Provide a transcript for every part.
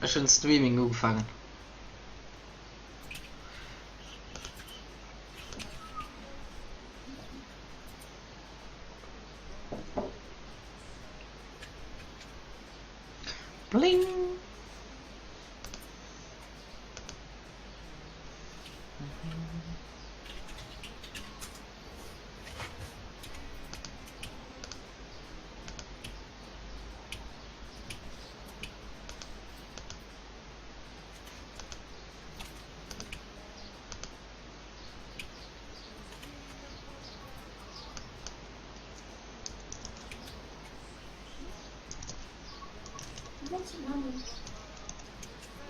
Ech hunn Streaming ugefaangen. Bling!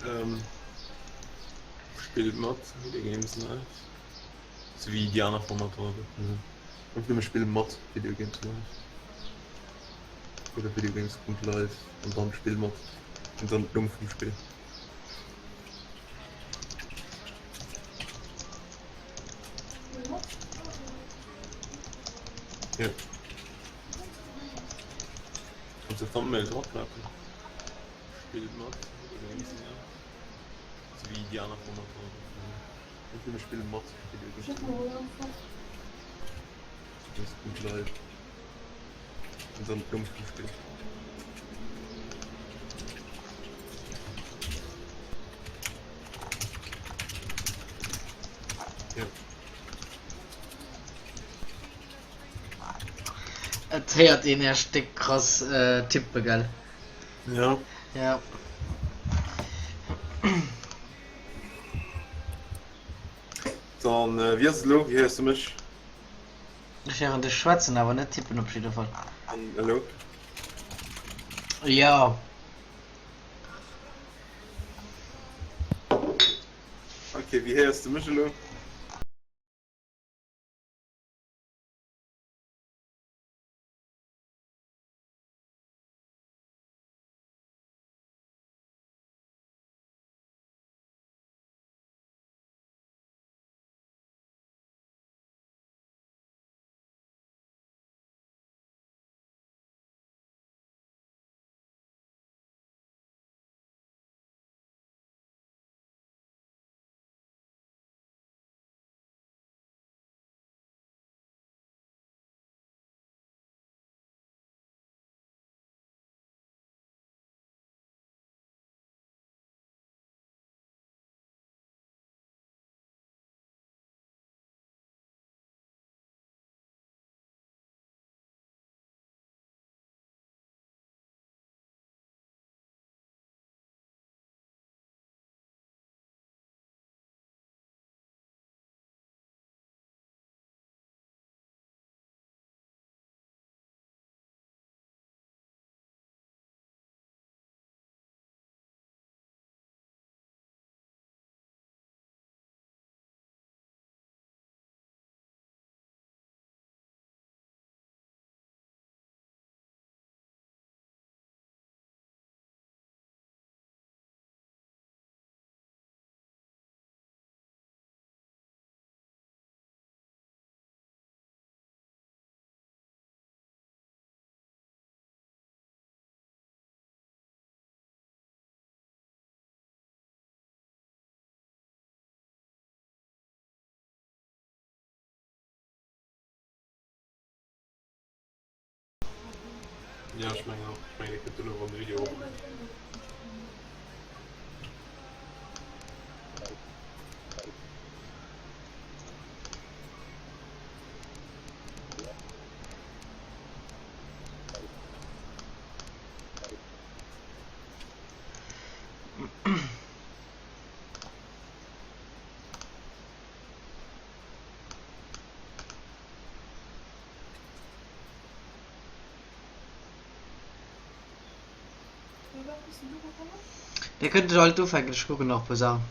Ähm, spillt mat Video Games Live. Sou wéi déi aner Formater och. Einfach nëmme spille mat Video Games Live. Oder videogames.live an dann spill mat an dann d'Numm vum Spill. Ja. Kanns de Thumbnail drop klappen? Spillt mat Videogames Live. Sou wéi déi aner Formater och. Einfach nëmme spille mat Videogames Live. Videogames.live an dann d'Numm vum Spill. Ja. Et héiert een Iech déck krass tippe gell? Ja. Ja. Dann wéi ass et elo? Wéi héiers du mech? Ech héieren dech schwätzen, awer net tippen op jidde Fall. An elo? Jo. Ok, wéi héiers du mech elo? Ja, ech mengen och. Ech mengen, dir kënnt elo erëm de Video och. Dir kënnt elo alt ufänken, ech kucken nach e puer Saachen.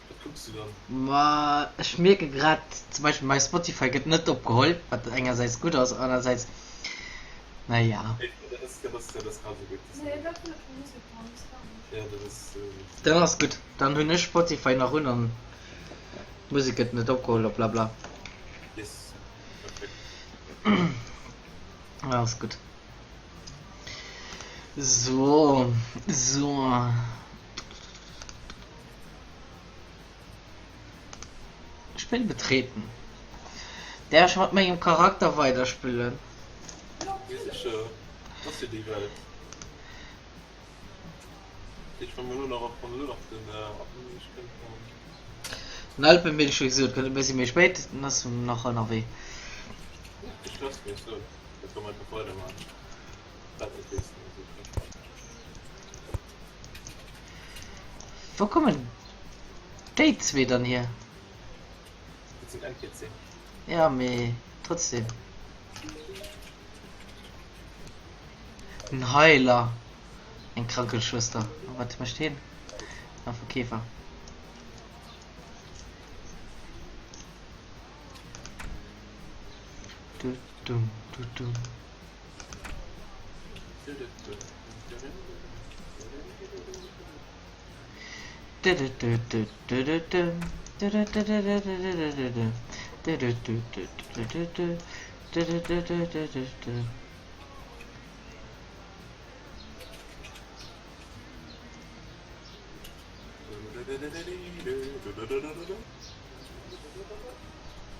Wat kucks du dann? Ma ech mierke grad zum Beispill mäi Spotify gëtt net opgeholl, wat engersäits gutt ass, anersäits, naja. Dann ass gutt, dann hunn ech Spotify nach un an d'Musek gëtt net opgeholl a blabla. Ass gutt. So, so. Spill betreten. Däerf ech mat mengem Charakter weiderspillen? Jo sécher, dat ass jo déi Welt. Ech wann elo nach wann elo nach den Alpenmilch kënnt dann. Den Alpenmilch wéi gesot kënnt e bëssi méi spéit, den ass nach ënnerwee. Jo kee Stress, wéi ech soen, da kann mer einfach weidermaachen. Wat net weess, dann ass et okay. Wou kommen déi zwee dann hier? Dat sinn NPC. Ja mee trotzdem. En Heiler, eng Krankenschwester. A wat mécht hien? Ah, Verkeefer. Du, du, du, du.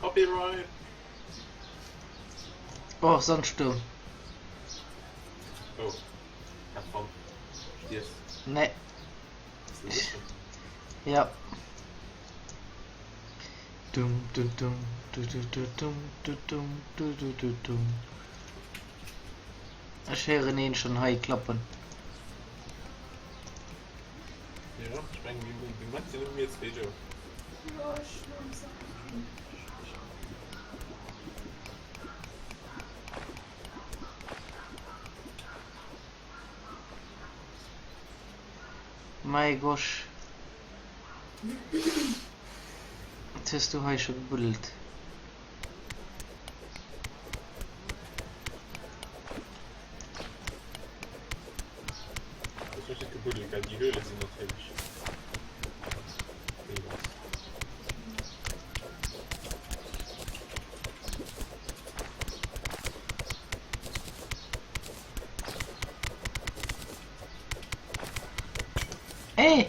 Copyright! Oh, Sandstuerm. Oh, have fun. Stierfs. Nee. Bist du sécher? Ja. Dum, dum, dum, du, du, du, dum, du, dum, du, du, du, dum. Ech héieren een schonn hei klappen. Jo, ech mengen, de Moment sinn nëmme mir zwee do. Jo, ech muss nach kucken. Mei gosch. Wat hues du hei scho gebuddelt? Ech hunn net gebuddelt, gell? Déi Höhle sinn natierlech deelweis. Ey!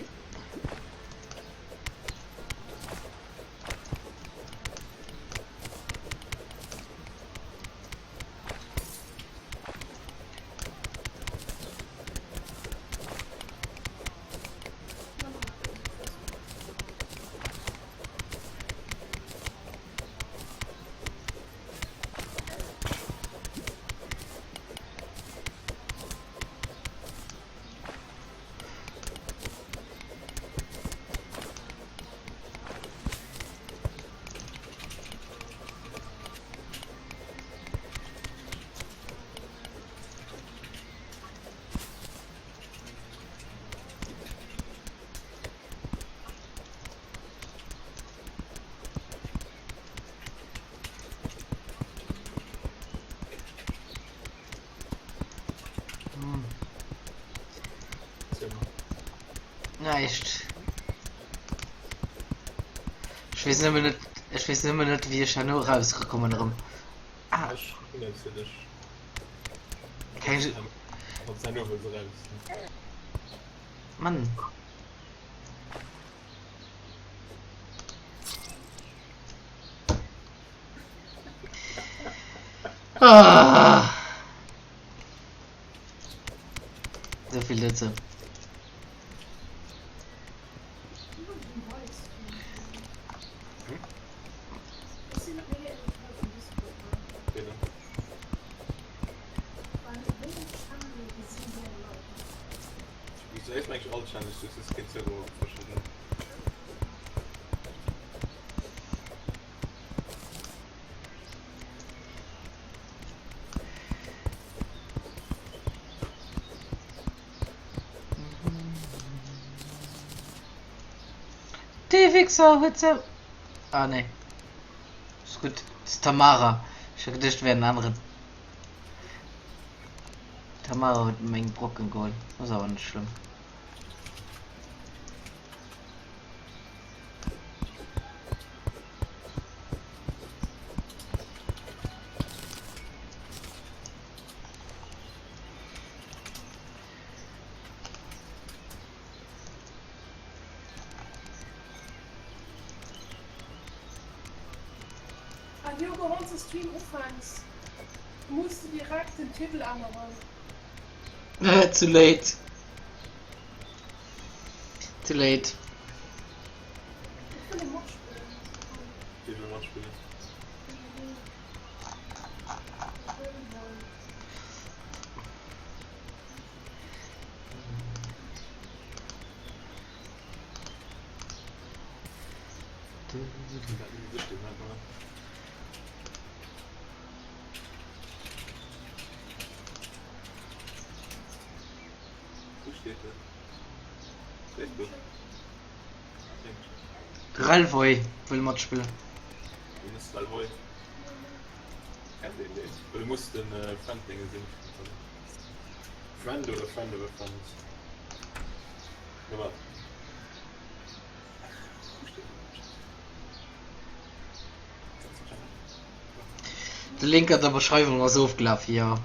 Näischt. Ech weess nëmmen net, ech weess nëmmen net, wéi ech herno erauskommen erëm. Ah. Ech hunn eppes fir dech. Keng. Wann s herno wëlls eraus. Mann. Ah. Sou vill dozou. Dee Wichser huet se. Ah nee. Ass gutt. Ass d'Tamara. Ech hat geduecht et wär en aneren. D'Tamara huet meng Brocken geholl. Ass awer net schlëmm. Diogo, wann s de Stream ufänks, muss de direkt den Titel änneren. Too late. Too late. Ech wëll e matspillen. Wie wëll matspillen? Ralvoy wëll matspillen. De Link an der Beschreiwung ass ofgelaf, jo.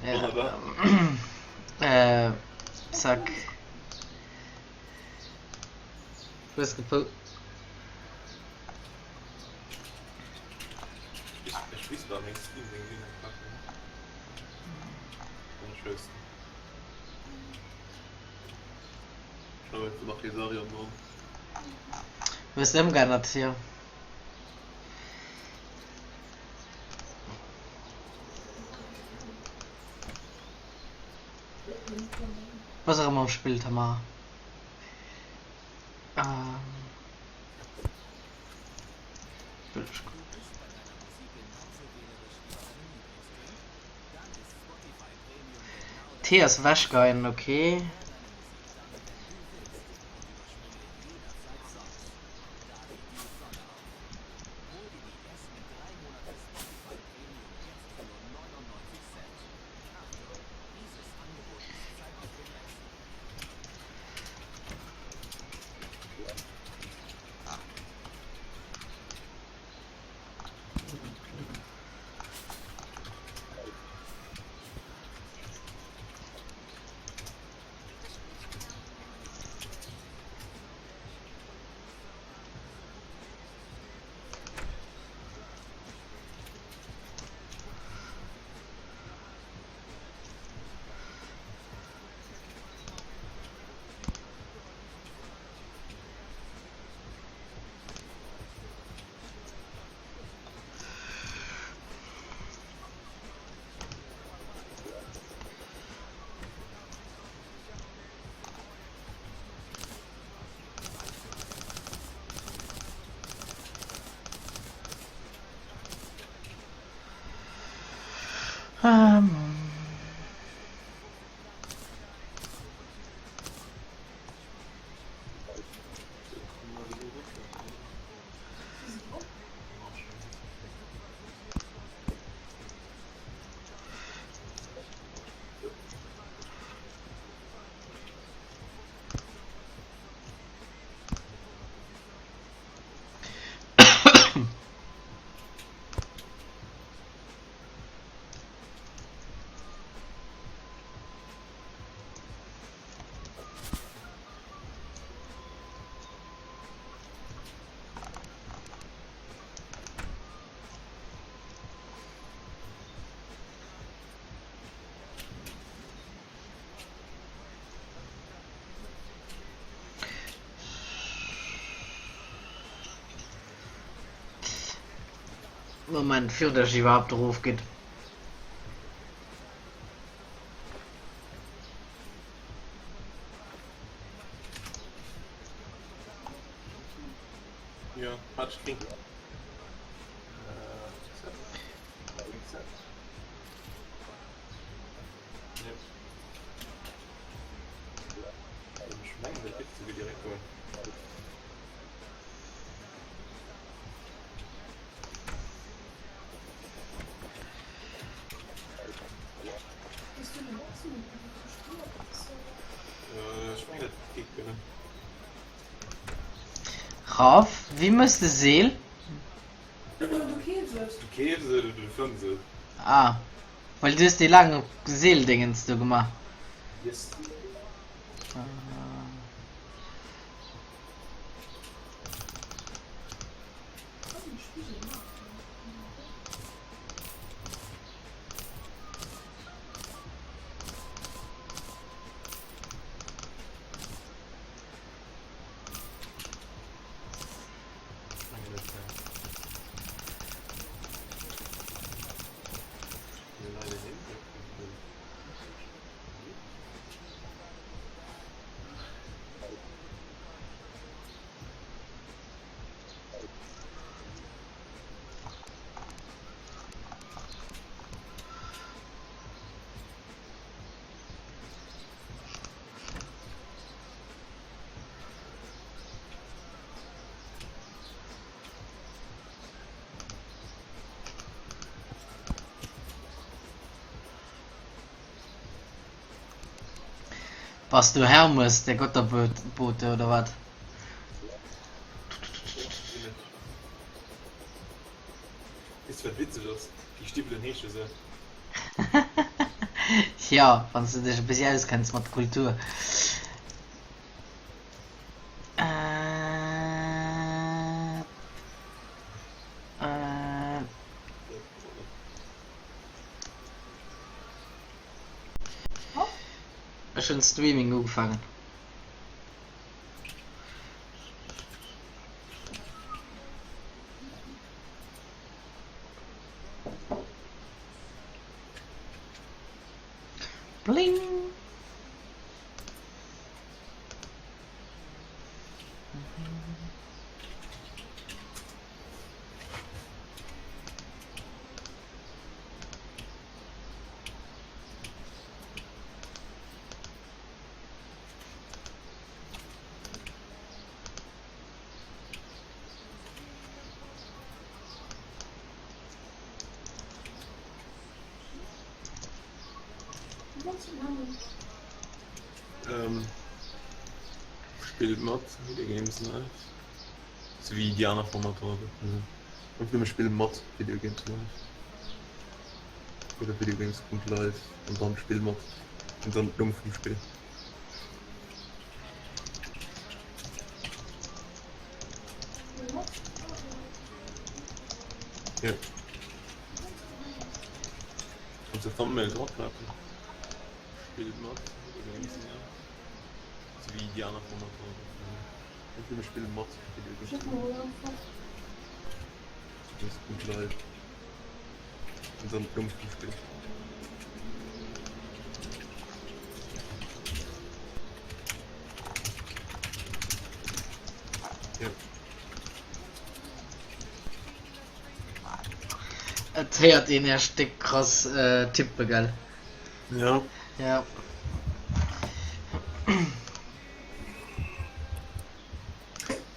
Wonnerbar. Äh, zack. Hues gepo. Ech weess wat meng Steam Ding sinn am Packen. Am schlëmmsten. Hues de ëmgeännert, jo. Bass erëm am Spill, Tamara. T ass wechgeien, okay. Moment, virun dass ech iwwerhaapt erof ginn. Jo, hat ech keng. Raff, wéi mëss de Seel? Du keefs et. Du keefs et oder du fënns et. Ah, well du hues déi laang Seeldéngens do gemaach. Yes. Bass du Hermes, der Götterbote, oder wat? Weess du wat witzeg ass? Déi Stiwwelen heesche sou. Jo, wann s de dech e bessi auskenns mat Kultur. Ech hunn Streaming ugefaangen. Bling! Ähm, spillt mat Video Games Live. Sou wéi déi aner Formater och. Einfach nëmme spill mat Video Games Live. Oder videogames.live an dann spill mat an dann Numm vum Spill. Ja. Kannst du Thumbnail drauf klappen? Spill mat Videogames Live. Sou wéi déi aner Formater och. Einfach nëmme spill mat Videogames Live. Videogames.live an dann Numm vum Spill. Ja. Et héiert een Iech déck krass tippen, gell? Ja. Ja.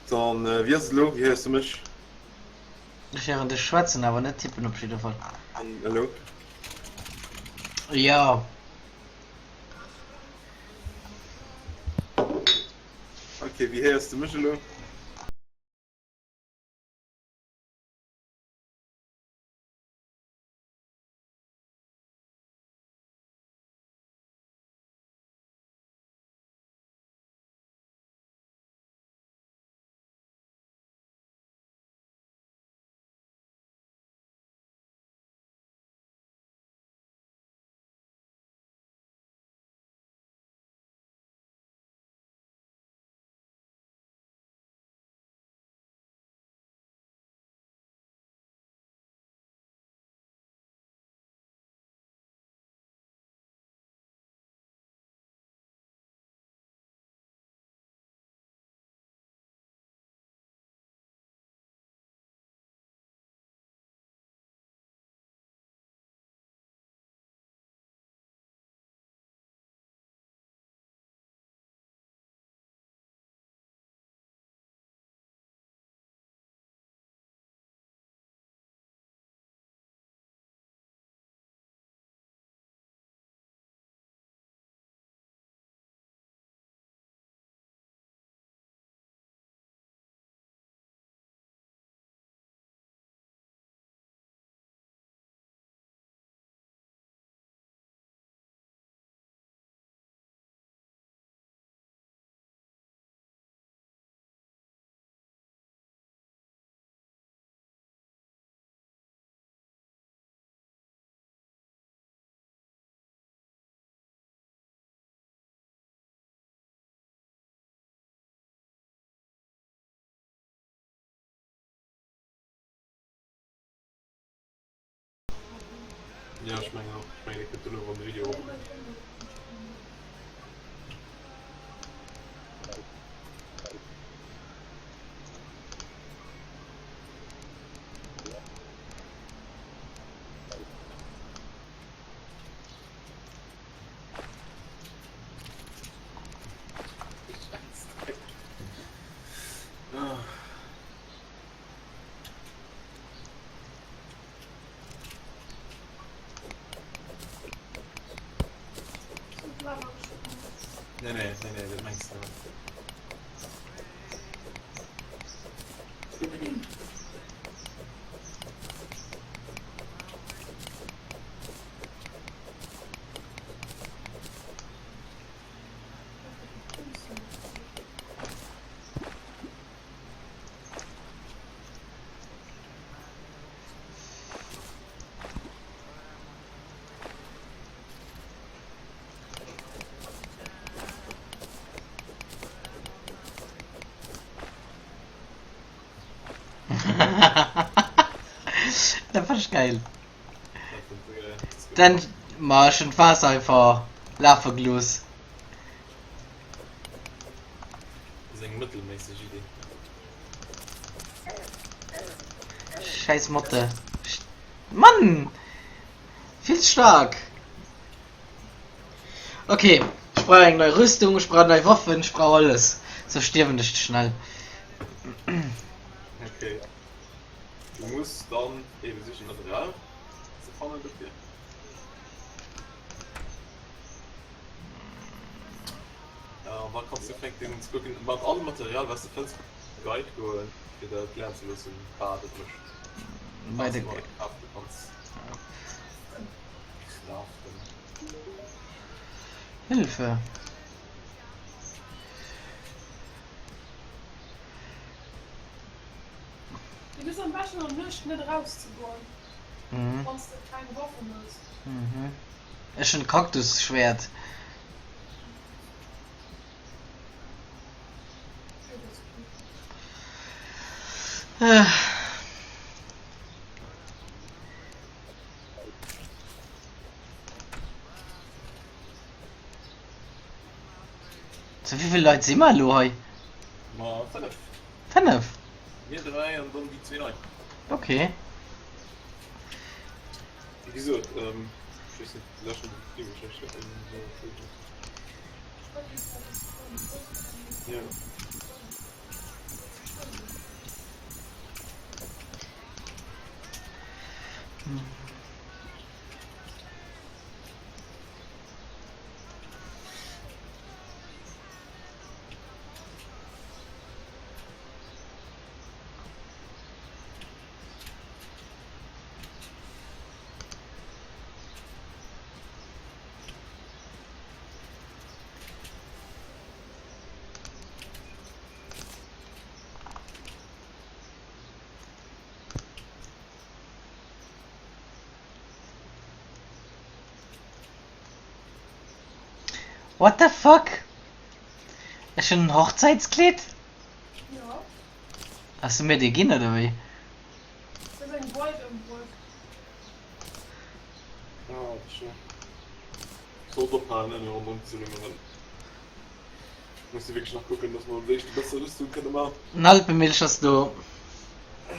Dann wéi ass et elo? Wéi héiers du mech? Ech héieren dech schwätzen, awer net tippen op jidde Fall. An elo? Jo. Ok, wéi héiers du mech elo? Ja, ech mengen och. Ech mengen, et gëtt elo erëm de Video op. Langsam. Dat fand ech geil. Dann ma ech hun d'Waasser einfach lafe gelooss. Das ist eng mëttelméisseg Idee. Scheiß Motte. Mann! Vill ze staark. Ok, ech brauch eng nei Rüstung, ech brauch nei Waffen, ech brauch alles. Soss stierwen ech ze schnell. Ok. Du muss dann eben sichen Material ze fannen dofir. An da kanns du fänken ze kucken mat allem Material wat s de fënns Guide goen fir der erklären ze loossen wat et mécht. Bei de Craften kanns. Craften. Hilfe. Du bist am beschten an Nuecht net erauszegoen, Mhm. wann s de keng Waffen hues. Mhm. Ech hunn Kaktusschwert. Jo, dat ass cool. Sou, wéivill Leit si mer elo hei? Ma 5. 5? Mir 3 an dann déi zwee nei. Ok. Wéi gesot, ech weess net, läschen déi wahrscheinlech net eng. Ja. What the fuck? Ech hunn en Hochzäitskleed? Jo. Has du mir dee ginn oder wéi? Dat ass eng Bride ëmbruecht. Ah, dat ass schéin. Sollt ophalen ënne ronderëm ze lungeren. Muss wierklech nach kucken, dass mer ons éischt e besser Rüstung kënne man. En Alpemilch ass do.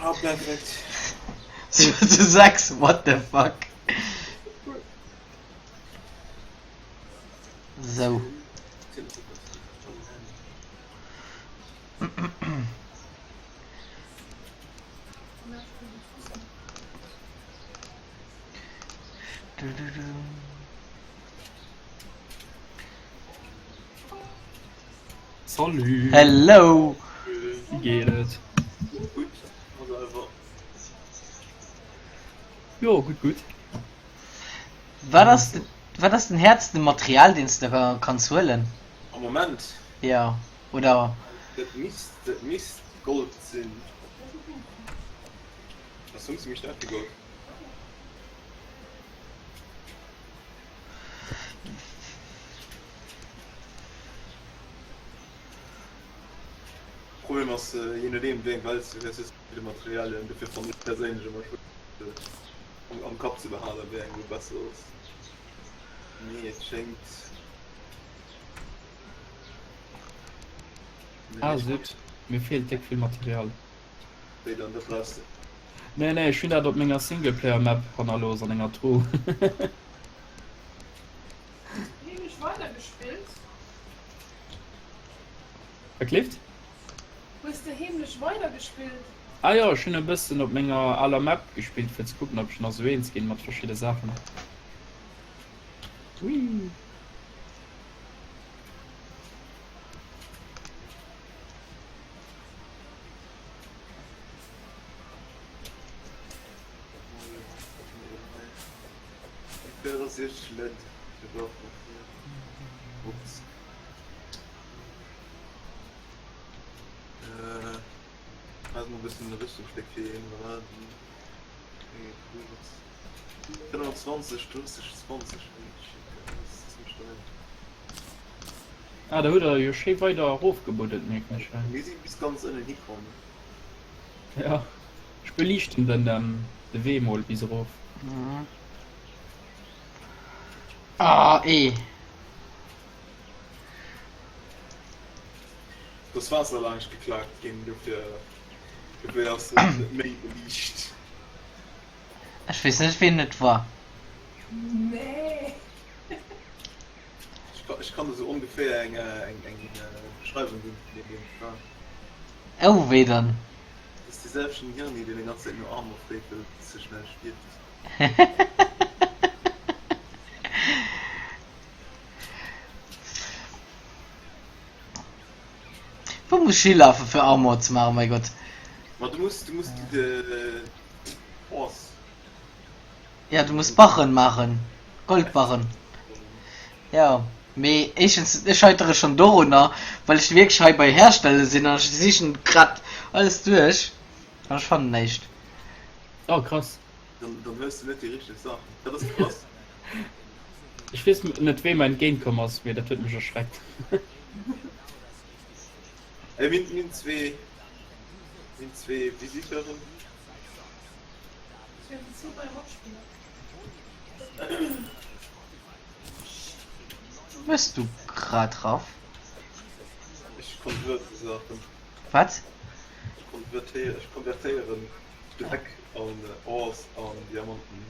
Ah, perfekt. 7 zu 6, what the fuck? Sou. Salut! Hello! Wéi geet et? Gutt, an selwer? Jo, gutt, gutt. Wat ass, wat ass den häertsten Material deen s de kanns huelen? Am Moment? Jo, oder? Dat misst, dat misst Gold sinn. Ass hunn zimmlech staark fir Gold. Problem ass je nodeem wéi eng Welt s du hues, hues du verschidde Materialien, dofir fannen ech perséinlech ëmmer schwéier se am Kapp ze behalen wéi eng elo besser ass. Mee et schéngt. Ah Süd, mir feelt déck vill Material. Wéi dann, dat brauchs de? Nee nee, ech hunn dat op menger Singleplayer Map hannerlooss an enger Truh. Heemlech weidergespillt? Wat kleeft? Hues de heemlech weidergespillt? Ah jo, ech hunn e bëssen op menger aler Map gespillt fir ze kucken ob ech nach sou eens ginn mat verschidde Saachen. Whee! Dat ass iech led. Ups. Äh, also e bëssen Rüstungsstéck fir een, voilà. 25, 30, 20. Ah, da hutt der jo schéi weider erofgebuddelt, mierken ech hei. Mir si bis ganz ënnen hikomm. Ja, ech beliichten den de Wee mol bis erof. Mhm. Ah, eh. Do ass Waasser laanscht geklaakt ginn, dofir dofir ass et net méi beliicht. Ech weess net ween et war. Nee. Ech kann, ech kann der sou ongeféier eng eng eng Beschreiwung ginn vun deem deen et war. Oh wéi dann? Dat ass dee selwechten Hirni deen déi ganz Zäit no Armor freet well et ze schnell stierft. Wou muss ech hilafen fir Armor ze maachen, mei Gott. Ma du muss du muss de Horse. Ja du muss Barren maachen, Goldbarren. Jo, mee éischtens ech scheitere schonn dorunner, well ech wierklech hei bei Herstelle sinn an ech sichen grad alles duerch an ech fannen näischt. Oh krass. Dann dann hues du net déi richteg Saachen. Dat ass krass. Ech weess net wee mer entgéint komm ass, mee dat huet mech erschreckt. Ey, mir mir hunn zwee mir hunn zwee Visiteuren. Ech wäert zu bei Matspiller. Wou du grad raff? Ech konvertéiere Saachen. Wat? Ech konvertéieren, ech konvertéieren Dreck an Ores an Diamanten.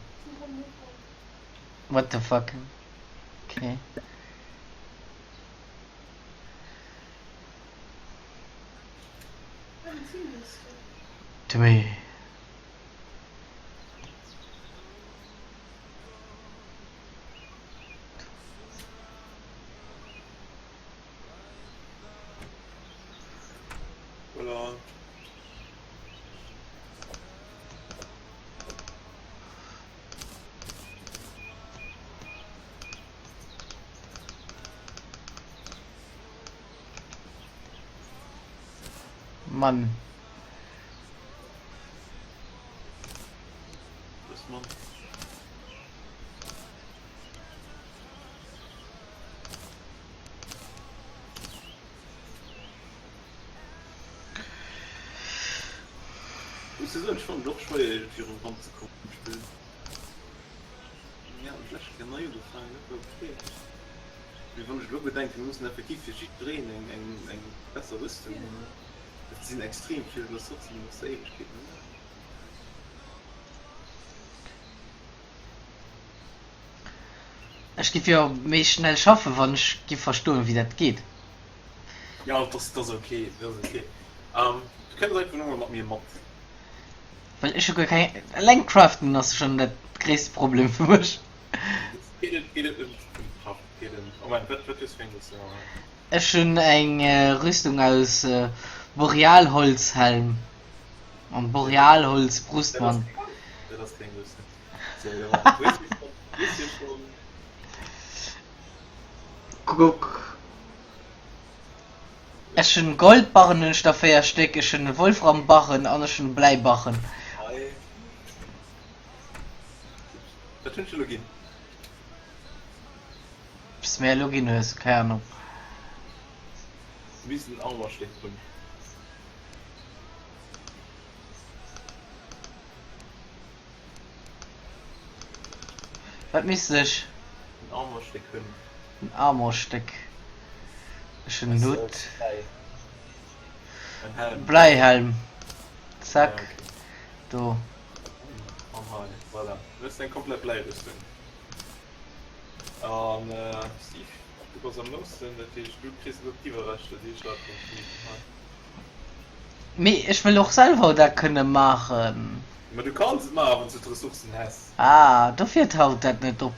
What the fuck? Okay. Timmy. Voilà. Mann. Was Mann? Muss dir soen, ech fannen et och schwéier iergendwéi erëm eranzekommen am Spill. Mir haten d'lescht Kéier nei ugefaangen, dat war ok. Mee wann ech elo bedenken, mir mussen effektiv fir jiddereen eng eng eng besser Rüstung hunn, dat sinn extrem vill Ressourcen, déi muss de Éiwegkeeten hunn. Ech giff jo méi schnell schaffen, wann ech giff verstoen, wéi dat geet. Jo, dat ass, dat ass ok, dat ass ok. Du kënns einfach elo mol mat mir mat. Well ech hu guer keng, eleng craften ass schon dat gréisste Problem fir mech. Geet et, geet et ëm ëm Craft, geet ëm, Moment, wat, wat hues du fir eng Rüstung an? Ech hunn eng Rüstung aus Borealholzhelm an Borealholzbrustband. Dat ass keng Rüstung. Sorry, da war, du hues jo schon, du hues jo schon. Kuck. Ech hunn Goldbarren hunn ech der 4 Stéck, ech hunn Wolframbarren an ech hunn Bläibarren. Hei. Dat hunn ech elo ginn. Obs de mir elo ginn hues, keng Ahnung. Du misst en Armorstéck hunn. Wat misst ech? En Armorstéck hunn. En Armorstéck. Ech hunn en Hutt. En Helm. Bläihelm. Zack. Ja, okay. Do. An hei, voilà. Du hues eng komplett Bläirüstung. An Steve, du bass am noosten, dat heescht du kriss elo d'Iwwerreschter, déi ech dat konnt gemeet hunn. Mee ech wëll och selwer dat kënne maachen. Ma du kanns et maachen, wann s du d'Ressourcen häss. Ah, dofir taucht dat net op.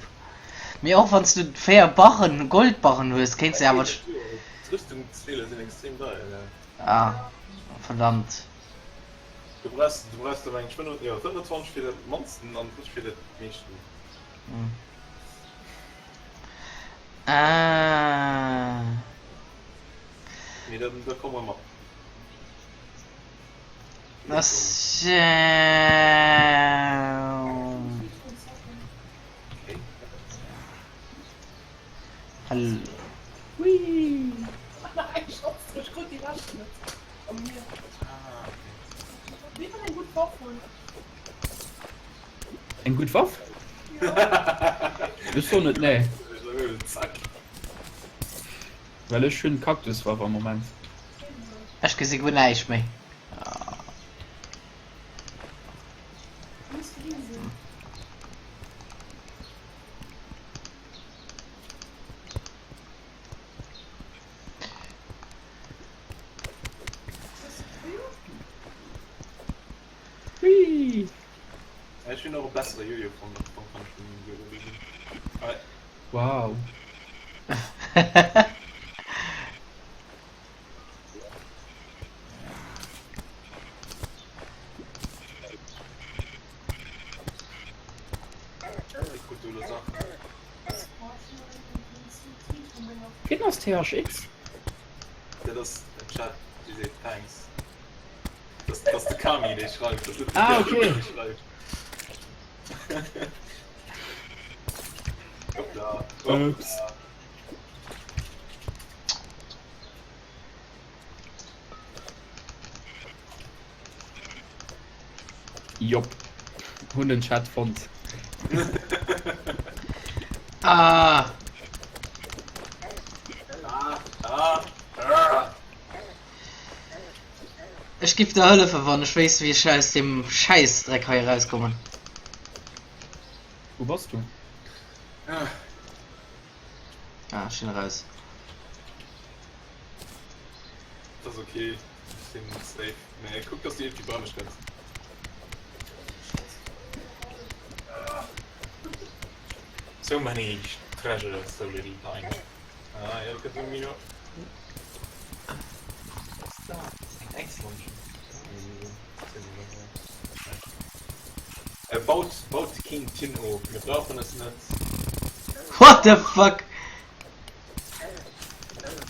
Mee och wann s du 4 Barren, Goldbarren hues, kéints de Dat awer. geet net duer. D'Rüstungsdeeler sinn extrem deier, ja. Ah, verdammt. Du brauchs, du brauchs der meng ech 25, jo 25 fir dat mannsten an 30 fir dat meeschten. Hm. Ah. Mee da, da komme mer mat. Ass. Okay. Hallo. Whee! Ah, okay. Eng gutt Waff? Ech soen net nee. Zack. Well ech hunn Kaktuswaff am Moment. Ech gesi guer näischt méi. Whee! Ech hunn och e bessere Jojo fonnt, dann kann ech den Jojo ginn. Wow. Wien ass THX? Dat ass den Chat, dee seet Thanks. Dat ass de Kami, dee schreift. Dat ass net de Ah, THX, okay. dee schreift. Hoppla, hoppla. Ups. Jop. Hunn den Chat fonnt. Ah. Ah, ah, ah. Ech giff der hëllefen, wann ech wéisst, wéi ech aus deem Schäissdreck hei erauskommen. Wou bass du? Ah, ech sinn eraus. Dat ass ok, ech sinn safe. Mä kuck, dass du iergendwéi bei mech kënns. So many treasures, so little time. Ah, ja, du kënns ëm Mino. Was ist dat? Eng Äislandschaft. Äh, baut, baut keen Tin of, mir brauchen es net. What the fuck?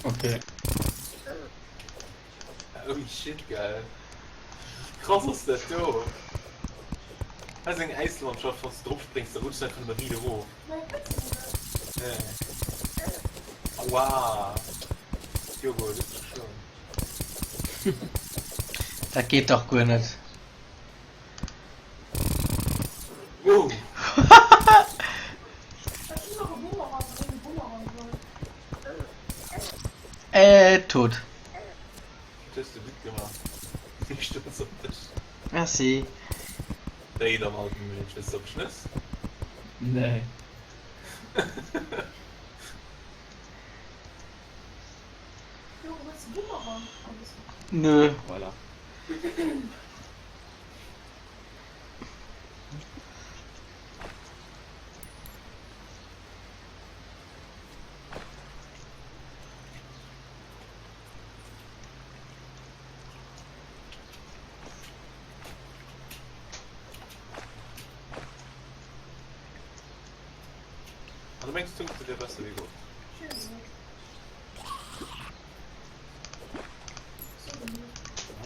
Okay. Holy shit, geil. Krass ass dat do. Hei ass eng Äislandschaft, wann s de drop spréngs, da rutschs de einfach nëmme riit erof. Nee. Aua. Diogo, du hues mech geschloen. Dat geet dach guer net. Wow. Äh, tot. Dat hues de gutt gemaach. Sinn stolz op dech. Merci. Déi dann alt Mensch, hues de op Schnëss? Nee. Nö. Voilà. An du mengs Tungsten wier besser wéi Gold?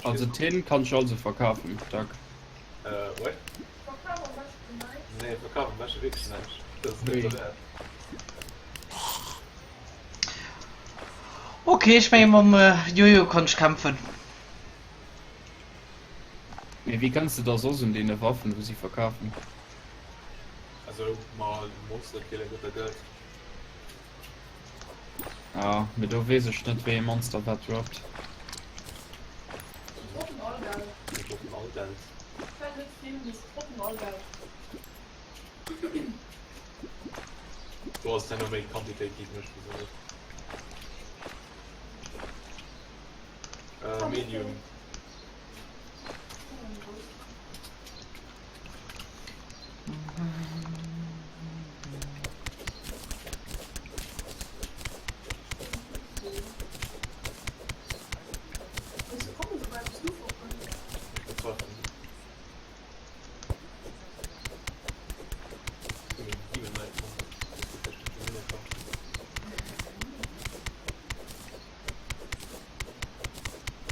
Also Tin kann ech also verkafen, Dack. Äh, ouais. Nee, verkafen am beschte wierklech näischt. Dat ass net Wéi? derwäert. Ok, ech menge mam Jojo konnt ech kämpfen. Mee wéi kenns de da soss un deene Waffen wou si verkafen? Also ma Monster kille gëtt der Geld. Ah, mee do weess ech net wéi ee Monster wat droppt. Déi droppen all Geld. Do ass et herno méi Quantitéit déi et mécht wéi soss. Äh, Medium.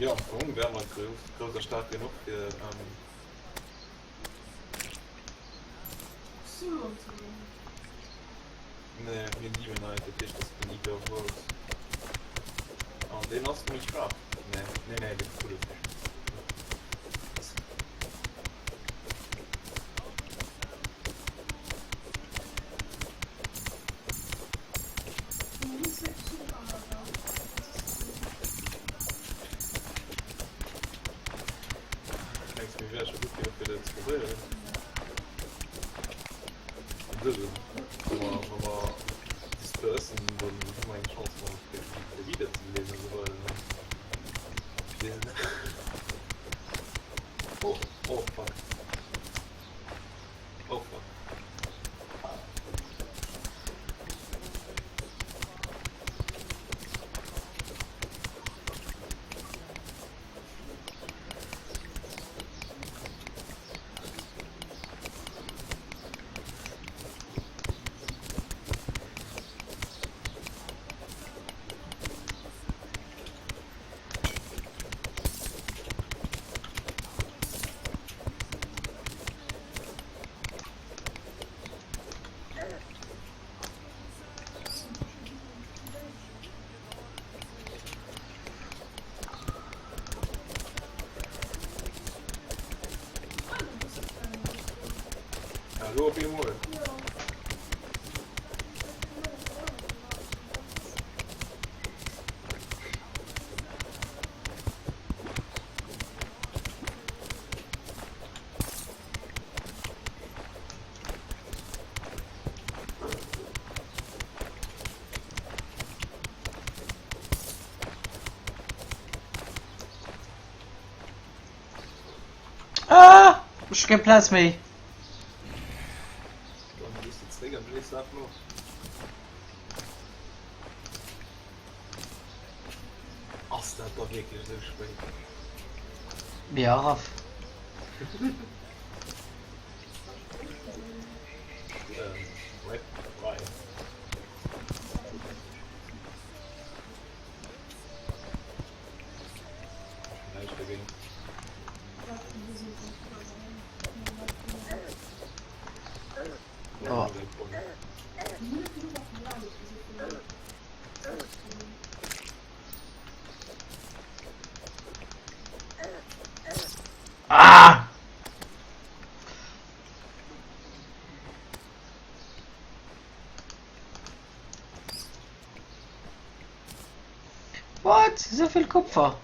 Jo, am Fong wäre mer grouss, grouss a staark genuch fir Sulon ze ginn. Nee, mir liwen eis, dat heescht, dat ass den Eater of Worlds. An deen ass méi schwaach. Nee, nee, nee, dee Vull ass méi schwaach. Mengs du, mir wäre scho gutt genuch fir dat ze probéieren? An dësem, wa mer, wa mer dispersen, dann hu mer eng Chance mer fir fir wieder ze beliewen an esou weider. Ech weess et net. Oh, oh fuck. Oh fuck. Hallo op eemol. Ah! Ech hu keng Plaz méi. Dann gees de zréck an dréis dat no. Ass dat da wierklech esou spéit? Ja, Raff. Oh. Ah! What? Souvill Kupfer?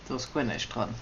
Do ass guer näischt dran.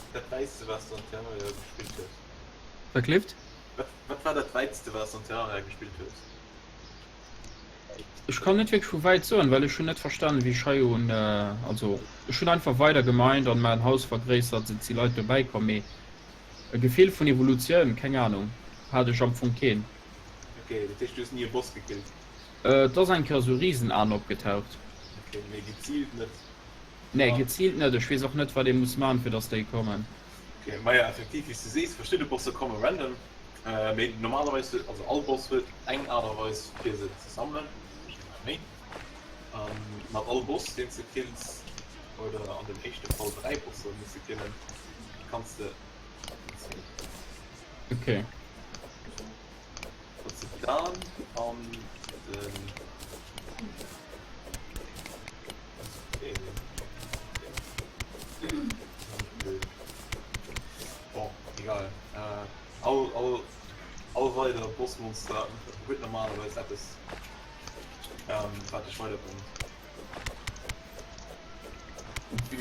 Wat war dat wäitste wat s de an Terraria gespillt hues? Wat kleeft? Wat war dat wäitste wat s de an Terraria gespillt hues? Ech kann net wierklech vu wäit soen, well ech hunn net verstanen wéi ech hei un, also ech hunn einfach weider gemined an mäin Haus vergréissert, et si Leit dobäi komm, mee e Gefill vun Evolutioun, keng Ahnung, hat ech am Fong keen. Ok, dat heescht du hues ni e Boss gekillt? Et ass eng Kéier esou Riesenaen opgetaucht. Ok, mee geziilt net? Nee, geziilt net, ech weess och net wat ee muss man fir dass déi kommen. Ok, maja effektiv wéi s du sees, verschidde Bosse komme random. Mee normalerweis huet, also all Boss huet eng Aart a Weis fir se ze sammelen, verschiddener méi. An mat all Boss deen s de kills, oder an dem éischte Fall 3 Bosser muss de killen, kanns de Okay. Kanns de d'An an den. Bossmonster huet normalerweis eppes, wat dech weiderbréngt.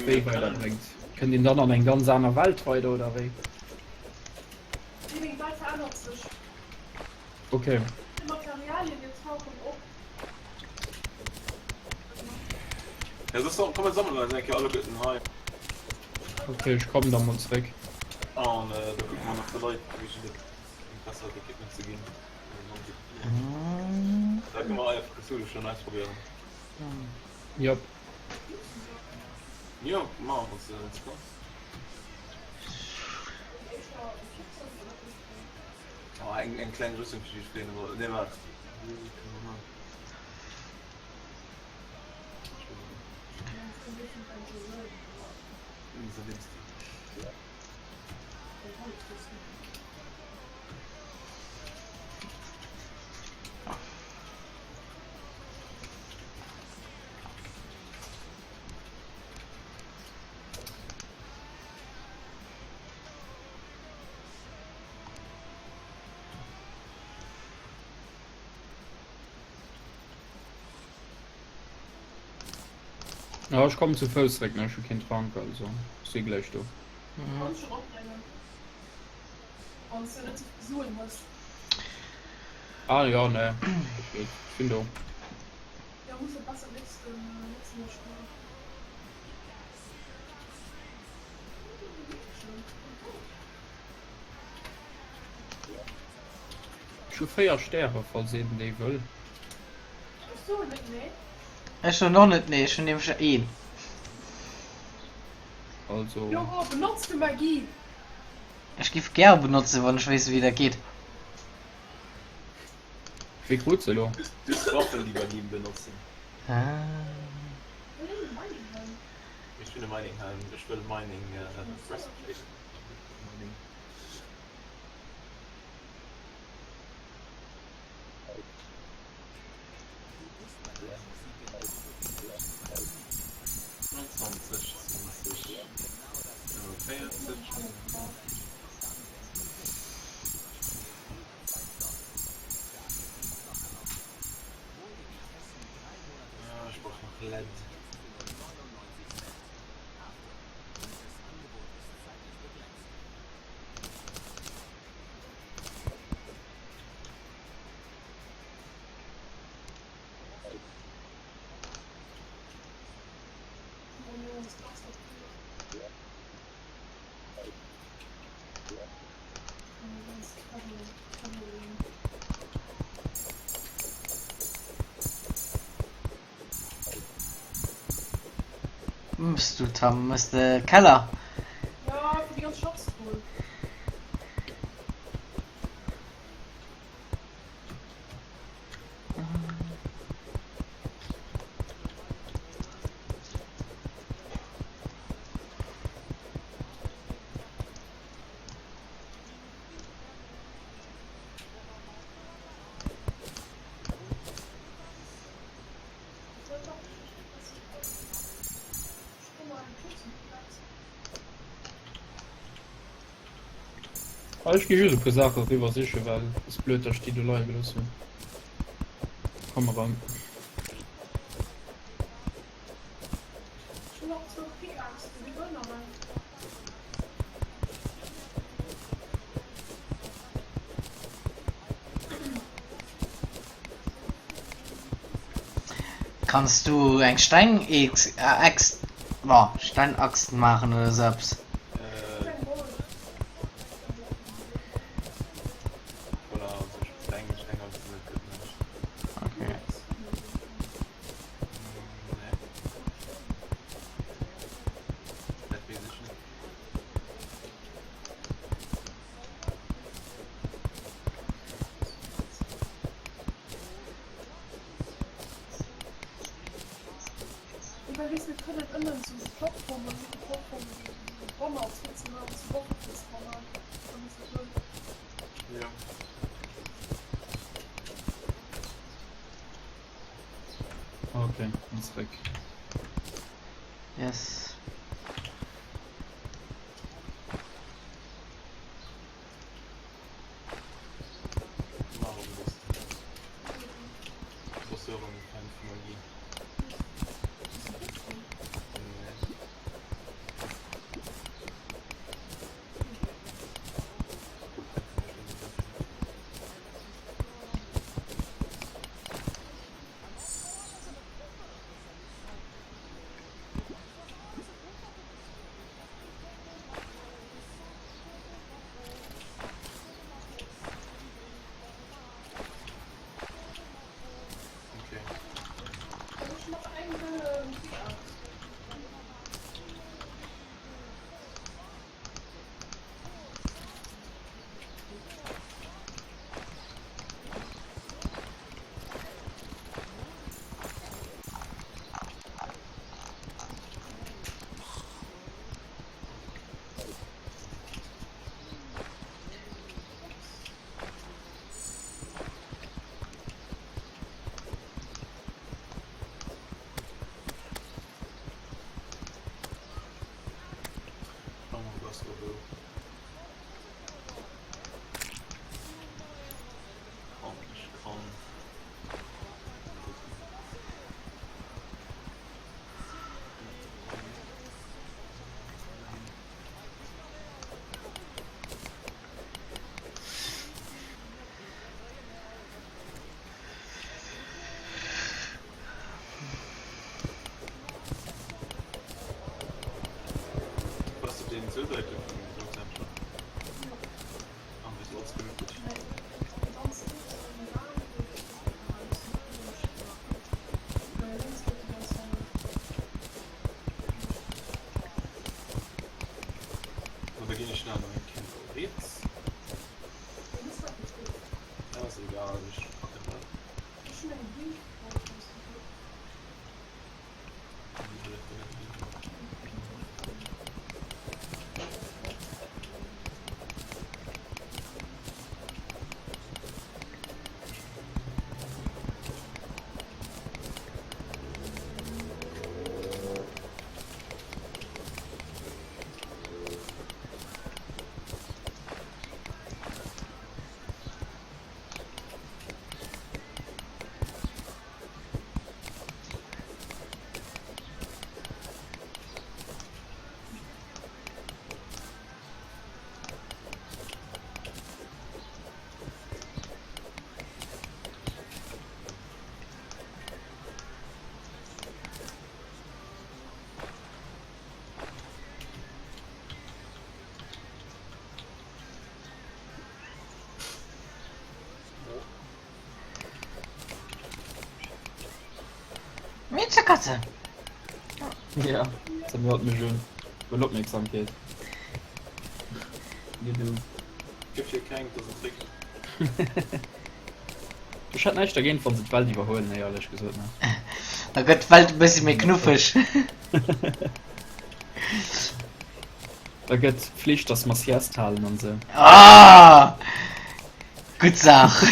Wéi weiderbréngt? Kënnt een dann an eng ganz aner Welt weider oder wéi? Nee, deng Welt verännert sech. Okay. Déi Materialien, déi tauchen op. Ja, soss komm mir sammelen eis eng Kéier alleguerten hei. Okay, ech kommen da mol zréck. An da kucke mer nach de Leit wéi e bessert Equipment ze ginn. Da kënne mer Eye of Cthulhu schonn ausprobéieren. Jop. Jo, maache mer se, let's go. Oh, eng, eng kleng Rüstung fir déi Spleen, awer nee, waart. Ja, ech kommen zu Fouss zréck, ne? Ech hu keen Trank, also ech si gläich do. Kanns schon opbréngen, wann s de net souvill Suen hues. Ah jo, ne, dat geet. Ech sinn do. Jo, muss e besser nächsten, nächsten Mol spillen. Ech hu 4 Stäre falls een déi wëll. Ech soen net nee. Ech soen och net nee, ech hunn nämlech een. Also. Joro, benotz de Magie! Ech giff gäre benotzen, wann ech wéisst wéi dat geet. Wéi krut se elo? Just Waffen déi Magie benotzen. Ech hunn e Mining Helm, ech wëll Mining Breastplate. Mining. 29, 20, 45. Ah, ech brauch nach Lead. Mëss du Tam, mëss de Keller? Jo, fir déi ganz Schatztruhe. Ah, ech gi just e puer Saache riwwer sichen, well ass blöd, dass ech déi do leie gelooss hunn. Komm erëm. Kanns du eng Steng-Axt, Steinaxt maachen oder sou eppes? Okay. Okay, bin zréck. Yes. vun zwou Säite vum Groussentcher. An bis trotz gemittlech. So, da ginn ech nach eng Kéier no riets. Ass egal, ech packen dat. Miezekatze! Ja, se miaut mech un. Wëll Opmierksamkeet. Gedu. Gëff hir keng, dat ass en Trick. Ech hätt näischt dergéint, wann se d'Welt iwwerhuelen, éierlech gesot, ne. Da gëtt d'Welt e bëssi méi knuffeg. Da gëtt Pflicht, dass mer Sieste halen an sou. Ah! Gutt Saach.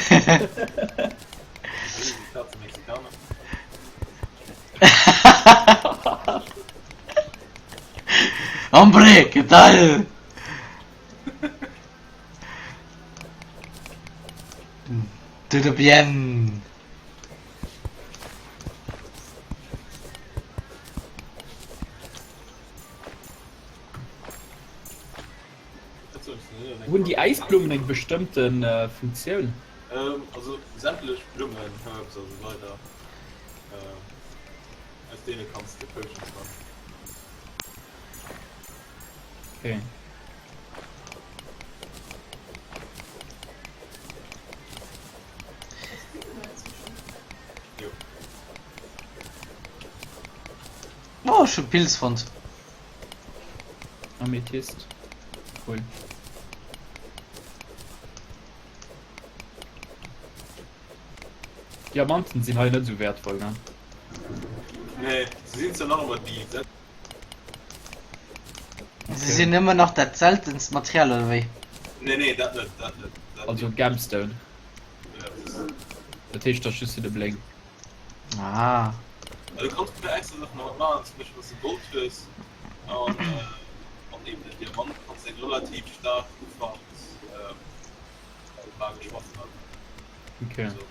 Hombre, qué tal? Tudo bien? Hunn déi Äisblummen eng bestëmmte Funktioun? Also sämtlech Blummen, Herbs a sou weider, aus deene kanns de Potions man. Okay. Jo. Oh, ech hu Pilz fonnt. Amethyst. Cool. Diamanten sinn hei net esou wertvoll, ne? Nee, se sinn zwar nach ëmmer déi sel. Se sinn ëmmer nach dat seltenst Material, oder wéi? Nee, nee, dat net, dat net. Dat Also net. Gemstone. Ja, dat ass. Dat heescht, dat ass just fir de Bléng. Ah. Du kanns puer extra Saachen domat maachen, zum Beispill wanns de Gold hues an an eben den Diamant kanns de eng relativ staark Ufanks magesch Waff maachen. Okay. Also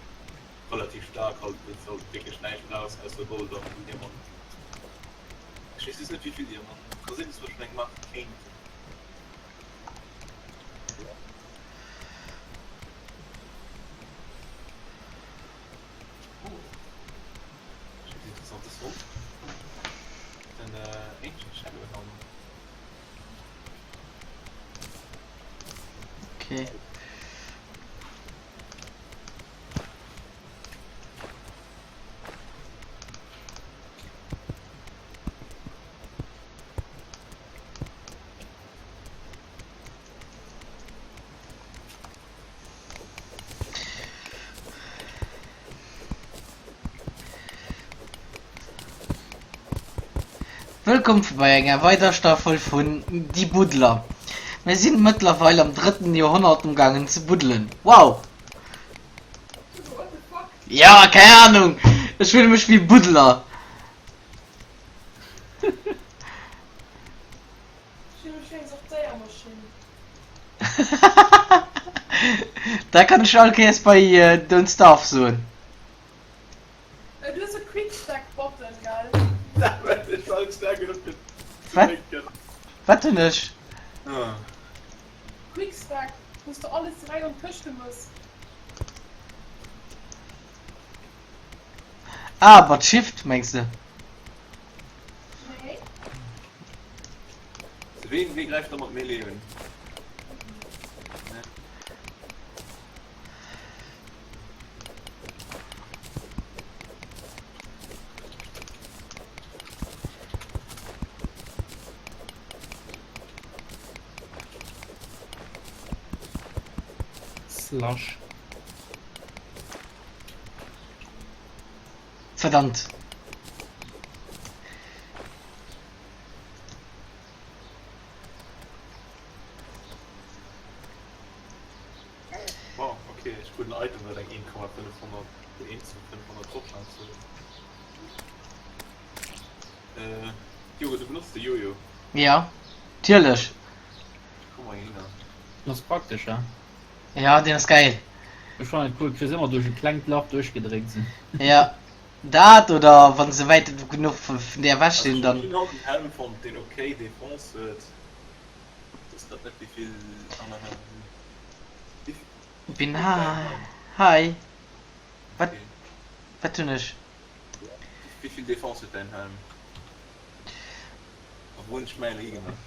relativ staark halt, wenn's de halt wierklech näischt brauchs ausser Gold an Diamant. Ech weess just net wéivill Diamant. Ka sinn dass mer schon eng maache kéinten. Okay. Wëllkomm bei enger weider Staffel vun Die Buddler. Mir sinn mëttlerweil am drëtten Joerhonnert umgaangen ze buddelen. Wow! Ja, keng Ahnung! Ech fille mech wéi Buddler. Dat kann ech all Kéiers bei Don't Starve soen. Wat? Wat hunn ech? Ah, mat Shift mengs de? Ween, wee gräift da mat Melee un? Ne? Slush. Verdammt. Wow, okay, ech krut en Item wat eng 1,500 1 zu 500 Drop-Chance huet. Äh, Jogo, du benotz de Jojo. Ja, tierlech. Komm mol hinner. Das ass praktesch, he? Ja, deen ass geil. Ech fannen et cool, kriss ëmmer duerch e klengt Lach duerchgedréckt. Ja, dat oder wann se wäit genuch vun dir ewech Also sinn, ech dann. hunn haut en Helm fonnt deen okay Defense huet. Ech weess grad net wéivill aner Helmer sinn. Wéi Bin huet däin Helm? hi. Wat Okay. wat hunn ech? Wéivill Defense huet däin Helm? A wou hunn ech mäin higemaach?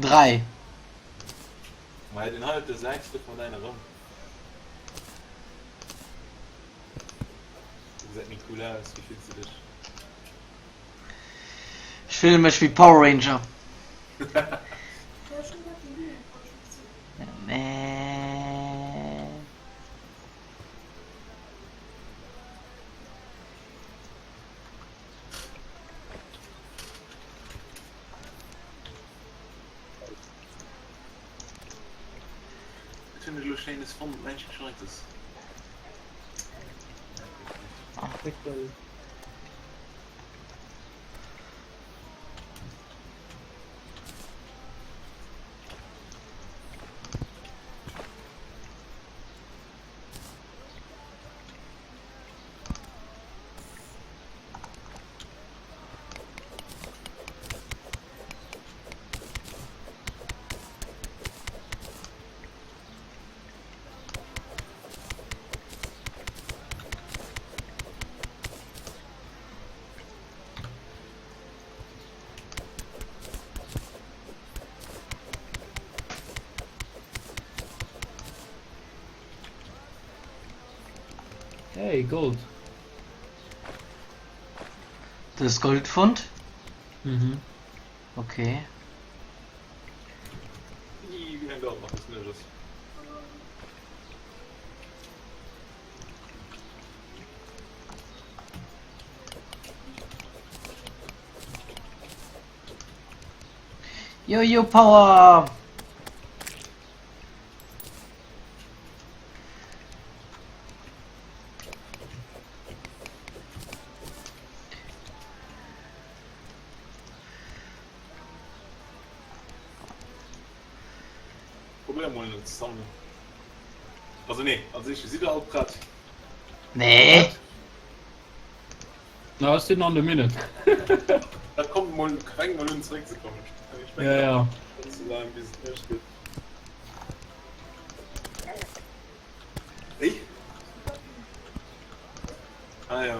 3. Maja deen hei huet de 6, gëff mer däin erëm. Du gesäit méi cool aus, wéi fills du dech? Ech fille mech wéi Power Ranger. Wat hunn ech elo schéines fonnt, näischt gescheites. Artikel. Hey, Gold. Du hues Gold fonnt? Mhm. Okay. Wéi laang dauert nach bis Nuecht ass? Jojo Power! Probéier mol net ze sammelen. Also nee, an sech sidd der all prett? Nee. Na, ech sinn an de Minute. Da kommt mol, fänkt mol un zeréck ze kommen. Ech Ja, ja. Ze laang bis et Nuecht gëtt. Wéi? Ah ja.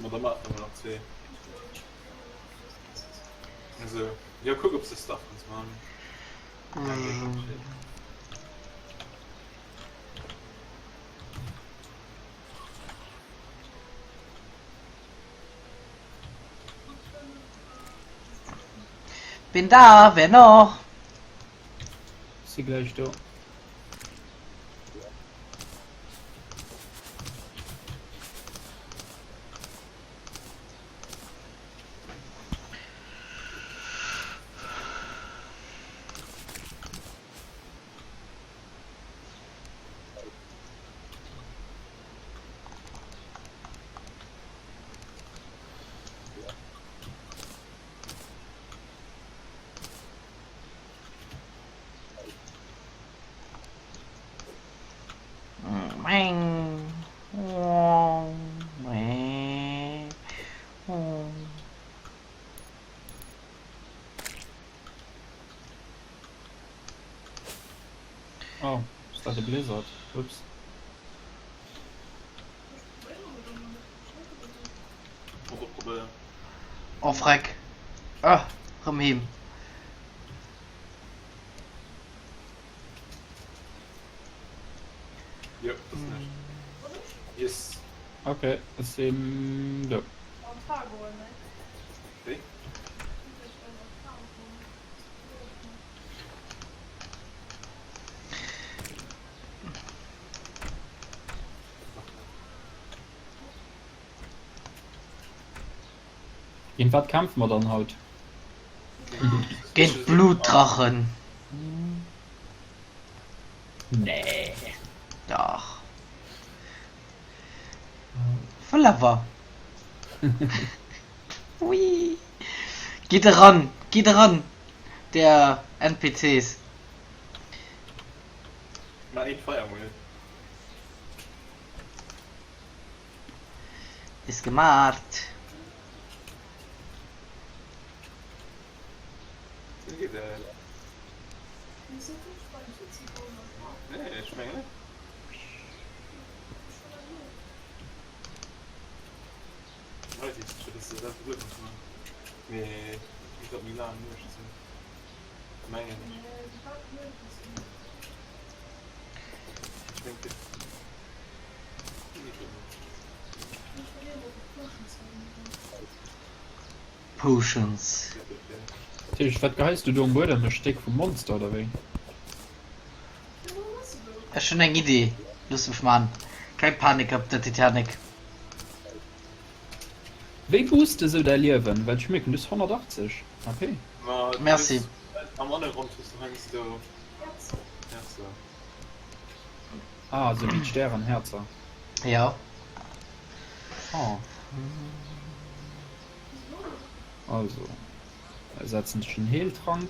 Ma da maache mer nach zwee. Also, ja kuck ob s de Stuff kanns man. Bin da, wer noch? Si gläich do. Oh, ass dat e Blizzard? Ups. Oh freck. Ah, rëm heem. Jo, dat sinn ech. Yes. Ok, ech sinn do. Wéi? Géint wat kämpfe mer dann haut? Géint d'Blutdrachen. Nee. Dach. Wëll awer. Ui. Gitt eran, gitt eran, der NPCs. Mar een Feiermol. Is gemacht. Potions. Tisch, wat geheis du do um Buedem? E Stéck vum Monster oder wéi? Ech hunn eng Idee, looss mech man. Keng Panik op der Titanic. Wéi boost de sou däi Liewen? Well ech mierken du hues 180 AP. Merci. Ah, sou wéi d'Stären Häerzer. Jo. Oh. Also, setzen ech en Heeltrank.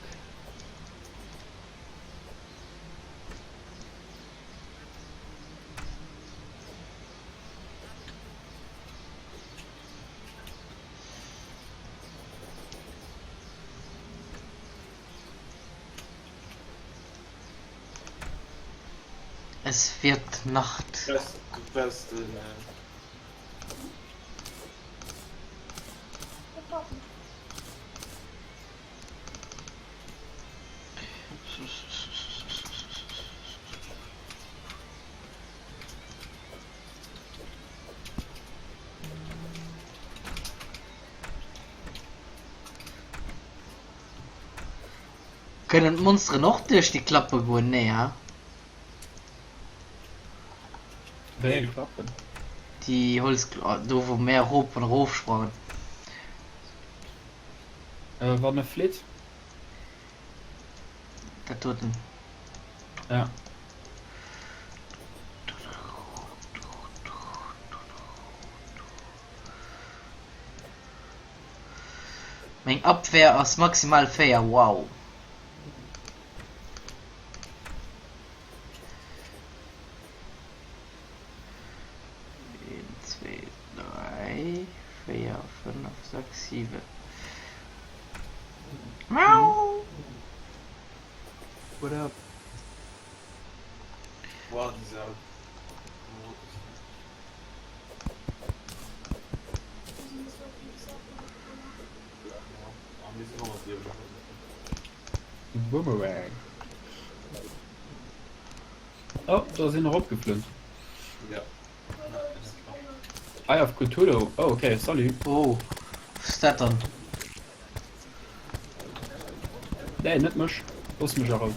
Es wird Nacht. Kënnen d'Monsteren och duerch déi Klappe goen? Nee, ha? Wéi eng Klappen? Déi Holz, do wou mär erop an erof sprangen. Wann e flitt. Dat doten. Ja. Meng Abwehr ass maximal 4, wow. Een, zwee, dräi, 4, 5, 6, 7. Miau. What up? Wow, déi Sau. Boomerang. Oh, da sinn eropgeflunn. Ja. Eye of Cthulhu. Oh, okay, salut. Oh, was ist dat dann? Nee, net mech. Looss mech a Rou.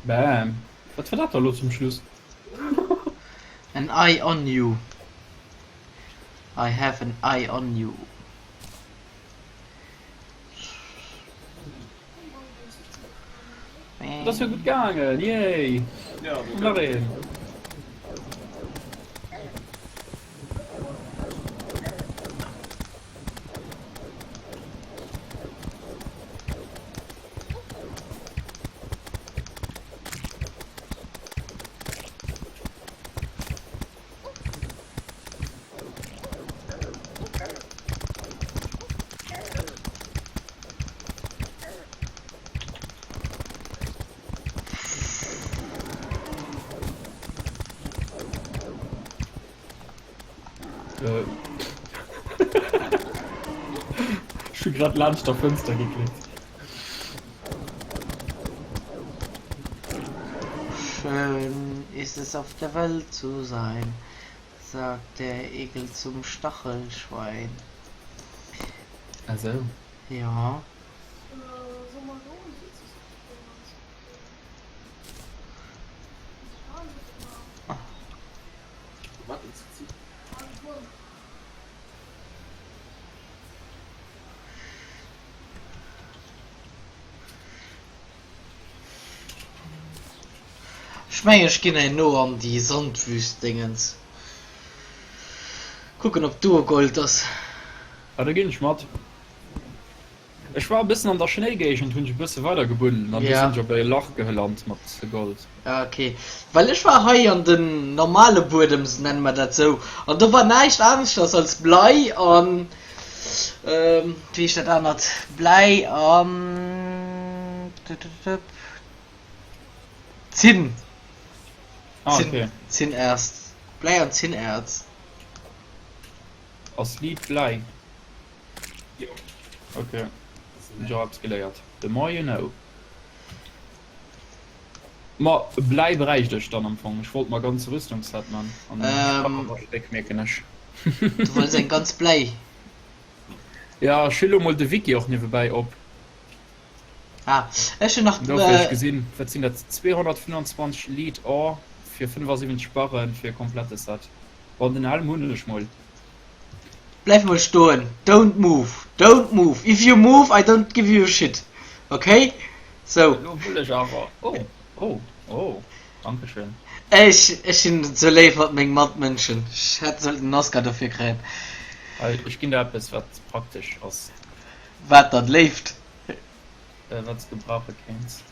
Bam. Wat war dat da lo zum Schluss? An eye on you. I have an eye on you. Dat ass jo gutt gaangen, yay! Nach een! Ech hu grad laanscht der Fënster geklickt. Schön ist es auf der Welt zu sein, sagt der Igel zum Stachelschwein. Ah sou. Jo. Ech mengen ech ginn herno an déi Sandwüst-Dingens. Kucken op do Gold ass. Ah do ginn ech mat. Ech war e bëssen an der Schnéigéigend, hunn ech e bësse weider gebuddelt an du sinn ech op e Lach gelant mat Gold. Ah ok, well ech war hei an den normale Buedem, nenne mer dat sou, an do war näischt aneschters als Blei an, wéi heescht dat anert, Bläi an Zinn, Zinn, Zinnerz, Bläi an Zinnerz. Ass Lead Bläi? Jo. Ok, hunn ech och eppes geléiert. The more you know. Ma Bläi bräicht ech dann am Fong. Ech wollt mer ganz Rüstungsset man an ech brauch awer e Stéck, mierken ech. Du wëlls eng ganz Bläi? Ja, ech hu lo mol de Wiki och niewebäi op. Ah, ech hunn nach. Dofir ech gesinn, wat sinn dat, 225 Lead Ore fir 75 Barren fir e komplette Set. Bon, den Helm hunn ech mol. Bleif mol stoen, don't move, don't move, if you move I don't give you a shit, ok? Sou. Elo wëll ech awer, oh, oh, oh, dankeschön. Ech, ech sinn sou léif mat menge Matmënschen, ech hätt sollten en Oscar dofir kréien. Hei, ech ginn der eppes wat praktesch ass. Wat dann, Léift? Wat s gebrauche kéints.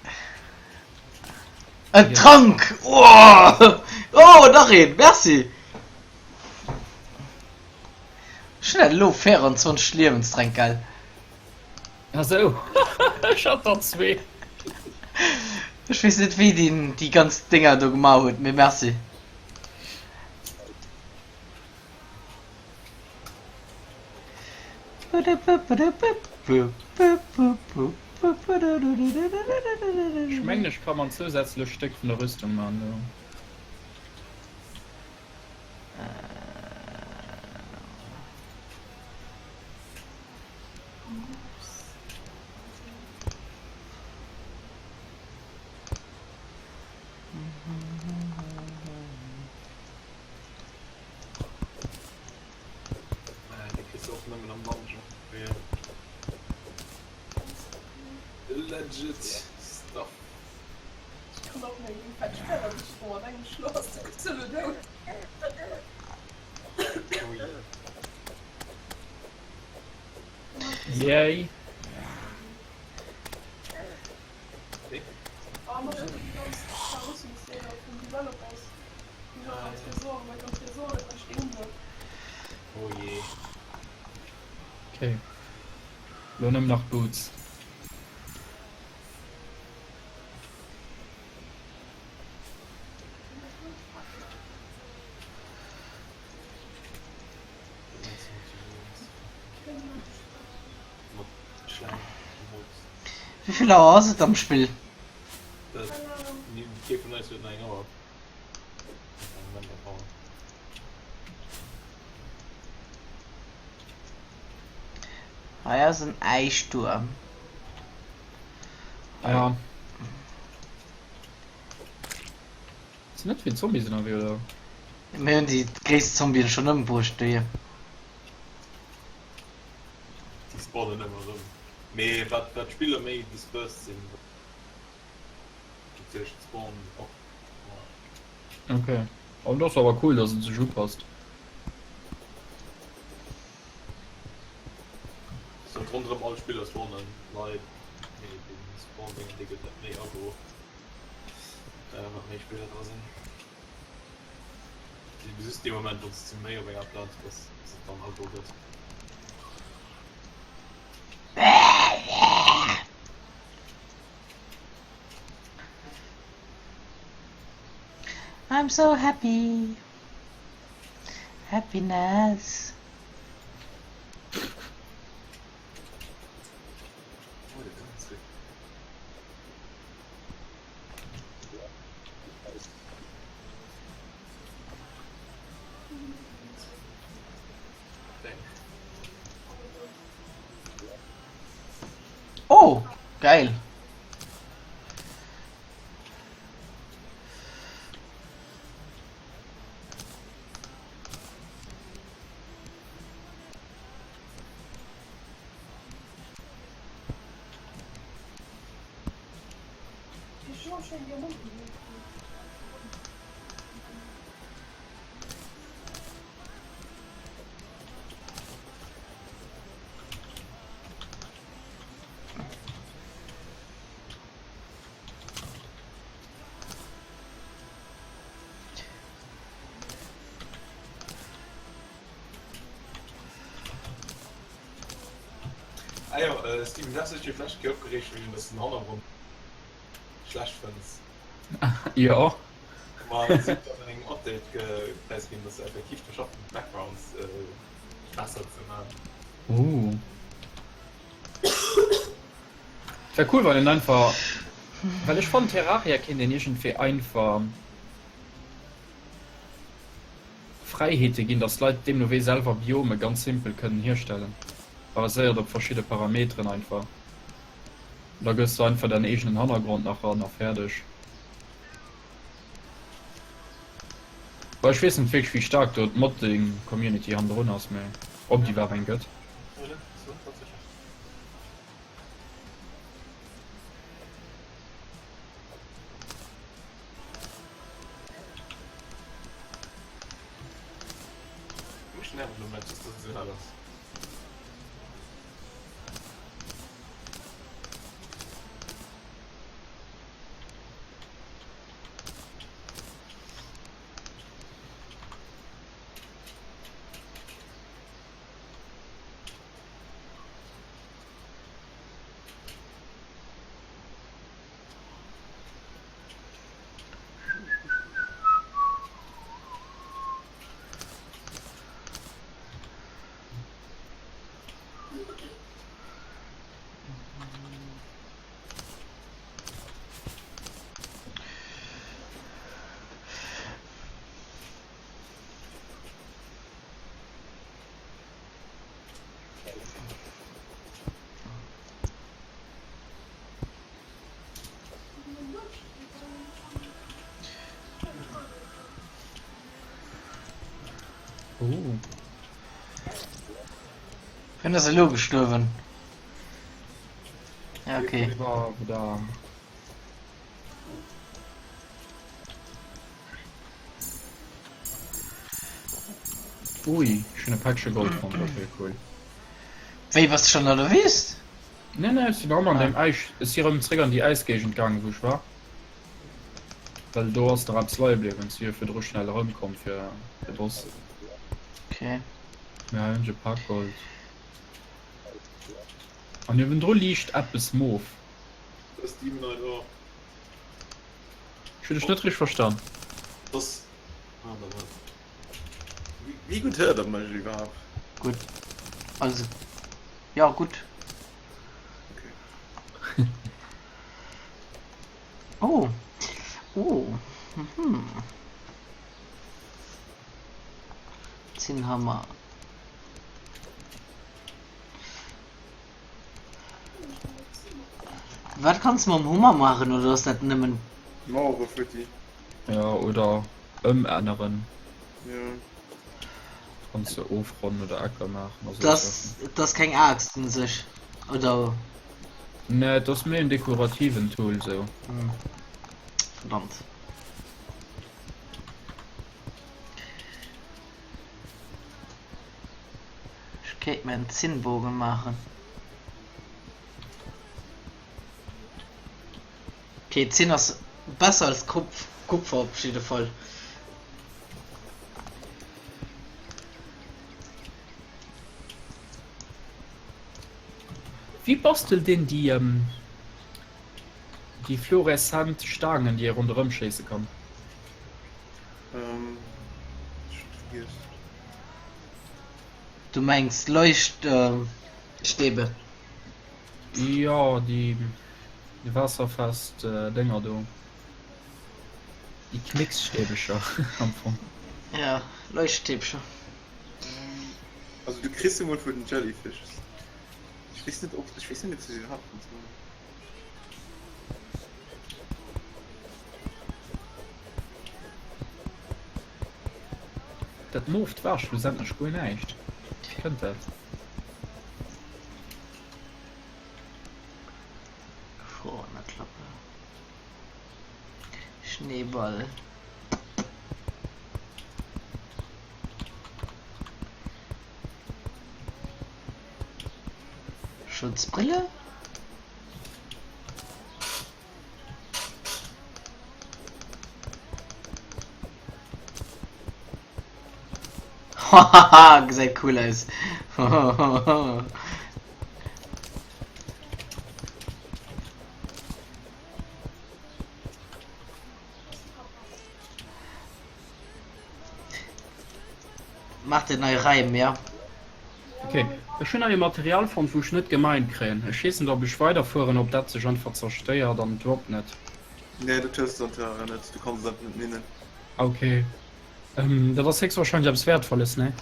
En Trank! Oh, oh nach een, merci! Ech hunn elo 24 Liewenstränk, gell? Ah sou, ech hat der zwee. Ech weess net wéi deen déi ganz Dénger do gemaach huet, mee merci. Ech mengen ech ka mer en zousätzlecht Stéck vun der Rüstung man do. Legit stuff. Yay. Okay. Lo nëmmen nach Boots. Wéi vill Auer ass et am Spill? Hei ass en Äistuerm. Ja. Sinn net vill Zombies ënnerwee oder? Mir hunn déi gréisst Zombien schonn ëmbruecht dohier. Déi spawnen ëmmer erëm. Mee wat wat d'Spiller méi dispersed sinn, natierlech d'Spawn och. Ok, an dat ass awer cool, dass et sech upasst. Sollt ronderëm all Spiller spawnen Leit, mee den Spawn Ding dee gëtt net méi aggro wat méi Spiller dra sinn. Just dee Moment wou s de méi op enger Plaz bass, dass et dann aggro gëtt. I'm so happy, happiness. Ah jo, Steven, du has dech jo d'lescht Kéier opgereegt wéi dass den Hannergrond schlecht fënns. Jo. Ma si huet dann an engem Update präisginn, dass se effektiv dru schaffen d'Backgrounds besser ze man. Ooh. Wär cool wann een einfach, well ech fannen Terraria kéint een iergendwéi einfach Fräiheete ginn, dass d'Leit deemno wéi selwer Biome ganz simpel kënnen hierstellen, baséiert op verschidde Parameteren einfach. Da gëss de einfach däin eegenen Hannergrond nach ran a fäerdeg. Well ech weess net wierklech wéi staark do d'Modding Community hannendrun ass, mee ob et iwwerhaapt eng gëtt. Mech nervt elo net, dass dat esou hell ass. Oh. Wien ass elo gestuerwen? Ja, okay. War da. Ui, ech hunn e Päckche Gold fonnt, dat wier cool. Wéi, bass de schonn an der Wüst? Nee, nee, ech sinn erëm an deem Äis, ech si erëm zréck an déi Äisgéigend gaangen, wou ech war. Well do ass nach eppes leie bliwwen, si jo virdru schnell erëmkomm fir de Boss. Okay. Mä hei hunn ech e Pak Gold. An niewendru liicht eppes mof. Das Demon Knight war. Ech hunn dech net richteg verstan. Das. Ah, da war. Wéi gutt héiert der mech iwwerhaapt? Gutt. Also, jo, gutt. Okay. Oh. Oh. Mhm. Zinnhammer. Wat kanns de mam Hummer maachen oder ass dat nëmmen. Mauere futti. Ja, oder ëmänneren. Ja. Kanns de ofronnen oder Ecker maachen a sou Dat Saachen. ass keng Aaxt un sech, oder? Nee, et ass méi en dekorativen Tool sou. Hm. Verdammt. Ech kéint mir en Zinnbogen maachen. Okay, Zinn ass besser als Kupf Kupfer op jidde Fall. Wie bastelt een déi déi fluoreszent Staangen déi ee ronderëm schéisse kann? Ähm, ech hunn vergiess. Du mengs Leuchtstäbe? Jo, déi waasserfest Dénger do. Déi Knécksstäbecher am Fong. Ja, Leuchtstäbcher. Also du kriss se mol vun den Jellyfishes. Ech weess net ob, ech weess net ob se se iwwerhaapt kanns man. Dat mooft war schlussendlech guer näischt. Wéi kënnt dat? Gefrorener Klappe. Ball. Schutzbrille? Hahaha, gesäit cool aus. Maach dir nei Reim, ja. Ok, ech hunn hei e Material fonnt wou ech net gemeint kréien. Ech weess net ob ech weiderfueren, ob dat sech einfach zerstéiert an droppt net. Nee, dat hues de an Terraria net, du kanns et einfach net minen. Ok, dat ass héchstwahrscheinlech eppes Wäertvolles, ne?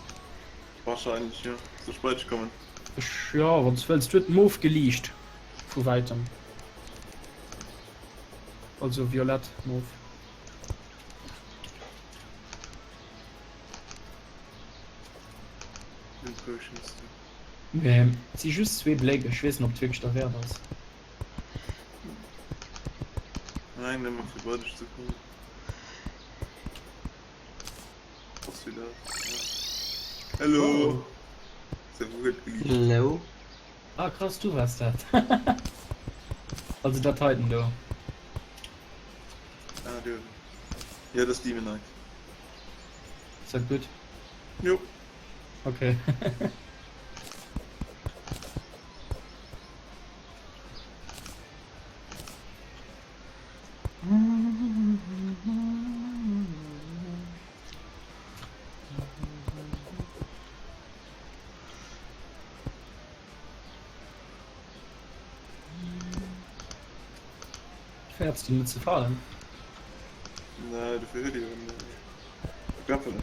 Wahrscheinlech jo. Soll ech bei dech kommen? Ech, jo, wann s wëlls. Du huet mof geliicht vu wäitem. Also violett mof. Nee, et si just zwee Bléck, ech weess net ob et wierklech derwäert ass. Nein, nëmme fir bei dech ze kommen. Ass wéi dat. Hello! Servus huet geliicht. Hello. Ah krass, du wars dat. Also dat heiten do. Ah, du. Ja, dat ass Demonite. Ass dat gutt? Jo. Okay. Fäerts du net ze falen? Nee, dofir huet ee jo en Grappler.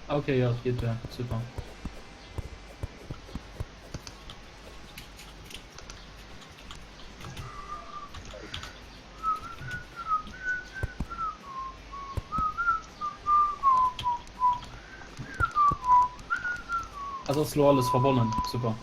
Okay, ja, et geet duer. Super. Et ass lo alles verbonnen, super.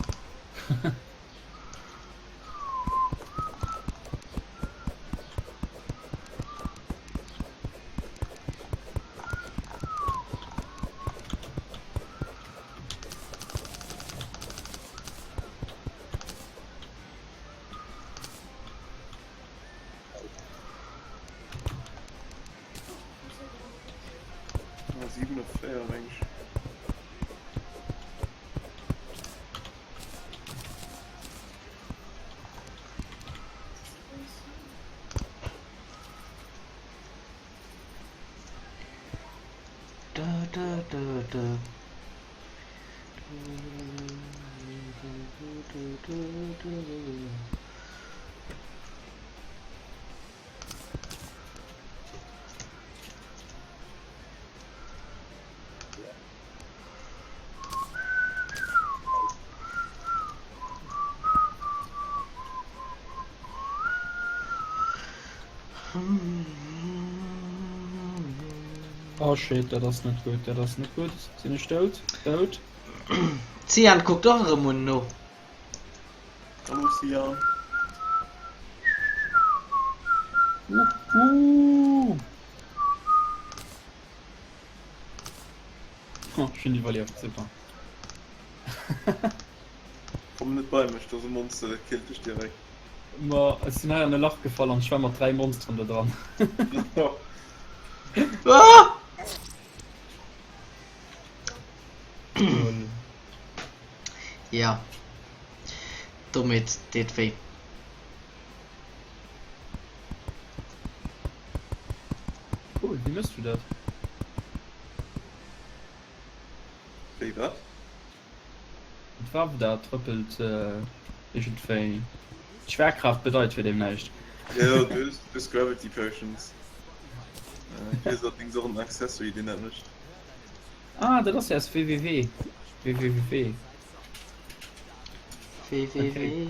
Ah, 7 op 4 mensch. Da, da, da, da. Oh shit, dat ass net gutt, dat ass net gutt. Sinn ech dout? Dout? D'Sian kuckt och erëm un no. Hallo Sian. Uhu! Oh, ech hunn iwwerlieft, super. Komm net bei mech, do ass e Monster, dat killt dech direkt. Ma ech sinn hei an e Lach gefall an ech war mat 3 Monsteren do dran. Ah! Lol. Ja. Dommheet deet wéi. Cool, wéi mëss du dat? Wéi wat? D'Faarf da trëppelt iergendwéi. D'Schwerkraft bedeit fir deem näischt. Jo, du hues, du hues Gravity Potions. Du hues allerdings och en Accessory, deen dat mécht. Ah, dat ass jo aus WWW. WWW. WWW.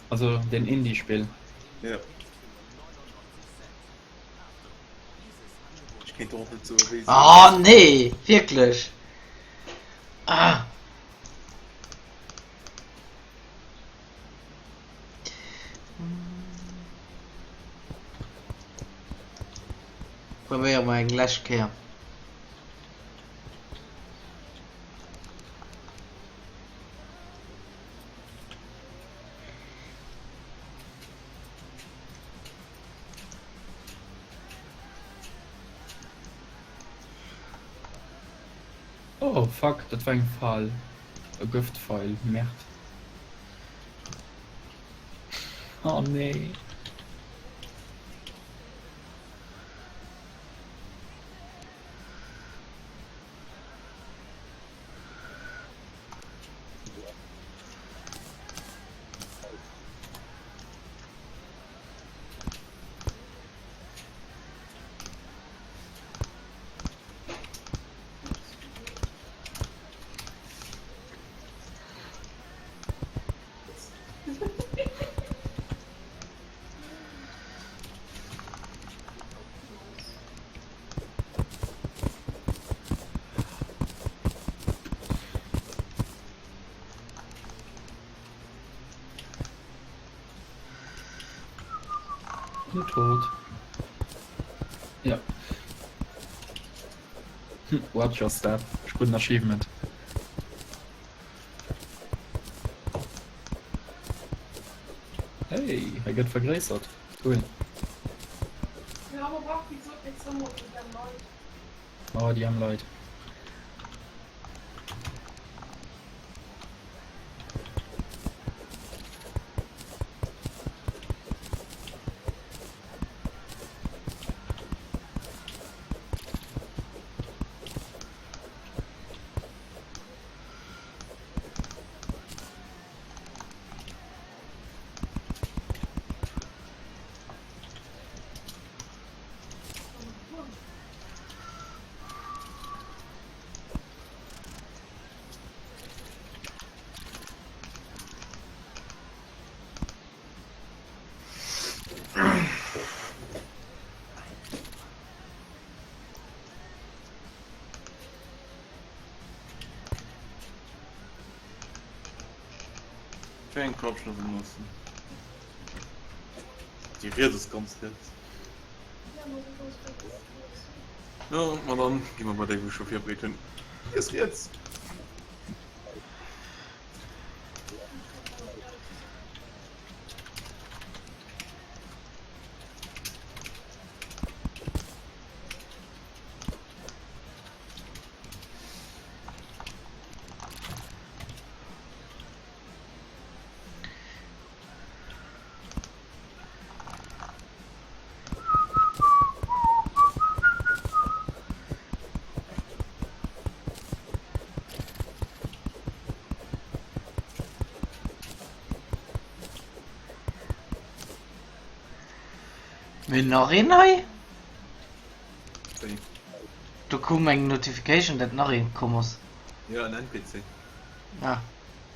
Also den Indie-Spill. Ja. Ech kéint och net soen, wéi se. Oh nee, wierklech? Ah. Probéiere mer eng lescht Kéier. Oh fuck, dat war eng Fal. E Gëftpfeil, Merde. Oh nee. Bin tot. Ja. Watch your step. Ech krut en Achievement. Hey, hei gëtt vergréissert. Cool. Ja, man braucht wie gesagt nichts ëmmer fir déi arm Leit. Oh, déi arm Leit. Wéi eng Corruption ass am noosten? Déi riets ass ganz riets. Jo, ma dann gi mer bei déi wou ech scho virbereet hunn. Déi ass riets. Mir hunn nach een hei? Wéi? Do koum eng Notification dat nach een komm ass. Jo, en NPC. Ah.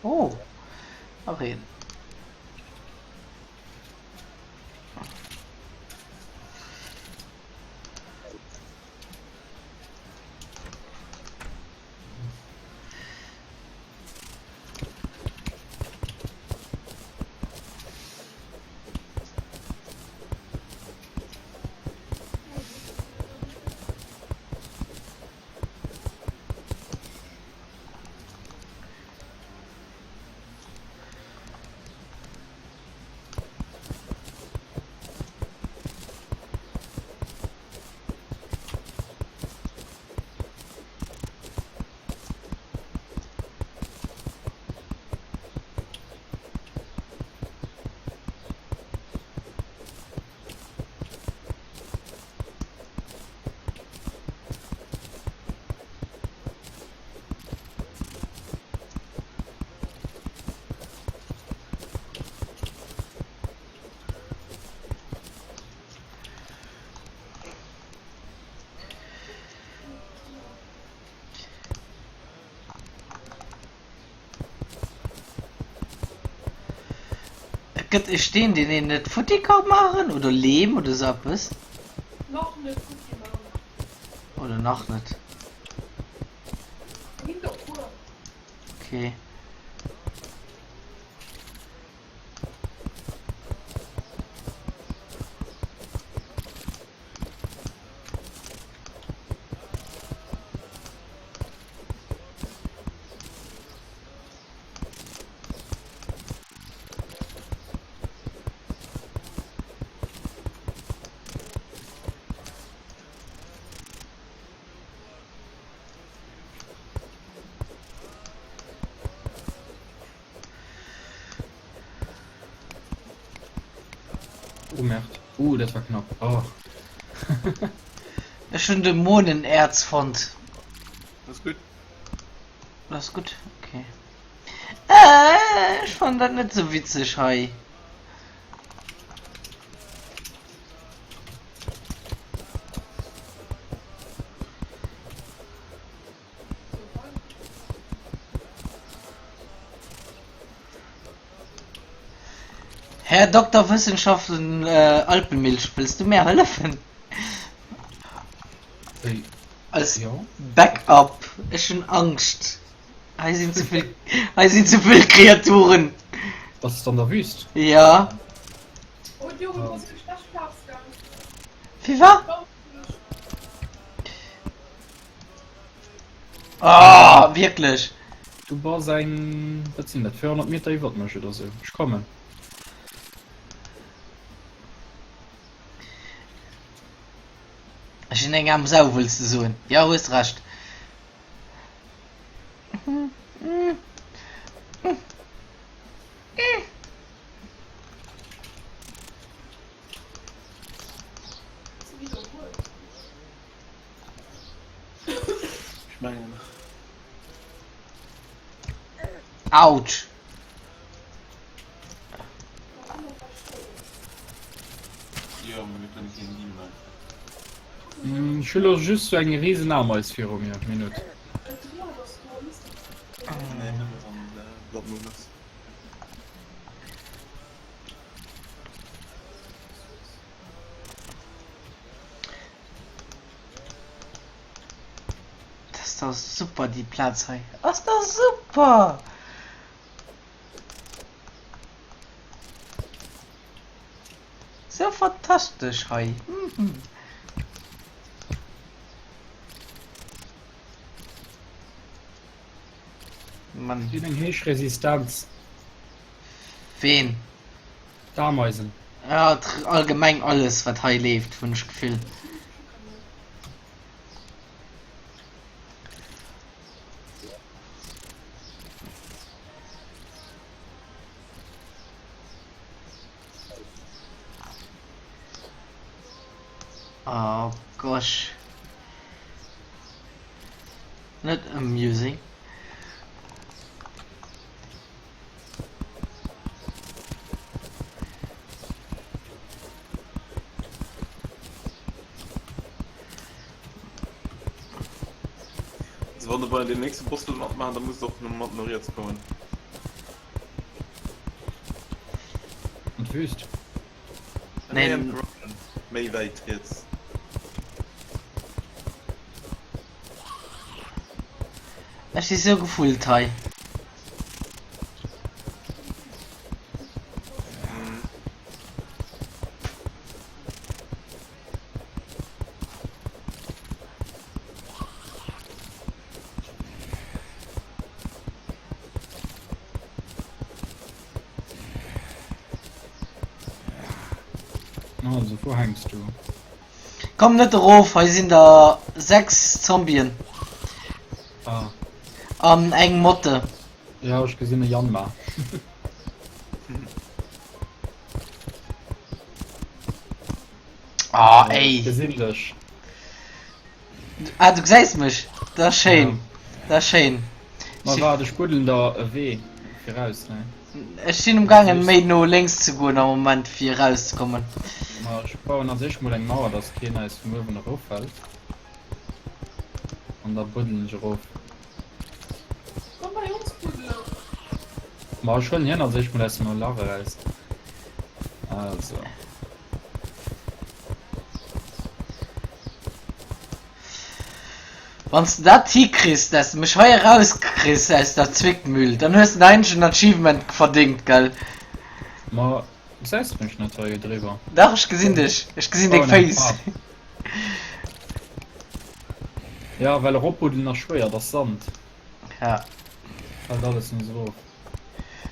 Oh. Nach een. Et gëtt e Steen, deen een net futti ka maachen, oder Leem oder sou eppes. Nach net futti maachen. Oder nach net. Do ginn der e puer. Okay. Oh Merd. Uh, dat war knapp. Oh. Ech hunn Dämonenerz fonnt. Dat ass gutt. Dat ass gutt, okay. Äh, ech fannen dat net sou witzeg hei. Här Dokter Wissenschaften Alpenmilch, wëlls du mär hëllefen? Als Backup, ech hunn Angscht. Hei sinn ze vill, hei sinn ze vill Kreaturen. Bass de an der Wüst? Ja. Wie war? Oh, wierklech? Du bass eng, wat sinn dat, 400 Meter iwwert mech oder sou. Ech kommen. Ech sinn eng aarm Sau, wëlls de soen? Jo, hues Recht. Ech mengen. Autsch! Jo, mee mir kënne keen Deal maachen. Ech hu lo just sou eng riesen Ameis viru mir. Minutt. Nee, nëmme wann Blood Moon ass. Dat ass dach super déi Plaz hei. Ass dach super! Sou fantastesch hei. Mann. Si hunn eng héich Resistenz. Ween? D'Ameisen. Ja, allgemeng alles wat hei leeft, hunn ech d'Gefill. Oh gosh. Net amusing. Also wann du bei dem nächste Boss wëll matmachen, da muss du och mat no riets kommen. An d'Wüst? Nee, an d'Corruption. Méi wäit riets. Ech si sou gefullt hei. Also, wou hänks du? Komm net erof, hei sinn der 6 Zombien. Ah. An eng Motte. Ja, ech gesinn e Janma. Ah, ey. Ech gesinn dech. Ah, du gesäis mech. Dat ass schéin. Ja. Dat ass schéin. Ma waart, ech buddelen der e Wee fir raus, ne? Ech sinn um gaangen méi no lénks ze goen am Moment fir eraus ze kommen. Ma ech bauen als éischt mol eng Mauer, dass keen eis vun uewen eroffält. An da buddelen ech erof. Komm bei ons buddelen. Ma ech huelen hien als éischt mol aus dem Lach eraus. Also. Wanns de dat hikriss, dass de mech hei erauskriss aus der Zwickmühl, dann hues de eigentlech en Achievement verdingt, gell? Ma gesäis de mech net hei driwwer? Dach, ech gesinn dech, ech gesinn deng Féiss. Ja, well eropbuddelen ass schwéier, et ass Sand. Ja. Fällt alles nees erof.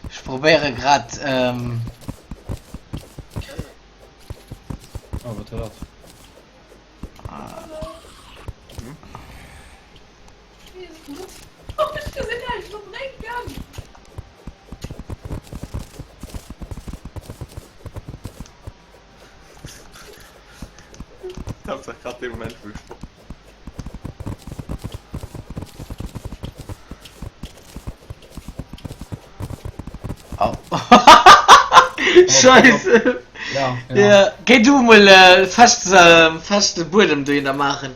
Ech probéiere grad, ähm. Oh, wat war dat? Haaptsaach grad dee Moment wou ech fort. Au. Scheisse. Ja, ja. Ja, géi du mol fest, feste Buedem dohinner maachen.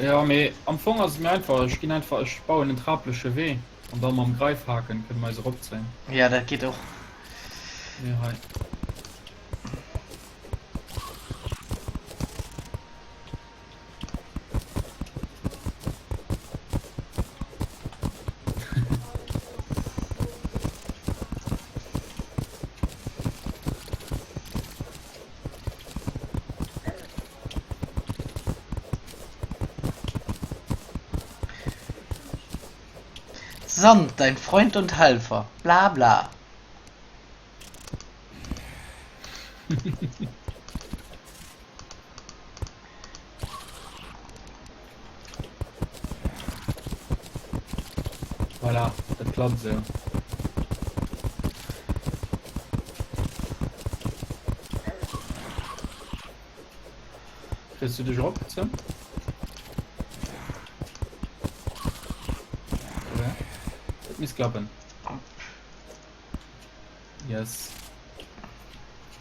Ja, mee am Fong ass et méi einfach, ech ginn einfach, ech bauen en trapleche Wee an da mam Greifhaken kënne mer eis eropzéien. Ja, dat geet och. Mee hei. Sand, dein Freund und Helfer, bla bla. Voilà, dat klappt esou. Kriss du dech erop, Tim? Oder? Dat misst klappen. Yes.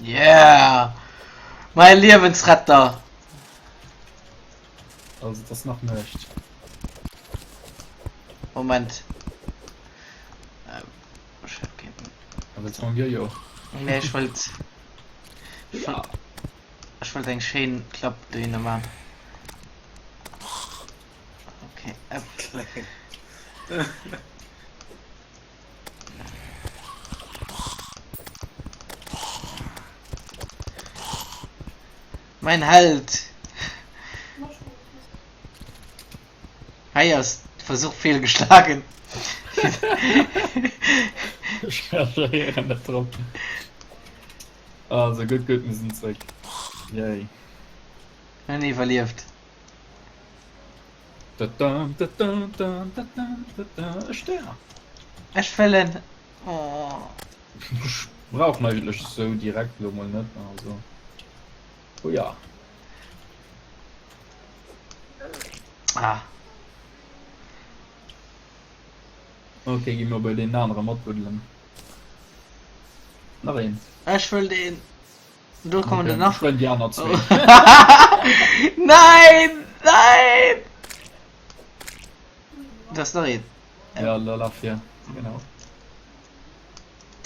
Yeah! Mein Liewensretter! Also, das nach Nuecht. Moment. Wëlls mam Jojo? Nee, ech wollt. Ech wollt, ech wollt eng schéin Klapp dohinner man. Okay, up. Mein Held! Hei ass de Versuch feelgeschlagen. Ech reagéieren net drop. Also gutt, gutt, mir sinn zréck. Yay. Mir hunn iwwerlieft. E Stär. Ech wëll en. Oh. Ech brauch en eigentlech sou direkt lo mol net, also. Oh ja. Ah. Ok, gi mer bei deen anere matbuddelen. Nach een. Ech wëll deen. Do kommen der nach. Ech wëll déi aner zwee. Nein! Nein! Da ass nach een. Ja, da laf hier. Genau.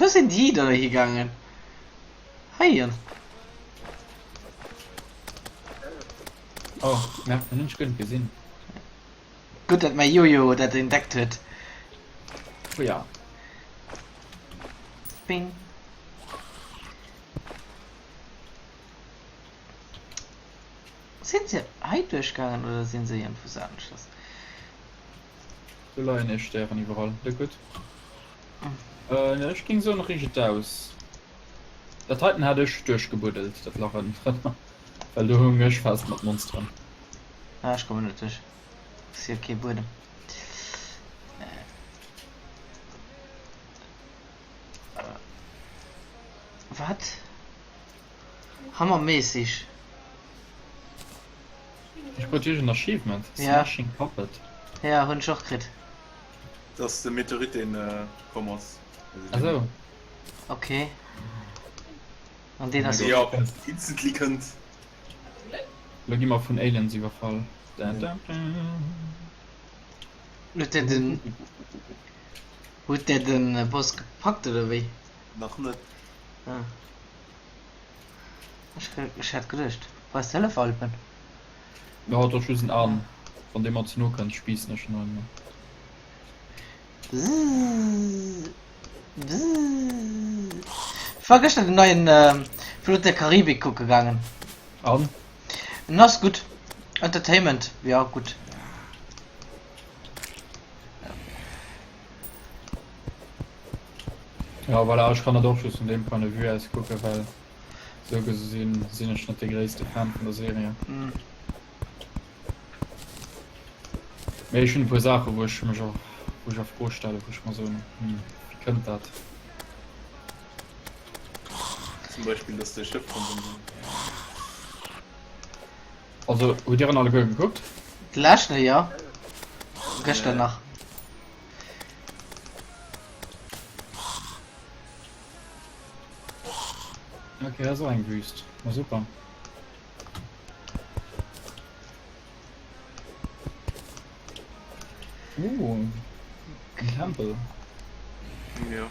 Wou sinn déi da higaangen? Heihin. Oh, merk, den hunn ech guer net gesinn. Gutt, dat mäi Jojo dat entdeckt huet. Oh ja. Bing. Sinn se hei duerchgaangen oder sinn se iergendwou aneschters? Do leien ee Stären iwwerall. De gutt. Äh, ech ging soen, riicht et aus. Dat heiten hat ech duerchgebuddelt, dat Lach ënnen drënner. Well do houng ech fest mat Monsteren. Ah, ech kommen net duerch. Ass hier kee Buedem. Wat? Hammermäßig. Ech krut iergend Achievement. Ja. Smashing Puppet. Ja, hunn ech och kritt. Dat ass de Meteorit deen komm ass. Ah sou. Okay. An deen ass. Jo, instantly kënnt. Lo gi mer vun Aliens iwwerfall. Da, da, da. Huet der den. Huet der den Boss gepackt oder wéi? Nach net. Ah. Ech, ech hat geduecht, brauchst Hëllef, Alpen? Jo, et ass just en An. Wann dee mer ze no kënnt, spiissen ech en un. Bzzz. Bzzz. Ech war gëschter den neien Fluch der Karibik kucke gaangen. An? En ass gutt. Entertainment, ja gutt. Ja, voilà, ech kann dat och just vun deem Point de vue aus kucken, well sou gesinn sinn ech net de gréisste Fan vun der Serie. Mm. Mee ech hunn e puer Saachen, wou ech mech och, wou ech a Fro stellen, wou ech mer soen, hm, wéi kënnt dat? Zum Beispill, dass de Schëff konnt ëmbauen. Also hutt Dir en alleguer gekuckt? De leschten, jo. Gëschter nach. Ok, dat ass och eng Wüst. Ma super. Uh, en Tempel. Jo.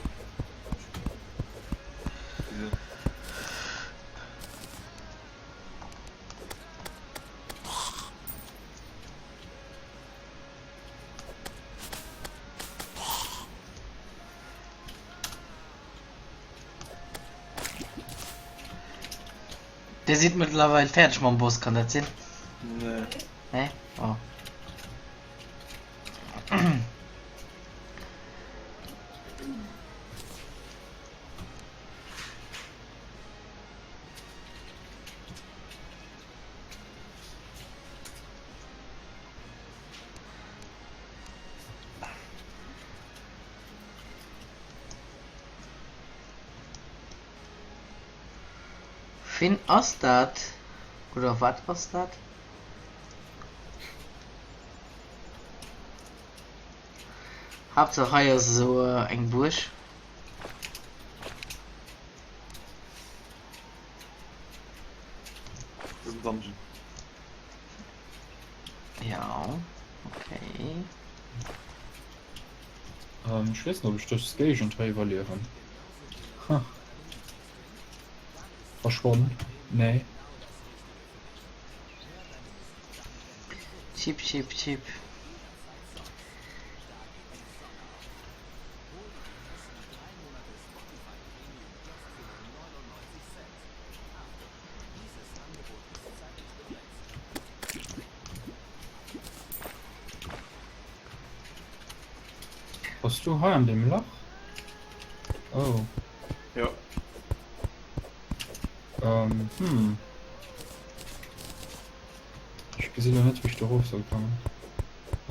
Dir sidd mëttlerweil fäerdeg mam Boss, kann dat sinn? Nee. Nee? Oh. Ween ass dat? Oder wat ass dat? Haaptsaach hei ass esou eng Buerg. Dat ass en Dungeon. Ja, okay. Ähm, ech weess net, ob ech dës Géigend hei iwwerliewen. Ha. Verschwonn. Nee. Chip, chip, chip. Bass du hei an deem Lach? Oh. Jo. Ähm, hm. Ech gesinn lo net, wéi ech do erof soll kommen.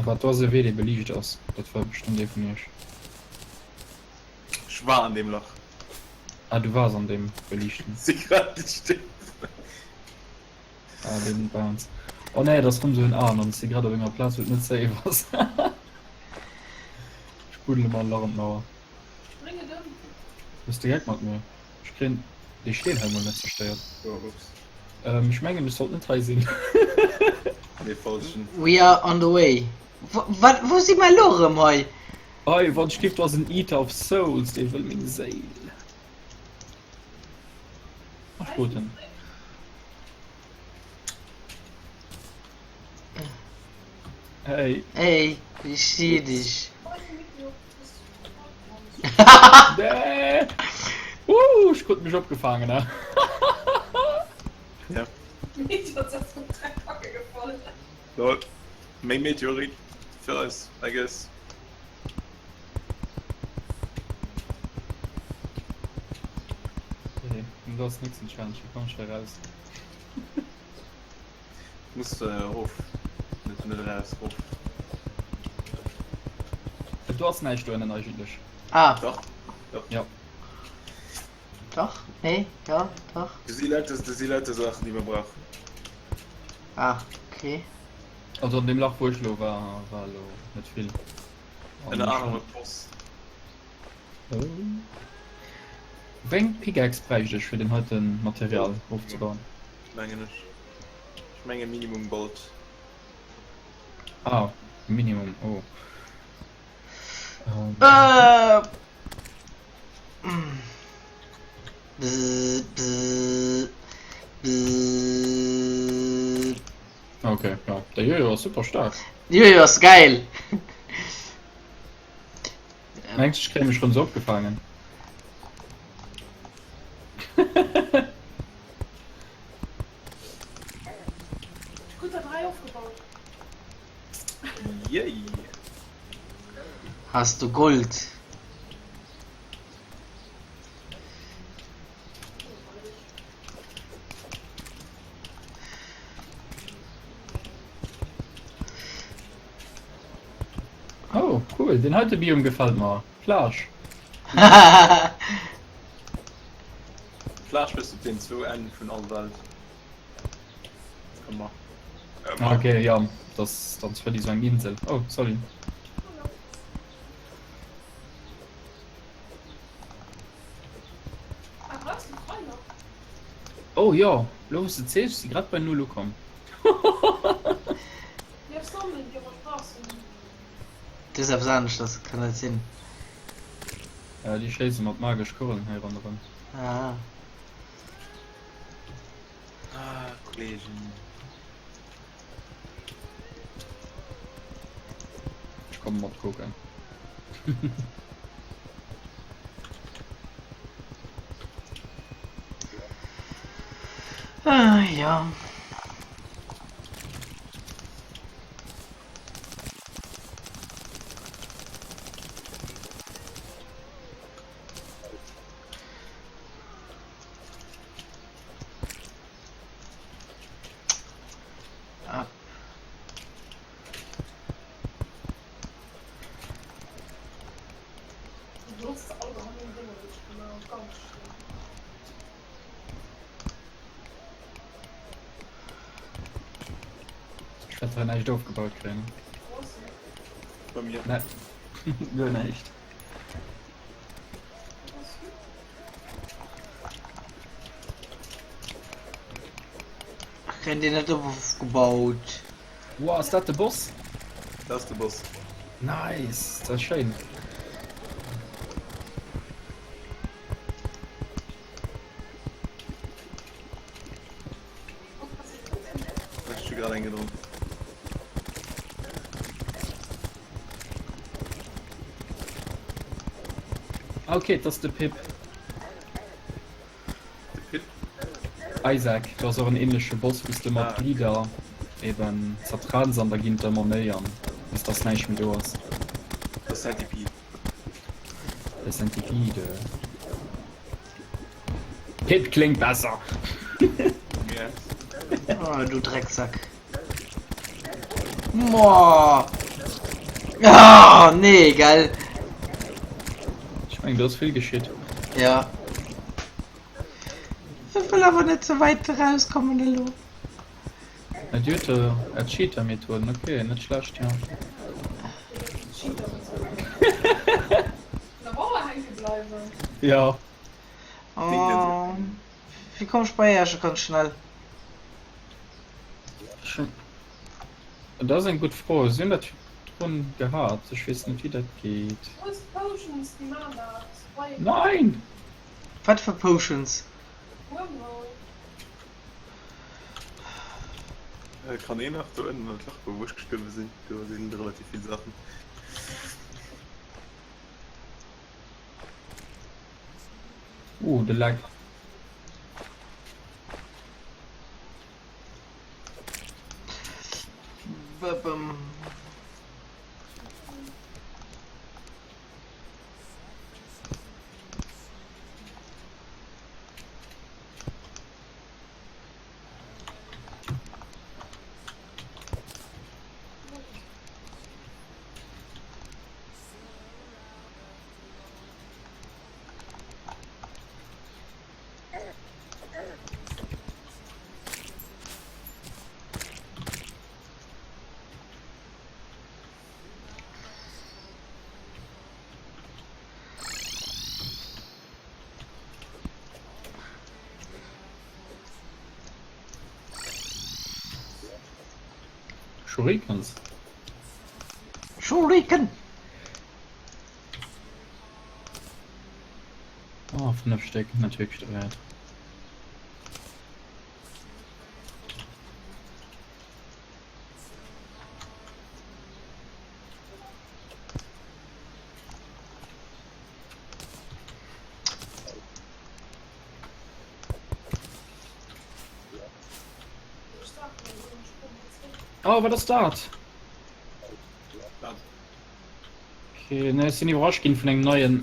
Awer do ass e Wee, dee beliicht ass. Dat war bestëmmt ee vun iech. Ech war an deem Lach. Ah, du waars an deem beliichten. Si grad gestéiert. Ah, deen Bounce. Oh nee, et ass rëm sou en Aen an ech si grad op enger Plaz, wou et net safe ass. Ech buddele mer e Lach an d'Mauer. Bréng et ëm. Hues de Geck mat mir? Ech kréien dee Steen hei mol net zerstéiert. Oh, ups. Ähm, ech mengen, ech sollt net hei sinn. Nee, falschen. We are on the way. Wat, wou si mer elo erëm hei? Hei, wann ech giff, do ass en Eater of Souls, dee wëll meng Séil. Ach, gut dann. Hey. Hey, ich sehe dich. Nee. Uh, ich krut mech opgefangen, ne? Ja. Lol. Méi Meteorit fir eis, I guess. Nee, do ass nix en Challenge, wéi kommen ech hei raus? Muss erof, net net eraus, erof. Do ass näischt do ënnen eigentlech. Ah. Dach, dach. Ja. Dach, nee, ja, dach. Do si lauter, do si lauter Saachen déi mer brauchen. Ah, okay. Also an deem Lach wou ech lo war, war lo net vill. Ënner anerem e Boss. Oh. Wéi eng Pickaxe bräicht ech fir deen heiten Material ofzebauen? Mengen ech. Ech menge Minimum Gold. Ah, Minimum, oh. Ähm. Äh. Bzz, bzz, bzz. Okay, ja. Der Jojo ass super staark. Jojo ass geil. Mengs du, ech kréie mech rëm sou opgefaangen? Gutt der 3 ofgebaut. Yay! Has du Gold? Oh, cool. Den heite Biom gefällt mer. Plage. Plage bist du den zwou Enn vun all Welt. Ëmmer. Ah, okay, ja, das dann zwar déi sou eng Insel. Oh, sorry. Oh jo, lo wou s de et sees, ech si grad bei Null ukomm. Du hues eppes aneschters, kann dat sinn? Déi schéisse mat magesch Kugeln hei ronderëm. Ah. Ah, Kollegen. Ech komme mat kucken. Ah, ja. Ab. Ech wäert hei näischt ofgebaut kréien. Bei mir. Nee. Guer näischt. Kréien déi net ofgebaut? Wow, ass dat de Boss? Dat ass de Boss. Nice, dat ass schéin. Ech hu grad eng gedronk. Ah, okay, et ass de Pip. De Pip? Isaac, do ass och en ähnleche Boss, wou s de mat Ah. Glieder eben zertrennst an da ginn et ëmmer méi an bis dass näischt méi do ass. De Centipede. De Centipede. Pip kléngt besser. Yes. Oh, du Drecksack. Moah. Ah, nee, gell. Ech mengen do ass vill geschitt. Ja. Ech wëll awer net ze wäit erauskommen elo. Adjuto a Cheater Methoden, ok, net schlecht, jo. Jo. Oh, wéi komm ech bei Iech ganz schnell? Dat ass eng gutt Fro. Si hunn dat virdrun gehat. Ech weess net wéi dat geet. Nein! Wat fir Potions? Kann een nach do ënnen an d'Lach goen, wou ech gestuerwe sinn? Do sinn relativ vill Saachen. Uh, de Lag. Bëbem. Shurikens. Shuriken! Oh, 5 Stéck, net wierklech derwäert. Oh, wat ass dat? Wat? Okay, ne, ech sinn iwwerrascht ginn vun engem neien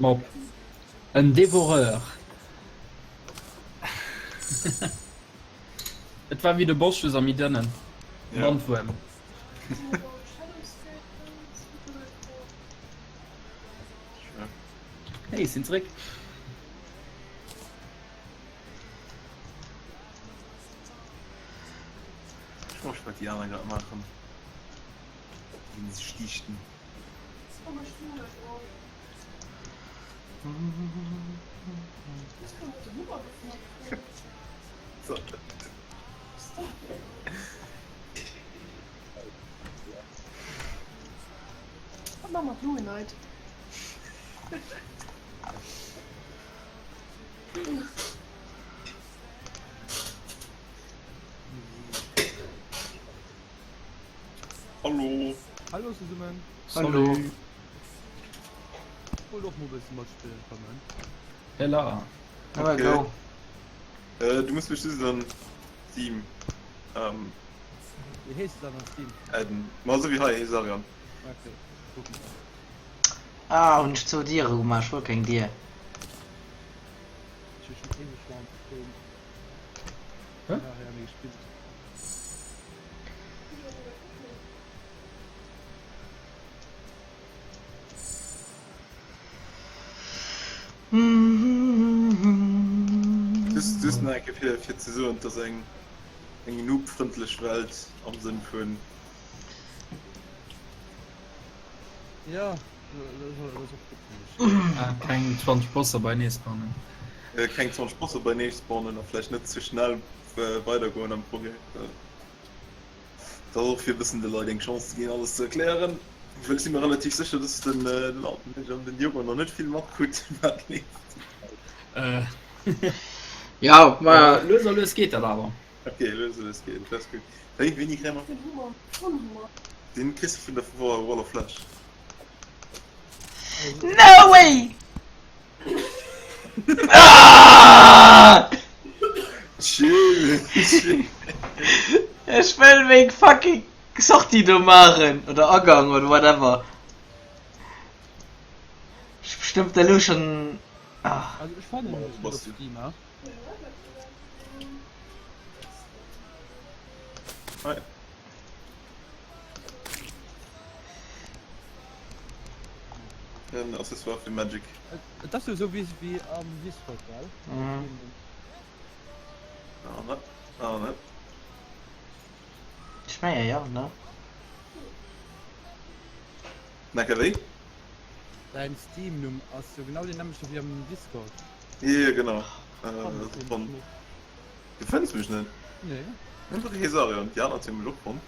Mob. En Dévoreur. Et war wéi de Boss just a méi dënnen. Ja. Bandwuerm. Hey, ech sinn zréck. froe mech wat déi aner grad maachen. Wéi se stiichten. Wat maache mer mat Luminite? Hallo. Hallo zesummen. Hallo. Wollt och mol bëssen matspillen kommen. Hella. Okay. Go. Äh, du muss mech just an Steam ähm, Wéi heesst du dann an Steam? adden. Ma sou wéi hei, Hesarion. Okay, kucken. Ah, hunn ech zwou Diere gemaach, ech wollt keng Dier. Ech hu schon éiweg laang keen Hä? Terraria méi gespillt. Just, just nach eng Kéier fir, fir ze soen, dass eng, eng noob-frëndlech Welt am Sënn vun. Ja, dat ass och gutt fir mech. Ah, keng 20 Bosser beinee spawnen. Keng 20 Bosser beinee spawnen a vläicht net ze schnell weidergoen am Progrès. Dat ass och fir e bëssen de Leit eng Chance ze ginn, alles ze erklären. Well ech si mer relativ sécher, dass den Altenmilch an den Diogo nach net vill matkritt, wat leeft. Ja, ma. Lues a lues geet dat awer. Ok, lues a lues geet et, dat ass gutt. Wéi, wéini kréie mer. Den Hummer, vun Hummer. Deen kriss de vun der Wall of Flesh. No way! Ah! Chill, chill. Ech wëll meng fucking Sortie do maachen oder Agang oder whatever. Ech bestëmmt elo schon. Ah. Also ech fannen dech net op Steam, ha? Hi. En Accessoire fir Magic. Et ass jo esou wéi wéi am Discord, well? Mhm. Ah, ne. Ah, ne. Ech menge jo, ne? Necker wéi? Däin Steam-Numm ass jo genau deen nämmlechte wéi am Discord. Jo, genau. Äh, Äh, Du fënns mech net? Nee. Einfach Hesarion, déi aner zwee hunn mech och fonnt.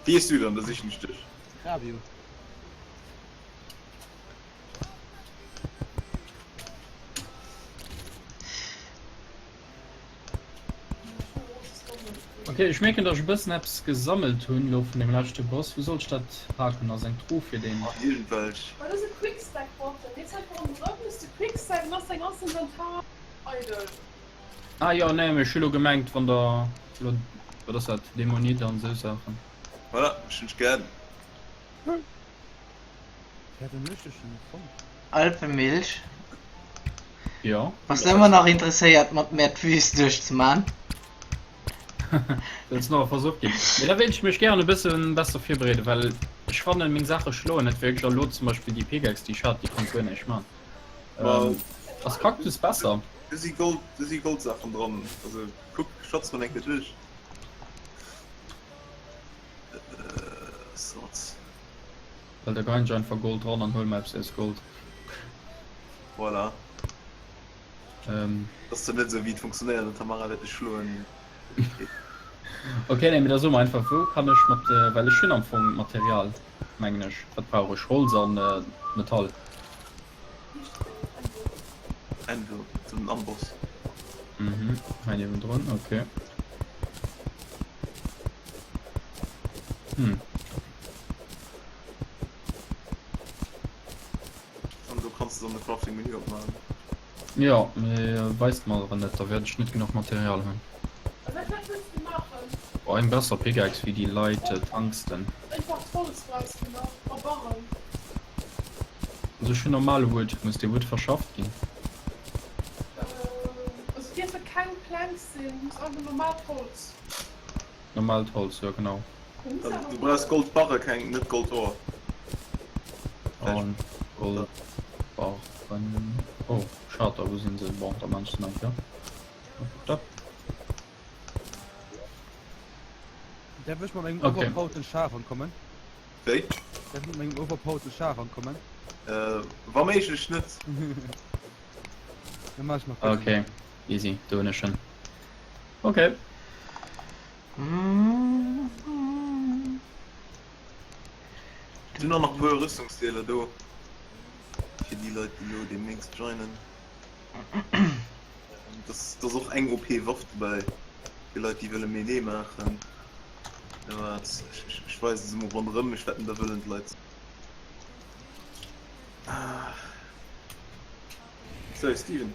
Wéi hees du dann? Da sichen ech dech. Rabio. Ok, ech mierken dass ech e bëssen eppes gesammelt hunn lo vun dem leschte Boss. Wou soll ech dat paken? Ass eng Truh fir deen. An iergendwelch. Wat ass e Quickstack Button? Gees einfach ronderëm, hues de Quickstack an ass däin ganzen Inventar eidel. Ah jo, nee, mee ech hu lo gemengt wann der lo, wat ass dat, Dämonit an esou Saachen. Voilà, ech hunn dech geadden. Wéi hat den ech dech denn fonnt? Alpemilch. Jo. Bass de ëmmer nach interesséiert mat mär d'Wüst duerchzeman? Wëlls nach e Versuch ginn? Mee da wéilt ech mech gären e bësse besser virbereeden, well ech fannen meng Saache schloen net wierklech. A lo zum Beispill déi Pickaxe déi ech hat, déi konnt guer näischt man. Ass Cactus besser? Do si Gold, do si Goldsaachen dran, also kuck, schwatz mol eng Kéier duerch. Swords. Well da geien ech einfach Gold dran an huel mer eppes aus Gold. Voilà. Ähm. Ass zwar net esou wéi et funktionéiert, an Tamara wäert dech schloen. Ok, nee, mee da so mer einfach wou kann ech mat, well ech hunn am Fong d'Material, mengen ech. Wat brauch ech? Holz an Metall. Anvil, den Amboss. Mhm, hei niewendrun, ok. Hm. An do kanns de dann de Crafting Menü opmaachen. Jo, mee weist mer awer net, da wäert ech net genuch Material hunn. A wat wat wëlls de maachen? Oh, eng besser Pickaxe wéi déi Light Tungsten. Einfach d'Holz brauchs de nach a Barren. Also ech hunn normal Wood, muss dee Wood verschafft ginn? Also et dierfe keng Planks sinn, du muss einfach normalt Holz. Normalt Holz, jo genau. Du brauchs Gold Barre, keng net Gold Ore. An Gold Barren. Oh, Schater, wou sinn se? Bon, da maan ech se nach eng Kéier. Hopp. Däerf ech mat mengem Okay. overpowerten Char rankommen? Wéi? Däerf ech mat mengem overpowerten Char rankommen? Äh, wa méiglech net. Dann mach ech nach kurz. Okay, easy, do hunn ech en. Okay. Et sinn och nach puer Rüstungsdeeler do fir déi Leit déi lo demnächst joinen. Dass dass och eng OP Waff dobäi fir Leit déi wëlle Melee maachen. Waart ech weisen se mol ronderëm, ech wetten da wëllen d'Leit. Sou Steven.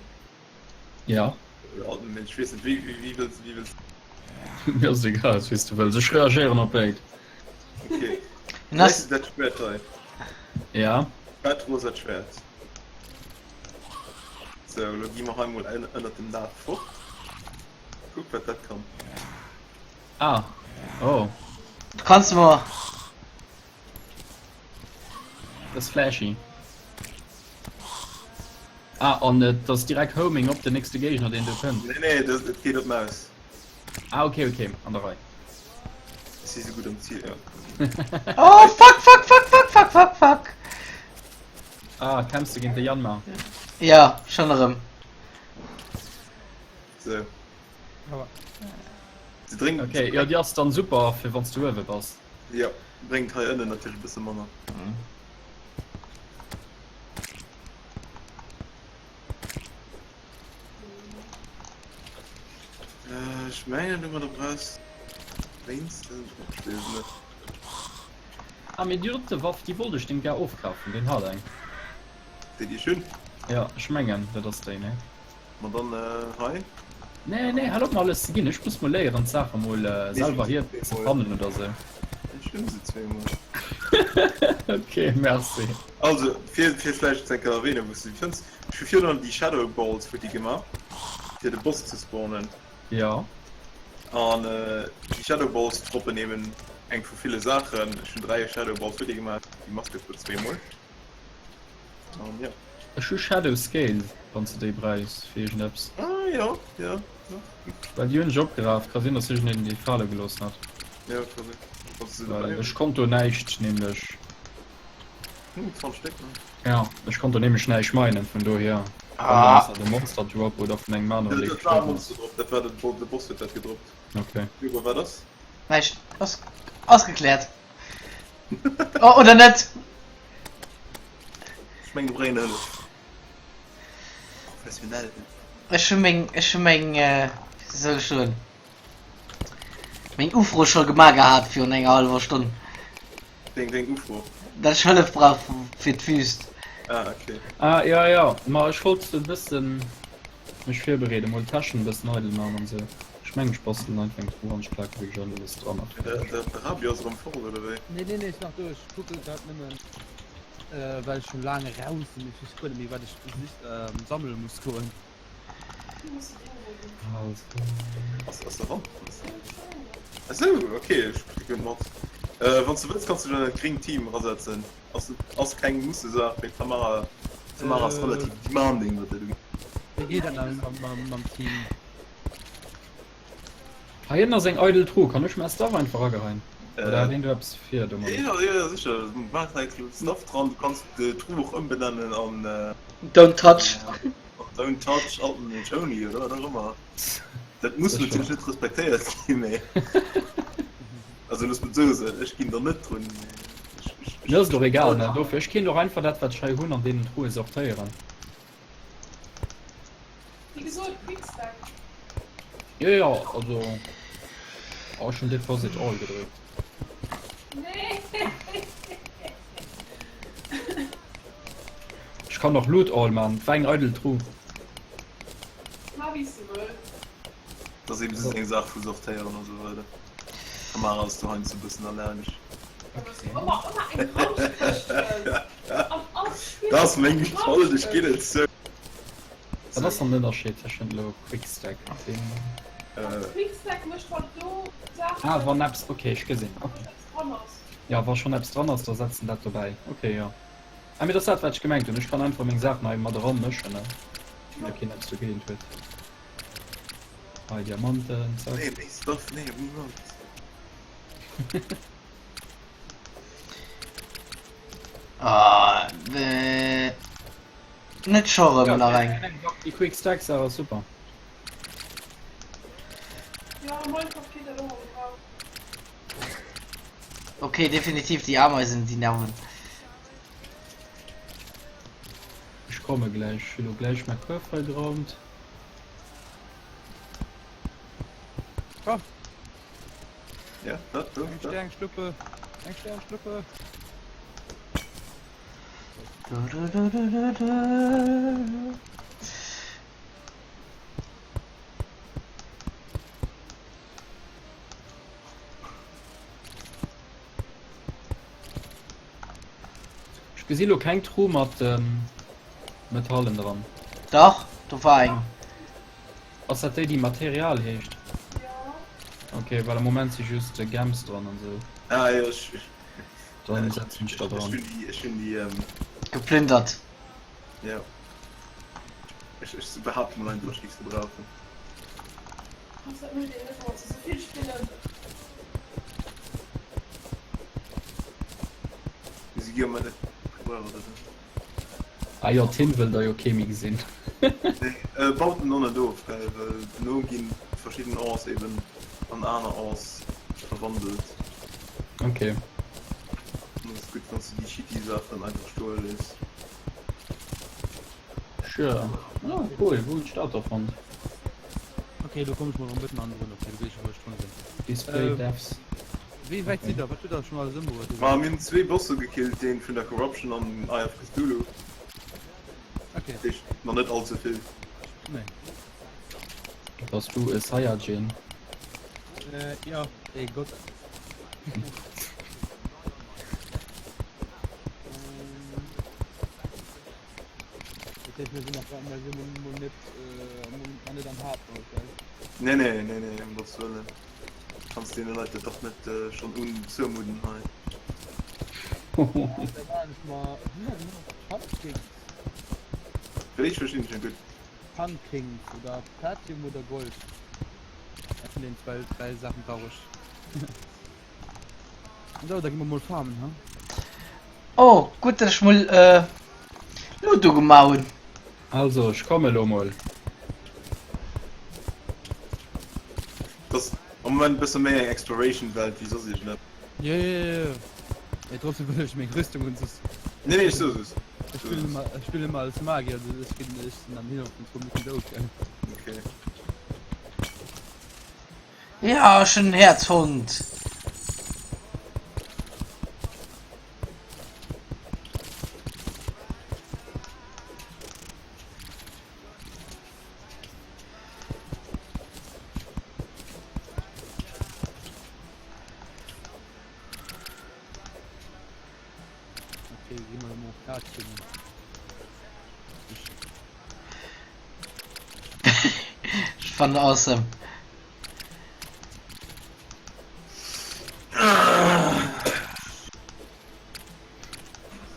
Ja. Ech weess net, wéi, wéi wëlls, wéi wëlls. Mir ass et egal, wéi s du wëlls. Ech reagéieren op béid. Okay. Gesäis du dat Schwäert hei? Ja. Dat rosat Schwäert. Sou, elo gi mer hei mol ënnert dem Daach fort. Kuck, wat dat kann. Ah. Oh. Du kanns mer. Dat ass flashy. Ah, an et ass direkt Homing op den nächste Géigner, deen do kënnt. Nee, nee, dat, dat geet op d'Maus. Ah, okay, okay, an der Rei. Ech si sou gutt am Ziel, ja. Oh, fuck, fuck, fuck, fuck, fuck, fuck, fuck. Ah, kämpfs du géint de Janmar? Ja, schon erëm. So. Aua. Se drénkt. Okay, jo, déi ass dann super, fir wann s du uewe bass. Jo, bréngt hei ënnen natierlech e bësse manner. Ech mengen domadder brauchs wéinstens, ech weess et net. Ah mee déi dote Waff déi wollt ech dem gär ofkafen, deen hat eng. Déi déi ech hunn? Jo ech mengen dat ass déi, nee? Ma dann hei. Nee nee hal op mer alles ze ginn, ech muss mol léieren d'Saache mol selwer hier ze fannen oder sou. Ech hunn se zweemol. Ok merci. Also fir fir vläicht eng Kéier erwähnen wou s de déi fënns, ech hu virun allem déi Shadow Balls futti gemaach fir de Boss ze spawnen. Jo. An déi Shadow Balls droppen eben eng vu ville Saachen. Ech hunn 3 Shadow Balls futti gemaach, déi Mask huet zweemol. An jo. Ech hu Shadow Scales, wann s de déi brauchs fir iergendeppes. Ah jo, jo, jo. Well déi hunn ech opgeraf. Ka sinn, dass iergendeen déi fale gelooss hat. Jo, ka sinn. Wann s de se dobäi Well hues. ech konnt do näischt nämlech. Hm, 20 Stéck, ne? Ja, ech konnt do nämlech näischt minen, vun dohier kann sinn, Ah. dass dat e Monster Drop oder vun engem aneren, dee Dat war e gestuerwen ass. Monster Drop, dat war de de Boss huet dat gedroppt. Okay. Hugo, wat ass? Näischt. Ass, ass gekläert. Oh, oder net? Ech mengen, du bréngen Hëllef. Professionell Hëllef. Ech hu meng, ech hu meng, äh, wéi soll ech soen, meng Ufro scho gemaach gehat virun enger hallwer Stonn. Deng, deng Ufro? Dat ech Hëllef brauch fir d'Wüst. Ah, okay. Ah, ja, ja, ma ech wollt e bëssen mech virbereeden, mol d'Täschen e bëssen eidel man an sou. Ech mengen, ech bastelen einfach eng Truh an ech plake wierklech alles dran. De Rabio ass erëm fort, oder wéi? Nee, nee, nee, ech sinn nach do. Ech kucke grad nëmmen, well ech schonn laang eraus sinn. Ech weess guer net méi, wat ech sammele muss goen. Ass ass der Wand? Esou, okay, ech kritt mat. Wann s du wëlls, kanns du dech an dat gréngt Team erasetzen. Ass ass keng Mussesaach, mee d'Tamara d'Tamara ass relativ demanding, wat dat ugeet. Wéi geet dat nach mam Team? Hei ënnen ass eng eidel Truh, kann ech mäi Stuff einfach ageheien? Oder hat een do eppes vir domat? Jo, jo, sécher, maach däi Stuff dran, du kanns d'Truh och ëmbenennen an. Don't touch. Don't touch, Alten Only oder wat och ëmmer. Dat muss natierlech net respektéiert ginn, mee. Also looss mol esou soen, ech ginn der net drun, mee ech, ech, Mir ass et och egal, ne, dofir, ech kéint och einfach dat wat ech hei hunn an deenen Truhe sortéieren. Wéi gesot, Quickstack. Jo, jo, also, oh, ech hunn Deposit all gedréckt. Nee! Ech kann och Loot all man, et war eng eidel Truh. Mar wéi s de wëlls. Dat ass eben esou eng Saach vu sortéieren a sou weider. Tamara ass do heiansdo e bëssen allergesch. Dat ass meng Schold, ech ginn et zou. Wat ass dann den Ënnerscheed tëschent elo Quickstack an deem? Ah, wann eppes, ok, ech gesinn, ok. Jo, wa schonn eppes dran ass, da setz en dat dobäi, ok, jo. Ah, mee dat ass dat, wat ech gemengt hunn, ech kann einfach meng Saachen hei mat eranmëschen, ne, wann do keen eppes dogéint huet. Hei Diamanten, zack. Nee, méi Stuff, nee, niemals. Ah, net scho rëm nach eng. Déi Quick Stack Saach ass super. Ja, Minecraft geet dat och am Grau. Okay, definitiv déi Ameisen, déi nerven. Ech komme gläich, ech hu lo gläich mäi Kuerf freigeraumt. Komm. Ja, dat, dat, Eng Sternschnuppe. Eng Sternschnuppe. Du, du, du, du, du. Ech gesi lo keng Truh mat Metallen dran. Dach, do war eng. Ass dat déi déi Material heescht? Jo. Ok, well am Moment si just Gems dran an sou. Ah jo, ech. Dann setzen ech der dran. Ech hunn déi, ech hunn déi. Geplündert. Jo. Ech, ech behaapte mol einfach, ech géif se brauchen. Dat mécht een net mat esou vill spillen. Si gi ëmmer net gebraucht oder sou. Ah jo, d'Hinn wëll der jo kee méi gesinn. Nee, baut en och net of, gell, well dono ginn verschidden Ores eben an aner Ores verwandelt. Ok. Dann ass et gutt, wann s de déi shitty Saachen einfach stoe léiss. Sure. Ah, cool, wou hunn ech dat da fonnt? Ok, do komm ech mol erëm bëssen an drun, ok, do weess ech wou ech drun sinn. Display Ähm. Devs. Wéi wäit sidd der? Wat hutt der schonn alles ëmbruet? Ma mir hunn zwee Bosse gekillt, deen vun der Corruption an den Eye of Cthulhu. Ok. Dat heescht nach net all ze vill. Nee. Bass du e Saiyajin? Äh, jo, ee Gott. Dat heescht, mir sinn nach, mir sinn mol net, nach net am Hardmode, gell? Nee, nee, nee, nee, ëm Gottes Wëllen. Kanns deene Leit dat dach net schonn un zoumudden hei. Da maan ech mer Pumpkins. Wéi? Ech verstinn dech net gutt. Pumpkins oder Platinum oder Gold. Eng vun den zwou, dräi Saachen brauch ech. Sou, da gi mer mol farmen, ha? Oh, gutt dat ech mol Luut ugemaach hunn. Also, ech komme lo mol. Dat ass am Moment e bësse méi eng Exploration-Welt wéi soss iergendeppes. Jo, jo, jo, jo. Mee trotzdem wëll ech meng Rüstung hunn, soss. Nee, nee, ech soos es. Ech spillen ëmmer, ech spillen ëmmer als Magier, also ech ginn, ech sinn am Himmel vun zwou Minuten dout, gell. Okay. Ja, ech hunn en Häerz fonnt. Okay, gi mer emol Platinum. Ech fannen awesome.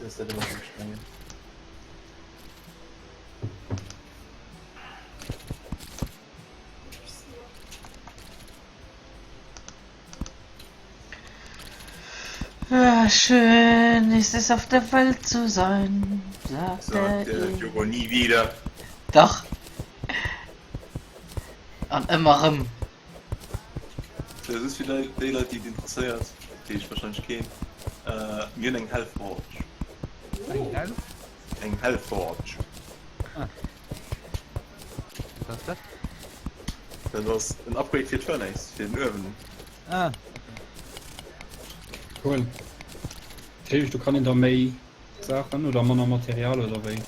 Ist dat ëmmer anstrengend. Ah, schön ist es auf der Welt zu sein, sagt Sagt der der I. Jogo nie wieder. Dach. An ëmmer rëm. So, soss fir déi déi Leit déi et interesséiert, déi ech wahrscheinlech keen, mir hunn eng Hellforge. Eng Hell? Eng Hellforge. Ah. Wat ass dat? Dat ass en Upgrade fir d'Furnace, fir den Uewen. Ah. Cool. Dat heescht, do kann een da méi Saachen oder manner Material oder wéi?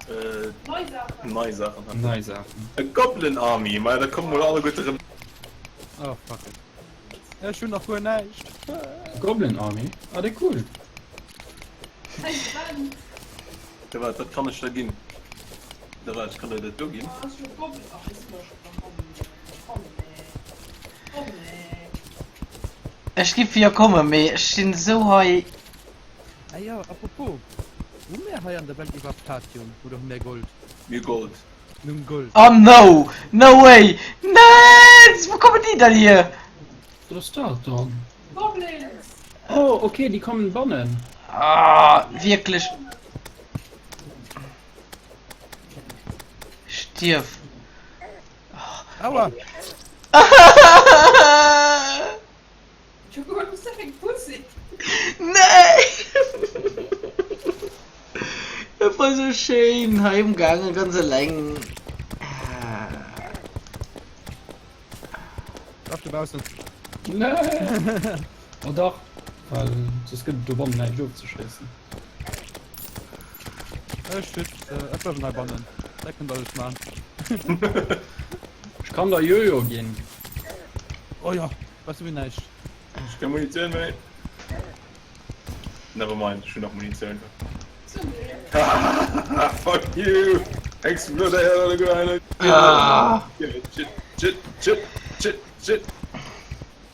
Äh, Nei Saachen. nei Saachen. Nei Saachen. E Goblin Army, maja da kommen mol alleguerte rëm. Oh fuck it. Ech hunn nach guer näischt. Goblin Army? Ah, déi cool. Hey Sven. Da wat, wat kann ech der ginn? Da wat, ech kann der dat do ginn. Ah, ech hunn Goblin. Ach, ech sinn der schon beim Goblin. Komm nee. Komm nee. Ech giff jo kommen, mee ech sinn esou hei. Ah jo, apropos, hu mir hei an der Welt iwwerhaapt Platium oder hu mir Gold? Mir hu Gold. Mir hunn Gold. Oh no! No way! Neen! Wou kommen déi dann hier? Wat ass dat dann? Goblins! Oh, okay, déi kommen bannen. Ah, wierklech. Stierf. Aua! Hugo, wat bist du fir eng Pussy? Nee! Dat war sou schéin hei umgaangen, ganz eleng. Bleif dobaussen. Nee! Oh dach, well soss gëtt et dobannen näischt ofzeschéissen. Ech schütz, ech bleiwen hei bannen. Där kënnt alles man. Ech kann der Jojo ginn. Oh jo, besser wéi näischt. Ech keng Munitioun méi. Never mind, ech hunn nach Munitioun. Fuck you! Explodéiert Ah. Shit, shit, shit, shit, shit.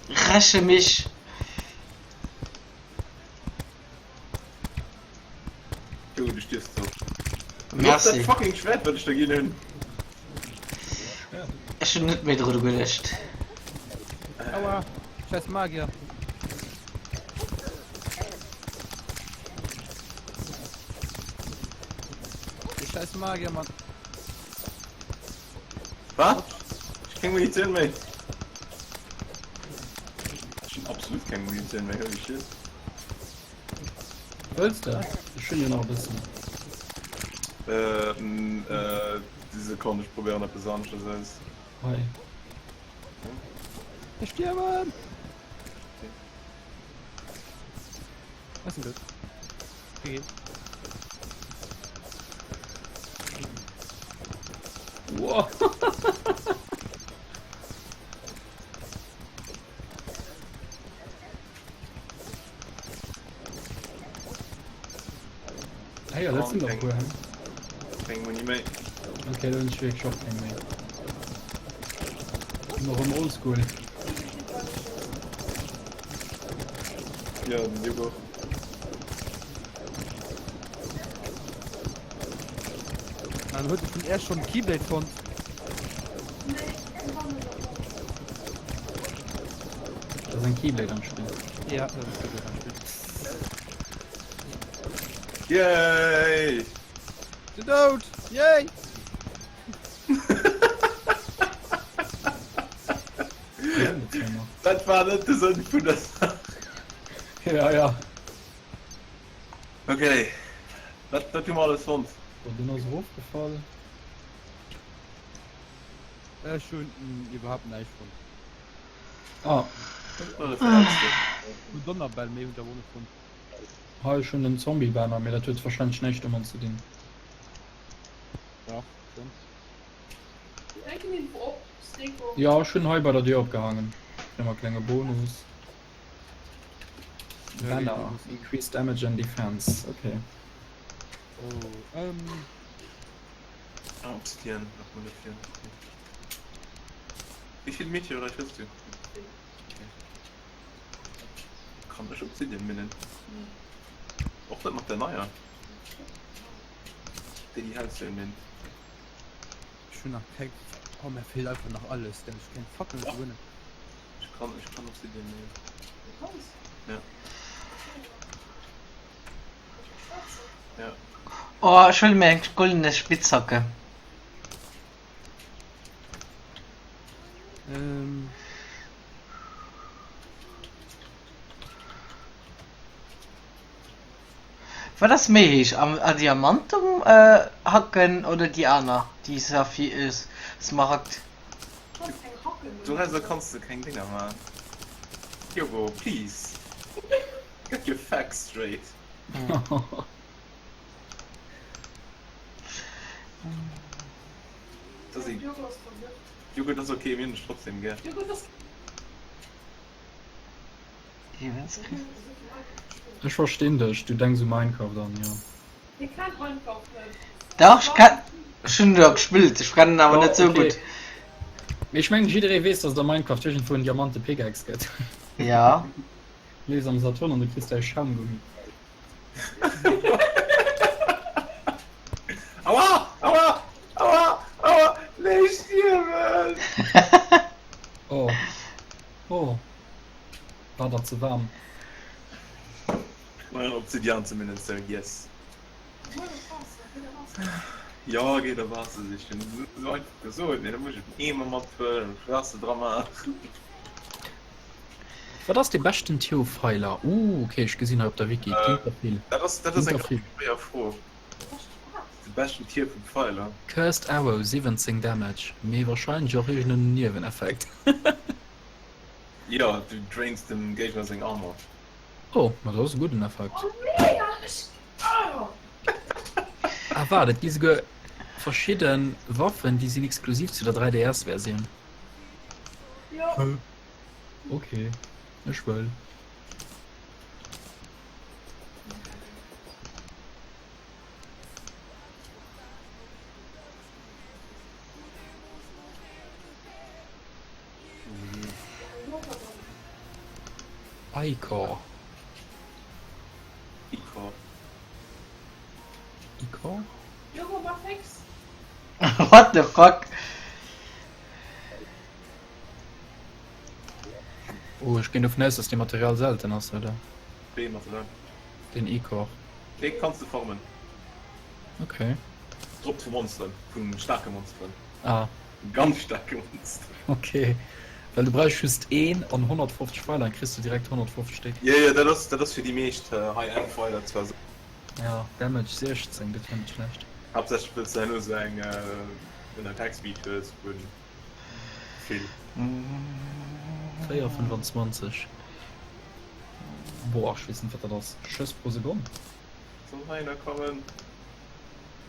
Räche mich! Jo, du stierfs do. Merci. Dat fucking Schwert, wat ech der ginn hunn. Ech hunn net méi dru geduecht. Aua, scheiß Magier. Die scheiß Magier, Mann. Wat? Ech hu keng Munitioun méi. Ech hunn absolut keng Munitioun méi, holy shit. Wëlls de? Ech hunn jo nach e bëssen. Äh, äh, déi Sekonn, ech probéieren eppes aneschters aus. Hei. Ech stierwen! Was denn das? Okay. Wow. Hey, ja, dat sinn der puer, hä? Keng Muni méi. Okay, dann hunn ech wierklech och keng méi. Sinn och erëm oldschool. Ja, den Hugo. Dann huet vun Äerch schon Keyblade fonnt. Da ass eng Keyblade am Spill. Ja, dat ass Keyblade am Spill. Yay! Sinn dout! Yay! Dat war net de Sënn vun der Saach. Ja, ja. Okay. Wat, wat hu mer alles fonnt? So, den ass erofgefall. Ech hunn iwwerhaapt näischt fonnt. Ah. Hun Donnerbäll, mee hunn der och net fonnt. Hei, ech hunn en Zombie-Banner, mee dat huet wahrscheinlech näischt domat ze dinn. Dach, schon. Jo, ech hunn hei bei der Dier opgehangen. Kréie mer e klenge Bonus. Banner, increase damage and defense, okay. Oh, ähm. Ah, Obsidian, braucht man dafür. Okay. Wie viel Meteorite hast du? Okay. Kann ech Obsidian minnen? Och net mat der neier? Déi déi hellste Minn. Ech hunn nach keng. Oh, mir feelt einfach nach alles, gell. Ech keng Fackel Doch. gewinnen. Ech kann, ech kann Obsidian nehmen. Ja. Ja. Oh, ech huele mir eng goldene Spitzhacke. Ähm. Wat ass méi héich, am a Diamantum hacken oder déi aner, déi Saphir, Smaragd? Dorauser kanns de keng Dinger maachen. Diogo, please get your facts straight. Diogo, et ass ok, mir hunn dech trotzdem gär. Ech verstinn dech, du denks u Minecraft an jo. Dach ech kenn, ech hunn jo gespillt, ech kennen awer net sou gutt. Mee ech mengen jidderee weess dass et a Minecraft iergendwou en Diamante Pickaxe gëtt. Ja. Lees am Saturn an du kriss däi Schaumgummi. Aua! Aua! Aua! Aua! Nee, ech stierwen! Oh. Oh. War der ze waarm? Mein Obsidian zumindest, so yes. Jo, geet a Waasser sichen. Sou einfach gesot, mee da muss ech en Eemer mathuelen, Waasser dra maachen. Wat ass dee beschten Tier-Pfeiler? Ooh, ok, ech gesinn hei op der Wiki, et ginn der vill. Dat ass, dat ass eng ganz schwéier Fro. De beschten Tier vum Pfeiler? Cursed Arrow, 17 Damage, mee wahrscheinlech och iergend en Nieweneffekt. Jo, du drains dem Géigner seng Armor. Oh, ma dat ass e gudden Effekt. Ah waart, et gi souguer verschidde Waffen, déi sinn exklusiv zu der 3DS-Versioun. Ok, ech wëll. Icor. Icor. Icor? Jogo, mach fix! What the fuck? Oh, ech ginn dovun aus, dass dee Material selten ass, oder? Wéi ee Material? Den Icor. Dee kanns de farmen. Okay. Droppt vu Monsteren, vu staarke Monsteren. Ah. Ganz staarke Monsteren. Okay. Well du brauchs just een an 150 Pfeiler, dann kriss du direkt 150 Stéck. Jo, jo, dat ass, dat ass fir déi meescht High-End Pfeiler zwar sou. Ja, Damage 16, dat wär net schlecht. Haaptsächlech wëlls du herno sou eng, en Attack Speed hues vun vill. 4, 25. Boah, ech weess net wat dat ass. Schëss pro Sekonn? Soll heihinner kommen.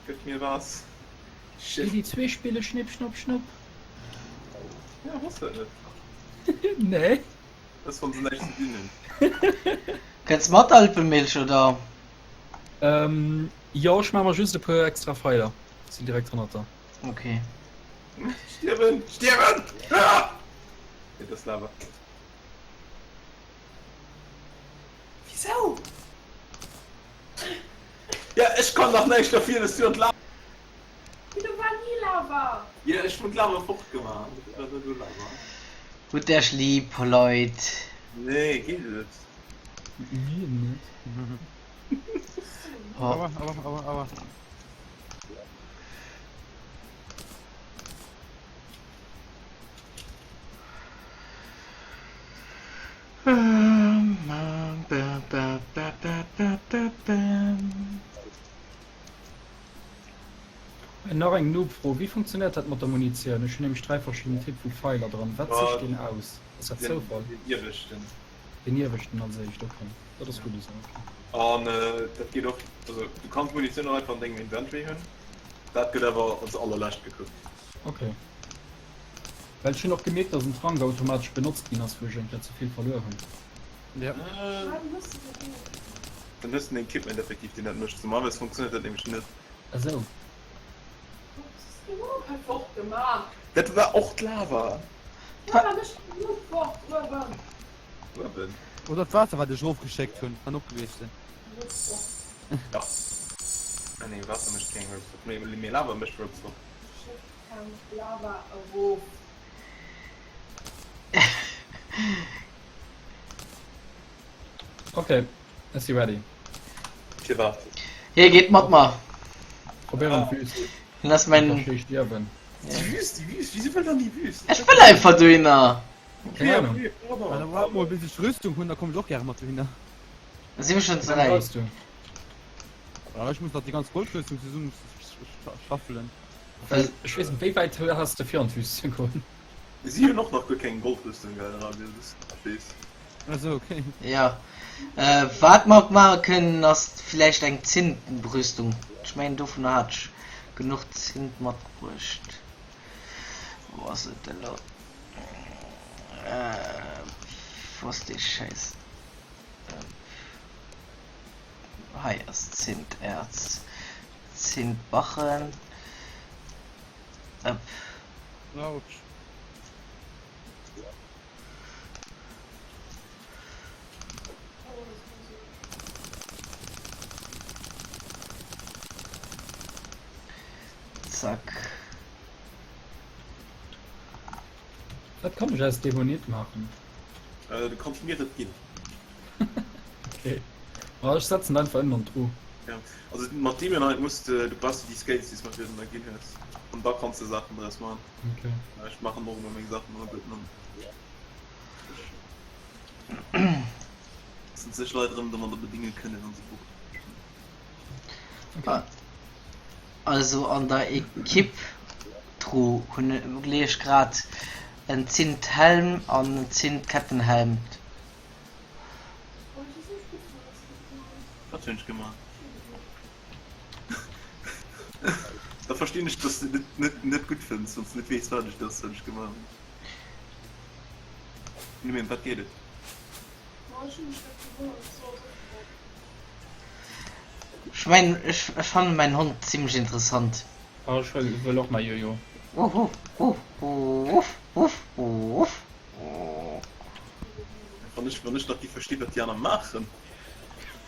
Gëtt mir was. Déi déi zwee spille Schnipp Schnapp Schnupp. Ja, wosst dat net. Nee. Dat ass wann se näischt ze dinn hunn. Kënns mat Alpenmilch oder? Ähm, jo, ech maache mer just e puer extra Feiler. Sinn direkt hannert der. Okay. Stierwen! Stierwen! Ah! Nee, dat ass Lava. Wisou? Ja, ech kann dach näischt derfir, dass du an d'Lava. Mee do war ni Lava! Ja, ech hunn d'Lava fortgemaach, et war net do Lava. Hutt Äech lieb, Leit. Nee, geet net. Mir net. Aua, aua, aua, aua. Nach eng Noob-Fro, Wéi funktionéiert dat mat der Munitioun? Ech hunn nämlech 3 verschidden Typ vu Pfeiler dran. Wat sicht deen aus? Ass dat Zoufall? Den ieweschten. Den ieweschten als éischt, ok. Dat ass gutt esou, ok. An dat geet och, also du kanns Munitioun och einfach an dengem Inventory hunn, dat gëtt awer als allerlescht gekuckt. Ok. Well ech hunn och gemierkt dass en Trank automatesch benotzt ginn ass wou ech eng Kéier ze vill verluer hunn. Ja. Dann hues de en Equipment effektiv deen dat mécht. Normalerweis funktionéiert dat nämlech net. Esou. Dat war och d'Lava. Uewen. Oder d'Waasser wat ech erofgeschéckt hunn, kann och gewiescht sinn. Ja. Ah nee, Waasser mécht keng Rope Drop. Mee Lava mécht Rope Drop. Keng Lava erof. Ok, ech si ready. Firwat? Hie geet mat mer. Probéieren d'Wüst. Hien ass mäin. Einfach schéi stierwen. Déi Wüst, déi Wüst, wieso wëll dann déi Wüst? Ech wëll einfach dohinner. Keng Ahnung. Also waart mol bis ech Rüstung hunn, da komm ech och gäre mat dohinner. Da si mir schon Wéi 3. brauchs du? Ja, ech muss nach déi ganz Goldrüstung zesummen schaffelen. Well ech weess net, wéi wäit has de fir an d'Wüst ze goen? Si hunn och nach guer keng Goldrüstung gell, Rabio, das weess. Also okay. Ja. Äh, wat mer maache kënnen ass villäicht eng Zinnbrüstung. Ech mengen dovunner hat ech genuch Zinn matbruecht. Wou ass et elo? Äh, wou ass dee Schäiss? Hei ass Zinterz. Zintbachen. Ëpp. Autsch. Zack. Wat kann ech aus Demonit maachen? Du kanns mir et ginn. Okay. Ma ech setzen einfach ënnen an d'Truh. Ja, also mat Demonite muss de, du brauchs déi Scales déi s mer virun ginn hues an da kanns de Saachen draus man. Okay. Ech maachen och ëmmer meng Saachen alleguerten an. Sinn sech Leit erëm domadder bedinge kënnen an se buchen. Okay. Also an der Equipe Truh hunn leeë ech grad en Zint Helm an en Zint Kettenhelm. Wat hunn ech gemaach? Da verstinn ech, dass du net, net, net gutt fënns, wann s du net weess, wat ech dass, wat ech gemaach hunn. Nëmme ëm wat geet et? Ech mengen, ech fannen mäin Hond zimlech interessant. Oh, ech wëll, wëll och mäi Jojo. Wuff, wuff, wuff, wuff, wuff, wuff. Wann ech, wann ech nach géif verstinn, wat déi aner maachen.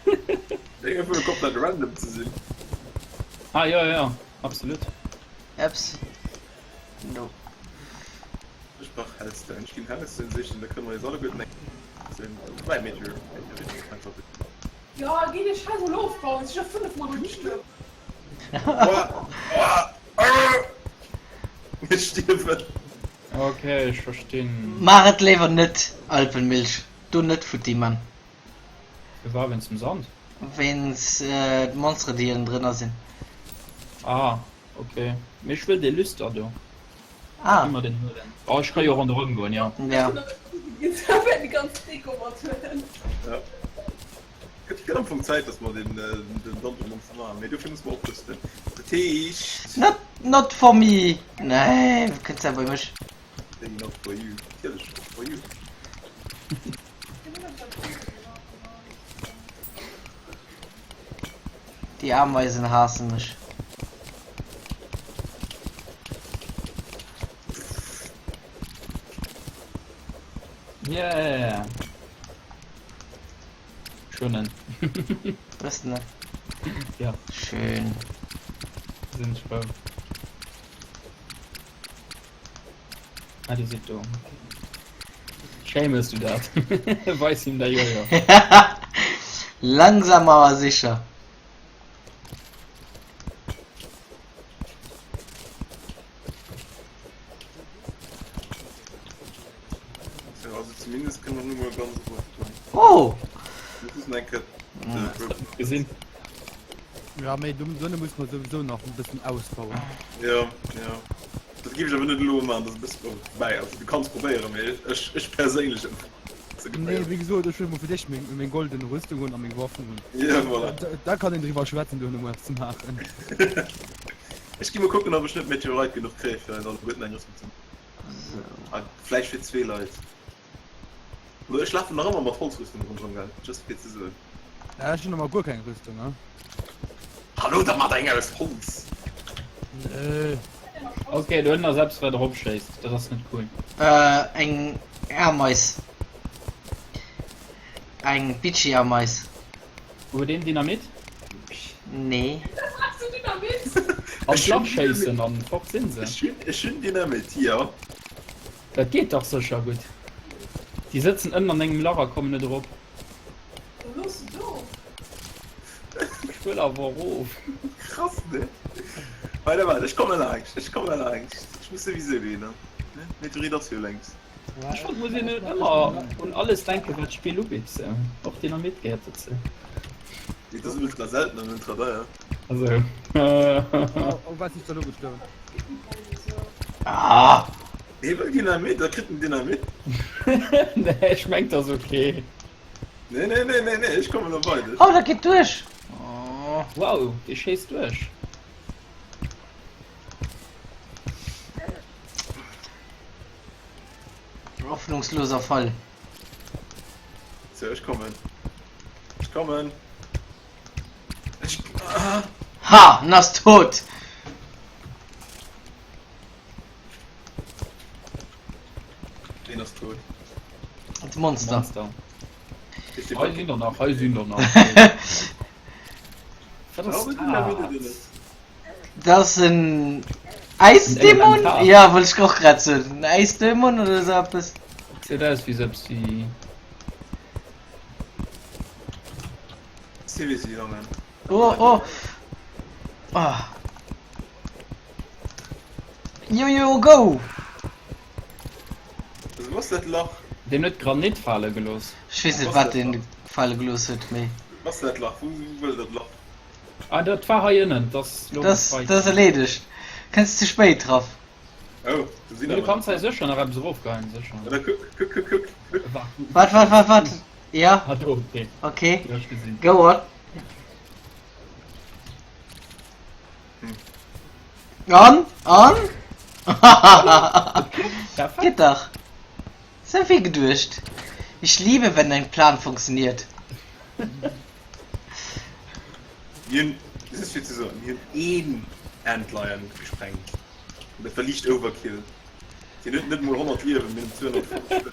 Déi einfach nur komplett random ze sinn. Ah jo, jo, absolut. Eps. No. Ech brauch Hellstone. Ech ginn Hellstone sichen, da kënne mer eis alleguerten eng sinn. Wei Meteor. Meteorit einfach. Jo, ginn ech hei mol ofbauen, si scho 5 mol do gestuerwen. Ech stierwen. Ok, ech verstinn. Maach et léiwer net, Alpenmilch. Do net futti man. Firwat? Wéinst dem Sand? Wéinst d'Monstere déi ënnendrënner sinn. Ah ok, mee ech wëll dee Lüster do. Ah. Gi mer den huelen. Oh ech ka jo ronderëm goen, jo. Ja. Ja. Gëtt gëtt am Fong Zäit, dass mer den den Dungeon Monster maachen, mee dofir musse mer oprüsten. Dat heescht. Not not for me! Nee, kënns awer bei mech. Wéi not for you? Natierlech for you. Die Ameisen haassen mech. Yeah! Schon en. Wëss ne? Ja. Schön. Sinn ech frou. Ah, Dir sidd do. Schéi mëss du dat. Weis him däi Jojo. Langsam awer sicher. So, also zumindest kënne mer nu mol ganz erof goen. Oh! Mir mussen eng Kéier Gesinn. Ja, mee do dono muss mer souwisou nach e bëssen ausbauen. Ja, ja. Dat géif ech awer net elo maachen, dat ass e bëssen, oh, bäi, also du kanns probéieren, mee ech, ech perséinlech empfehlen ze Nee, wéi gesot, ech wëll mol fir d'éischt meng, meng golden Rüstung hunn a meng Waffen hunn. Ja, voilà. Da, da kann een driwwer schwätzen, duerno mol eppes ze maachen. Ech gi mol kucken, ob ech net Meteorite genuch kréie fir eis alleguerten eng Rüstung ze maachen. Ah, vläicht fir zwee Leit. Oder ech lafen nach ëmmer mat Holzrüstung ronderëm, gell? Just fir ze soen. Ja, ech hunn ëmmer guer keng Rüstung, ne? Hallo, da mat eng aus Holz! Nee. Ok, do ënnen ass eppes wat erop schéisst, dat ass net cool. Äh, eng Ameis. Eng bitchy Ameis. Huet een Dynamit? Nee. Has du Dynamit? An d'Lach schéissen an fort sinn se. Ech hunn, ech hunn Dynamit, jo. Dat geet dach sécher gutt. Déi sëtzen ënnen an engem Lach a kommen net erop. Da looss se do. Ech wëll awer erof. Krass, ne? Weider, weider, ech komme laangs, ech komme laangs. Ech muss souwisou dohinner. Ne? Meteorit ass jo längs. Ech fand, muss een net ëmmer un alles denken, wat d'Spill ubitt. Och Dynamit gehéiert dozou. Dat ass ultra selten an ultra deier. Also. Oh, wat ist da lo gestuerwen? Ah! Hie wëll Dynamit, da kritt en Dynamit. Nee, ech meng, dat ass ok. Nee, nee, nee, nee, nee, ech kommen elo bei dech. Oh, dat geet duerch! Oh. Wow, dee schéisst duerch. Hoffnungsloser Fall. So, ech kommen. Ech kommen. Ech. Ah. Ha, en ass tot! Ween ass tot? D'Monster. Monster. Hei sinn der nach, hei sinn der nach. Wat ass dat? Dat ass en Seriously, Jongen. Oh, oh. Ah. Yo, yo, go! Also, wou ass dat Lach? Deen huet Granit fale gelooss. Ech weess net, wat deen fale gelooss huet, mee. Wou ass dat Lach? Wou wëll dat Lach? Ah, dat war hei ënnen. Dat ass lo Dat ass erleedegt. Kënns ze spéit draff. Oh, do sinn Du awer kanns hei sécher nach eppes erofgeheien, sécher. Ja, da kuck, kuck, kuck, kuck, kuck. Wat, wat, wat, wat? Ja? Ah, do, okay. Okay. Déi hu ech gesinn. Go on. Hm. An? An? Perfekt. Geht dach. Sou wéi geduecht. Ich liebe, wenn ein Plan funktioniert. Mir hunn, just fir ze soen, mir hunn een Antlion gesprengt. An dat war liicht Overkill. Deen huet net mol 100 Liewen, mir hunn 250.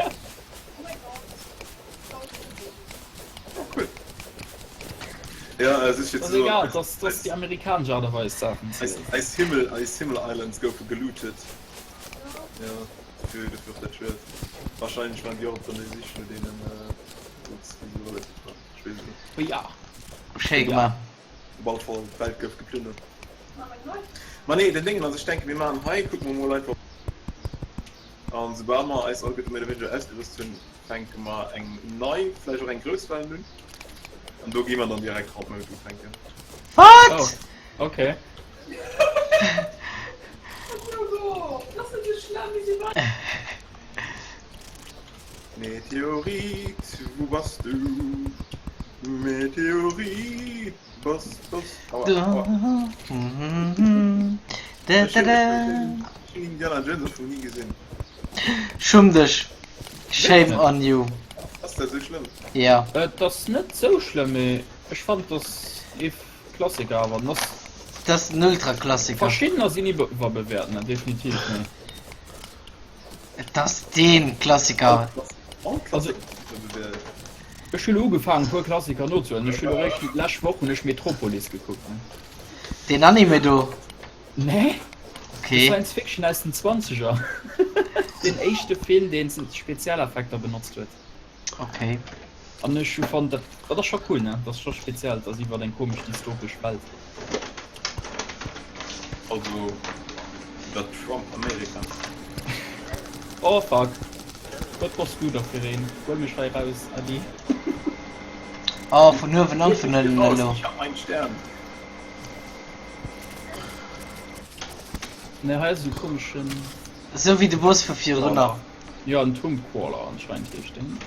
Oh, cool. Ja, äh, just fir Das ze ass egal, soen, das, das ass déi amerikanesch Aart a Weis Saachen ze eis, eis Himmel, eis Himmel Islands goufe gelootet. Ja, dofir, dofir och dat Schwert. Wahrscheinlech waren déi och op der Sich no deenen, äh, Dudes, déi se iwwerlieft hunn. Ech weess et net. Oh ja. Schéi gemaach. Op alle Fall, d'Welt gouf geplündert. Ma nee, den Déngen ass, ech denken, mir maachen hei, kucke mer mol einfach. An soubal mer eis alleguerte méi oder wéineger ausgerüst hunn, fänke mer eng nei, vläicht och eng grouss Wellen un. An do gi mer dann direkt Hard Mode ufänken. Wat? Oh, okay. Meteorit, wou bass du? Meteorit, bass, bass. Aua, aua. Ech hunn Indiana Jones am Fong ni gesinn. Schumm dech. Shame on you. Ass dat esou schlëmm? Ja. Et ass net sou schlëmm, mee ech fannen et ass ee Klassiker awer. En ass. Dat ass en Ultra-Klassiker. Verschiddener sinn iwwerbewäert, ne, definitiv, mee. Et ass deen Klassiker. Also ech hunn ugefaangen e puer Klassiker nozehuelen. Ech hunn elo réischt déi lescht Woch hunn ech Metropolis gekuckt ne. Deen Anime do? Nee. Okay. Science Fiction aus den Zwanzeger. Den éischte Film deen Spezialeffekter benotzt huet. Okay. An ech hu fonnt dat dat ass scho cool ne, dat ass scho speziell, dat ass iwwer eng komesch dystopesch Welt. Also iwwer Trump Amerika. Oh fuck, wat bass du da fir een? Huel mech hei raus Ady. Oh vun uewen an vun ënnen elo. Ich hab einen Stern. Ne hei ass esou komeschen. Esou wéi de Boss vu virdrunner. Jo en Tomb Crawler anscheinend heescht deen.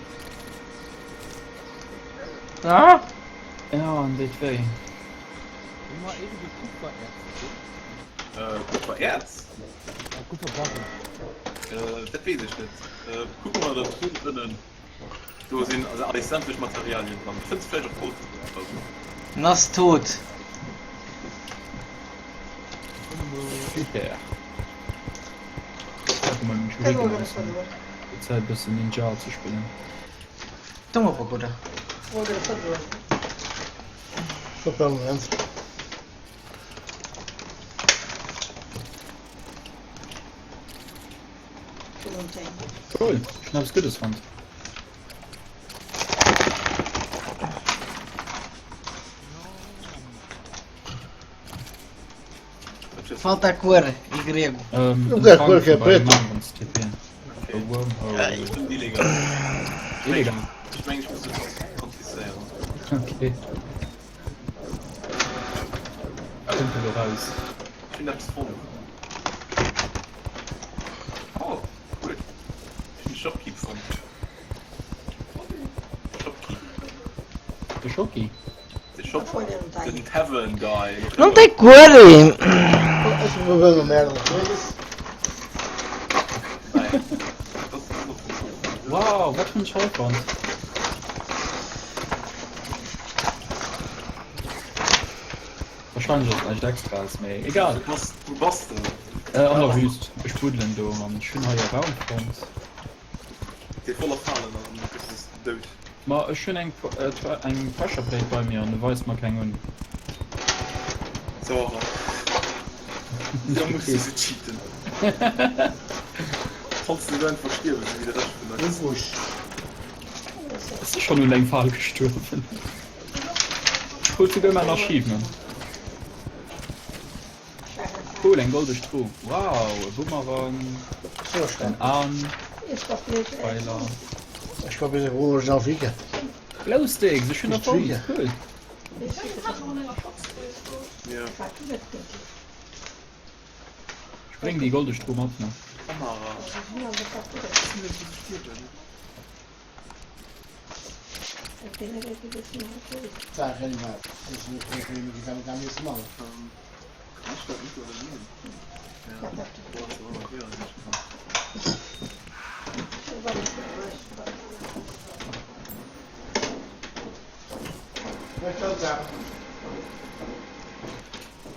Ah! Ja en deet wéi. Hu mer iergendwou Kupfererz gesinn? Äh, Kupfererz? Ja, Kupferbarren. Äh, dat weess ech net. Äh, kucke mer der Truh ënnen. Do sinn also alles sämtlech Materialien dran. Fënns vläicht och Holz oder sou. En ass tot. Super. Zäit bëssen Ninja ze spillen. Cool, ech hunn eppes Guddes fonnt. Falta a cor em grego. Ähm, Não quero cor que é preto. Illegal. Illegal. Ech mengen, ech muss dat konfisséieren. Okay. Kënnt elo raus. Ech hunn eppes fonnt. Oh, cool. Ech hunn Shopkeep fonnt. Shopkeep. De Schocki? De Shop, den Tavern Guy. Não tem cor! Wow, wat hunn ech hei fonnt? Wahrscheinlech ass näischt extraes, mee egal. Wou bass de? Äh, an der Wüst. Ech buddelen do an ech hunn hei e Raum fonnt. Dee voller Falen ass an du bist dout. Ma ech hunn eng eng Pressure Plate bei mir an e weist mer keng un. So, da muss du se cheaten. Kanns du einfach stierwen, sou wéi de Rescht vun eis. Ech si schonn un eng Fal gestuerwen. Krut souguer mäin Achievement. Cool, eng goldeg Truh. Wow, e Bumerang, en An, Pfeiler. Glowsticks, ech hunn der fonnt, cool. Ech bréngen déi goldeg Truh mat, ne?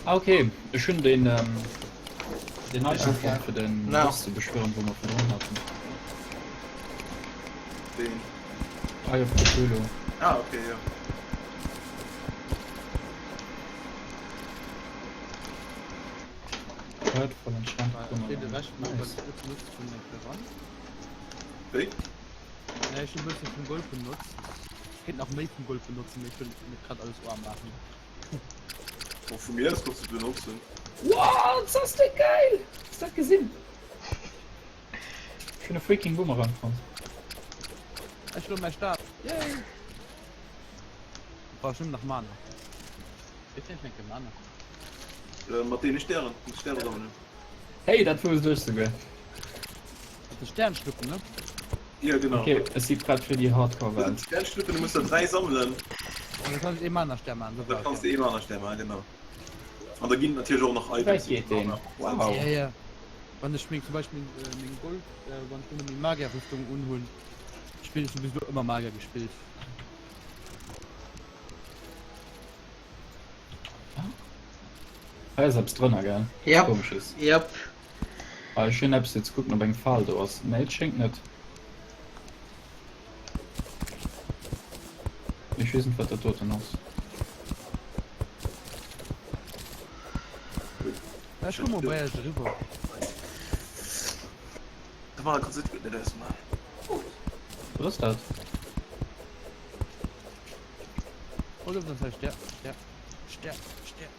Ah ok, ech hunn den den Item fonnt fir den Boss ze beschwören wou mer virdrun haten. Ween? Eye of Cthulhu. Ah ok, jo. Hurtful Enchanted Boomerang. Nice. Wéi? Nee, ech hunn e bësse vum Gold benotzt. Ech kéint nach méi vum Gold benotzen, mee ech wëll net grad alles oarm maachen. Bon, vu mir aus kanns du benotzen. What? Ass dat geil! Hues dat gesinn? Ech hunn e freaking Boomerang fonnt. Ech elo mäi Stab. Yay! Brauch ech nëmmen nach Mana. Wéi kréien ech eng Kéier Mana? Mat deene Stären, muss Stäre sammelen. Hey, dat wousst ech souguer. Mat de Sternschnuppen, ne? Jo, genau. Ok, ech si prett fir déi Hardcore Welt. Sternschnuppen, du muss der 3 sammelen. An da kann ech ee Mana-Stär maachen, Da kanns de ee Mana-Stär maachen, genau. An da ginn et natierlech och nach Items. Wéi wäit geet deen? Wow. Ja, ja. Wann ech meng, zum Beispill meng Gold, wann ech nëmme meng Magier-Rüstung unhunn, spillen ech souwisou ëmmer Magier gespillt. Hei ass eppes drënner, gell? Yep. Komesches. Yep. Ah, ech hunn eppes fir ze kucken, ob eng Fal do ass. Nee, et schéngt net. Ech weess net, wat dat doten ass. Ech komm mol bei iech eriwwer. Da war kannst du net erstmal. Wat ass dat? Oh, do ass Stär, Stär, Stär, Stär.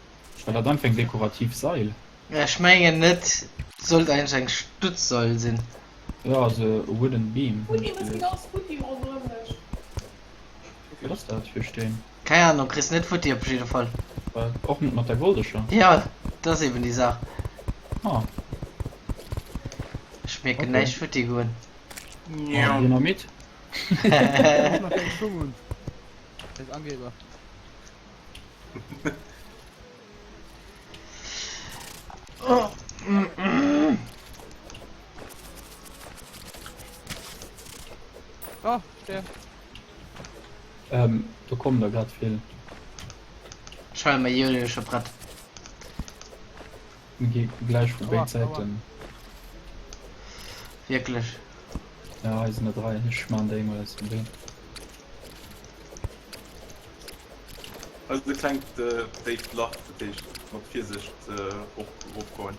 War dat einfach eng dekorativ Sail? Ech mengen net, sollt eigentlech eng Stutzsail sinn. Jo, also e wooden beam hunn Futti, ech was gelies. geht aus Futti ronderëm dech? Wat ass dat fir e Steen? Keng Ahnung, kriss net futti op jidde Fall. Wat? Och net mat der goldeger? Jo, dat ass eben déi Saach. Ah. Ech mierken Okay. näischt futti goen. Oh, Dynamit? Ech mach keng Schung un. Scheiß Angeber. Oh, Stär. Ähm, do kommen der grad vill. Ech hale mäi Jojo scho prett. Mir gi gläich vu Aua, béid Säiten. Wierklech. Ja, hei sinn der 3. Ech man déi emol aus dem Wee. Also e klengt déift Lach, dat heescht mat Virsicht eropgoen.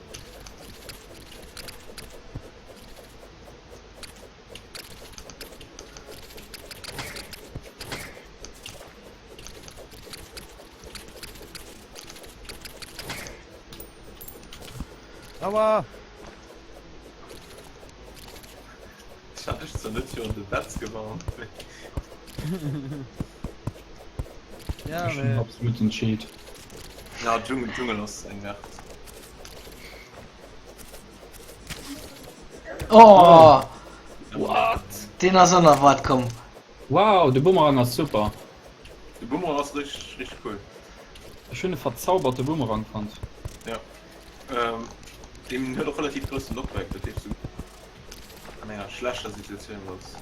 Aua! Ech hat dech zwar net virun de Betz gewarnt, mee. Ja, Ech hunn mee. absoluten Cheat. Ja, Dschungel, Dschungel ass eng Wert. Oh! What? Deen ass onerwaart komm. Wow, de Bumerang ass super. De Bumerang ass richteg, richteg cool. Ech hunn e verzauberte Bumerang fonnt. Ja. Ähm, deen huet och relativ groussen Knockback, dat heescht du an enger schlechter Situatioun bass.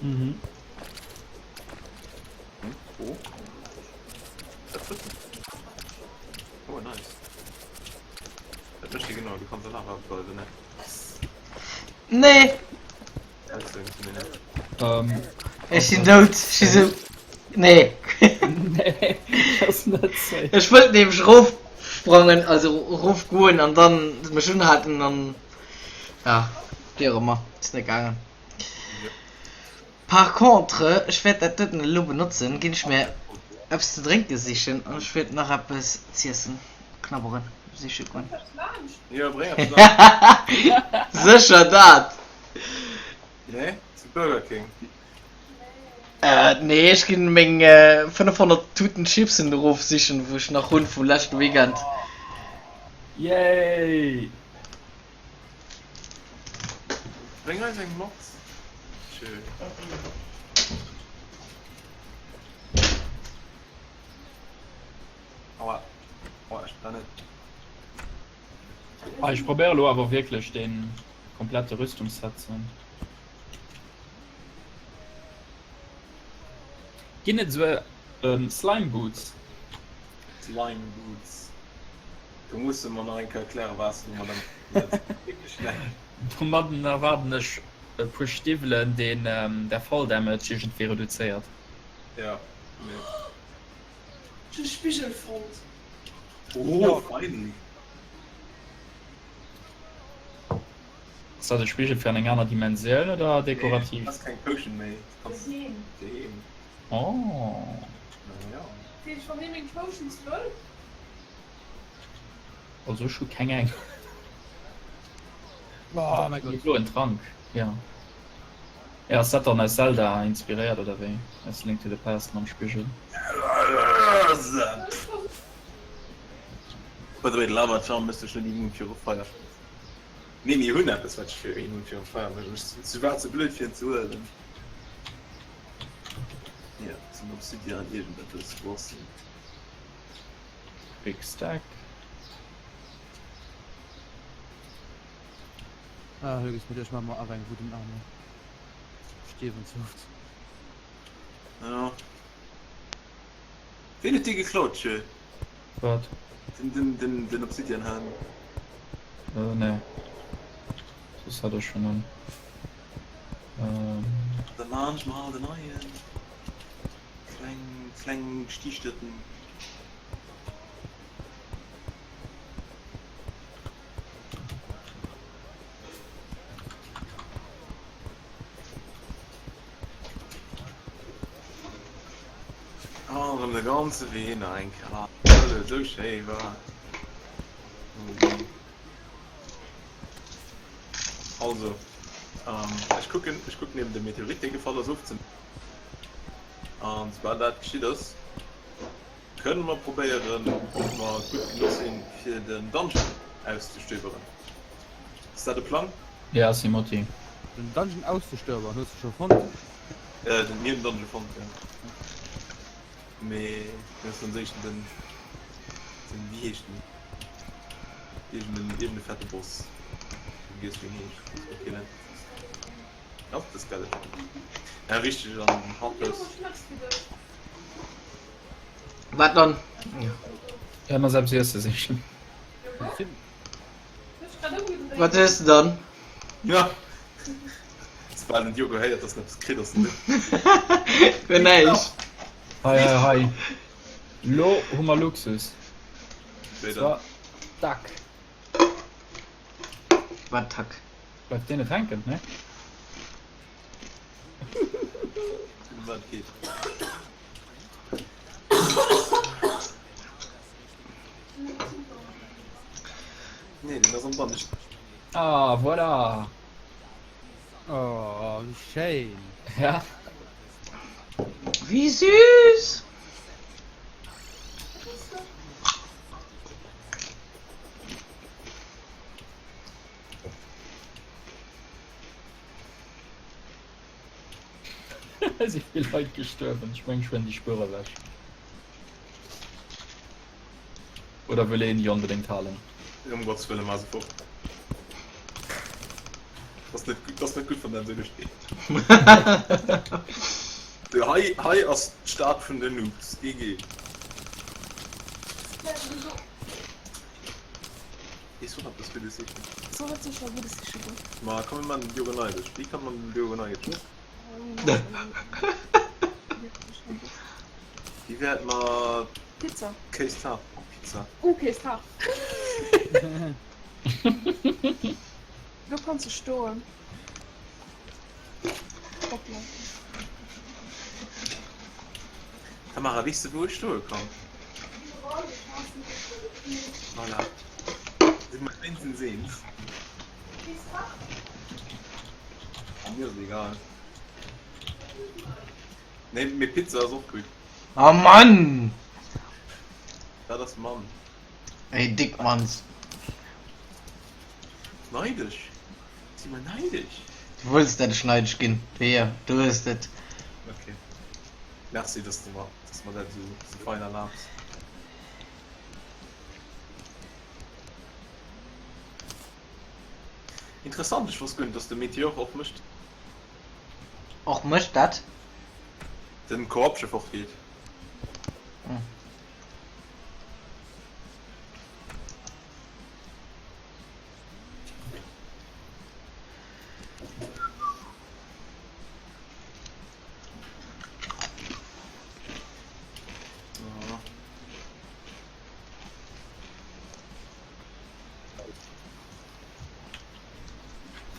Mhm. Hm? Oh. Dat trifft mich. Oh, nice. Dat mécht die genau, du kanns danach bleiwen, ne? Nee! Ähm, Ech sinn dout. Ech si sou. Nee. Nee, ass net safe. Ech wëllt nämlech rofsprangen, also rofgoen an dann mech unhalten an ja, wéi och ëmmer, ass net gaangen. Par contre, ech wäert dat doten elo benotzen, ginn ech mir. Eppes ze drénke sichen an ech wäert nach eppes z'iessen knabberen siche goen. Jo, bréng eppes mat. Sécher dat! Nee, zu Burger King. Äh, nee, ech ginn meng 500 Tuten Chipsen erof sichen, wou ech nach hunn vum leschte Weekend. Yay! Bréng eis eng mat. Tschö. Aua. Aua, ech brennen. Ah, ech probéiere lo awer wierklech den komplette Rüstungsset ze hunn. Ginn et esou Slime Boots? Slime Boots. Do muss de mer nach eng Kéier erklären, wat s de domadder méchs. Wierklech leck. Domadden erwaarden ech e puer Stiwwelen, deen der Fall Damage iergendwéi reduzéiert. Ja, mee. Ech hunn Spigel fonnt. Oh, finally! Ass dat e Spigel fir an eng aner Dimensioun oder dekorativ? Nee, du has keng Potion méi. Du kanns doheem. Oh. Ja. Deet ech wann ee meng Potions wëll? Also ech hu keng eng. Oh mein Gott. Bloen Trank, ja. Ja, ass dat dann aus Zelda inspiréiert oder wéi? Aus Link to the Past mam Spigel. By the way, de Lava Charm mécht sech net immun viru Feier. Nee, mir hunn eppes wat sech fir immun viru Feier mécht. Ech war ze blöd fir en ze huelen. Ja, zum Obsidian iergendeppes Grossen. Big Stack. Ah, höchst mit ech ma awer eng wooden Armor. Stierwen ze oft. Ja. Ween huet dee geklaut, Tjö? Wat? Den, den, den, den Obsidian Helm. Äh, nee. Soss hat ech schon en. Ähm. Da maan ech mer halt en neien. Kleng, kleng Stiichteten. Ah, erëm de ganze Wee nach eng Kéier. Well et esou schéi war. Also, ech kucken, ech kucken eben de Meteorit, dee gefall ass, ofzenehmen. An soubal dat geschitt ass, kënne mer probéieren, ob mer gutt genuch sinn, fir den Dungeon auszestöberen. Ass dat e Plang? Ja, Simoti. Den Dungeon auszestöberen, hues de scho fonnt? Äh, den, mir hunn den Dungeon fonnt, jo. Mee mir mussen ons éischten den, den, wéi heescht den? Iergenden, iergende fette Boss. Vergiess, wéi en heescht. Killen. Ass de Skeleton. Ja richteg an Heartless. Wat dann? Ja, mer selbst iesse sichen. Wat hues de dann? Ja. Soubal den Diogo héiert, dass en eppes kritt, ass en do. Guer näischt. Hei, hei, hei. Lo hu mer Luxus. Wéi dann? Zwar Duck. Wat Tack? Bleift deen net hänken, ne? Wat geet? Nee, den ass am Banneg. Ah, voilà! Oh, wéi schéin! Ja. Wéi süß! Si vill Leit gestuerwen? Ech meng ech huelen déi Spuer ewech. Oder wëll een déi onbedéngt halen? Um Gottes Wëllen, maach se fort. Das net, das net gutt, wann dat esou duerchgeet. Hei, hei ass d'Stad vun den Noobs. GG. Ech soll eppes Guddes sichen. Soll et sécher Guddes siche goen. Ma komm mir man den Diogo neidesch. Wéi kann man den Diogo neidesch? Wéi wär et mat Pizza. Kéis tart? Oh, Pizza. Oh, Kéis tart. Do kanns de stoen. Hoppla. Tamara, weess de wou ech stoe kann? Voilà. Si mer wéinstens eens. Mir ass egal. Nee, mee Pizza ass och gutt. Oh Mann! Wat ass Mann? Ey, dick Manns. Neidesch? Si mer neidesch? Du wëlls dat ech neidesch ginn. Hier, du hues et. Okay. Merci, dass du mer, dass du mer dat esou, esou fein erlaabs. Interessant, ech wosst guer net, dass de Meteor och mécht. Och mécht dat? Den Corruption fortgeet. Hm.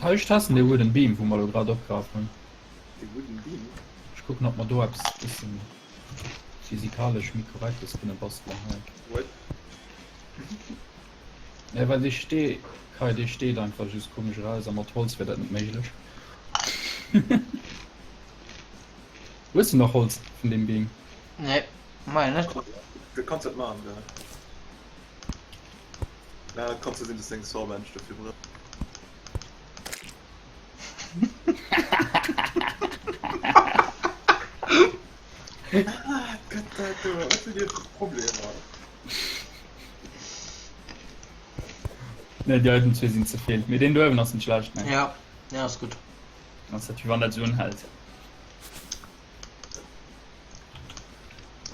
Hei ech testen dee Wooden Beam wou mer elo grad opgeraf hunn. De Wooden Beam? Ech kucken ob mer do eppes bëssen physikalesch méi korrektes kënne bastelen hei. What? Nee well dee Stee hei dee steet einfach just komesch eraus a mat Holz wär dat net méiglech. Hues de nach Holz vun deem Beam? Nee, mei net. Du kanns dat maachen gell? Mä et kann zwar sinn dass deng Sawbench dofir brauchs. Ah Gott, dat do, wat hutt Dir fir Problemer? Nee, déi heiten zwee sinn ze vill. Mee deen do uewen ass net schlecht, nee. Ja, ja, ass gutt. Ass dat wéi wann dat esou unhält.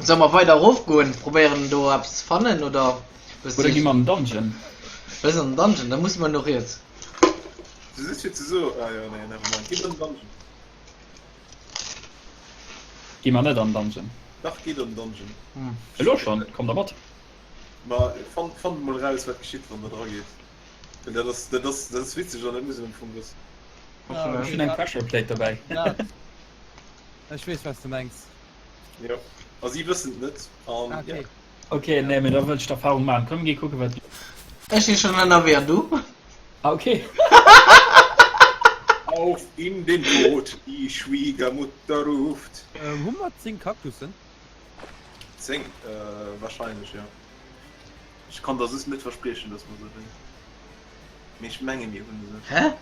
Solle mer weider erof goen, probéieren do eppes ze fannen oder Oder gi mer an den Dungeon? Wëlls an den Dungeon? Da musse mer no riets. Du sitz fir ze so ah jo nee nevermind. Gitt an den Dungeon. Gi mer net an den Dungeon. Dach gitt an den Dungeon. Elo schonn? Komm da mat. Ma fannt fannt emol eraus wat geschitt wann der dra geet. Well dat ass dat ass dat ass witzeg an dat muss een am Fong wëssen. Ech hunn eng Pressure Plate dobäi. Ech weess wat s de mengs. Jo a si wëssen et net an Ah, okay. jo. Ok, nee mee da wëll ech d'Erfahrung maachen. Komm mir gi kucken wat. Ech si schonn ënnerwee an du? Ah ok. Auf in den Tod, die Schwiegermutter ruft. Hu mer 10 Kaktussen? 10? Wahrscheinlech jo. Ech kann der soss net verspriechen dass mer se hunn. Mee ech menge mir hunn se. Hä?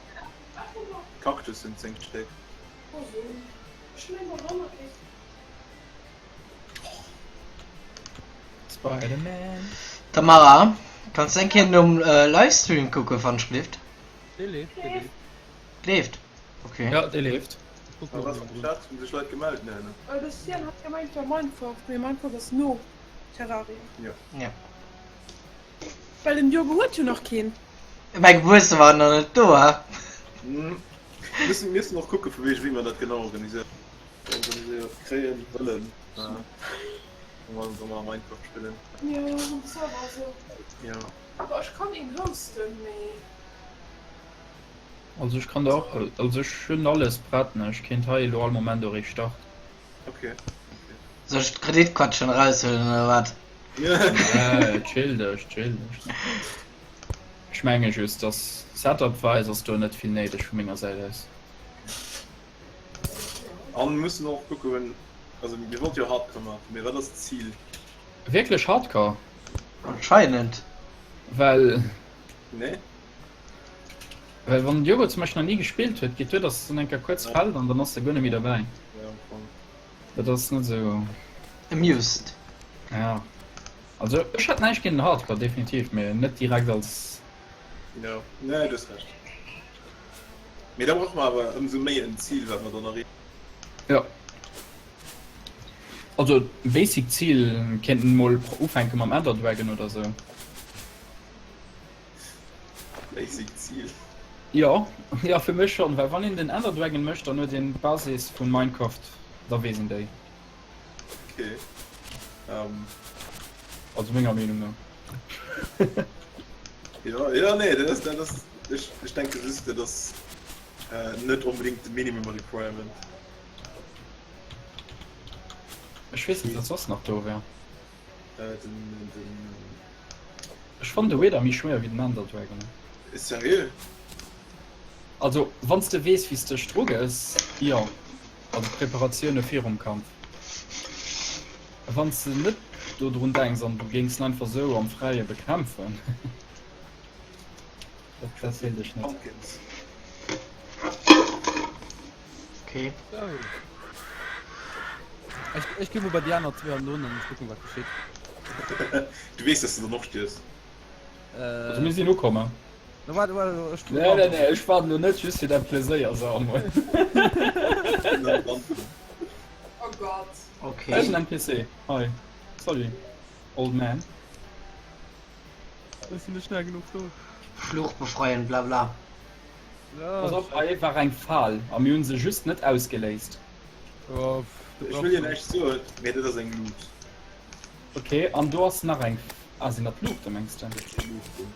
Kaktussen 10 Stéck. Spider-Man. Tamara, kanns de eng Kéier nom Livestream kucken, wann ech gelift? Dee leeft, dee leeft. Leeft? Okay. Ja, dee leeft. Kuck mol Was am virdrun. Chat? Hunn sech Leit gemellt? Nee, ne? De Cien hat gemengt war Minecraft, mee Minecraft ass no Terraria. Jo. Ja. Well den Diogo huet jo nach keen. Mäi Gebuertsdag war nach net do, ha? Mir müssen, müssen och kucke vu wéi mer dat genau organiséiert organiséiert kréien wëllen. Wa mer, wa mer Minecraft spillen. Jo, um Server esou. Jo. Boah, ech kann een hosten, mee. Also ech kann der och, also ech hunn alles prett, ne, ech kéint hei elo all Moment och ee starten. Okay. Soll ech d'Kreditkaart schon eraushuelen oder wat? Nee, chill dech, chill dech. Ech menge just, dass Setup-wise ass do net vill néideg vu menger Säit aus. An mussen och kucken, also mir wollte jo Hardcore maachen, mee wat ass d'Zil? Wierklech Hardcore? Anscheinend. Well. Nee. Well wann den Diogo zum Beispill nach ni gespillt huet, geet duer dass en eng Kéier kuerz fält an dann ass e guer net méi derbäi. Ja, am Fong. Dat ass net esou. Amused. Ja. Also ech hätt näischt géint den Hardcore, definitiv, mee net direkt als. Jo, nee, du hues Recht. Mee da brauche mer awer ëmsou méi en Zil, wat mer dann erreechen. Jo. Also basic Zil kéint en mol ufänke mam Ender Dragon oder sou. Basic Zil. Jo, jo fir mech schon, well wann een den Ender Dragon mécht, dann huet een d'Basis vun Minecraft, da weess een déi. Okay. Ähm. Also menger Meenung no. Jo, jo, nee, dat ass, dat ass, ech, ech denke just, dat ass äh, net onbedingt de Minimum Requirement. Ech weess net wat soss nach do war. Äh, den, den... Ech fannen de Wither méi schwéier wéi den Ender Dragon. Seriö? Also wanns de weess wéis dech dru gëss, jo. Also d'Preparatioune virum Kampf. Wanns de net do drun denks an du géings en einfach sou am Fräie bekämpfen, dat dat wéilt ech net. Pumpkins. Okay. Ech, ech gi mol bei déi aner zwee an an ech kucken wat geschitt. Du weess dass du dann och stierfs. Äh, Also mir sinn ukomm. Na waart, waart, ech Nee, nee, nee, ech waarden lo net just fir däi Pleséier, Samuel. Oh Gott. Okay. Hei ass en NPC. Hi. Sorry, old man. Ech sinn net schnell genuch do. Fluch befreien, bla bla. Pass op, hei war eng Fal a mir hunn se just net ausgeléist. Oh, Ech wëll dir näischt soen, mee dat ass eng Luucht. Ok, an do ass nach eng. Ah, sinn dat Luuchte mengs de? Dat si Luuchten.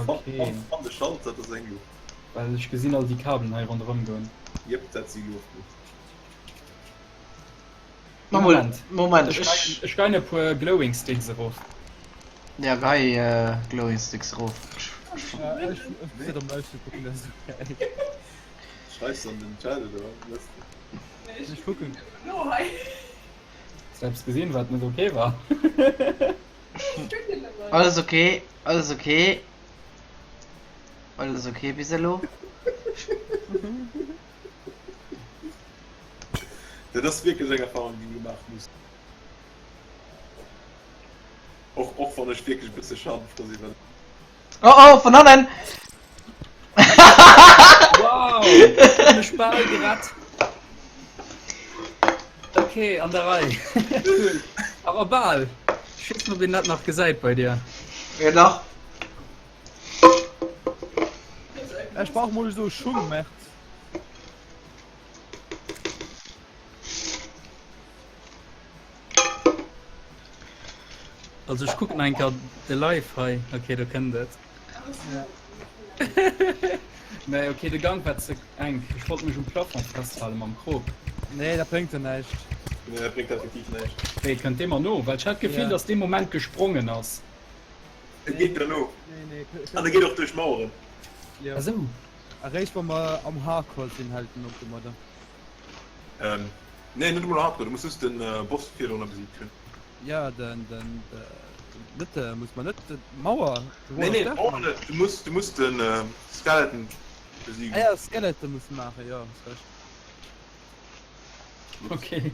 Ok. An de Schalter, dat ass eng Luucht. Well ech gesinn all déi Kabelen hei ronderëm goen. Jep, dat si Luuchten. Moment, Moment, ech, ech, ech geien e puer Glowing Sticks erof. Ja, gei äh, Glowing Sticks erof. Schreifs an den Chat oder was? Ech kucken. Selbst gesinn wat net okay war. Alles okay, alles okay. Alles okay bis elo. Dat ass wierklech eng Erfahrung, déi gemaach muss. Och, och wann ech wierklech e bësse schadenfroh sinn, well. Oh oh, vun hannen! Wow! Huet mech bal gerett. Okay, an der Rei. Cool. Awer bal. Ech weess net, ob een dat nach gesäit bei dir. Jo dach. Ech brauch mol esou Schung, Mert. Also ech kucken eng Kéier de Live hei. Okay, do kënnt et. Nee, okay, de Gank war ze enk. Ech wollt mech um Plafond festhale mam Krop. Nee, dat bréngt der näischt. Nee, dat bréngt effektiv näischt. Wéi, kënnt dee mer no? Well ech hat d'Gefill, Ja. dass dee Moment gesprongen ass. E geet der no. Nee, nee, An e geet och duerch Maueren. Ja. Esou. Eréischt wa mer am Hardcore sinn hält en op domadder. Ähm, nee, net emol Hardcore, du muss just den Boss virdrunner besiegt hunn. Ja, den, den, net de, muss man net d'Mauer, de Nee, nee, Wall of Death d'Mauer man. net, du muss, du muss den Skeleton besiegen. Ah ja, Skeleton muss maachen, jo, hues recht. Okay.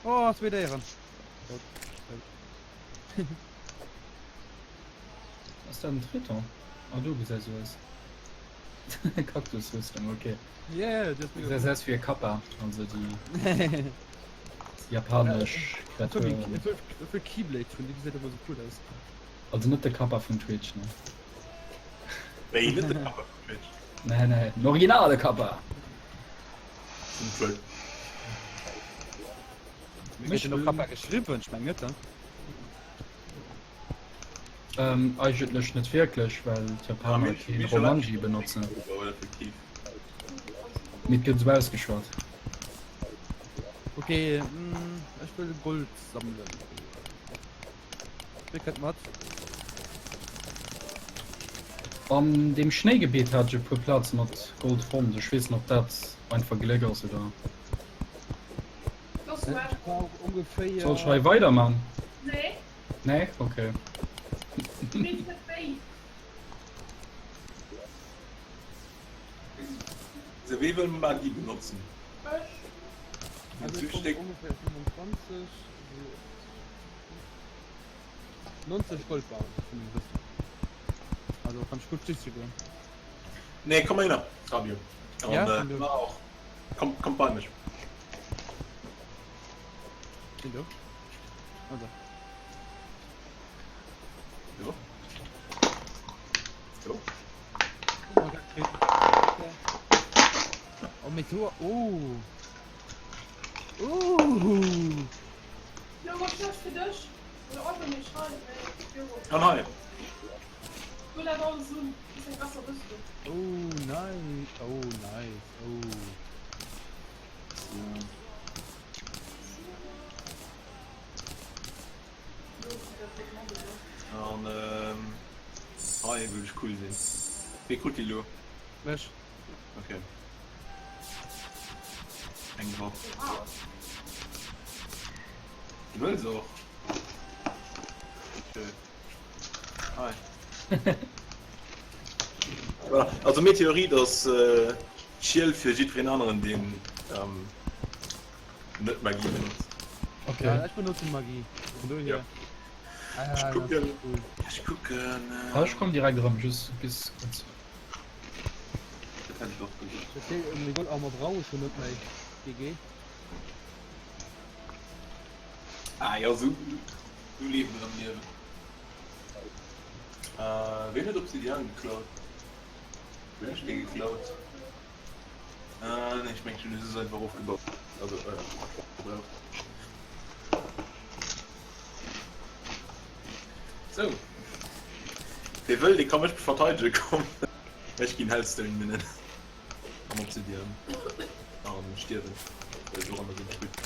Oh, zwee Déieren. Ass dat en Triton? Ah do gesäis sou aus. Kaktusrüstung, okay. Yeah, déi ass mega Gesäis cool. aus wéi e Kappa, also déi japanesch Kreatur. Ech wëll Keyblade hunn, déi gesäit ëmmer sou cool aus. Also net de Kappa vun Twitch, ne? Wéi, net de Kappa vun Twitch? Nee, nee, den originale Kappa! Vun Twitch. Gëtt den och Kappa geschriwwen? Ech meng net, ne? Ähm, eigentlech net wierklech, well d'Japaner keen Romanji benotzen. Mee et gëtt esou ausgeschwat. Ok, ech wëll Gold sammelen. Wie kënnt mat? An deem Schnéigebiet hat ech e puer Plaze mat Gold fonnt. Ech weess net, ob dat einfach Gléck ass oder. Soll ech hei weiderman? Nee. Nee? Okay. So, wee wëll Magie benotzen? Also ich brauch ungefähr 25, 90 Goldbarren vun dem Rüstung. Also kann ich gut sicher gehen. Nee, komm mal hin, Fabio. Und, Ja, äh, mach auch. Komm, komm bei mich. Sinn do. Also. Jo. Jo. Oh, mit so. Oh. Uh. Jo, was schlecht fir dech. Oder einfach méi schreien, mee jo. An hei. Du dat alles un, ist eng besser Rüstung. Oh, nice. Oh, nice. Oh. hei, wëll ech cool sinn. Wee krut déi lo? Mech. Okay. Eng drop. Du wëlls och. Okay. Hi. Voilà. Also Meteorit ass äh, Schiel fir jiddwereen aneren, deen ähm, net Magie benotzt. Okay. Ja, ech benotzen Magie. Vun dohier. Ja. Ah, Ech ja, kucken. das ist cool. Ech kucken. Ah, ech komm direkt erëm, just bis kuerz. Dat hätt ech och gesot. Dat heescht, méi Gold Armor brauch ech jo net méi. GG. Ah jo, sou Liewen am Liewen. Ween huet Obsidian geklaut? Ween huet dee geklaut? Ah nee, ech mengen ech hunn se einfach ofgebaut. Also gebraucht. Sou. Wee wëll, dee ka mech verteidege kommen. Ech ginn Hellstone minnen. An Obsidian. An stierwen. Well doranner sinn ech gutt.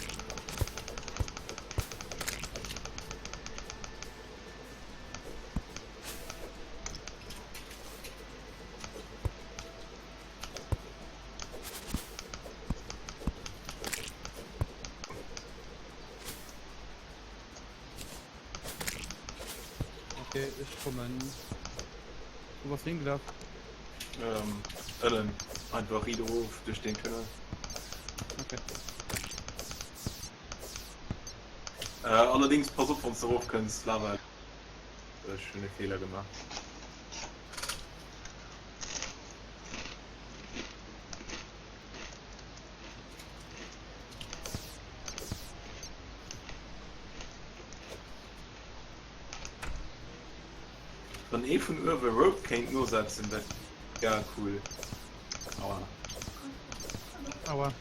Okay, ech kommen. Wou bass du hingelaf? Ähm, ënnen. Einfach riit erof duerch den Tunnel. Okay. Äh, allerdings pass op wanns de erof kënns, Lava. Ech hunn e Feeler gemaach. Wann ee vun uewe Rope kéint nosetzen, dat wär cool. Aua. Aua.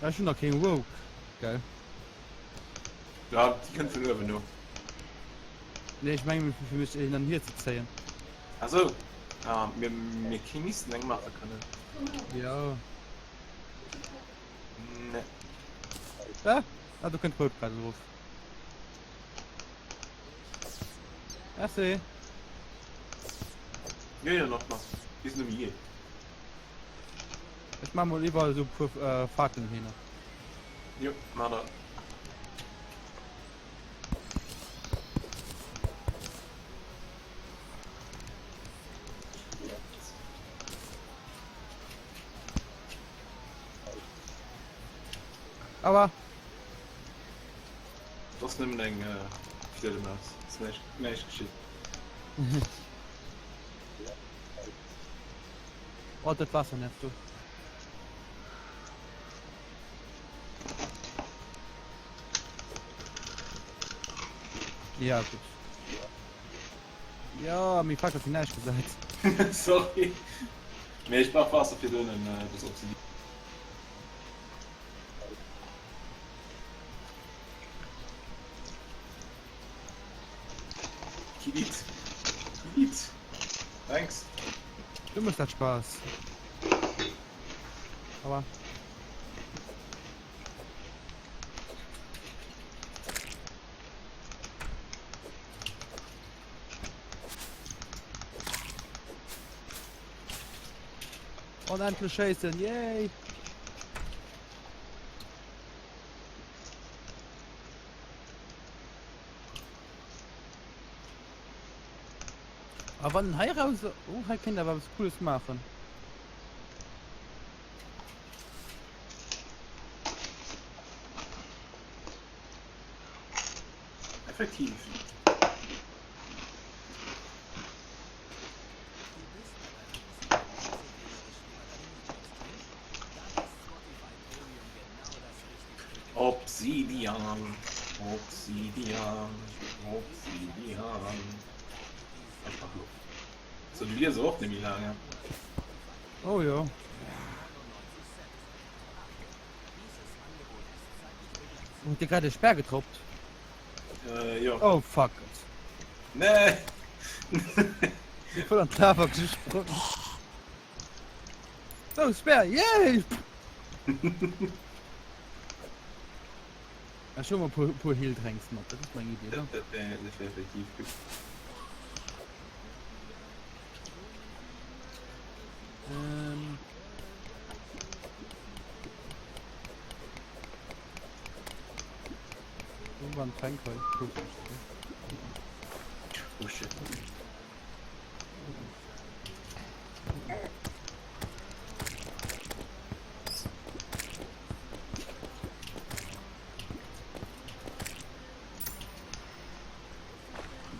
Ech hunn nach keng Rope, gell? Ja, déi kënnt vun uewen no. Nee, ech mengen fir mech hin an hier ze zéien. Ah sou. Ah, mir, mir missten eng maache kënnen. Ja. Nee. Ah, ah do kënnt Rope grad erof. Merci. Jo, jo, nach, nach. Bis nëmme jee. Ech maa mol iwwerall esou puer äh, Fakelen hin. Jo, maa dat. Aua. Et ass nëmmen eng Fliedermaus, et ass näischt, näischt geschitt. Oh, dat Waasser nervt do. Ja, gutt. Ja, méi Fackel fir näischt gesäit. Sorry. Mee ech brauch Waasser fir donen eppes opzeginn. Kilit. Kilit. Thanks. Du mëss dat Spaass. Aua. Onendlech schéissen, yay! A wann en hei raus... Oh, hei kéint awer eppes Cooles maachen. Effektiv. Obsidian, Obsidian, Obsidian. Ech brauch Loft. So, du lies och net méi laang, he? Oh jo. Huet dir grad e Speer getroppt? Äh, jo. Oh fuck it. Nee! Sinn voll an d'Lava gesprongen. Sou, Speer, yay! Ech huele mer e puer, puer Heal-Drinks mat, dat ass meng Iddi, oder? Dat wär, dat wär effektiv gutt. Ähm. Wo war ein Tank hei? Oh shit.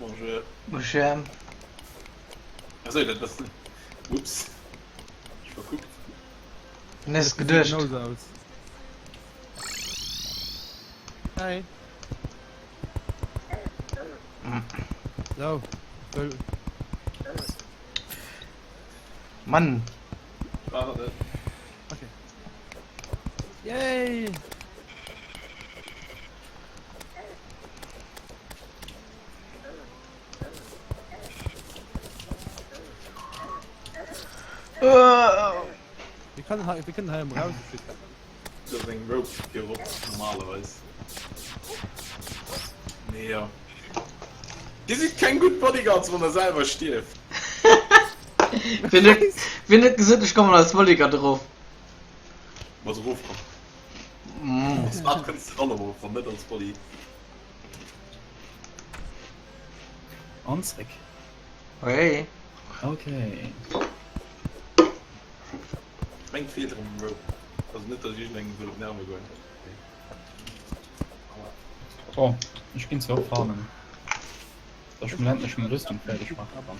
Bonjour. Bonjour. Achso, dat ass. Ups. Ech verkuckt. Nes geduecht. Genauso aus. Hi. So. Wëll. Mann. War er net. Okay. Yay! Wir können hei, wir können hei raus. Do ass eng Rope fir erop normalerweis. Nee jo. Dir sidd keng gutt Bodyguards wann der selwer stierft. Wien huet, wien huet gesot ech kommen als Bodyguard erof? Bass erofkomm. Mm. Als wat kënns de dann erof, wann net als Body? An zréck. Hey. Okay. Ech mengen et feelt erëm um Rope. Also net dass ech iergendengem wëll op d'Nerve goen. Oh, ech ginn zwar och farmen. Dass ech mol endlech meng Rüstung fäerdeg maache kann.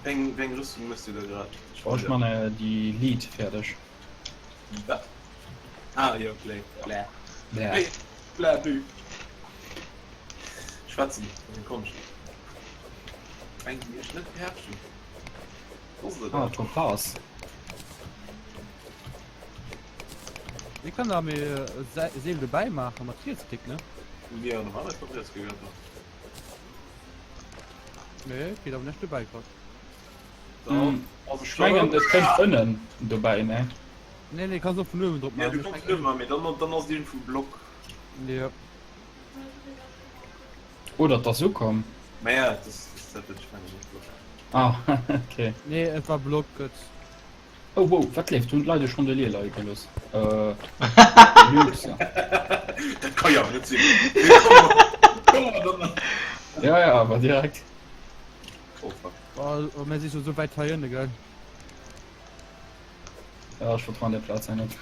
Wéi eng Rüstung mëss du da grad? Oh, ech man déi Lead fäerdeg. Wat? Ah jo, Blä. Blä. Blä. Blä, bü. Schwätzen ass eng Konscht. Eng déi ech net beherrschen. Ah, Topaz. Mir kann da méi Seel dobäi maachen mat Rietsklick, ne? Ja, normalerweis mat Rietsklick einfach. Nee, geet awer net dobäi grad. Ech mengen et kënnt ënnen dobäi, ne? Nee, nee, kanns och vun uewen drop maachen. Ja, du kanns vun uewen maachen, mee dann, dann ass et iergendwou Block. Jo. Oder et ass ukomm. Maja, dat ass dat wat ech mengen, net Block. Ah, okay. Nee, et war Block, Götz. Oh wow, wat leeft? Hunn d'Leit e Chandelier leie gelooss? Äh, Luxe. Dat ka jo awer net sinn. Ja, ja, awer direkt. Oh fuck. Oh, mir si scho sou wäit hei ënne, gell? Ja, ech vertrauen der Plaz hei net.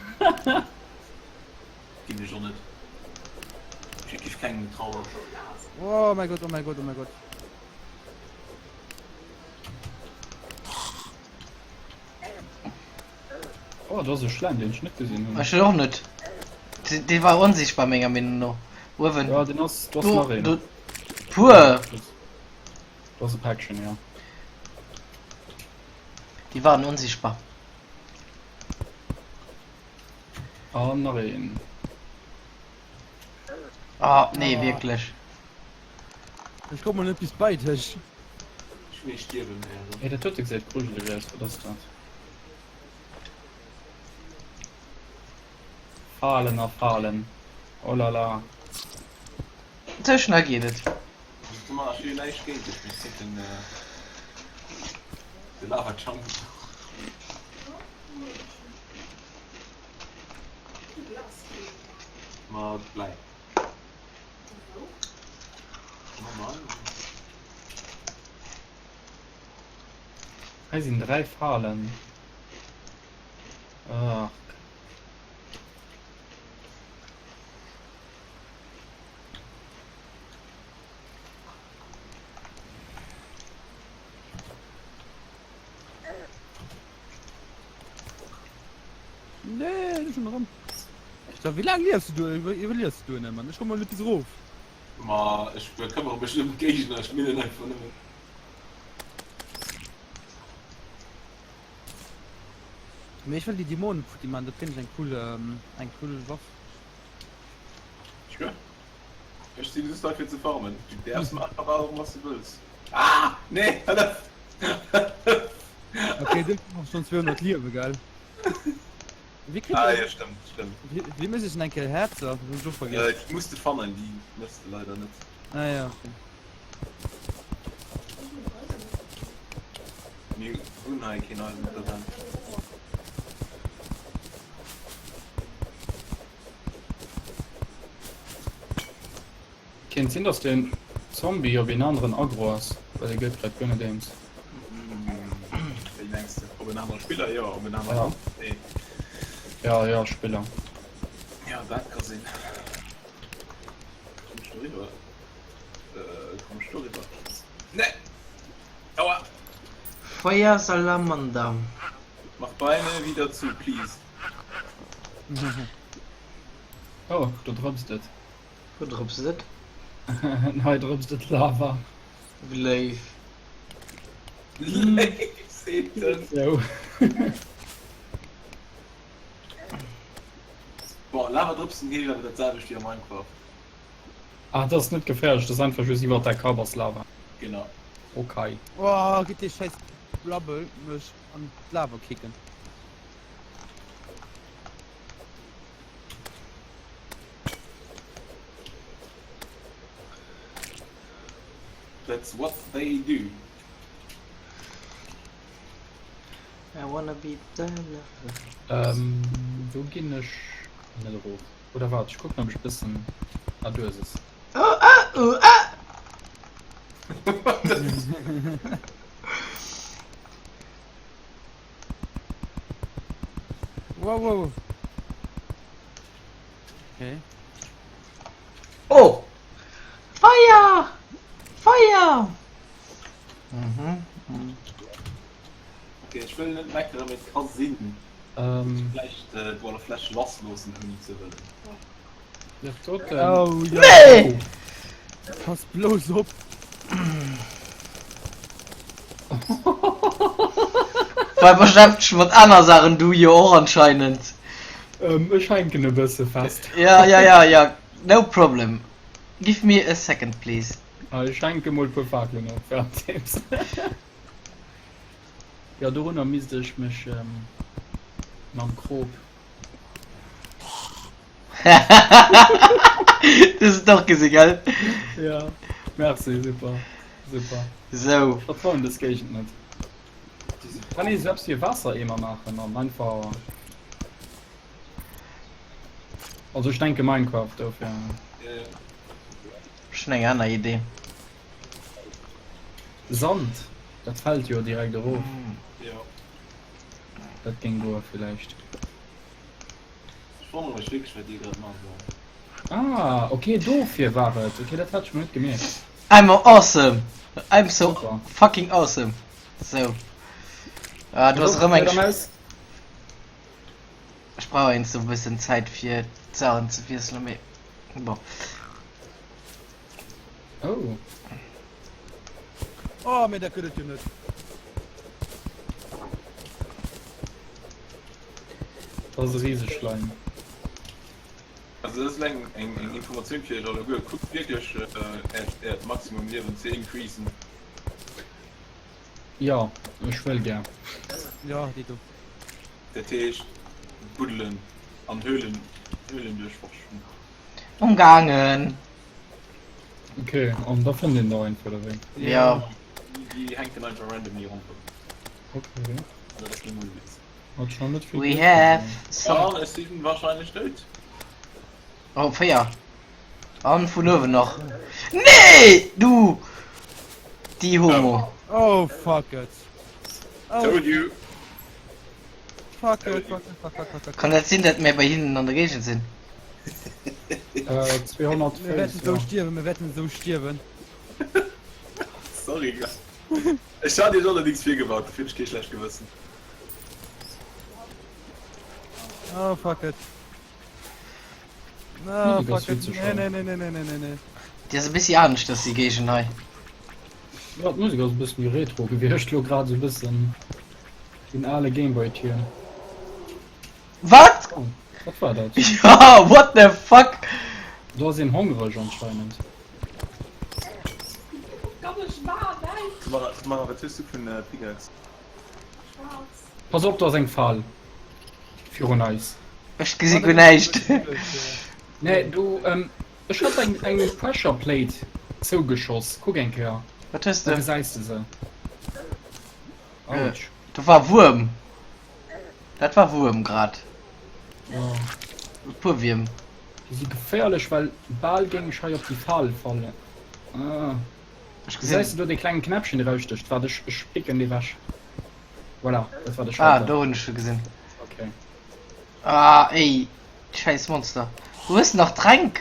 Ginn ech och net. Ech giff kengem trauen. Oh mein Gott, oh mein Gott, oh mein Gott. Oh, do ass e Schläim, deen ech net gesinn hunn. Ech och net. Dee war onsichtbar menger Meenung no. Uewen. Ja, den ass, do ass nach een. Do, puer. Do ass e Päckchen, ja. Déi waren onsichtbar. An nach een. Ah, nee, wierklech. Ech kommen net bis bei dech. Ech hunn ee stierwen héieren. Hey, dat dote gesäit grujeleg aus, wat ass dat? Falen a Falen. Oh la la. Sou schnell geet et. Thomas, ech hu jo näischt géint dech, mee ech kéint den, de Lava Jump. Mat Bläi. Normal. Hei sinn 3 Falen. Ach. Nee, du schon erëm. So, wéi laang liefs du do? Iwwerliefs du do nëmmen? Ech komme net bis erof. Ma ech bekëmmere mech net ëm d'Géigner, ech millen einfach nëmmen. Mee ech wëll déi Dämonen futti man, dat fannen ech eng cool, eng cool Waff. Sure. Ech sinn just hei fir ze farmen. Du däerfs maachen wat och ëmmer s du wëlls. Ah! Nee, hëllef! Okay, du hast schon 200 Liewe, gell? Wie kriegt Ah, ihr- ja, stimmt, stimmt. Wie, wie muss ich denn eng Kéier Häerzer? Das hab ich auch vergessen. Äh, déi muss de fannen, déi mëss de leider net. Ah ja, okay. Mir hunn hei keen Eisen dran. Kéint sinn dass den Zombie op een aneren aggro ass, well e gëtt grad guer net eens. Wéi mengs de? Op en anere Spiller? Jo, op en aneren. Ja. Nee. Ja, ja, Spiller. Ja, dat ka sinn. Komm ech doriwwer? Äh, komm ech doriwwer? Nee! Aua! Feuersalamander. Mach Beine wieder zu, please. Oh, do drëpst et. Wou drëpst et? Hei drëpst et Lava. Wéi léif. Léif, seet en. Sou. Bon, Lava drëpsen heescht awer dat selwecht wéi a Minecraft. Ah, dat ass net geféierlech, dat ass einfach just iwwert däi Kapp ass Lava. Genau. Okay. Oh, gitt dee schäiss Blabbel mech an d'Lava kicken. That's what they do. I wanna be the lover. Ähm, do ginn ech net erof. Oder waart, ech kucken, ob ech e bëssen. Ah, do ass es. Oh, ah, oh, ah! Wow, wow. Okay. Oh! Feier! Feier! Mhm. mhm. Okay, ech wëll net meckeren, mee et ka sinn, dass ech vläicht d'Wall of Flesh lassloossen ouni ze wëllen. Oh, ja. Nee! Pass bloß op! Well beschäftegt mat aner Saachen, du jo och anscheinend. Ähm, ech hänken e bësse fest. Ja, ja, ja, ja, no problem. Give me a second, please. Ah, ech hänke mol e puer Fakelen op, währenddeems. Ja, dorunner misst ech mech ähm, mam Krop. Du hues et och gesi, gell? Ja, merci, super, super. Sou. Ech vertrauen dës Géigend net. Kann ee sou eppes wéi e Waassereemer maachen an einfach. Also ech denke Minecraft dofir. Ech hunn eng aner Idee. Sand, dat fält jo direkt erof. Jo. Dat géing goe villäicht. Ech wonnere mech wierklech wat dir grad maacht elo. Ah ok dofir war et, ok dat hat ech mer net gemierkt. I'm awesome! I'm so Super. fucking awesome! Sou. Ah, du hast erëm eng. Ech brauch eens e bëssen Zäit fir d'Saachen ze wiesselen, mee bon. Oh. Oh, mee dat gëtt et jo net. Dat ass e Riseschleim. Also dat ass eng eng eng Informatioun fir iech alleguer, kuckt wierklech äert äert Maximum Liewen ze increasen. Jo, ech wëll gär. Jo, déi do. Dat heescht buddelen an Höhlen Höhlen duerchforschen. Umgaangen. Ok, an da fënnt een der einfach, oder wéi? Jo. Déi hänken einfach randomly ronderëm. Ok. Also dat ass kee Mullwitz. Hat schon net vill We Glück, have aber- some. An ech sinn wahrscheinlech dout. Oh, 4. An vun uewen nach. Nee! Du! Die Homo. Oh fuck it. Oh Told you. fuck it, fuck it, fuck, fuck, fuck, fuck. Kann dat sinn, dat mir bei hinnen an der Géigend sinn? Äh, 200 Mir wäerten Féiss, sou ja. stierwen, mir wäerten sou stierwen. Sorry. Ech hat iech allerdings virgewarnt, dofir hunn ech kee schlecht Gewëssen. Oh fuck it. No, Nee, das fuck it. witzeg, Nee, ja. nee, nee, nee, nee, nee, nee, nee. Déi ass e bëssi aneschters, déi Géigend hei. Ja, d'Musek ass e bëssen méi retro gewiescht, lo grad sou e bëssen den ale Gameboy-Tune. Wat? Oh, wat war dat? Ja, what the fuck? Do ass een hongreg anscheinend. Kann ech wahr nein. Tamara, wat hues du vun Pickaxe? Pass op, do ass eng Fal virun eis. Ech gesi guer näischt. Nee, do, ech hat eng eng Pressure Plate zougeschoss. Kuck eng Kéier. Wat hues de? Da gesäis de se. Autsch. Do war Wuerm. Dat war Wuerm grad. Jo. E puer Wierm. Déi si geféierlech, well bal géing ech hei op déi Fal fallen. Ah. Ech gesinn. Gesäis de do dee klengen Knäppchen erausstécht? Waart, ech, ech picken dee wech. Voilà, dat war de Ah, Schalter. do hunn ech e gesinn. Okay. Ah, ey, scheiß Monster. Du hues nach Tränk?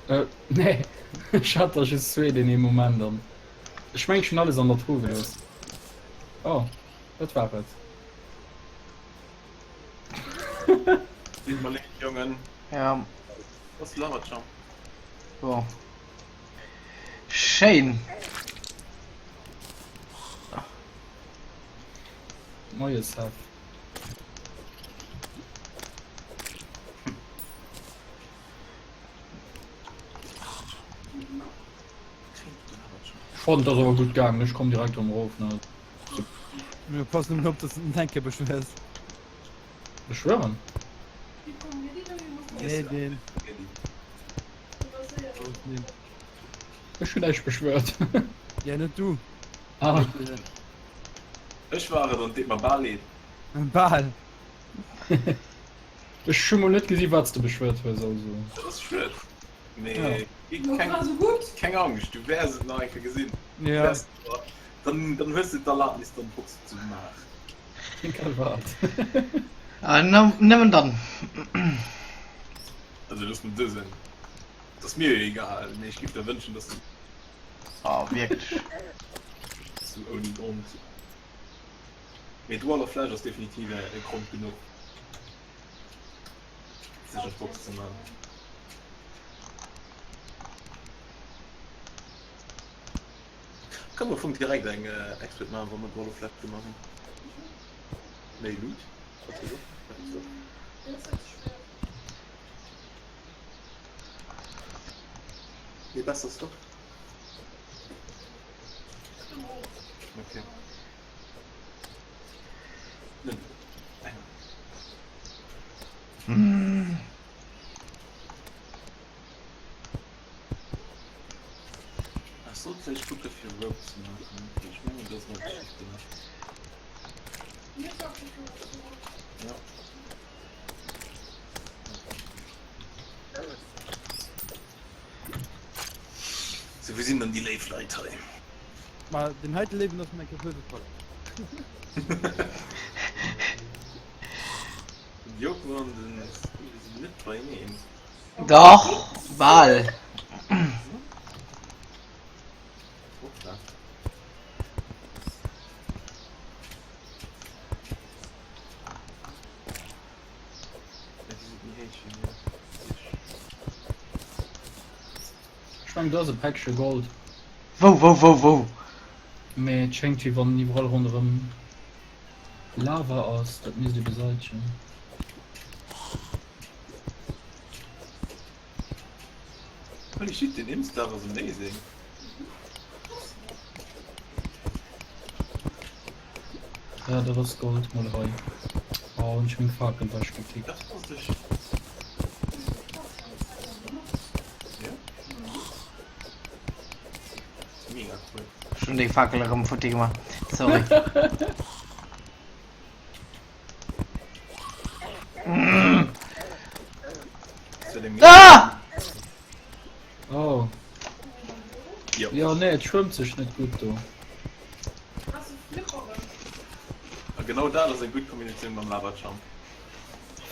Äh, nee. Ech hat der just zwee den ee Moment an. Ech meng, ech hunn alles an der Truh gelooss. Oh, dat war et. Deet mer leed, Jongen. Ja. Ass Lava Jump. Bon. Schéin. Moie Seth. Ech fannen et ass awer gutt gaangen, ech komm direkt erëm erof ne. Jo, pass nëmmen op, dass de net eng Kéier beschwéiers. Beschwören? Nee, deen. Ech hunn näischt beschwört. Ja, net du. Ah. Ech war et an et deet mer bal leed. Bal. Ech hu mol net gesi wat s de beschwört hues, also. Dat ass schued. Mee Ja. keng, War sou gutt. keng Angscht, du wäers et nach eng Kéier gesinn. Du Ja. wäers, dann, dann hues de d'Erlaabnis dann d'Box ze maachen. Egal wat. Ah, nëmmen dann. Also looss mer dësen. Et ass mir jo egal, mee ech géif der wënschen, dass du. Oh, wierklech. Dass du ouni Grond. Mee d'Wall of Flesh ass definitiv e Grond genuch, sech an d'Box ze man. Kann am Fong direkt eng Exploit man, wa mer d'Wall of Flesh gemaach hunn. Méi Loot, falls du Loscht hues. Mee besser Stuff. Okay. Mm. Ech sollt vläicht kucke fir Rope ze maachen. Ech mengen dat ass nach Geschichte gemaach. Ja. So, wou sinn dann déi léif Leit hei? Ma den heite Léiwen ass mir eng Kéier duerchgefall. Den Joko an den Steve sinn net beieneen. Dach, bal. Hoppla. Ech mengen do ass e Päckche Gold. Wou, wou, wou, wou? Mee et schéngt wéi wann iwwerall ronderëm Lava ass, dat misst ee beseitegen. Holy shit, den Imstar ass amazing. Ja, dat ass Gold, mol hei. Oh, hunn ech meng Fakel wechgekickt. Dat wosst ech. Ja. Mega cool. Ech hunn déi Fakel erëm futti gemaach. Sorry. Ah! Oh. Jo. Jo, nee, et schwëmmt sech net gutt do. A genau dat ass eng gutt Kombinatioun mam Lava Jump.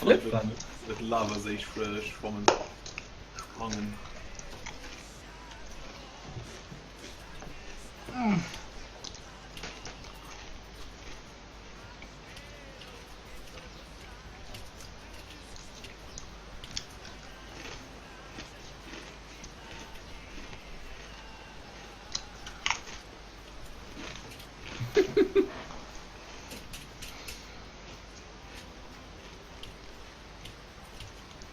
Flippen? Iwwer de Lavaséi schwammen, sprangen.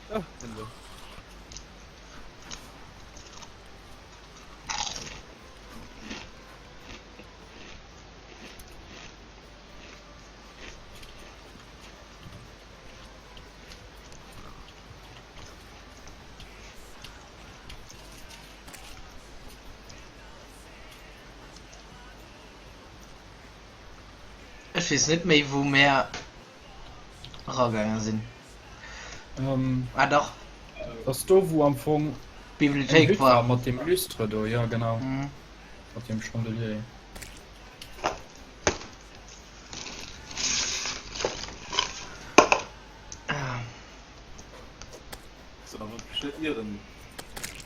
Oh, Ende. Ech weess net méi wou mär eragaange sinn. Ähm, Ah dach. Ass do wou am Fong eng D'Bibliothéik Hütt war war. mat deem Lustre do, jo genau, Mhm. mat deem Chandelier. So, a wann ech mech net ieren,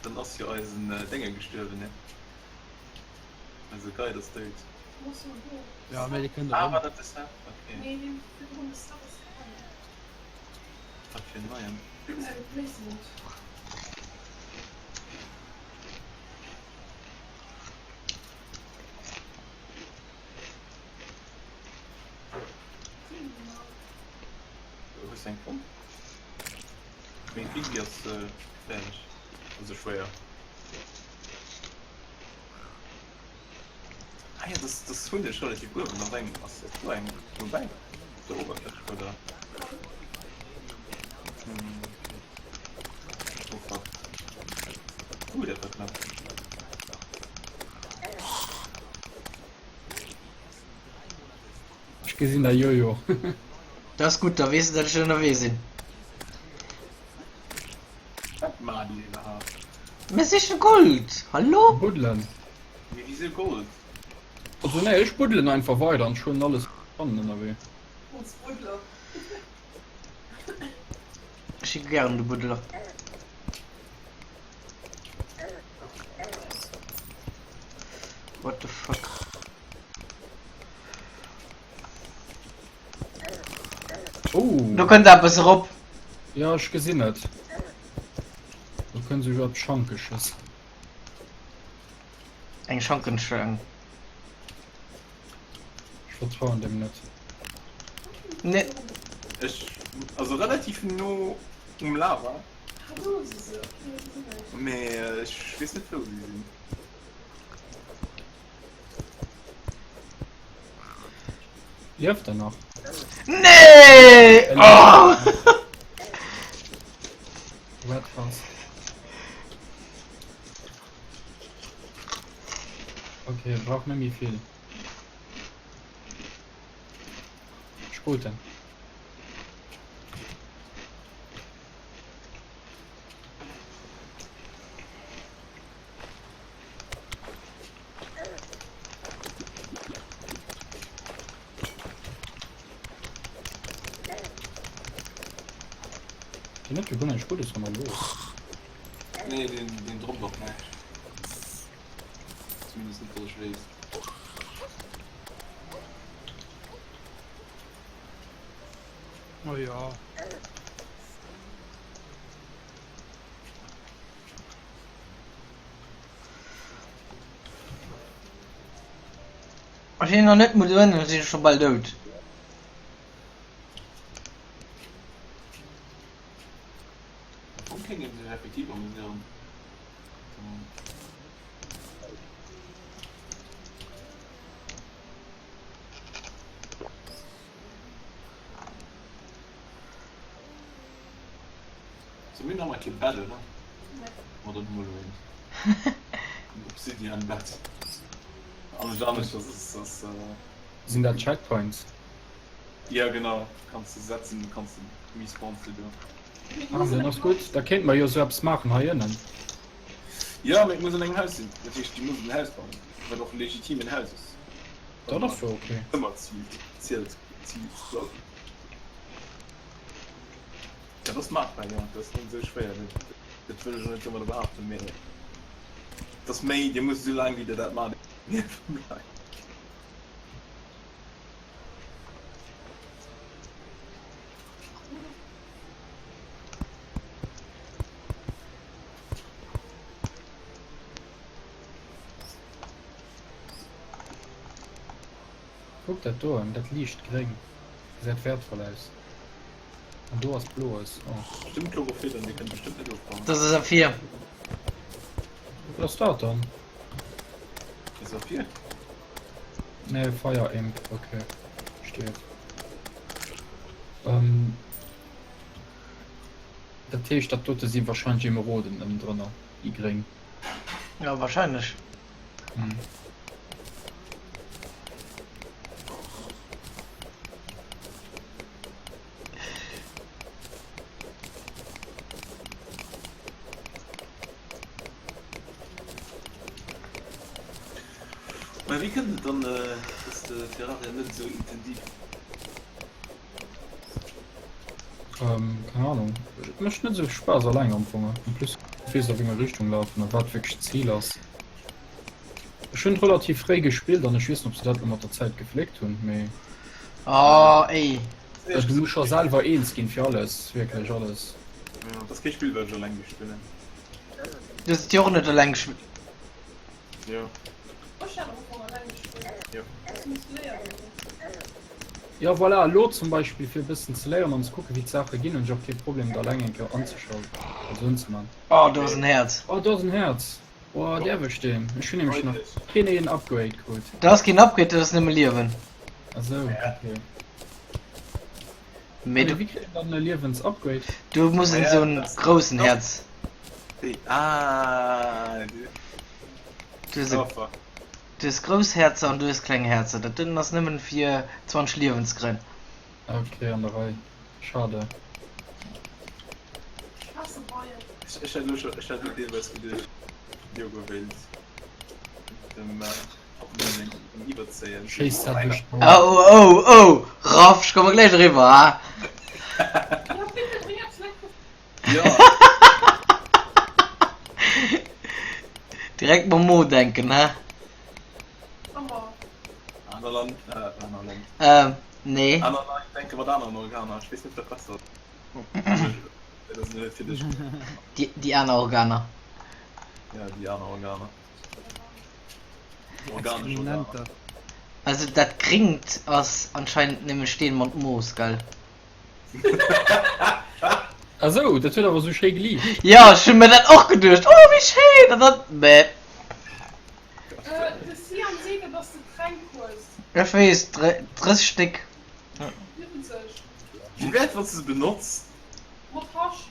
dann ass jo eisen Dénge gestuerwen, ne? Eise Guide ass dout. Ja, mee dee kënnt Ah, erëm. war dat de Seth? Okay. Wat fir en neien? Hues de eng fonnt? Meng Piggy ass geféierlech, also schwéier. Ah ja, das, das hunn ech relativ uewen ass eng ass ass do eng dobäi op der Oberfläch oder? Hm. Oh fuck. Uh, dat war knapp. Ech gesinn däi Jojo. Dat ass gutt, da weess de dat ech ënnerwee sinn. Wat maa déi iwwerhaapt? Mir sichen Gold! Hallo? Buddelen. Mee wisou Gold? Also nee, ech buddelen einfach weider an ech huelen alles fannen ënnerwee. Ons Buddler. Ech si gären de Buddler. What the fuck? Oh. Do kënnt eppes erop. Ja, ech gesinn et. Do kënnt souguer eppes Schankeches. Eng Schankenschlang. Ech vertrauen dem net. Nee. Ech, also relativ no um Lava. Mee ech weess net wou si sinn. Lieft er nach? Nee! Oh! Red Fast. Okay, brauch net méi vill. Sputen. Den huet jo guer näischt Guddes hannerlooss. Nee, den, den droppt och näischt. Zumindest net, datt ech wéisst. Oh ja. Ech sinn nach net mol uewen, sinn ech scho bal dout. Wou kéint een sech effektiv amuséieren? So mir hunn nach kee Bett, oder? Ma dann hu mer elo eent. En Obsidian-Bett. Alles anescht ass, ass, ass. Sinn dat Checkpoints? Ja genau, kanns de setzen, kanns de respawns de do. Ah, dann ass gutt. Da kéinte mer jo esou eppes maachen hei ënnen. Ja, mee et muss an engem Haus sinn. Dat heescht, du muss en Haus bauen, wat och legitim en Haus ass. Dat ass jo ok. Ëmmer ziilt, zielt, ziilt, glaub. Dat ass machbar, jo. Dat ass net esou schwéier. Dat wëll ech och net domadder behaapten, mee et ass méi, Dir musst esou laang wéi Der dat maacht liewe bleiwen. Kuck dat do an, dat liicht gréng gesäit wertvoll aus. An do ass bloes, oh. Stëmmt Chlorophyll an dir kënnt bestëmmt net ofbauen. Dat ass Saphir. Wat ass dat dann? E Saphir? Nee, Fire Imp, okay. Steet. Ähm, dat heescht, dat dote si wahrscheinlech Emeroden ënnen drënner, déi gréng. Ja, wahrscheinlech. Hm. Mä wéi kënnt et dann, dass de Terraria net esou intensiv. Keng Ahnung, et mécht net esou Spaass alleng am Fong. En plus weess a wéi eng Richtung lafen a wat wierklech d'Zil ass. Ech hunn et relativ fréi gespillt an ech weess net ob se dat elo mat der Zäit gefléckt hunn, mee. Oh ey. Du muss scho selwer eens ginn fir alles, wierklech alles. Jo, et ass kee Spill wat ech alleng géif spillen. Du hues et jo och net alleng gespillt. Jo. Ech hat am Ufank alleng gespillt. Jo. Ech muss léieren. Jo voilà, elo zum Beispill fir e bëssen ze léieren an ze kucken wéi d'Saache ginn, hunn ech och kee Problem et alleng eng Kéier anzeschalten, also unzeman. Oh do ass en Häerz. Oh do ass en Häerz. Oh däerf ech deen? Ech hunn nämlech nach keen een Upgrade krut. Dat ass keen Upgrade, dat ass nëmme Liewen. Ah sou, okay. Mee du. Wéi kritt een dann e Liewens-Upgrade? Du muss en sou en groussen Häerz. Ah, Du hues e. Du hues grouss Häerzer an du hues kleng Häerzer. Dat doten ass nëmmen fir 20 Liewensgrënn. Ok, an der Rei. Schade. Ech hasse Beien. Ech hat elo scho, ech hat elo deelweis geduecht, Diogo wéilt dem Papp seng iwwerzéien. Schéiss dat duerch d'Mauer. Oh oh oh Raff, ech komme gläich eriwwer, ha? Ja bitte bring eppes Leckeres. Jo. Direkt mam Mo denken, ha? Ëmmer. Aner Land, äh, aner Land. Ähm, nee. Aner Leit denke mat aneren Organer. Ech weess net, wat besser ass. Dat ass net fir dech. Déi, déi aner Organer. Ja, déi aner Organer. Organesch Organer. Experimenter. Also dat Gringt ass anscheinend nëmme Steen mat Moos, gell? Ah sou, dat huet awer sou schéi geliicht. Jo, ech hunn mir dat och geduecht, oh wéi schéin, an dann bäh. De Sian seet et dass de Tränk hues. Ech weess, 30 Stéck. 70. Wéi wäert wanns de se benotz? Mat Hasch.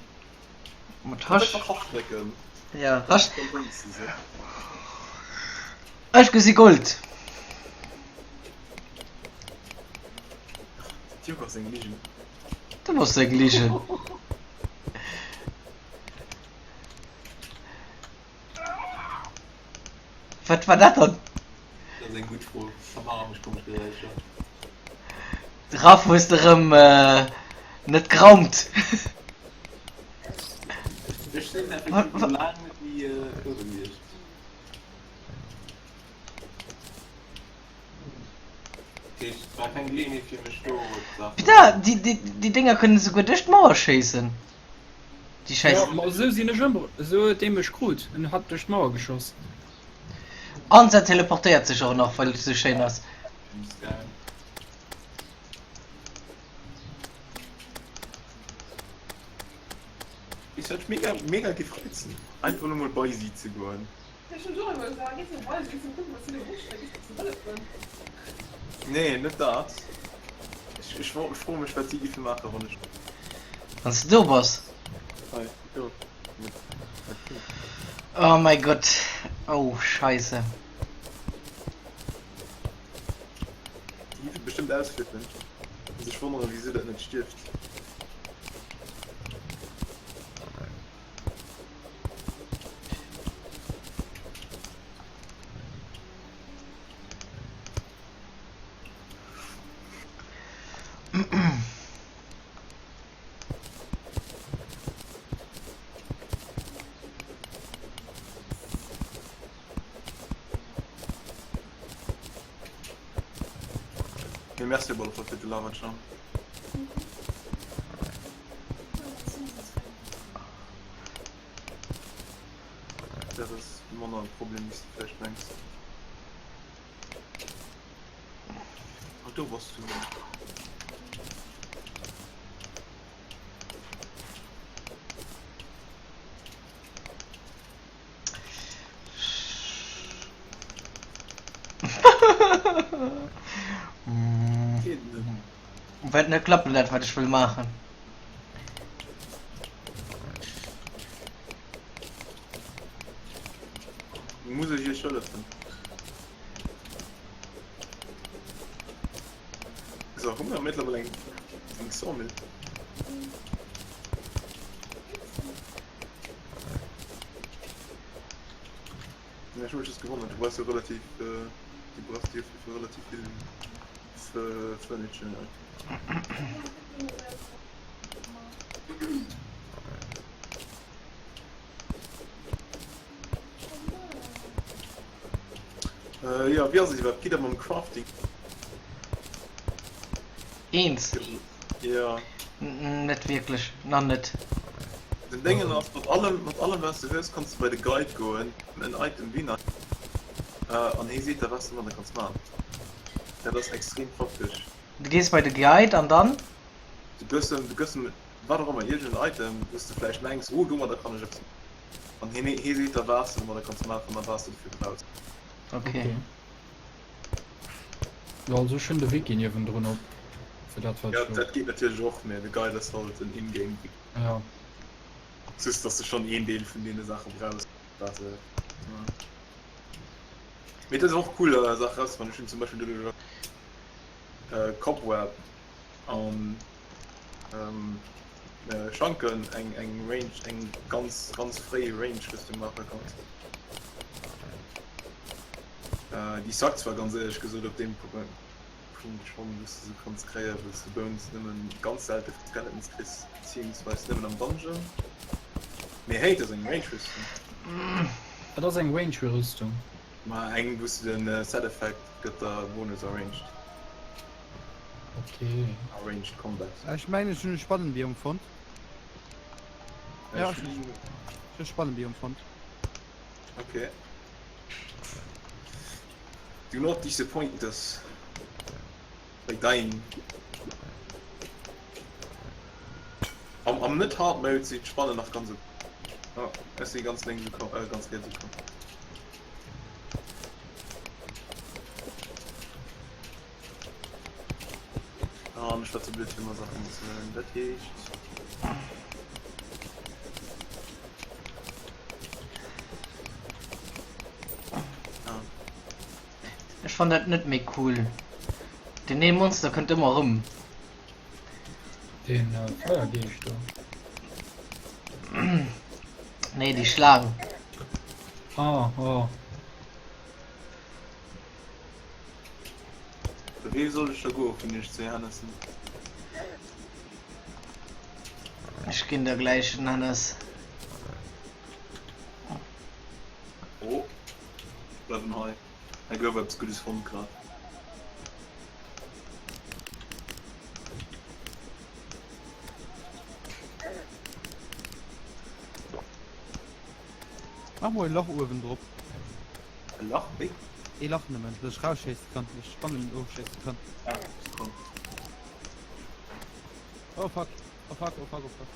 Mat Hasch? Einfach Hasch drécken. Ja, Hasch. Dann benotz de se. Ech gesi Gold. D'Joker ass eng Ligen. Du bass eng Ligen. Wat war dat dann? Dat ass eng gutt Fro. Da maache mech komesch Geräischer. Raff, hues de rëm net geraumt? Ech sinn effektiv laang net méi uewe gewiescht. Putain, déi Dénger kënnen esouguer duerch d'Mauer schéissen. Déi Schäiss. Jo, ma esou sinn ech ëmmer, esou huet dee mech krut, en hat duerch d'Mauer geschoss. An se teleportéiert sech och nach, well et esou schéin ass. Ech hat mega mega gefreut einfach nur mal bei sie ze goen. Nee, net dat. Ech, ech froe mech, wat si giffe maachen, wann ech. Wann s de do bass. Hei, do. Oh mäi Gott. Oh, Scheisse. Déi giffe bestëmmt ausflippen a sech wonneren, wisou dat net stierft. Mee merci op alle Fall fir de Love and Charm. Dat ass manner e Problem wéi s de vläicht mengs. Ah do bass du. Geet net. Wäert net klappen dat wat ech wëll maachen. Muss ech iech hëllefen? So, hu mer mëttlerweil eng eng Sawmill? Ech hu mech just gewonnert, du wars jo relativ. Du brauchst dir fir relativ vill Furniture. Äh, ja, wéi ass et iwwerhaapt? Gitt der mam Crafting? Eens? Ja. Net wierklech, nach net. Den Déngen ass, mat allem, mat allem wat s du hues, kanns du bei de Guide goen, en Item wéi nach, an hee seet der wat s du domadder kanns man. Dat ass extrem praktesch. Du gees bei de Guide an dann? Du gëss em, du gëss em wat och ëmmer, iergend en Item, wou s du vläicht mengs, oh domadder kann ech eppes man. An heen, hee seet der wat s du domadder kanns maachen a wat s du dofir brauchs. Okay. Jo also ech hunn de Wiki niewendrun op fir dat wat Ja, ech do. dat geet natierlech och, mä de Guide ass halt en In-Game Wiki. Ja. Just dass de schonn een Deel vun deene Saache brauchs, wat se. Mee et ass och cool Saach erauszefannen. Ech hunn zum Beispill doduerch Cobweb an Schanken eng eng Range eng ganz ganz fréi Range Rüstung maache kanns. Déi suckt zwar ganz éierlech gesot op deem Punkt schonn, wou s de se kanns kréien, well s de Bones nëmmen ganz selte vu Skeletons kriss, beziehungsweis nëmmen am Dungeon. Mee hey, et ass eng Range Rüstung. Wat ass eng Range Rüstung? Ma eng wou s de den Set Effect gëtt der Bonus a Ranged. Ok. A Ranged Combat. Ech mengen ech hunn e Spannenbiom fonnt. Ja, ech hunn e Spannenbiom fonnt. Ok. Do not disappoint us by dying. Am, am net hard mode sinn d'Spannen nach ganz ok. Oh, ech si ganz lénks ukomm, äh, ganz riets ukomm. An ech war ze blöd fir mer Saachen ze huelen. Dat heescht. Ah. Ech fann dat net méi cool. Den ee Monster kënnt ëmmer erëm. Den äh, Feiergeescht do. Nee, déi Schlaang. Ah, oh. Bei wem soll ech da goen vun iech zwee Hennessen? Ech ginn der gläich en Hennes. Oh, ech bleiwen hei. Hei gouf eppes Guddes fonnt grad. Mach mol e Lach uewen drop. E Lach? Wéi? Ee Lach nëmmen, dass ech rausschéisse kann, dass ech d'Spannen ofschéisse kann. Ah, Sekonn. Oh fuck, oh fuck, oh fuck, oh fuck.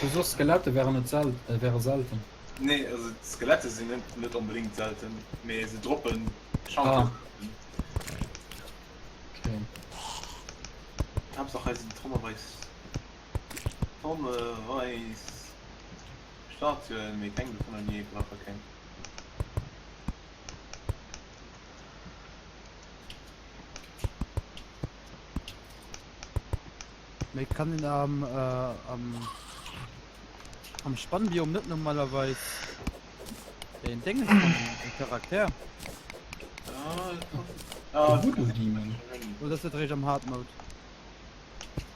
Du soss Skelette wären net sel äh, wäre selten. Nee, also d'Skelette sinn net, net onbedéngt selten, mee se droppen Schanken. Ah. Okay. Haaptsaach hei sinn tonneweis, tonneweis Statuen, mee keng dovunner, nee, brauch e keng. Mee kann een am, äh, am, am Spannbiom net normalerweis den Dingens fannen, den Charakter? Ah, Voodoo Demon. Oder ass dat eréischt am Hard Mode?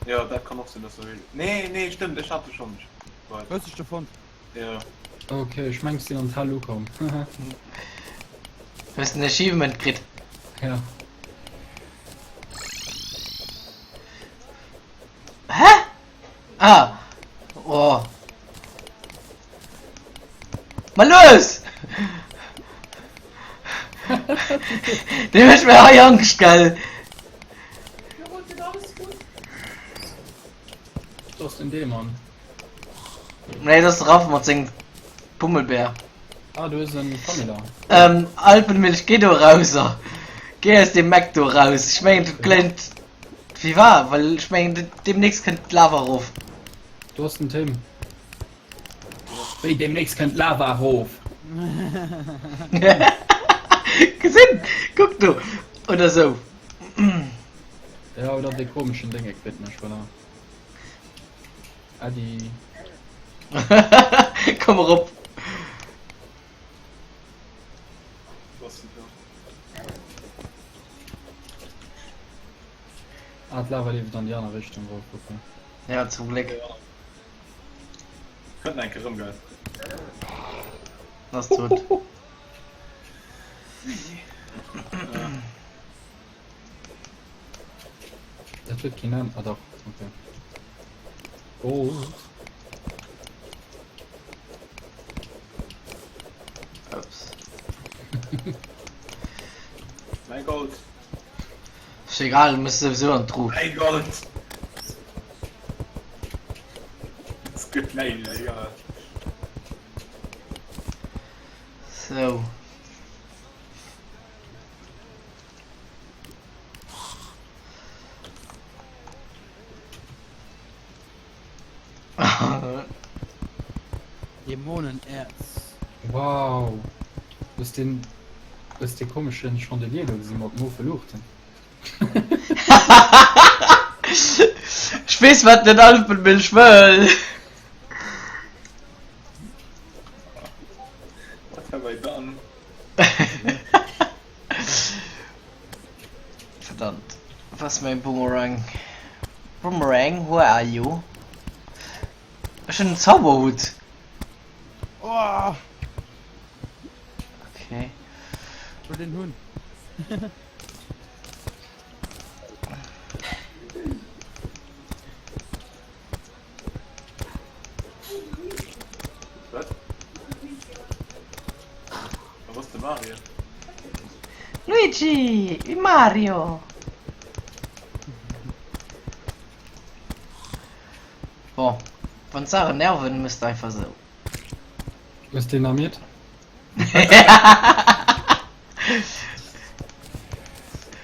Ja, dat kann och sinn, dass du. Nee, nee, stëmmt, ech hat se schonn. Hues de scho fonnt? Ja. Ok, ech meng sinn an d'Hell ukomm. Hues den Achievement kritt? Ja. Hä? Ah! Oh. Ma lues! Dee mécht mir hei Angscht, gell? Do ass den Dämon. Nee, dat ass de Raff mat sengem Pummelbär. Ah, du hues en Pamela. Ähm, Alpenmilch, geh do raus! Geh aus dem Mac do raus! Ech mengen, dat kléngt wéi war, well ech mengen, demnächst kënnt d'Lava erof. Do ass den Tim. Wéi demnächst kënnt d'Lava erof? Gesinn? Kuck do! Oder sou. Ja, oder dee komeschen Dénge kritt mech, voilà. Äddi. Komm erop. Ah, d'Lava leeft an déi aner Richtung erof, okay. Ja, zum Gléck. Kënnt eng Kéier erëm, gell? Ass tot. Dat huet keen Enn. Ah dach, okay. Gold. Ups. Mäi Gold. Ass egal, du muss souwisou an d'Truh. Mäi Gold. Es gëtt méi, egal. Sou. Dämonenerz. Wow! Hues den, hues dee komeschen Chandelier do gesinn mat mofe Luuchten? Ech weess wat den Alpenmilch wëll. What have I done? Verdammt. Was mein Boomerang? Boomerang, where are you? Ech hunn en Zauberhut. Oh! Okay. Ech wëll deen hunn. Wat? Wat ass de Mario? Luigi! Il Mario! Bon, wann d'Saachen nerven, mëss de einfach sou. Hues Dynamit? Wann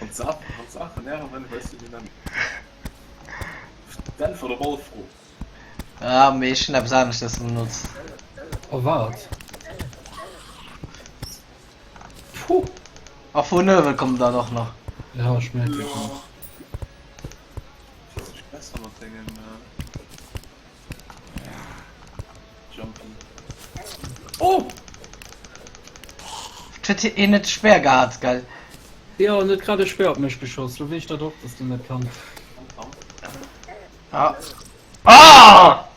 d'Saachen nerven, hues du Dynamit. D'Äntwert op all Fro. Ah, mee ech hunn eppes aneschters benotzt. Oh wat? Puh! A vun uewe kommt dann och nach. Ja, ech mierken et schon. Ass sech besser mat dengem Jumpy. Oh! Et huet een net schwer gehat, gell? Jo, en huet grad e Speer op mech geschoss, lo weess ech dat och, dass den dat kann. Ah. Ah!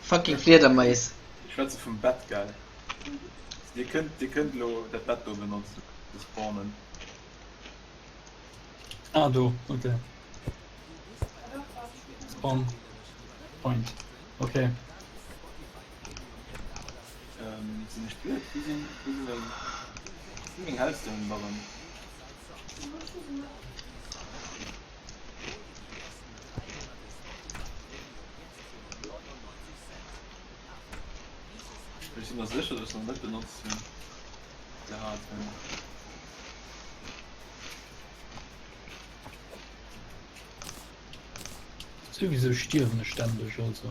Fucking Fliedermais. Ech schwätze vum Bett, gell? Dir kënnt, dir kënnt lo dat Bett do benotzen, fir spawnen. Ah, do, okay. Spawn Point, okay. Ähm, sinn ech blöd? Wou sinn, wou sinn meng, wou sinn meng Hellstone Barren? Ech sinn mer sécher, dass ech se nach net benotzt hunn, gehat hunn. Souwisou stierwen ech ständeg, also.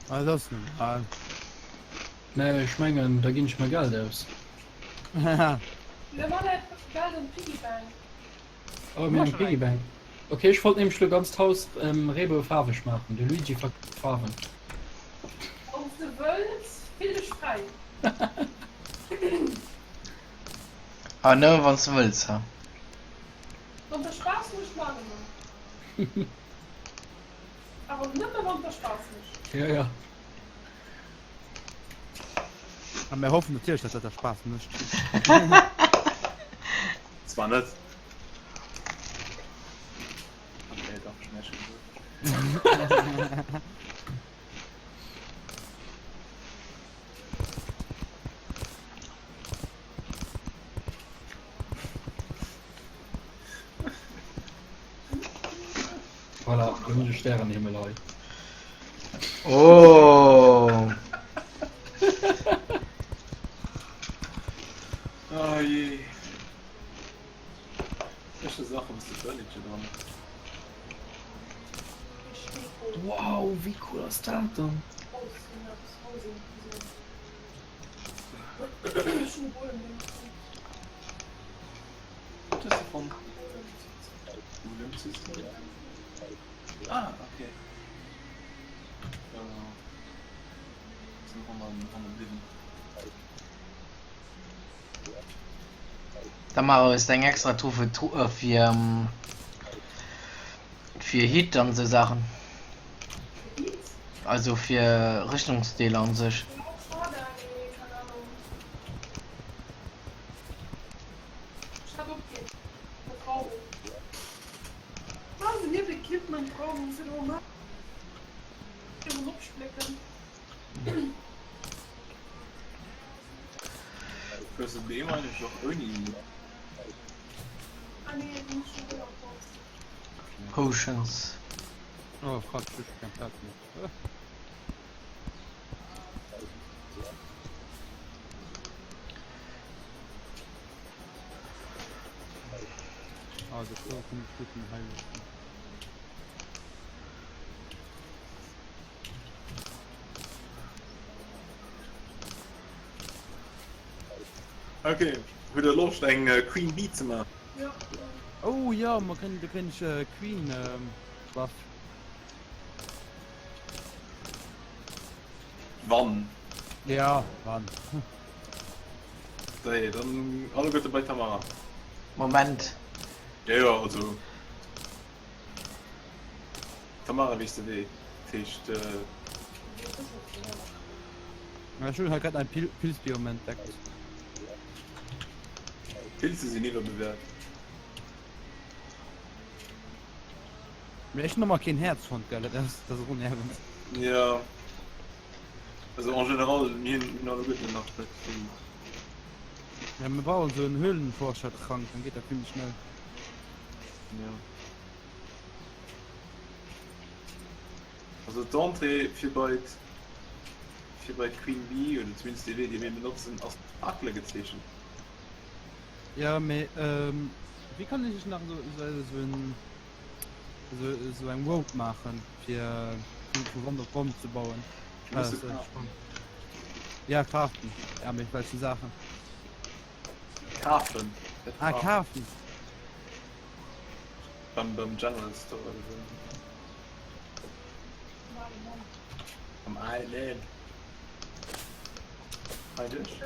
Ah, dat ass normal. Nee, ech mengen, da ginn ech mer Geld aus. Mir man dat Geld an d'Piggy Bank. Oh, mir hunn eng Piggy Bank. Okay, ech wollt nämlech lo ganz d'Haus ähm, reeboufaarweg maachen. De Luigi verkaaft Faarwen. Wann s de wëlls, fill dech fräi. Ah, nëmme wann s de wëlls, ha? Wann der Spaass mécht, maache mer. Awer nëmme wann der Spaass mécht. Ja, ja. A mir hoffen natierlech, dass dat der Spaass mécht. Zwar net. Okay, dach, ech hunn näischt gesot. Voilà, lo hunn ech e Stärenhimmel hei. Oh. Oh je. Welche Sache bist du Furniture dran? Wow, wéi cool ass dat dann? hues de fonnt? Golemsystem? Ah, okay. Jo, sinn hanne bliwwen. Da maache eis eng extra Truhe fir fir Hit an esou Saachen. Also fir Rüstungsdeeler an sech. Hues de Beem eigentlech och ouni? Potions. Oh fuck, ech hu scho keng Plaz méi. Ah, dat do kann ech gutt hei loossen. Ok, hutt der Loscht eng Queen Bee ze man? Jo. Oh jo, mer kënnen, do kréien ech Queen Buff. Wann. Ja, wann. Dei, dann alleguerte bei Tamara. Moment. Jo, jo, also. Tamara weess de Wee, dat heescht. Ech hunn hei grad ein Pil Pilzbiom entdeckt. Pilze sinn iwwerbewäert. Mee ech hunn ëmmer keen Häerz fonnt, gell? Dat ass, dat ass och nervend. Jo, also en général, mir hunn alleguerten nach net vill. Ja, mir brauchen esou en Höhlenforschertrank, dann geet dat vill méi schnell. Jo. Also d'Entrée fir bei fir bei d'Queen Bee, oder zumindest dee Wee dee mir benotzen, ass mat Fakele gezeechent. Jo, mee wéi kann ech nach esou en esou eng Rope maachen fir vu Wand op Wand ze bauen? Ja craften, ja mee welche Saachen? Kafen. Ah kafen. Beim, beim General Store oder so. Am Island. Hei duerch.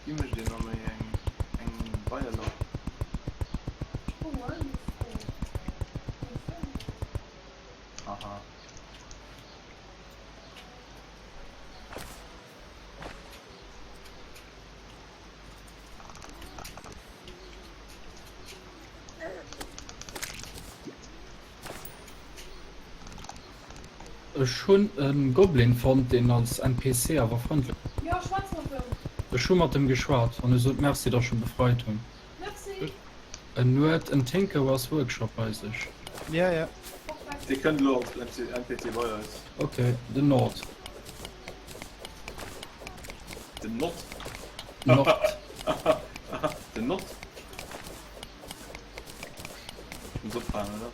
Wéi mécht een dann eng eng Beieloch? Aha. Ech hunn e Goblin fonnt deen als NPC awer frëndlech. Jo, schwätz mat em. Ech hu mat em geschwat an e sot Merci dass ech e befreit hunn. Merci. En huet en Tinkerer's Workshop bei sech. Ja, ja. Perfekt. Dee kënnt elo als NPC bei eis. Ok, den Nord. Den Not? Nord. Den Not? Ech muss oppassen, oder?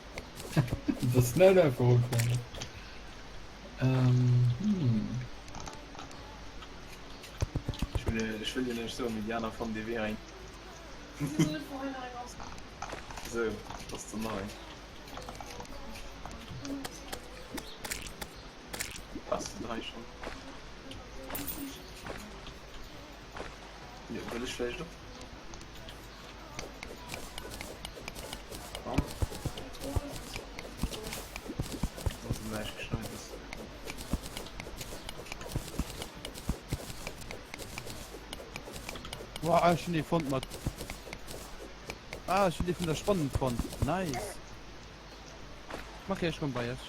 Das ist net einfach opfangen. Ähm, hm. Ech wëll, ech wëll dir näischt soen, mee déi aner fannen dee Wee eng. Sou, ass der nach eng. Ass den hei schon? Jo, wëll ech vläicht och. Boah, ech hunn ee fonnt mat. Ah, ech hunn dee vun der Spannen fonnt. Nice. Mach ech komm bei iech.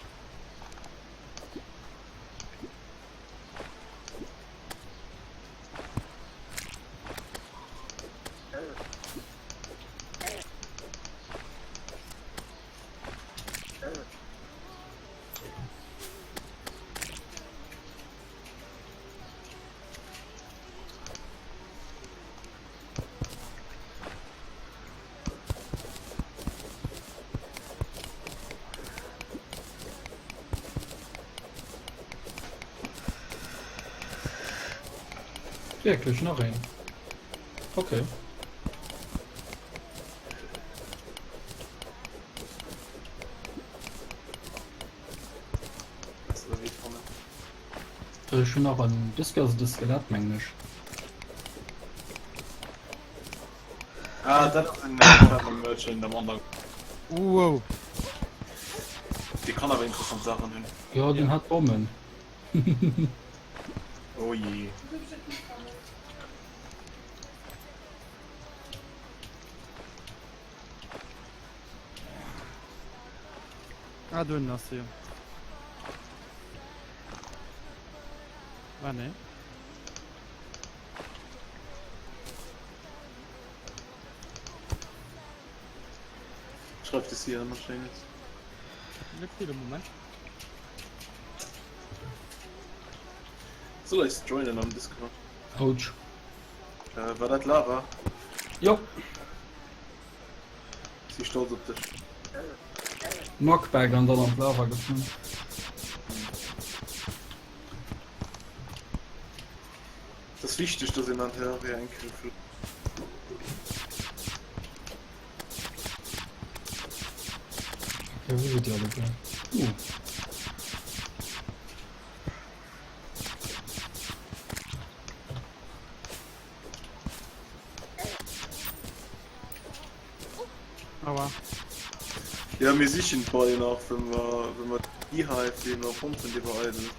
Wierklech nach een? Okay. Ech hunn nach en, dëst ass de Skelett mengen ech. Ah, dat ass en clever Merchant am Under. Wow. Dee kann awer interessant Saachen hunn. Jo, den hat Bommen. Oh je. Ah, do ënnen ass se jo. Ah, nee. Schreift es hier ëmmer Schéines. Net vill am Moment. Soll eis joinen am Discord. Ouch. Äh, war dat Lava? Jo. Si stolz op dech. Knockback an dann an d'Lava geflunn. Et ass wichteg, dass een an Terraria eng Kéier flitt. Okay, wou sidd dir alleguer? Uh. Aua. Ja, mir sichen d'Bei nach, well mer, well mer d'Beehive, déi mer fonnt hunn, déi war eidel.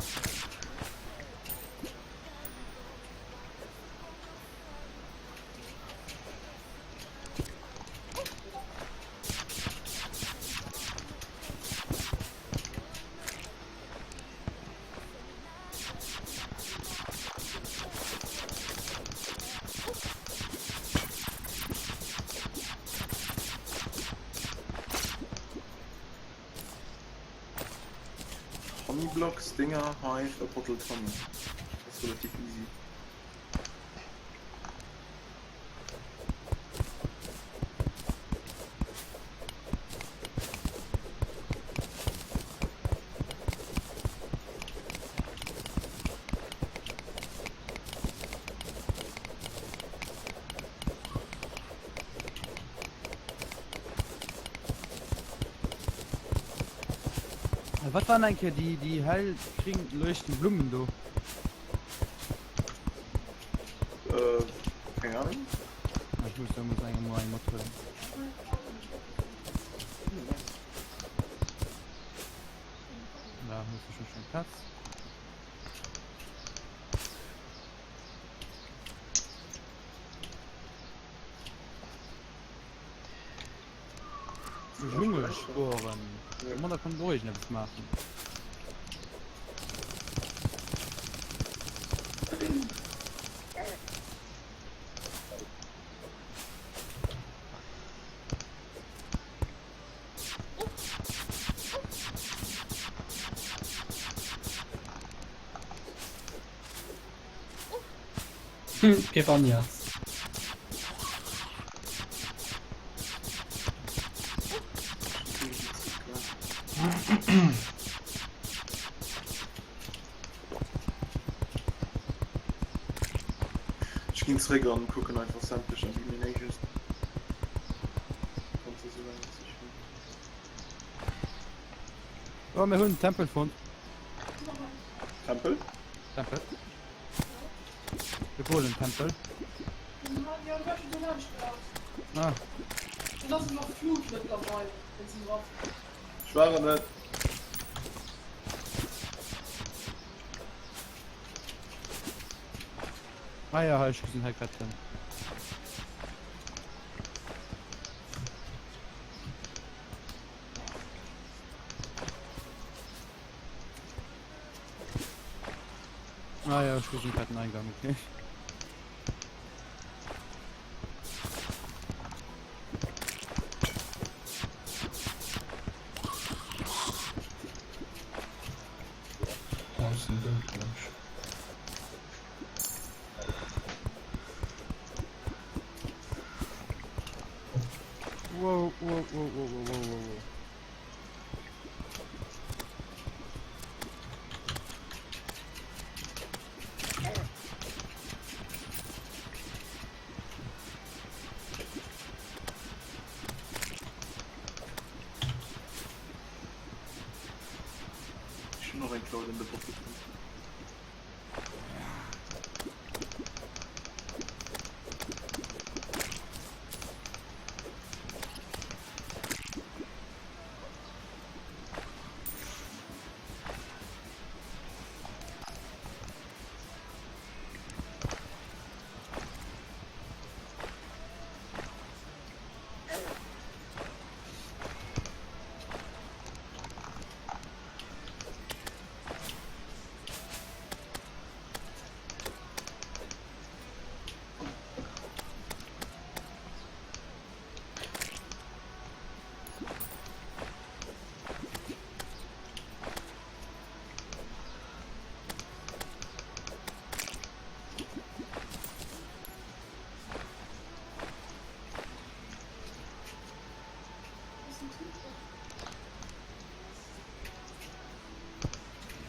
Honey Blocks, Dinger, Hive, a Bottled Honey. Das ist relativ easy. Wat waren eng Kéier déi déi hell gring leuchtend Blummen do? Äh, keng Ahnung. Ech muss da muss eng mol eng mathuelen. Da muss ich schon Platz. Dschungelsporen. Ja. Da kann och irgendetwas machen. Piranhas. Ech ginn zréck an kucken einfach sämtlech Abominations. Oh, mir hunn Tempel fonnt. Tempel? Tempel. De Golem-Tempel. Ah. Ech war et net. Ah ja, ech gesinn hei grad den. Ah ja, ech gesinn grad den Eingang, okay. Oh, ech sinn dout, glaub ech. Wow, wow, wow, wow, wow, wow, wow, wow. Ech hunn och eng Cloud in the Bottle fonnt.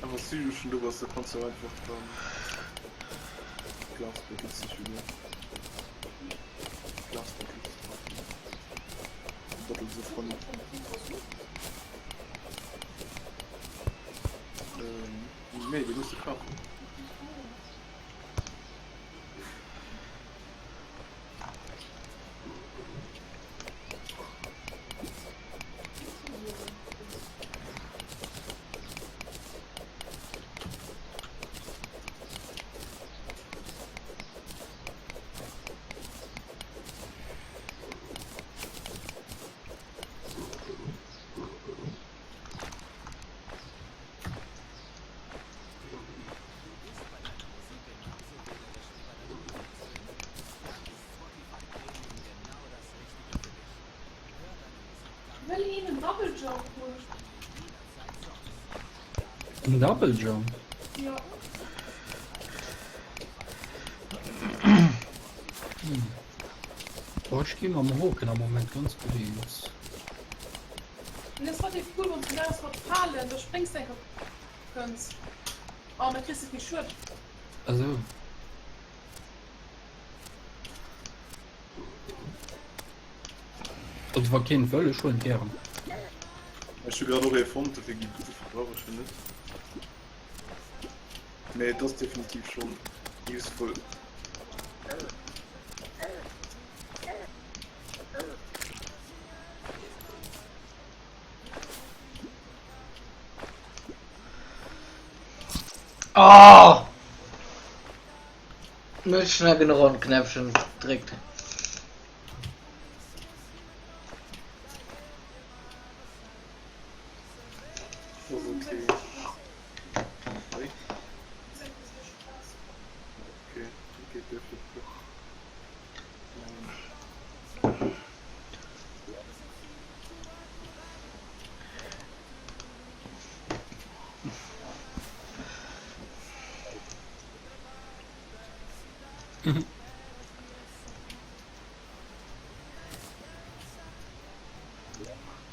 A wann s du schon do bass, da kanns du och einfach dann Glass Bottles siche goen. Glass Bottles. Bottles of Honey. Ähm, nee, déi muss de kafen. Wëll een en Double Jump hunn? En Double Jump? Jo. Boah, ech gi mam Hoken am Moment ganz gutt eens. En ass relativ cool wanns du naus mat Falen, da spréngs de enker kënns an da kriss de kee Schued. Esou. Also wa keen wëll, ech huelen gären. Ech hu grad och ee fonnt, dofir gi dofir brauch ech en net. Mee et ass definitiv schonn useful. Oh! Net schnell genuch op den Knäppchen gedréckt.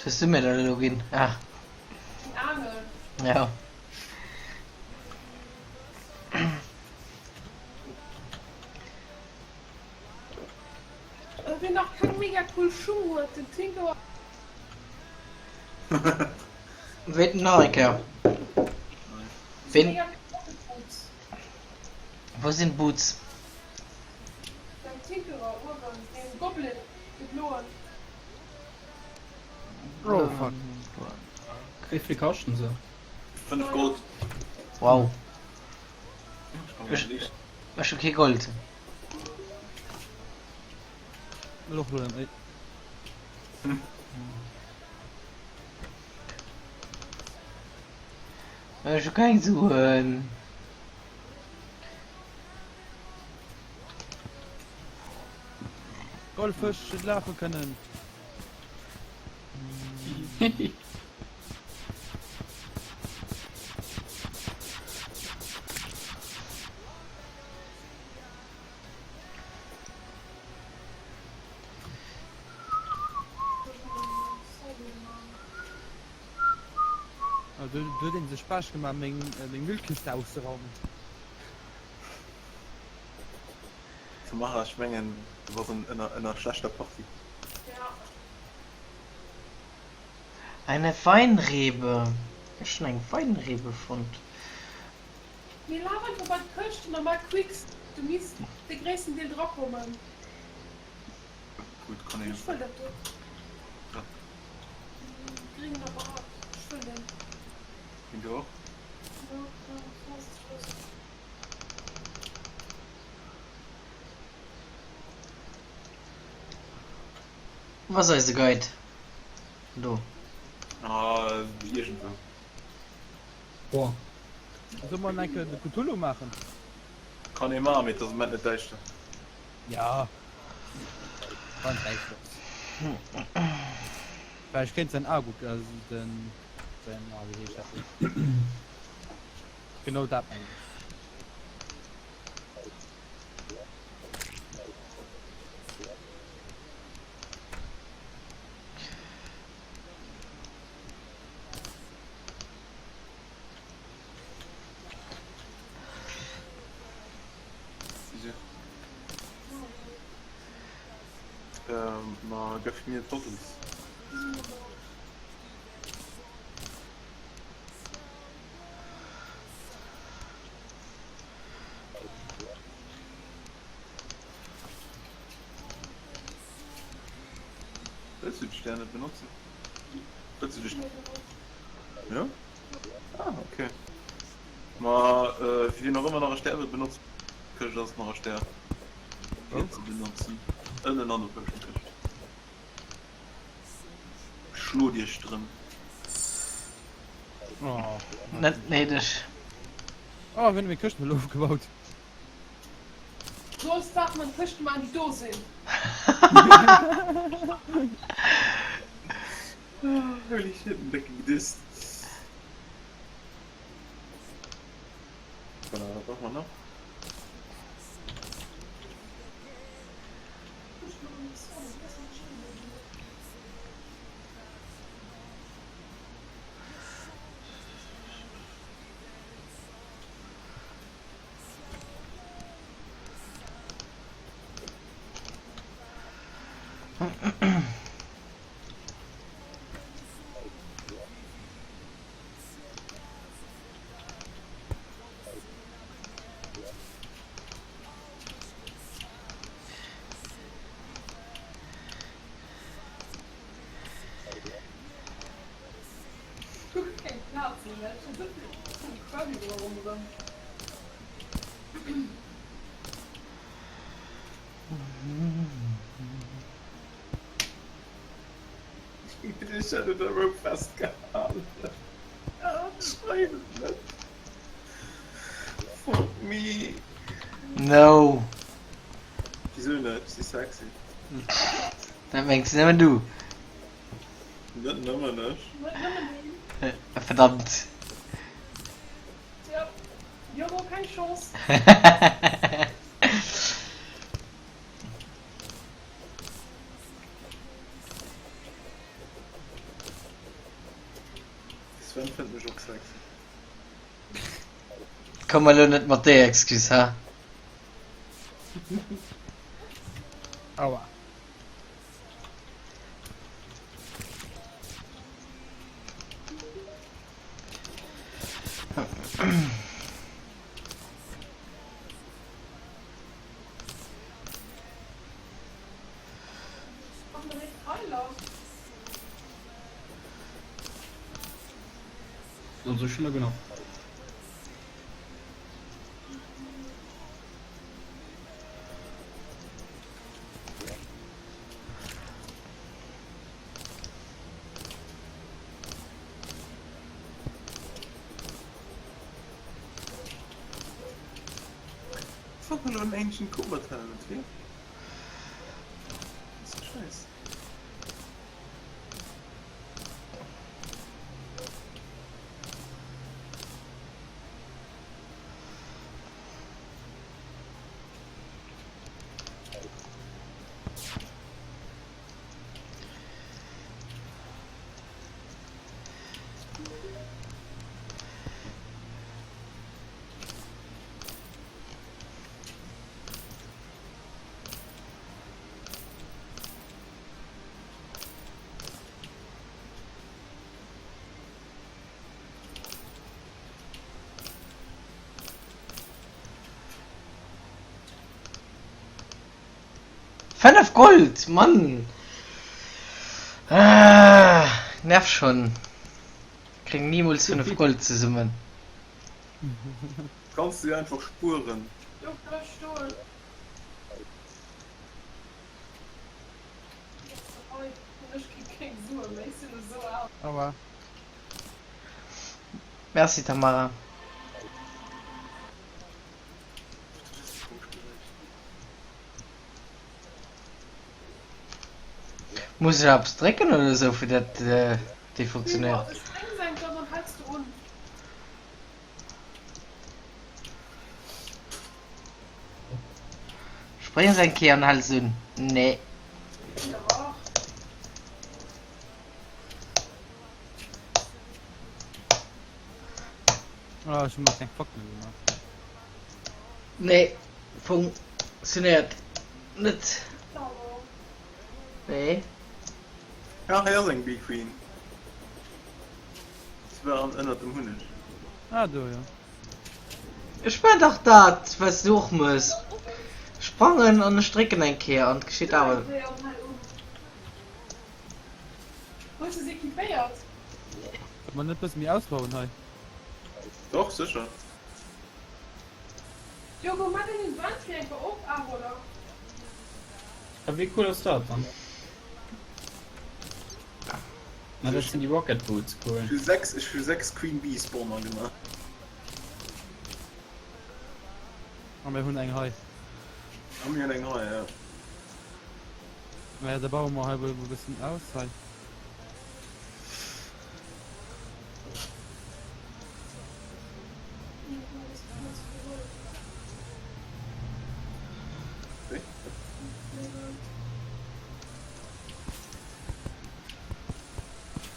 Hues du mir dat elo ginn? Ah. Eng Aangel. Ja. Wien nach keng mega cool Schung huet, den Tinker. Wéi nach eng Kéier? Ween? Wou sinn d'Boots? Beim Tinkerer uewen, deen Goblin, dee bloen. Oh fuck. Wéi vill kaschten se? 5 Gold. Wow. Ech hu kee Gold. Wëll och lueden, ey. Ech hu keng Suen. Goldfësch laache kënnen. Do huet een sech Spaass gemaach meng Müllkiste auszeraumen. Tamara, ech mengen du bass an enger schlechter Partie. Eine Weinrebe. Ech hunn eng Weinrebe fonnt. Mee laf einfach bei d'Këscht an da maach Quicks, du misst de gréissten Deel drakommen. Gutt, kann ee. Ech wëll dat do. Wat? Dee gréngen Apparat. Ech wëll deen. Deen do och? Jo, jo, Wou ass eise Guide? Do. Ah, iergendwou. Boah. Soll mer enke de Cthulhu maachen? Kann ee maachen, mee et ass am Moment net däischter. Ja. Wann et däischter ass. Well ech kéint säin A gucken, also den, säin, ah wéi heescht dat Ding? Genau dat mengen ech. Ma gëff mir d'Bottles. Wëlls du de Stär net benotzen? Wëlls du de Jo? Ah, okay. Ma fir wien och ëmmer nach e Stär wëllt benotzen, Këscht ass nach e Stär fir ze benotzen. Ënnen an der Potion-Këscht. Schlot iech drëm. Oh. Net néideg. Oh, wien huet meng Këscht mol ofgebaut? Soss Saachen an Këschte maachen déi do sinn. Holy shit, en décke Gedist. Voilà, wat brauche mer nach? Ech hat un der Rope festgehalen. Schrei net. Fuck me. No. Wisou net? Ech si sexy. Dat mengs nëmmen du. Net nëmmen ech. Net nëmmen een. Verdammt. Tja, Joro, keng Chance. De Sven fënnt mech och sexy. Komm elo net mat déi Excuse, ha? Aua. Also ech hunn der genuch. Fuck elo en Ancient Combat Helmet, wéi? Scheiss. Fënnef Gold, Mann! Ah, nerv schon. Kréng nimools 5 Gold zesummen. Kanns du einfach spueren. Jo, bleif stoen. Hei hunn ech keng keng Sue méi, ech sinn esou aarm. Aua. Merci Tamara. Muss ech eppes drécken oder esou fir dat déi funktionéiert? Ech spréngs eng Kéier, dann häls de un. Spréngs eng Kéier an häls un? Nee. Dach. Ah, ech hu mer keng Fakten gemaach. Nee, funktionéiert net. Nee. Ah, hei ass eng Bee Queen. Se war an ënnert dem Hunneg. Ah, do, jo. Ech man dach dat, wat s du och mëss. Sprangen an ech drécken eng Kéier an et geschitt awer. Hues de se equipéiert? Solle mer net bësse méi ausbauen hei? Doch, sécher. Diogo, maa den Inventory einfach op, awer, oder? A wéi cool ass dat dann? Ah, dat sinn déi Rocket Boots, cool. Ech hu 6, ech hu 6 Queen Bee Spawner gemaach. A mir hunn eng hei. A mir hunn eng hei, ja. Naja, da baue mer hei wuel e bëssen aus hei.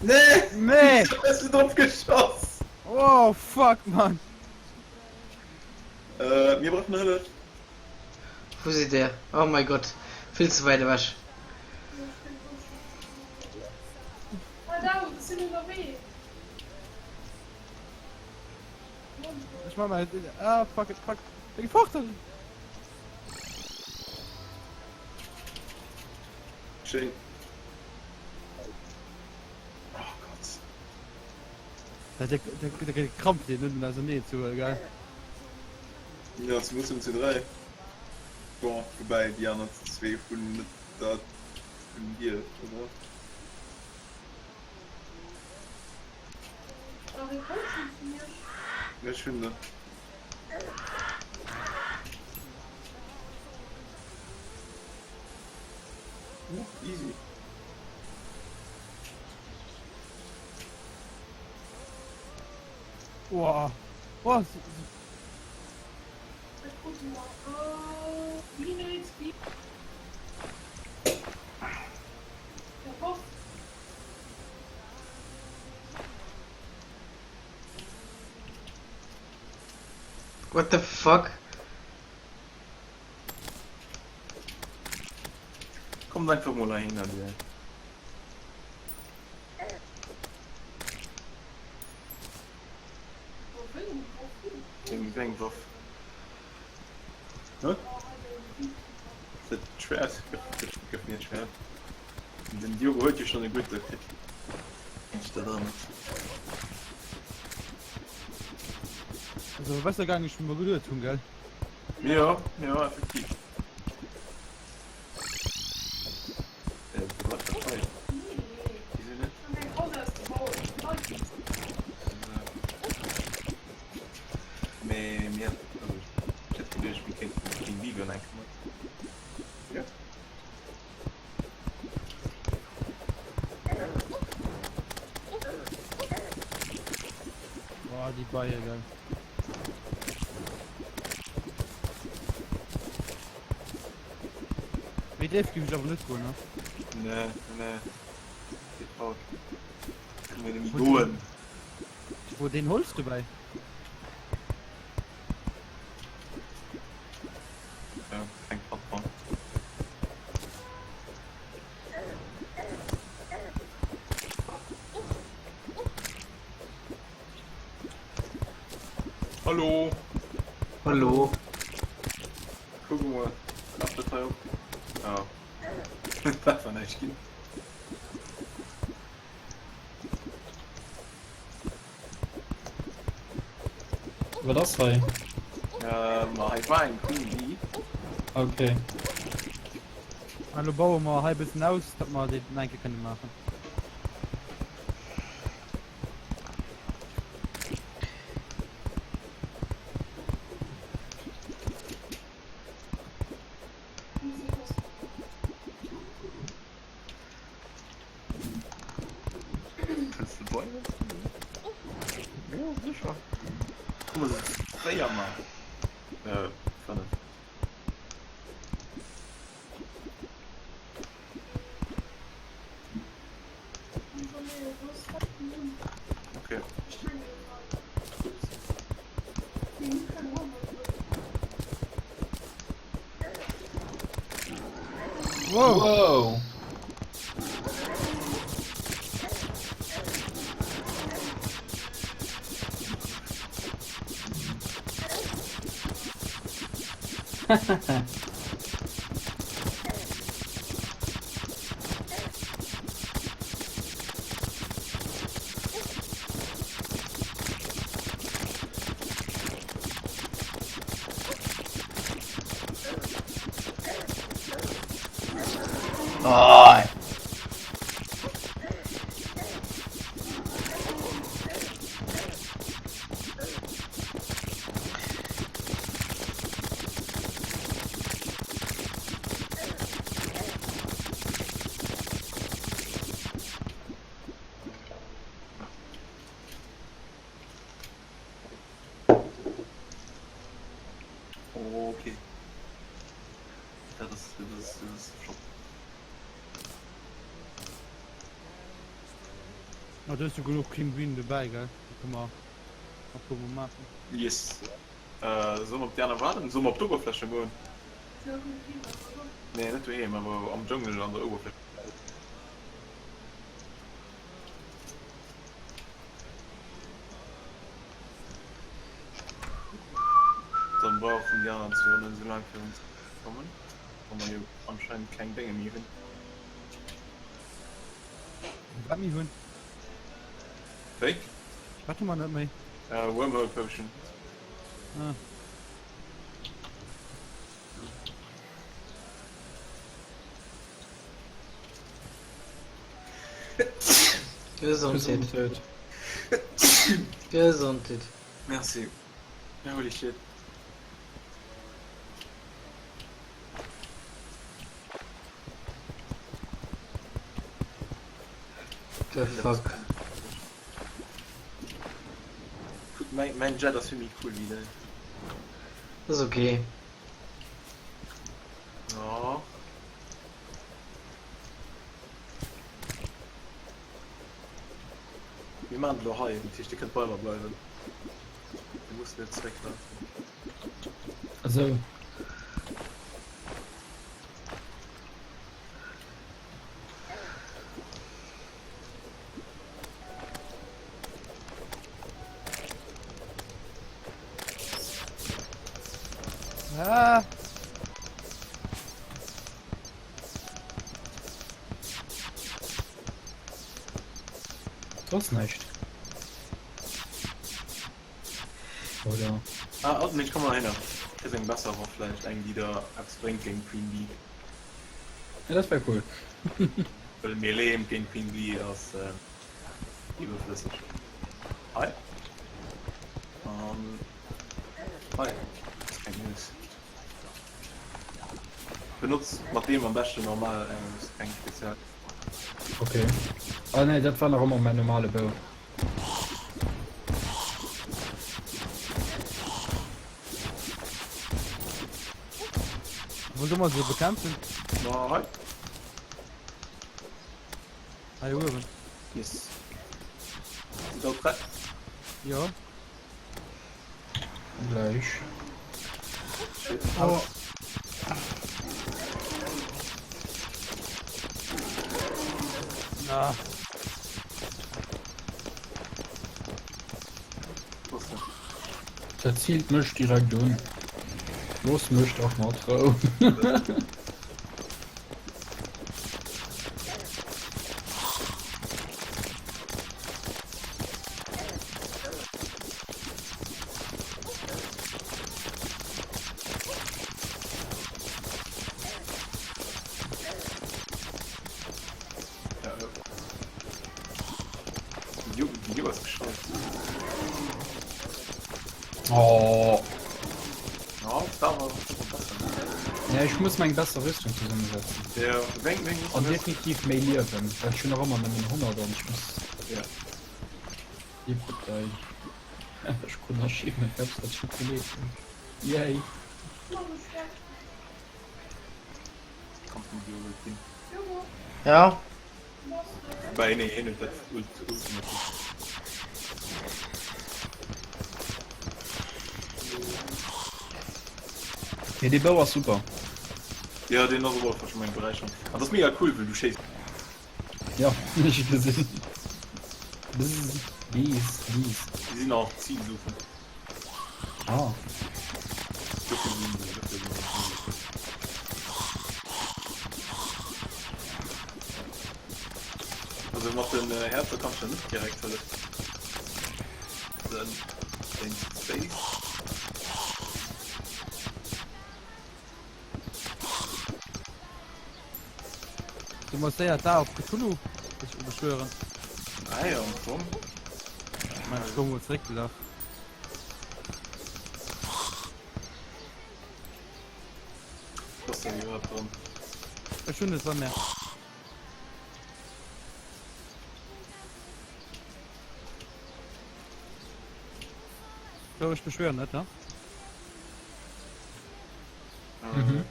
Nee! Nee! Hues du drop geschoss? Oh fuck, Mann! Äh, mir brauchen Hëllef. Wou sidd dir? Oh mein Gott, vill ze wäit ewech. Ech mach mal. Ah, fuck it, fuck. Wéi fort denn? Schéin. Oh Gott. Der, der, der, der Krampf, den net auserneen ze huelen, gell? Ja, ze mussen zu 3. Bon, woubäi déi aner zwee hunn net dat vun dir, oder? Ech hunn der. Uh, easy. Wow. Wow. What the fuck? Kommt einfach mol heihinner, dir. Wéi eng Waff? Hä? Dat Schwert? Gëff mir d'Schwert. Den Diogo huet jo schonn e gutt, dofir ech dat an. Ass awer besser gaangen, wéi ech mer geduet hunn, gell? Jo, jo, effektiv. Äh, what the fuck? Wieso net? Mee mir, also ech hätt geduecht, mir kéinten d'Queen Bee eng Kéier mat. Ja. Beie, gell? Méi déif géif ech awer net goen, ne? Nee, nee. Geet falsch. Kënne mir nemmi goen. Wou deen Holz dobäi? Ja, eng Plattform. Hallo. Hallo. Kuck mol, klappt dat hei op? Ja. Dat war näischt ginn. Wat ass hei? Ähm, hei war eng Queen Bee. Okay. Elo baue mer hei e bëssen aus, datt mer déi nach eng Kéier kënne maachen. Kënns de bei eis? Jo, sécher. Guck mal, séier mal. Äh, 5. Okay. Wow. Wow. Oh. Okay. Dat ass, dat ass, dat ass flott. Ah, do ass jo genuch King Green dobäi, gell? Da kënne mer e puer mol maachen. Yes. Äh, solle mer op déi aner waarden? Solle mer op d'Oberfläche goen? Nee, net doheem, awer am Jungle an der Oberfläche. Dann brauchen déi aner zwou net esou laang fir ons ze kommen, wa mer jo anscheinend keng Dénge méi hunn. Wat méi hunn? Wéi? Wat hu mer net méi? Wormhole Potion. Ah. Gesondheet. Gesondheet. Gesondheet. Merci. Holy shit. The fuck. Guck, mein, mein Jet ass vill méi cool wéi däin. Ass okay. Oh. Mir maachen et elo hei, dat heescht dir kënnt bei mer bleiwen. Dir musst net zerécklafen. Esou. Ah. Soss näischt. Oder? Ah, oh, nee, ich komm mal hin. Kriss eng besser Waff vläicht, eng déi der eppes bréngt géint Queen Bee. Ja, dat wär cool. Well Melee géint Queen Bee ass äh, iwwerflësseg. Hei. An hei. Ass keng News. Benotz mat deem am beschten normal Arrows, keng spezial. Okay. Ah nee, dat war nach ëmmer mäin normale Bou. Wollt der mol se bekämpfen? Ma hei. Hei uewen. Yes. Sidd all prett? Jo. Gläich. Oh. Na. Dat ziilt mech direkt un. Looss mech dach mat Rou. Video ass gescheit. Oh. Ja, da war besser. Ja, ich muss meng besser Rüstung zusammensetzen. Ja, weng, weng, An definitiv méi Liewen, well ech hunn nach ëmmer nëmmen 100 an ech muss. Ja. Déi Partei. Ech krut en Achievement fir eppes wat ech net geleet hunn. Yay. Kanns du dir Ult ginn? Ja. Bei nee, hien huet dat Ult Ultimate. Nee, dee Bou ass super. Ja, deen ass op alle Fall schon meng Beräicherung. An dat ass mega cool, well du schéiss. Ja, hunn ech gesinn. Bzzz, bees, bees. Déi sinn nach zilsuchend. Ah. Dofir sinn se, dofir sinn se zilsuchend. Also mat den Häerzer kann ech der net direkt hëllefen. Dann wéinst Space. Du muss séier da op Cthulhu dech beschwören. Ah ja, am Fong. Mein Sturm huet zeréckgelaf. Was denn iwwerhaupt dran? Ech hunn es an mir. So, ech beschwören net, ne? Mhm.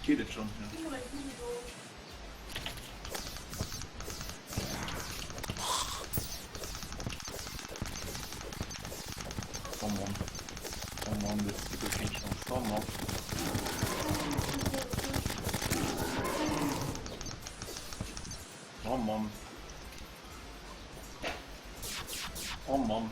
Geet et schon, ja. Oh Mann. Oh Mann, das gibt doch keine Chance. Oh Mann. Oh Mann. Oh Mann.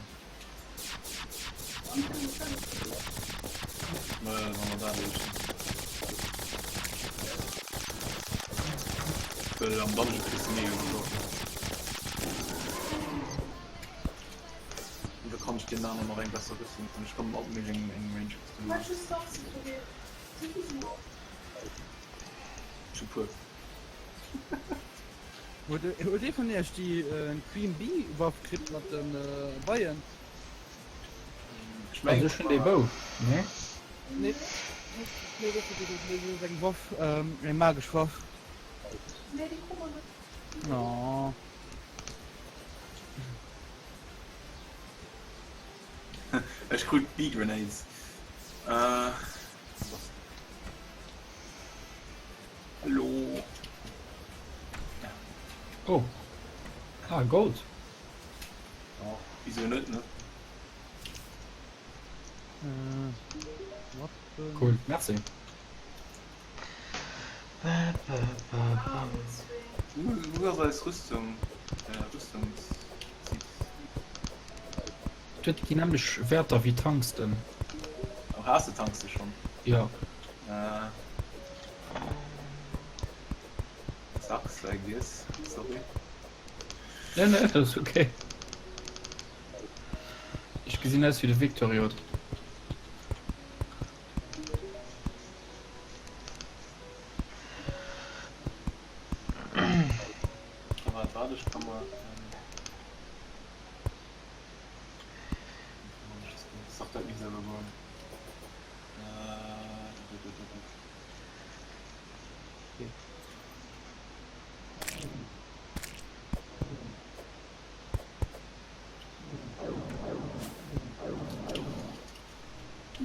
Well am Dungeon kriss de mega gutt Waffen. An da kann ech deenen aneren nach eng besser Rüstung an ech kann alt méi eng eng Range Rüstung huelen. Ech hu puer. Huet ee vun iech déi Queen Bee Waff kritt mat de Beien? Ech mengen ech hunn dee Bou, nee? Nee, nee, dat ass eng Waff, eng magesch Waff. Nee, déi kru mer net. Oh. Ech krut Bee Grenades. Äh. Hallo. Oh. Ah, Gold. Ja, wieso net, ne? Äh, Waffen. Cool, merci. Wou, wou ass eis Rüstung? Äh, Rüstungs... Huet déi nämlech Wäerter wéi Tungsten. Oh, has de Tungsten schon? Jo. Äh. Sucks, I guess. Sorry. Nee, nee, dat ass okay. Ech gesinn aus wéi de Victoriot. Warte, warte, ich kann mal.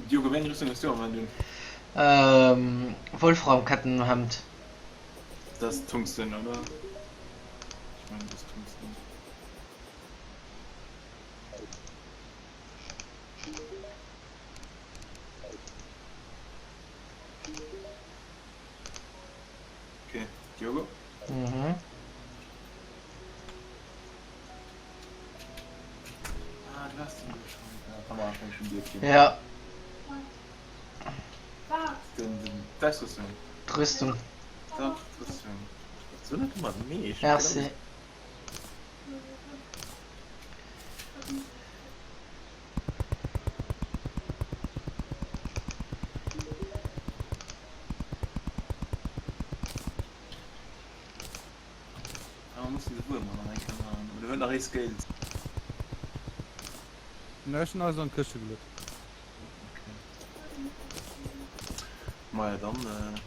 Diogo, wéi eng Rüstung hues du am Moment un? Ähm, Wolframkettenhemd. Dat ass Tungsten, oder? Ech mengen, dat ass Tungsten. Okay, Diogo? Mhm. Ah, du hast den schon. Ja, kann man wahrscheinlich schon dir geben. Ja. Den, den, d'Ausrüstung. D'Rüstung. Dach, d'Rüstung. So net ëmmer nee. Merci. Ah, muss diese Wuer man eng Kéier maachen. Oder huet nach ee Scales? Ne, ech hunn alles an d'Këschte geluet. Okay. Maja dann. Äh...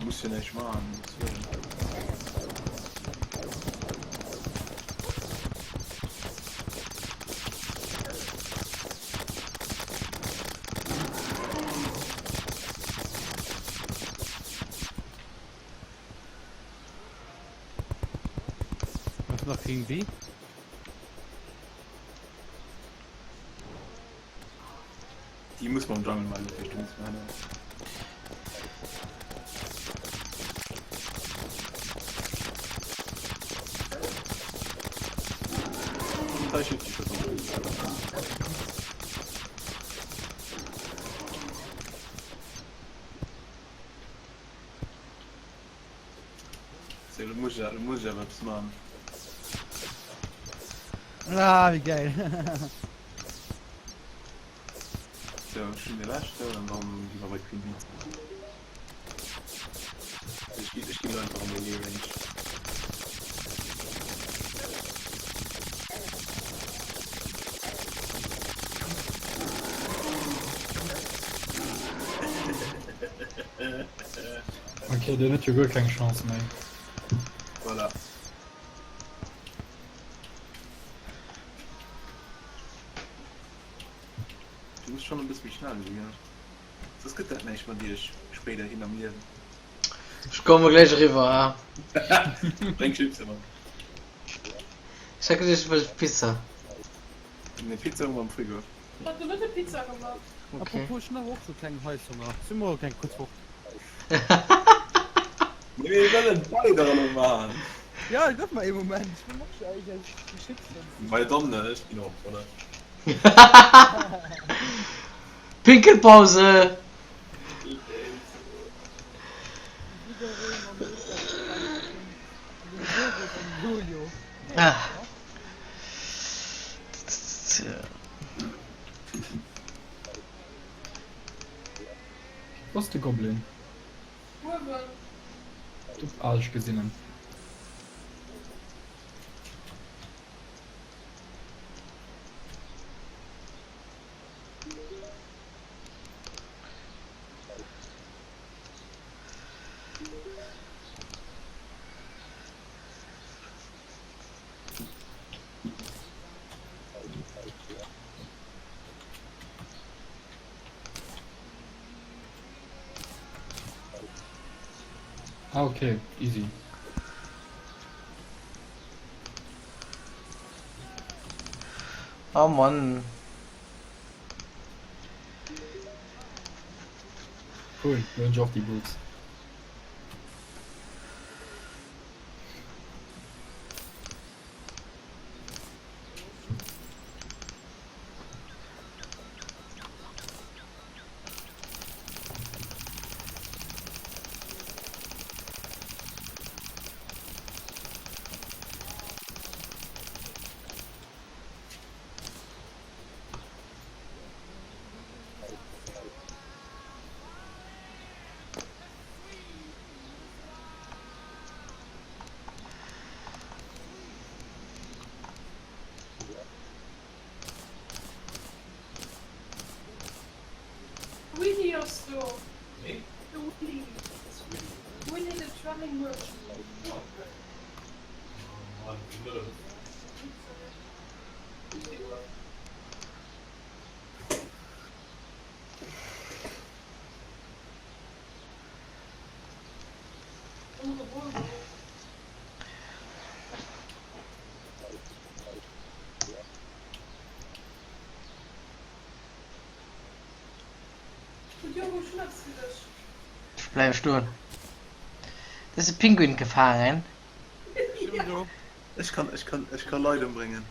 Muss jo näischt maachen. Was nach King B? Déi muss man am Jungle malen, fir du muss man. So, muss ich, muss ich aber etwas machen. Ah, wéi geil. So, ech hunn de leschten an dann gi mer bei d'Queen Bee. Ech ginn, ech ginn elo einfach an Melee Range. Okay, deen huet jo guer keng Chance méi. Voilà. Du muss schon e bësse méi schnell sinn, gell? Soss gëtt dat näischt mat iech spéiderhin am Liewen. Ech komme gläich eriwwer, ha? Bréng Chipse mat. Ech hat geduecht, du wëlls Pizza. Nee, Pizza hu mer am Frigo. Hat de net e Pizza gemaach? Okay. Apropos, ech hunn awer och sou kleng Heishonger. Ech si muer och eng kuerz fort. Mee mir wëllen weider elo maachen. Ja, gëff mer ee Moment, ech wëll och eng Chipsen. Majo dann, ech ginn op, oder? Pinkelpause! Wou ass de Goblin? Uewen. Ah, ech gesinn en. Ah, okay, easy. Oh Mann. Cool, lo hunn ech och déi Boots. Ech bleiwe stoen. Du hues e Pinguin gefaangen. Ech kann, ech kann, ech kann Leit ëmbréngen.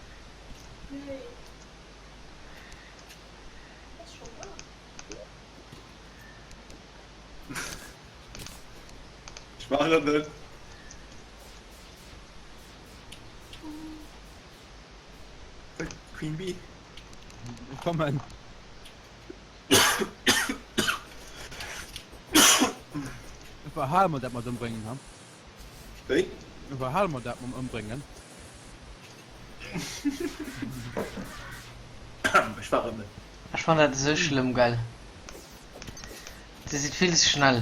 Ech war et net. Queen Bee. Ech kommen. Iwwerhale mer dat mat ëmbréngen, ha? Wéi? Iwwerhale mer dat mam ëmbréngen. Ech war et net. Ech fannen dat esou schlëmm gell. Dir sidd vill ze schnell.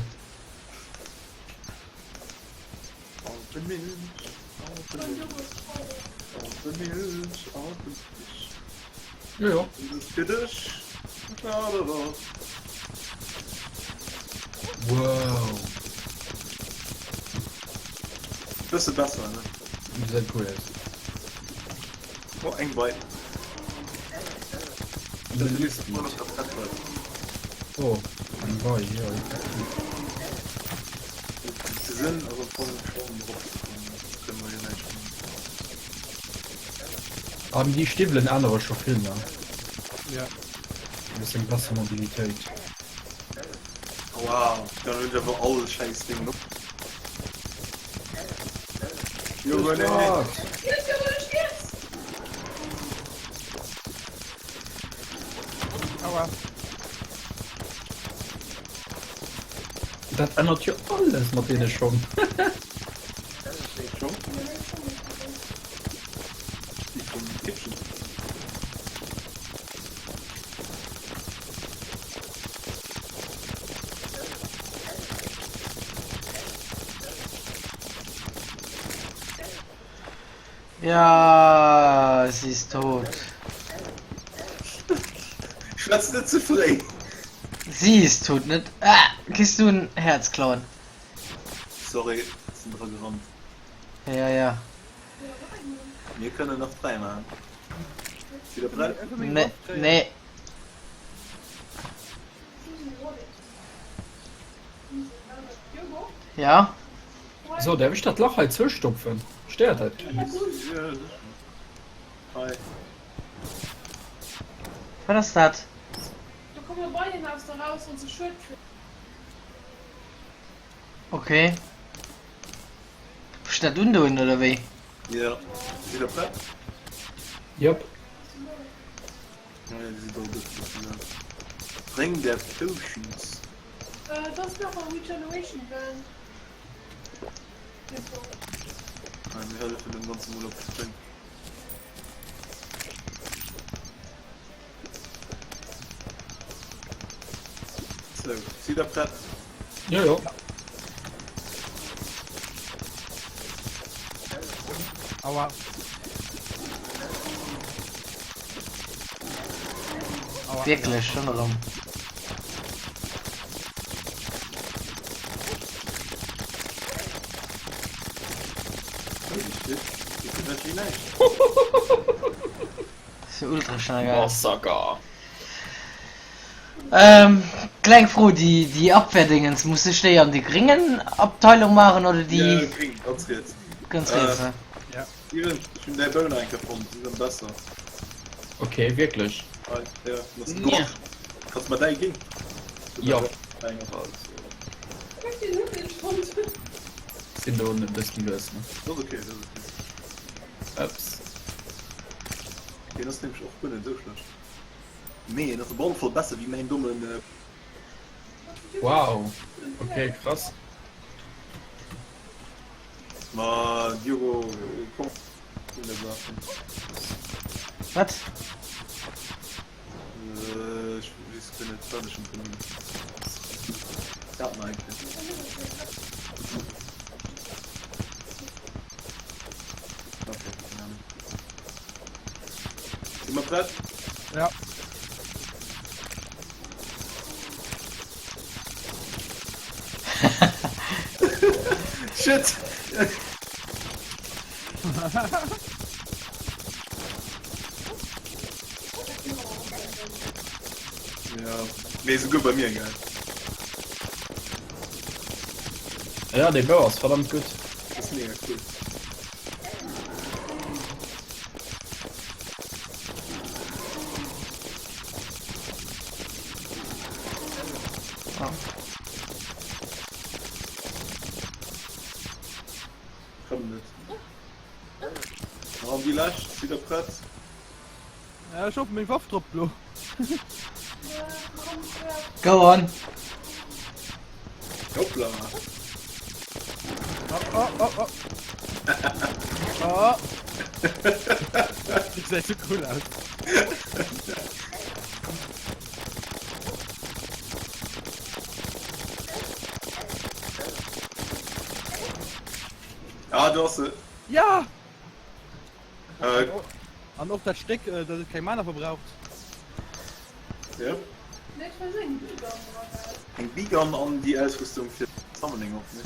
Alpenmilch, Alpenmilch, Alpenmilch, Alpenmilch. Jo, jo. Das ist fir dech. La, la, la. Wow. Bësse besser, ne? Gesäit cool aus. Oh, eng Bei. Oh, eng Bei, jo, effektiv. Ze sinn ass am Fong schon drop ze kommen. Kënne mer jo näischt maachen. Ah, mee déi Stiwwelen ännere scho vill, ne? Ja. E bëssen eng besser Mobilitéit. Wow, dann hunn ech awer all schäiss Déngen op. Jo, nee. Aua. Dat ännert jo alles mat deene Schong. Schong? Déi vum Kippchen. Ja, sie ist tot. Schwätz net ze fréi. Sie ist tot, net? Ah, kriss du en Herz klauen? Sorry, sinn dra gerannt. Ja, ja. Mir kënnen nach 3 maachen. Sidd der prett? Nee, nee. Ja. So, däerf ech dat Lach hei zoustopfen? Stéiert dat keen? Hei. Wat ass dat? Do komme Beien aus der raus wann se Schued kréien. Okay. Muss ech dat undoen oder wéi? Jo. Sidd der prett? Jop. Bréng der Potions. Et ass nach e Regeneration Band. Mir hëllefen dem Ganze mol op d'Spréng. Sou, sidd der prett? Jo, jo. Aua. Aua. Wierklech, schonn erëm. Holy shit, déi sinn net wéi näischt. Das ist ultra schnell geil. Massaker. Ähm, kleng Fro, déi, déi Abwehrdingens, muss ech déi an déi gringen Abteilung maachen oder déi Ja, gring, ganz riets. ganz riets, ne? Ja. Steven, ech hunn däi Bou nach eng Kéier fonnt, si sinn besser. Okay, wierklech? Hei, ja, dat ass Gold. Kanns mer däi ginn? Jo. Eng ass alles. Sinn do e bëssen lues, ne? Dat ass okay, dat ass okay. Ups. Deen ass nämlech och guer net esou schlecht. Mee en ass op alle Fall besser wéi mäin dommen. Wow, okay, krass. Ma Diogo, komm vun der Saachen. Wat? Ech weess guer net wat ech hunn. Dat nach eng Kéier. Okay, keng Ahnung. Si mer prett? Ja. Shit! Ja, mee souguer bei mir, gell? Ja, dee Bou ass verdammt gutt. Ass mega cool. Komm net. An déi lescht, sidd der prett? Ja, ech hoffen meng Waff droppt lo. Go on! Hoppla! Oh, oh, oh, oh. oh. Die gesäit so cool aus. Ah, do ass se. Ja! Äh, An och dat Stéck, äh, dat et keng Mana verbraucht. ja. Nee, ech war eng Beegun dran, gell? Eng Beegun an déi Ausrüstung fir Summoning och, ne?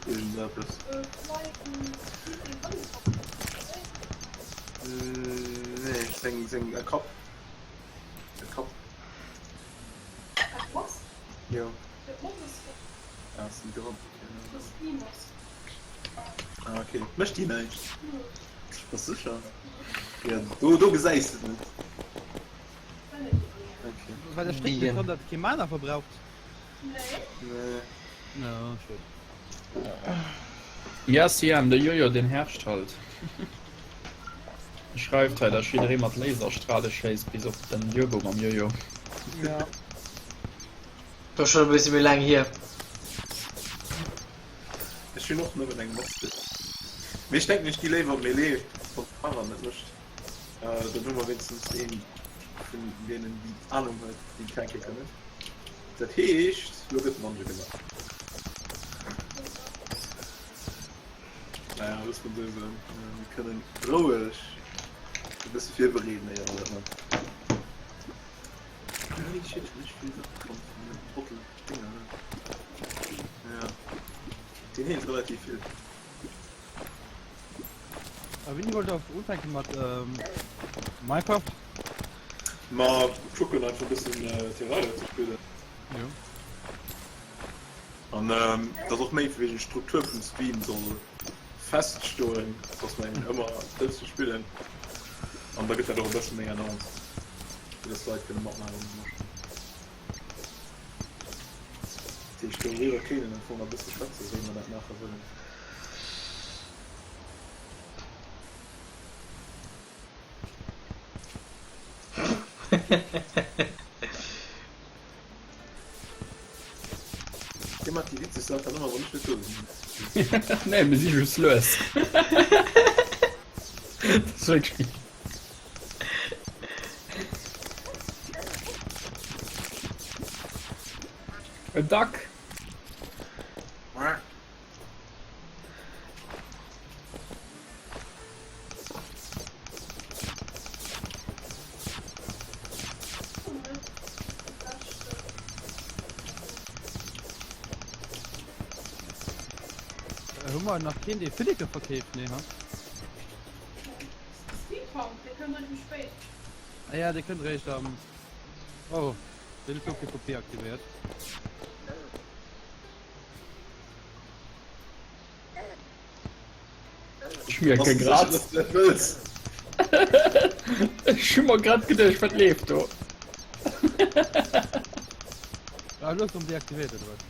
Iergendeppes. Äh, vläicht en Creeping Honeypot, nee? Nee, seng, seng, e Kapp. E Kapp. Eng Moss? Jo. Dat Moss ass. Ah, ass déi dran? Dat ass déi Moss. Ah, okay. Mécht déi näischt? Bass sécher? Ja, do, do gesäis de et net. Okay. Well der Strick net dran, dat kee Mana verbraucht. Nee. Nee. No, schued. Ja, CM, de Jojo, deen herrscht halt. Schreift hei, dass jidderee mat Laserstrale schéisst, bis op den Diogo mam Jojo. Ja. Dat ass schon e bësse méi laang hier. Ech hunn och nëmmen eng Maske. Mee ech denken ech gi léiwer Melee, wann d'Mara net mécht. Dann hu mer wéinstens een vun deenen déi Ahnung huet, déi tanke kënnen. Dat heescht lo gëtt den Ange gemaach. Naja, looss mol esou soen, mir kënnen roueg e bësse virbereeden éier mer dat man. Holy shit, hunn ech vill Saache fonnt vun deem Trottel Dinger hei. Ja, deen heelt relativ vill. A wéini wollt der ufänke mat Minecraft? Ma kucken einfach e bëssen Terraria ze spillen. Jo. An dass och méi wéi Struktur vum Stream soll feststoen, dass mer eben ëmmer dëst spillen. An da gëtt dat och e bësse méi announced, fir dass d'Leit kënne matmaachen. Dat heescht, doriwwer kéint een am Fong e bësse schwätzen, wéi mer dat maache wëllen. Dir maacht déi witzeg Saachen ëmmer, wann ech net do sinn. Nee, mir si just lues. Dat ass wierklech. E Duck! Hu mer nach keen dee Filleke verkeeft? Nee, ha? Steampunk, dee kënnt eréischt méi spéit. Ah ja, dee kënnt eréischt am. Oh, deen huet och PvP aktivéiert. Ech mierke grad. Ech hu mer grad geduecht, wat leeft do? Ah, du hues erëm deaktivéiert, oder wat?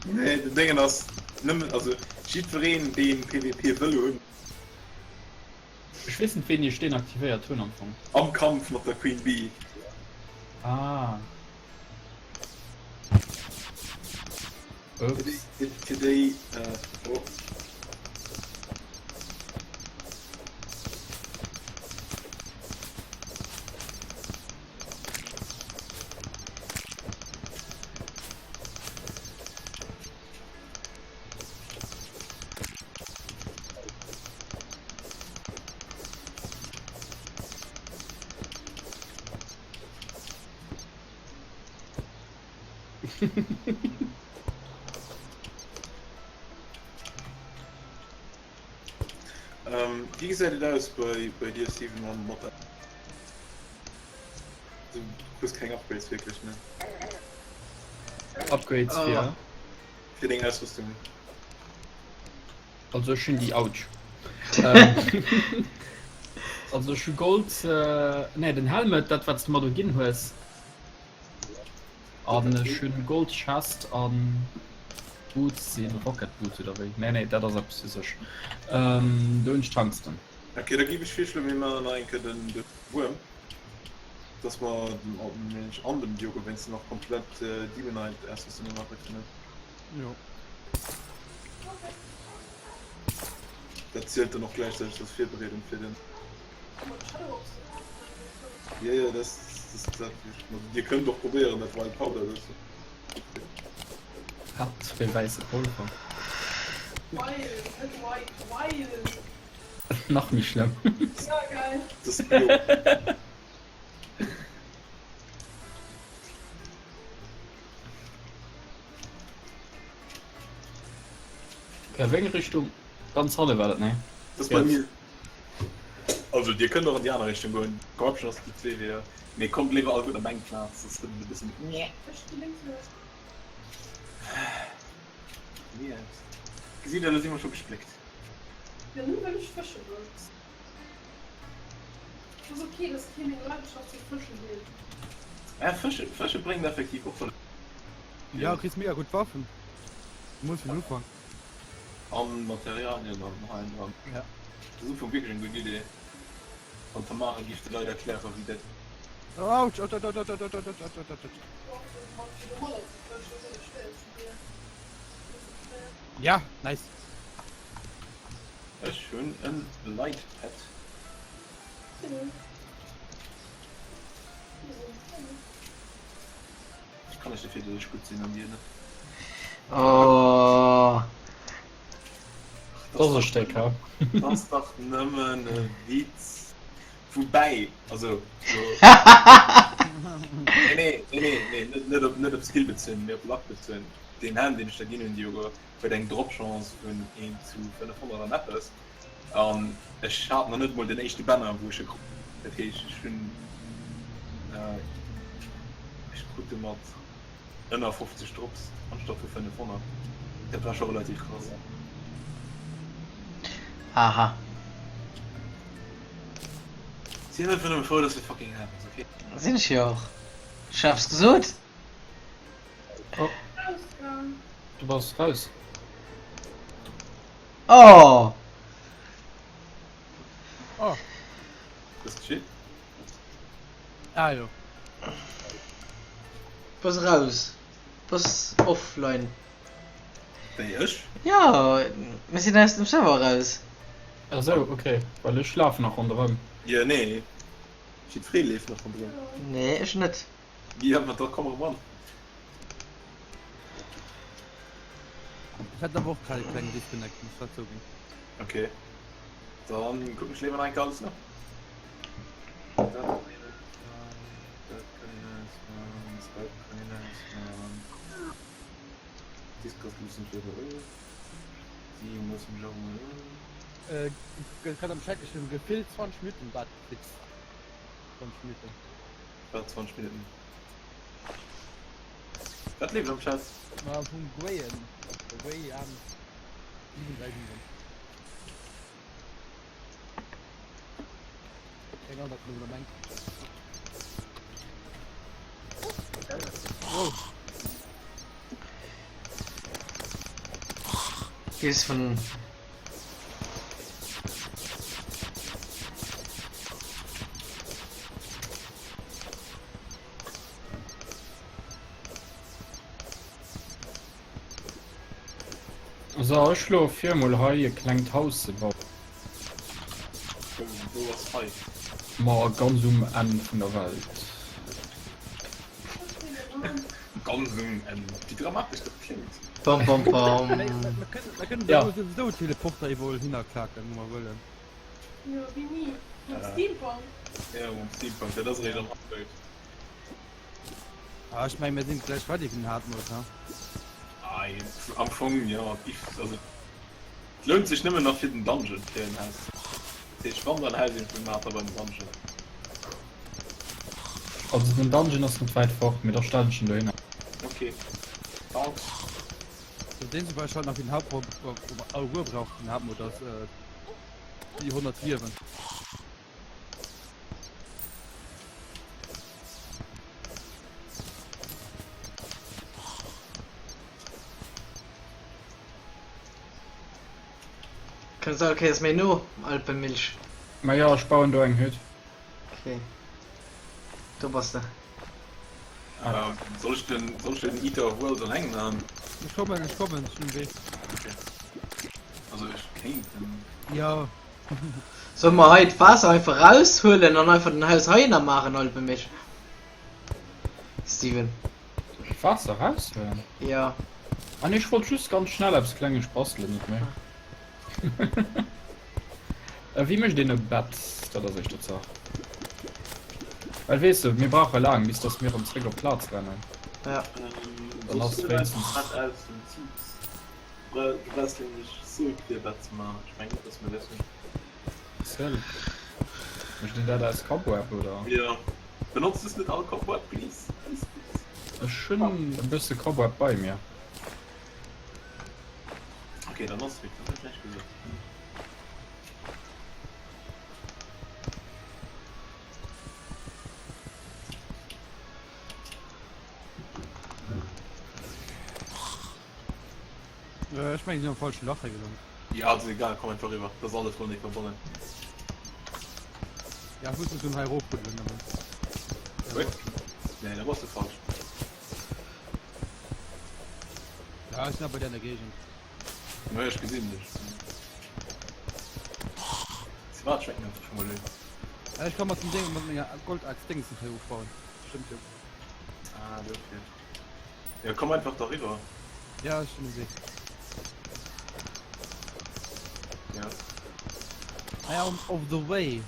Nee, den Déngen ass nëmmen, also jiddwereen deen PvP wëll hunn. Ech weess net wéini ech deen aktivéiert hunn am Fong. Am Kampf mat der Queen Bee. Ah. Ups. Fir déi, oh. Ähm, wéi gesäit et aus bei, bei dir, Steven, mam Mod? Du hues keng Upgrades wierklech, ne? Upgrades fir? Fir deng Ausrüstung. Also ech hunn déi, autsch. Also ech hu Gold, nee den Helmet, dat wat s de mer do ginn hues. An ech hunn Gold Chest an Boots sinn Rocket Boots oder wéi? Nee nee dat ass eppes fir sech. Do hunn ech Tungsten. Ok, da giff ech virschloen mir maachen nach eng Kéier den Wuerm, dass mer dem Alten an dem Diogo wéinstens nach komplett Demonite Ausrüstunge maache kënnen. Jo. Dat zielt dann och gläichzäiteg als Virbereedung fir den. Jo, jo, dat ass dat. Dir kënnt och probéieren dat Wild Powder do ze. Wat fir wäisse Polver? Wild, net white, wild. Nach méi schlëmm. Ja, geil. Dat ass bio. Okay, wéi eng Richtung? Ganz hanne war dat, nee? Dat ass bei mir. Also dir kënnt och an déi aner Richtung goen, Corruption ass déi zwee Weeër, mee kommt léiwer all gutt op eng Plaz, soss gëtt et e bësse méi. Ech gi lénks oder rechts? Weird. Gesitt der, elo si mer scho gespléckt. Jo, nëmme well ech fësche wollt. Ass ok, dass kee meng Leidenschaft fir Fëschen deelt. Äh, Fësche, Fësche bréngt effektiv och relativ Ja, vill. kriss mega gutt Waffen. Muss fir den Ufank. An Materialien an hei an dran. Ja. Dat ass am Fong wierklech eng gutt Idee. An d'Tamara giff de Leit erklären, wéi dat. Autsch, autsch, autsch, autsch, autsch, autsch, autsch, autsch, autsch. Ja, nice. Ech hunn en Light Pad. Ech kann lech dofir, datt ech gutt sinn an dir net. Oh. Dat ass e Stéck, ha? Dat ass dach nëmmen e Witz. Woubäi, also lo. Nee, nee, nee, nee, nee, net, net op, net op Skill bezunn, mee op Luck bezunn. Deen Helm, deen ech der ginn hunn, Diogo, huet eng Dropchance vun 1 zu 500 an eppes. An ech hat nach net mol den éischte Banner, wou ech e krut. Dat heescht, ech hunn, ech krut e mat ënner 50 Drops anstatt vu 500. Dat war scho relativ krass. Aha. Sinn einfach nëmme frou, dass de fucking Helm hues, okay? Sinn ech jo och. Ech hab's gesot. Oh. Du bass raus. Oh! Oh. Was geschitt? Ah jo. Bass raus. Bass offline. Wéi ech? Jo, mir sinn aus dem Server raus. Ah sou, ok, well ech lafen nach ronderëm. Jo, nee, jiddweree leeft nach ronderëm. Nee, ech net. Jo, ma da komm erëm an. Ech hat awer och grad e klengen Disconnect, muss grad zouginn. Ok, dann kucken ech léiwer nach eng Kéier alles no. Dat kann een ausmachen, dat kann een ausmachen, Skype kann een ausmachen, Discord loossen ech léiwer un, Steam loossen ech och emol un. Gëtt grad am Chat geschriwwen, gefillt 20 Minutten, wat fix 20 Minutten? Wat 20 Minutten? Wat leeft am Chat? Ma vum Grayen, Grey an 737. Keng Ahnung, wat en dorunner mengt. Wow. Gees vun. So, ech schloe vir mol hei e klengt Haus ze bauen. Wou ass hei? Ma ganz um Enn vun der Welt. Ganz um Enn. Wéi dramatesch dat kléngt. Bam bam bam. Mir kënnen Ja. souwisou Teleporter iwwerall hinnerklaken, wou mer wëllen. Jo, wéi ni. Mam Steampunk. Ja, mam Steampunk, dat ass eréischt am Update. Ah, ech mengen mir sinn gläich ready fir den Hard Mode, ha? Ah, am Fong jo, also et lount sech nëmmen nach fir den Dungeon fir en Haus. Dat heescht wann dann Haus info maacht da beim Dungeon. Also den Dungeon ass net wäit fort, mee da stellen ech en dohinner. Ok, thanks. Also deen zum Beispill nach fir den Hauptmod alleguer brauch den Hauptmod ass déi 100 Liewen. Kënns all Kéiers méi no, Alpenmilch. Ma jo, ech bauen do eng Hütt. Ok, do bass de. Ah. Soll ech den, soll ech den Eater of Worlds alleng man? Ech kommen, ech kommen, ech sinn um Wee. Ok. Also ech kéint en. Jo. Solle mer hei d'Waasser einfach raushuelen an einfach den Haus heihinner maachen, Alpenmilch? Steven. D'Waasser raushuelen? Jo. Ah nee, ech wollt just ganz schnell eppes klenges bastelen, net méi. Wéi mécht een e Bett? Dat ass éischter d'Saach. Well weess de, mir brauche laang, bis dass mir erëm zréck op d'Plaz rennen. Ja. Dann ass wéinstens. Bett aus dem Zoox. Du brauchs nämlech Silk fir e Bett ze maachen. Ech mengen net, dass mir dat hunn. Silk? Mécht een dat aus Cobweb oder? Jo. Benotz just net all Cobweb, please. Please, please. Ech hunn e bësse Cobweb bei mir. Okay, dann ass et, dann huet näischt gesot. Äh, ech mengen, si am falsche Lach hei gelant. Ja, das ist egal, komm einfach rüber. Das ist alles wohl nicht verbunden. Ja, ich muss mich schon hei rofbuddeln, aber. Gut. Nee, da warst du falsch. Ja, ich bin bei dir in der Gegend. Ja, ich gesehen dich. Sie war schon einfach schon mal. Ja, ich kann mal zum Ding mit meiner Goldachs Dings nicht hier aufbauen. Stimmt ja. Ah, okay. Ja, komm einfach darüber. Ja, ech sinn um Wee. Ja. I am of the way.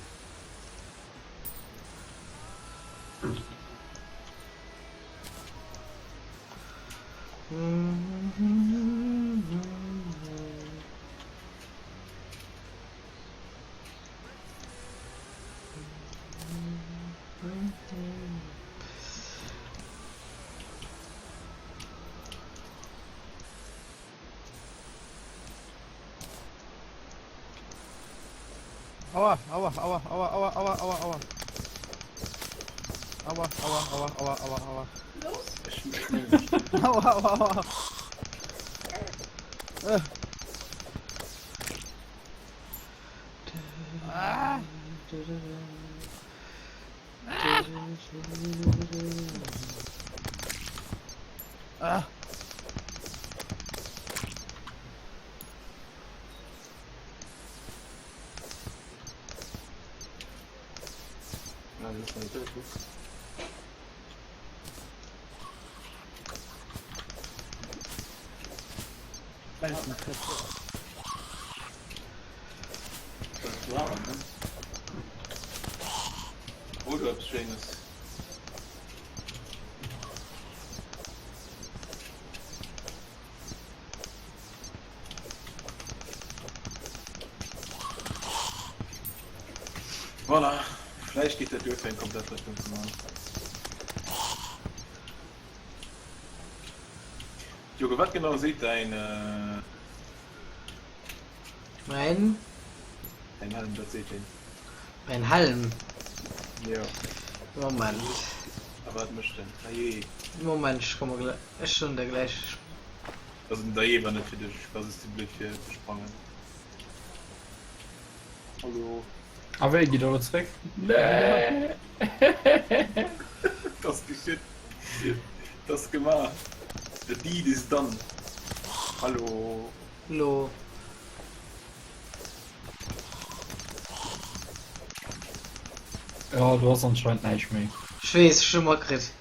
Aua, aua, aua, aua, aua, aua, aua, aua. Aua, aua, aua, aua, aua, aua. Aua, aua, aua. Äh. Ah. Ah. Oder eppes Schéines. Voilà, vläicht geet dat duer fir eng komplett Rëschtung ze maachen. Joke, wat genau seet däin. Mäin? Däin Helm, wat seet deen? Mäin Helm? Jo. Moment. A wat mécht en? Dajee. Moment, ech komme gläich, ech soen der gläich. Also den Dajee war net fir dech, ech war soss ze blöd fir ze sprangen. Hallo. A wéi, gitt der elo zréck? Nee! T'ass geschitt. T'ass gemaach. The deed is done. Hallo. Lo. Jo, do ass anscheinend näischt méi. Ech weess, ech hu matkritt.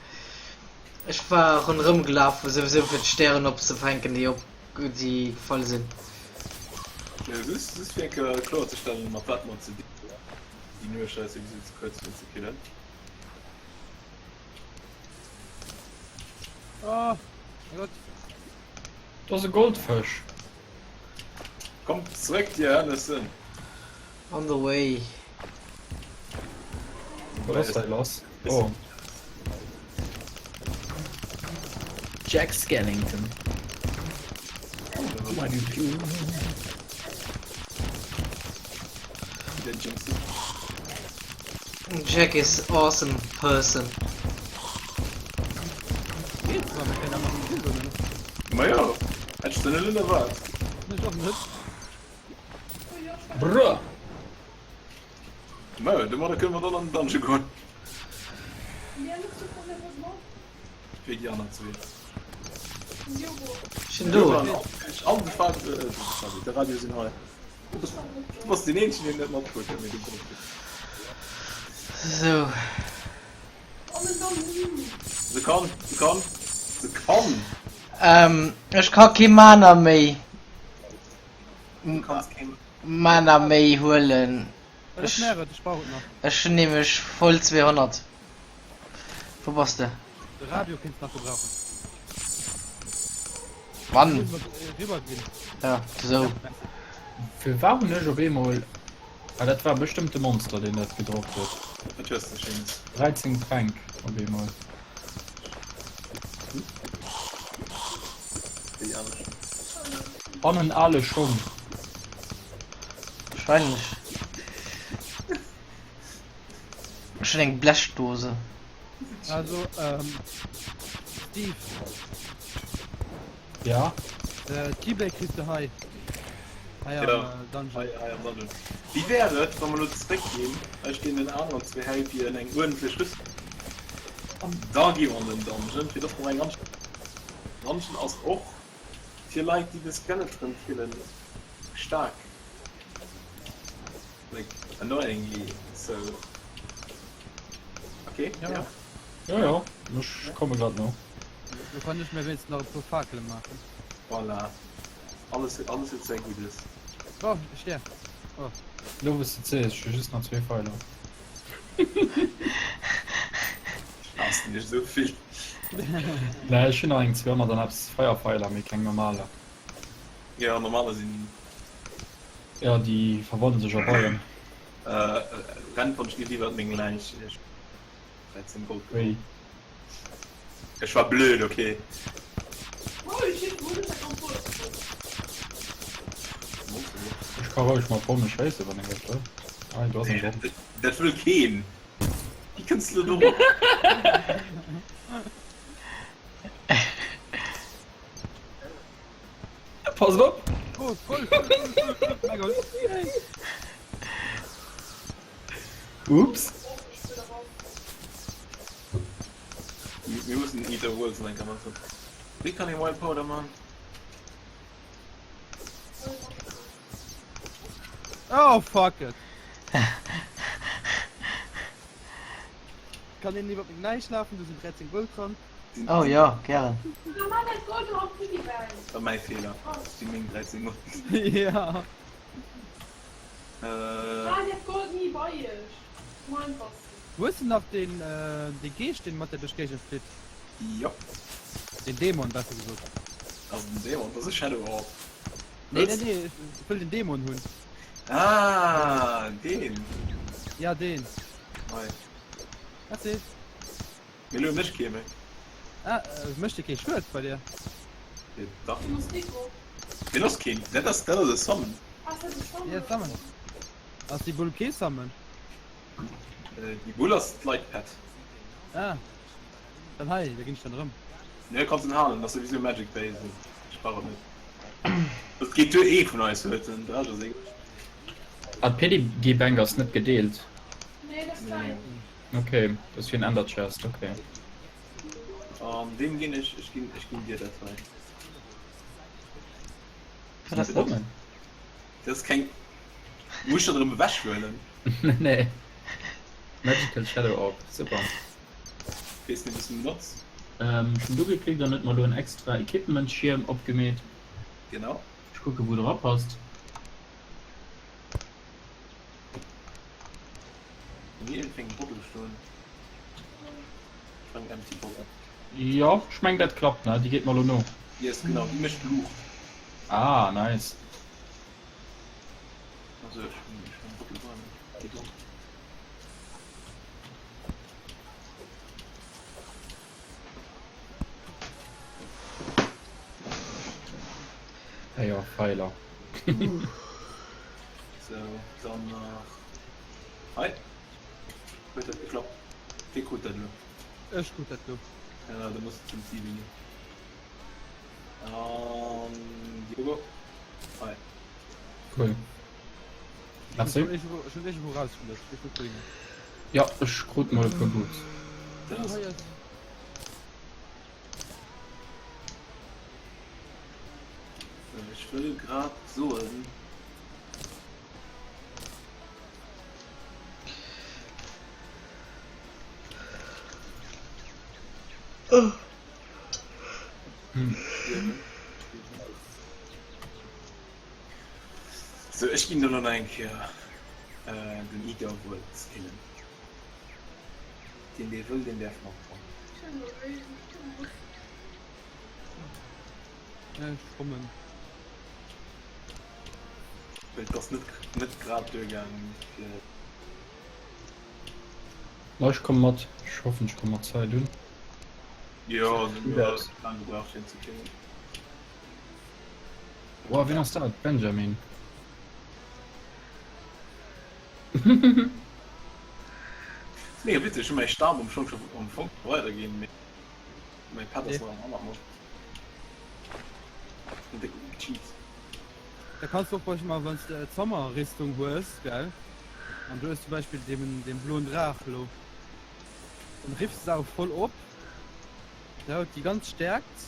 Ech war ronderëm gelaf, souwisou fir d'Stären opzefänken, déi op déi gefall sinn. Jo, just, just fir eng Kéier kloerzestellen, mat wat mer ze dinn hunn. Déi Nuecht ass souwisou ze kuerz fir ze killen. Oh, mein Gott. Do ass e Goldfësch. Kommt zréck, dir Hënnessen! On the way. Wat ass hei lass? Oh. Jack Skellington. Jack is awesome person. Majo, hätt ech der net erwaart. Ech och net. Bruh. Majo, domadder kënne mer dann an den Dungeon goen. Wéi déi aner zwee. Ech do. An de Fab, de Radio sinn hei. Du bass deen eenzegen, deen net mathuet, mee du brauchs et. Sou. Se kann, se kann, se kann! Ähm, ech ka kee Mana méi. Du kanns keen. Mana méi huelen. Wat ass Merit? Ech brauch et nach. Ech hunn nämlech voll 200. Wou bass de? De Radio kéints nach gebrauchen. Wann? Riwwer ginn. Ja, sou. Firwat hunn ech op eemol. Ah, dat war bestëmmt de Monster, deen dat gedroppt huet. Wat hues de Schéines? 13 Tränk op eemol. Déi aner. An en ale Schong. Wahrscheinlech. Ech hunn eng Blechdose. Also, ähm, Steve. Ja? Äh, T-Bag kriss de hei. Hei am Ja. äh, Dungeon. Hei, hei am Dungeon. Wéi wär et, wa mer elo zeréckginn, ech ginn den aneren zwee hei fir eng uerdentlech Rüstung an da gi mer an den Dungeon, fir dass mer eng anstänneg. Dungeon ass och fir Leit, déi de Skeleton killen, staark. Like, annoyingly so. Okay, Ja. ja. Ja, ja, ech komme grad no. Do kann ech mir wéinstens nach e puer Fakele maachen. Voilà. Alles, alles huet säi Guddes. Oh, ech stierf. Oh. Lo wous de sees, ech hu just nach zwee Feiler. Ass nicht esou vill. Nee, ech hunn nach eng 200 an eppes Feierfeiler, mee keng normaler. Ja, normaler sinn. Ja, déi verwandeln sech a Beien. Äh, rennt wann ech giff iwwert meng Läich. Ech 13 Gold Wéi? Ech war blöd, okay. Ech ka roueg mat Bomme schéissen, wann een dat wëll. Hei, do ass eng Bomm. Dat wëll keen. Wéi kënns de lo dorop? Pass op! Oh, voll, voll, voll, voll, voll, mein Gott. Ups. Mir mussen Eater Worlds eng Kéier maachen. Wéi kann ee Wild Powder man? Oh, fuck it. Kann een iwwer meng Läich lafen, do sinn 13 Gold dran. Oh jo, gären. War mäi Feeler, si meng 13 Gold. Ja. Hues de nach deen dee Geescht deen mat der duerch d'Géigend flitt? Jo. Den Dämon besser gesot. Ass et en Dämon? Dat ass e Shadow Orb. Nee nee nee, ech wëll den Dämon hunn. Ah, deen. Ja deen. Hei. Merci. Mee elo mécht kee méi. Ah, mécht de kee Schued bei dir? Dach. Deen ass keen, dat ass dat ass e Summon. Ja, Summon. Ass déi Bull kee Summon? Déi Bull ass d'Light Pet. Ah, dann hei, da ginn ech dann erëm. Nee, kanns en halen, ass souwisou Magic Base, ech brauch et net. Et geet duer ee vun eis huet en, de Rescht ass egal. Ah, d'Piggy Bank ass net gedeelt. Nee, dat ass dein. Ok, dat ass wéi en Ender Chest, ok. An deem ginn ech, ech ginn, ech ginn dir dat hei. Wat ass dat? Dat ass keng, muss ech dat erëm ewech huelen? Nee. Magical Shadow Orb, super. Weess net wéis de benotz. Ech hunn do geklickt an huet mer elo en extra Equipment Schierm opgemeet. Genau. Ech kucke wou dra passt. Mir iergendwéi eng Bottle stoen. Ech war eng empty bottle. Jo, ech mengen dat klappt, ne? Déi geet mer elo no. Yes, genau, déi mécht Luucht. Ah, nice. Also ech hunn ech hunn Bottle bei mir. Déi do. Ah jo, Pfeiler. Sou, dann nach hei. Huet dat geklappt? Wee krut dat elo? Ech krut dat elo. Ja, da muss et zum Zivi ginn. An Diogo. Hei. Cool. Merci. Ech hunn iergendwou rausgelöscht. Ech weess net wouhinner. Ja, ech krut mol e puer Boots. Dat ass. Oh, hei ass. Ech wëll grad soen. Sou, ech ginn do nach eng Kéier den Igor wuel skillen. Deen dee wëll, deen däerf matkommen. Ech kommen. Well et ass net net grad duergaangen fir. Ma ech komme mat. Ech hoffen ech komme mat Zäit un. Jo, also mir hu laang gebraucht fir en ze killen. Woah, wien ass dat? Benjamin. Mega witzeg, ech hu mäi Stam um Schong scho am Fong weiderginn, mee mäi Pad ass nach am anere Mod. Hun déck gecheat. Da kanns du och bei mal wanns de d'Summer-Rüstung hues, gell? An du hues zum Beispill deen, deen bloen Draach lo. Dann riffs de se awer voll op, der huet déi ganz Stärkt,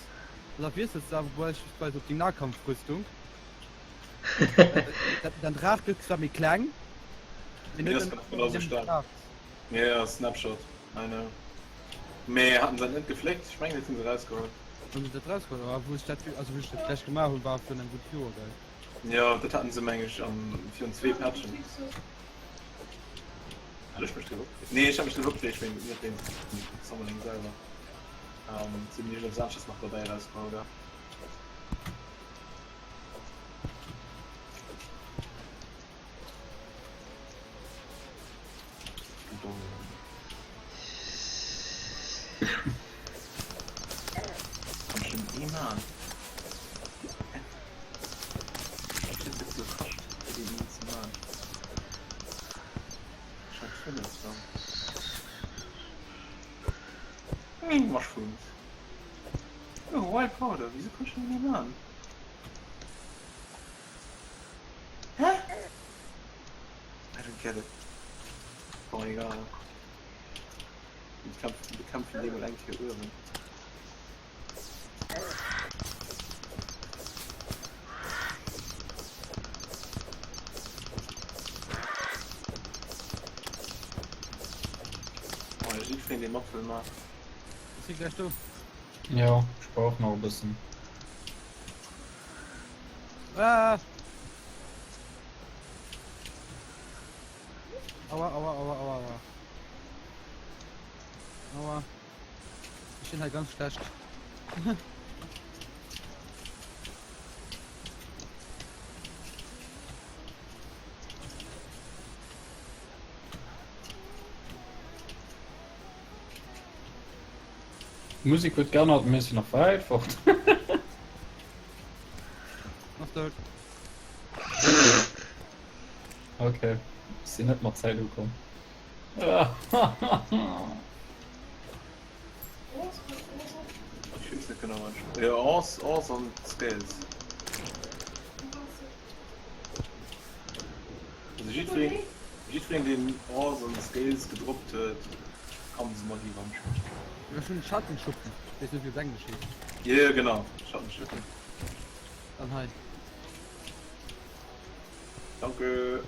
an da wiessels de awer beispillsweis op deng Nahkampfrüstung. Den Draach gëtt zwar méi kleng, mee net genauso staark. Ja, ja, Snapshot, I know. Mee haten se dat net gefléckt? Ech mengen, dat hunn se erausgeholl. Hunn se dat erausgeholl? Ah, wou ech dat, also wou ech dat d'lescht gemaach hunn, war virun engem gudde Joer, gell? Jo, dat haten se, meng ech, am, virun zwee Patchen. Hat ech mech driwwer opgereegt? Nee, ech hat mech driwwer opgereegt, mee net wéinst dem Summoning selwer. Se hunn iergendeppes anesches nach derbäi erausgeholl gehat. Mushrooms. Oh, Wild Powder, wieso kann ich den nicht machen? Hä? I don't get it. Bon, egal. Wir kämpfen, wir kämpfen dem eng Kéier uewen. Oh, jiddwereen, dee mat wëll maachen. Ech si gläich do. Jo, ech brauch nach e bëssen. Ah! Aua, aua, aua, aua, aua. Aua. Ich bin halt ganz schlecht. D'Musek huet geännert, mir sinn nach wäit fort. Ass dout. Okay, sinn net mat Zäit ukomm. Ech weess net genau wat ech. Jo, Ors, Ors an Scales. Also jiddwereen, jiddwereen deen Ors an Scales gedroppt huet, kann se mer gi wann ech wëll. Ech hunn Schattenschuppen, ech weess net wéi op Englesch heescht. Jo, genau, Schattenschuppen. Dann hei. Danke.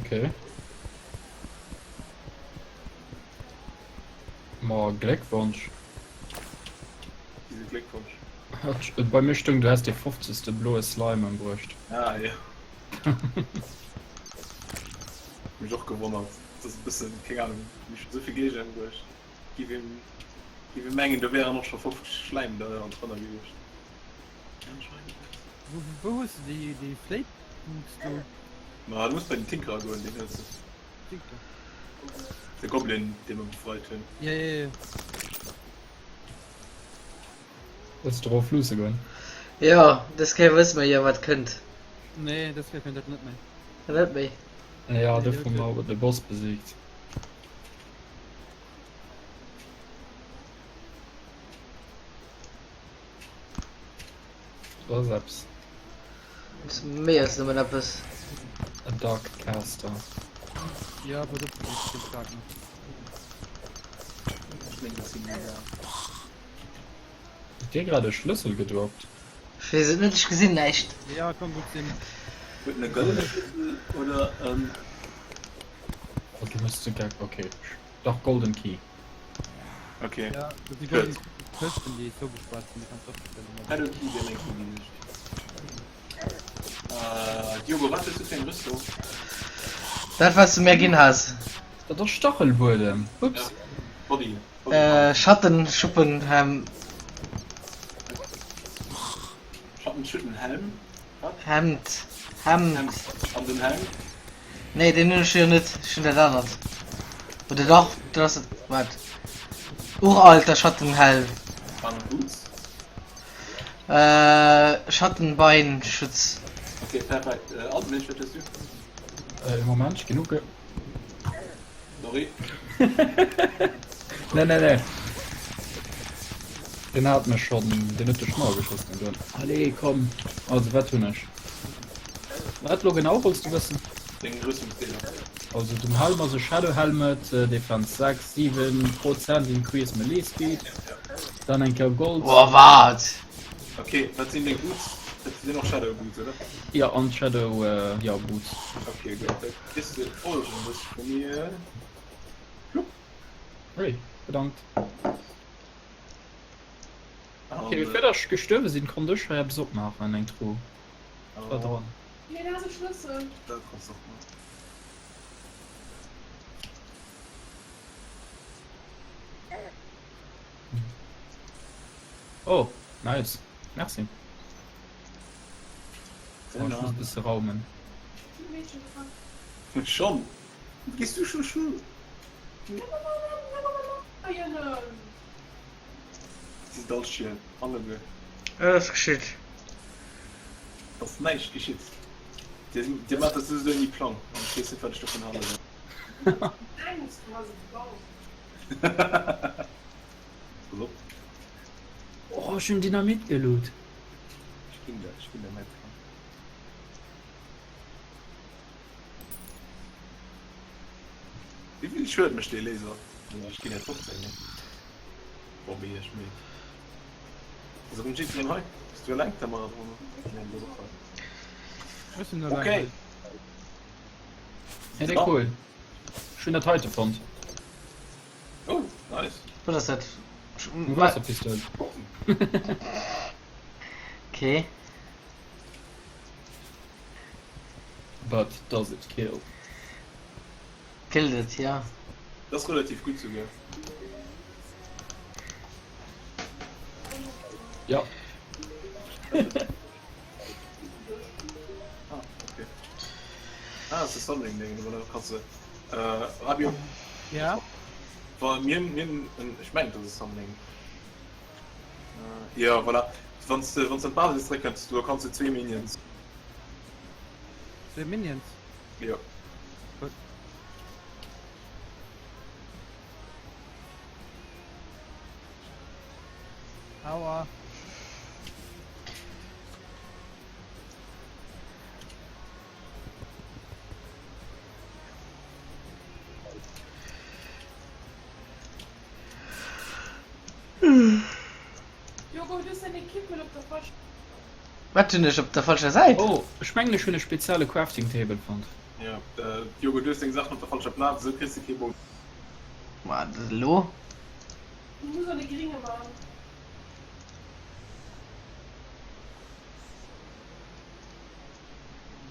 Okay. Ma Gléckwonsch. Wieso Gléckwonsch? Bei mir stoung, du häss dee 50. bloe Slime ëmbruecht. Ah jo. Mech och gewonnert. Dat ass e bëssen, keng Ahnung, hunn ech schonn esou vill Géigner ëmbruecht. Giff een, giff een mengen, do wären och scho 50 Schläim da drënner gewiescht. Anscheinend net. Wou, wou hues de déi, déi Flate Boots do? Ma du muss bei den Tinkerer goen, deen huet se. Tinker. De Goblin, dee mer befreit hunn. Ja, ja, ja. Wëlls de erof luusse goen? Jo, dës Kéier wësse mer jo wat kënnt. Nee, dës Kéier kënnt dat net méi. Net méi? Ja, dofir hu mer awer de Boss besiegt. Do ass eppes. Ass méi als nëmmen eppes. En Dark Caster. Ja, pass op, du bist stark, ne? Ech mengen, dat sinn mega. Huet dee grad e Schlëssel gedroppt? Ech weess et net, ech gesinn näischt. Ja, kann gutt sinn. Huet en e gëllene Schlëssel oder en. Oh, du hues de Geck, okay. Dach, Golden Key. Okay. Ja, dat si golden Këschten, déi zougespaart sinn, déi kanns du opstellen. Shadow Key wier meng Key gewiescht. Äh, Diogo, wat hues du fir eng Rüstung? Dat wat s du mär ginn has. Dat ass Stachelbuedem, ups. Ja, Body. Äh, Schatten, Schuppen, Helm. Schatten, Schuppen, Helm? Wat? Hemd. Hemd. Hemd. An den Helm? Nee, deen hunn ech jo net. Ech hunn dat anert. Oder dach, dat ass et. Waart. Uralter Schattenhelm. An Boots? Äh, Schattenbeinschutz. Okay, perfekt. Äh, Altmilch, wat hues du? Äh, Moment, ech ginn uge. Sorry. Nee, nee, nee. Den hat mech schon, den huet duerch d'Mauer geschoss, den doen. Allez, komm. Also, wat hunn ech? Wat lo genau wollts du wëssen? Deng Rüstungsdeeler. Also den Helm ass e Shadow Helmet, Defense 6, 7 Prozent Increase Melee Speed, dann eng Kéier Gold. Boah, wat? Okay, wat sinn deng Boots? Dat sinn och Shadow Boots, oder? Ja, an Shadow, ja, Boots. Okay, gutt, da kriss de folgendes vu mir. Flupp. Hey, bedankt. Okay, fir dass ech gestuerwe sinn, konnt ech hei eppes opmaachen, eng Truh. War dran. Nee, dat ass e Schlëssel. Dat kanns de och maachen. Oh, nice. Merci. Oh, ech muss e bësse raumen. Schonn? Gees du scho scho? Si sinn all schiel, alleguer. Wat ass geschitt? Et ass näischt geschitt. Dir, dir maacht dat souwisou ouni Plang an ech weess net, wat ech dovun hale soll. Denkst du has et gebaut? Pass op. Oh, ech hunn Dynamit geloot. Ech ginn der, ech ginn der mäi Plang. Wéi vill Schued mécht dee Laser? Ech ginn net 15, nee. Boah, mee ech méi. Ass erëm jiddwereen hei? Bass du eleng, Tamara, drënner? Nee, du bass och hei. Ech sinn eleng Okay. hei. Hey, dee cool. Ech hunn dat heite fonnt. Oh, nice. Wat ass dat? Eng Waasserpistoul. Okay. But does it kill? Killt et, ja. Dat ass relativ gutt souguer. Ja. Ah, okay. Ah, das ist Sammling Ding, da kannst du. Äh, Rabio. Ja? Wa mir mir ech mengen dat ass Sammling. Äh, ja, voilà. Wann du wann du an d'Basis zréckkënns, du kanns du zwee Minions. Zwee Minions? Jo. Gut. Aua. Jogo, du hues däin Equipment op der falscher. Wat hunn ech op der falscher Säit? Oh, ech mengen ech hunn e spezielle Crafting Table fonnt. Ja, Diogo, du hues deng Saachen op der falscher Plaz, esou kriss de kee Bonus. Wat elo? Du muss an de gringe man.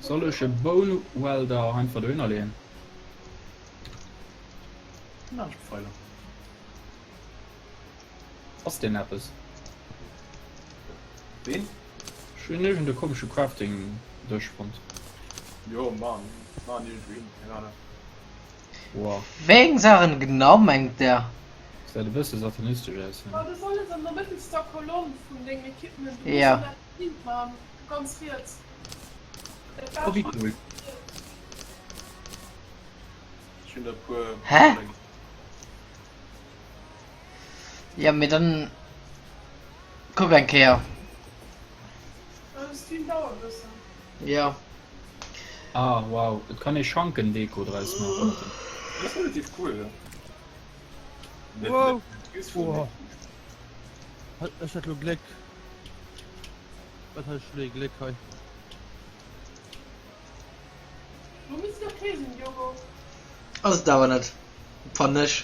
Soll ech e Bone Welder einfach dohinner leeën? Pfeiler. Ass deen eppes? Ween? Ech hunn iergend e komesche Crafting Dësch fonnt. Jo man, man iergendwou hin, keng Ahnung. Wow. Wéi eng Saachen genau mengt der? Gesäit e bësse satanistesch aus, Ma du soll et an der mëttelster Kolonn vun dengem Equipment, du muss Ja. an dat Bild man, ganz riets. Dat Oh, wéi war cool. Ech hunn der e puer Hä? Pfeiler ginn. Ja, mee dann kuck eng Kéier. De Stream dauert e bëssen. Ja. Ah wow, et kann ee Schanken-Deko draus maachen. Dat ass relativ cool, ja. Net, Wow. net useful, Boah. mee Ech hat lo Gléck. Wat hat ech lo ee Gléck hei. Lo misst et ok sinn, Diogo. Ass et awer net, fannen ech.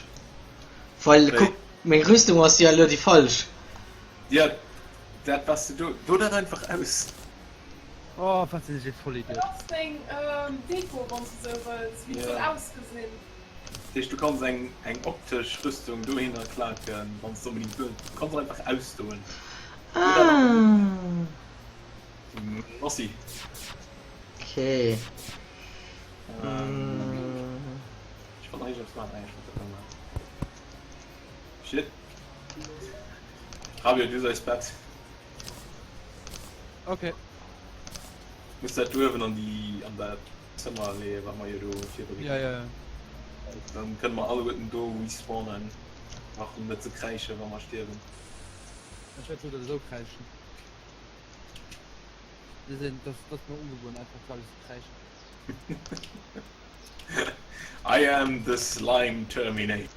Well Wéi? kuck, meng Rüstung ass jo elo déi falsch. Ja, dat was du do, do dat einfach aus. Oh, wat sinn ech ee Vollidiot. Dat ass deng Deko, wann s de sou wëlls, wéi et soll Ja. ausgesinn. Dat heescht, du kanns eng, eng optesch Rüstung dohinner klaken, wann s de onbedingt wëlls. Du kanns och einfach ausdoen. Do dat einfach Ah. Merci. Okay. Ähm, Mm. ech wollt nach iergendeppes maachen. Ah, ech wollt dat do maachen. Shit. Fabio, du hues eist Bett. Okay. Muss dat do uewen an déi, an dat Zëmmer leeën, wat mer jo do virbereet Ja, ja, ja. Dann kënne mer alleguerten do respawnen. Brauchen net ze kräischen, wa mer stierwen. Ech wäert sou oder sou kräischen. Mir sinn, das, das ass mir ungewohnt, einfach fir alles ze kräischen. I am the slime terminator.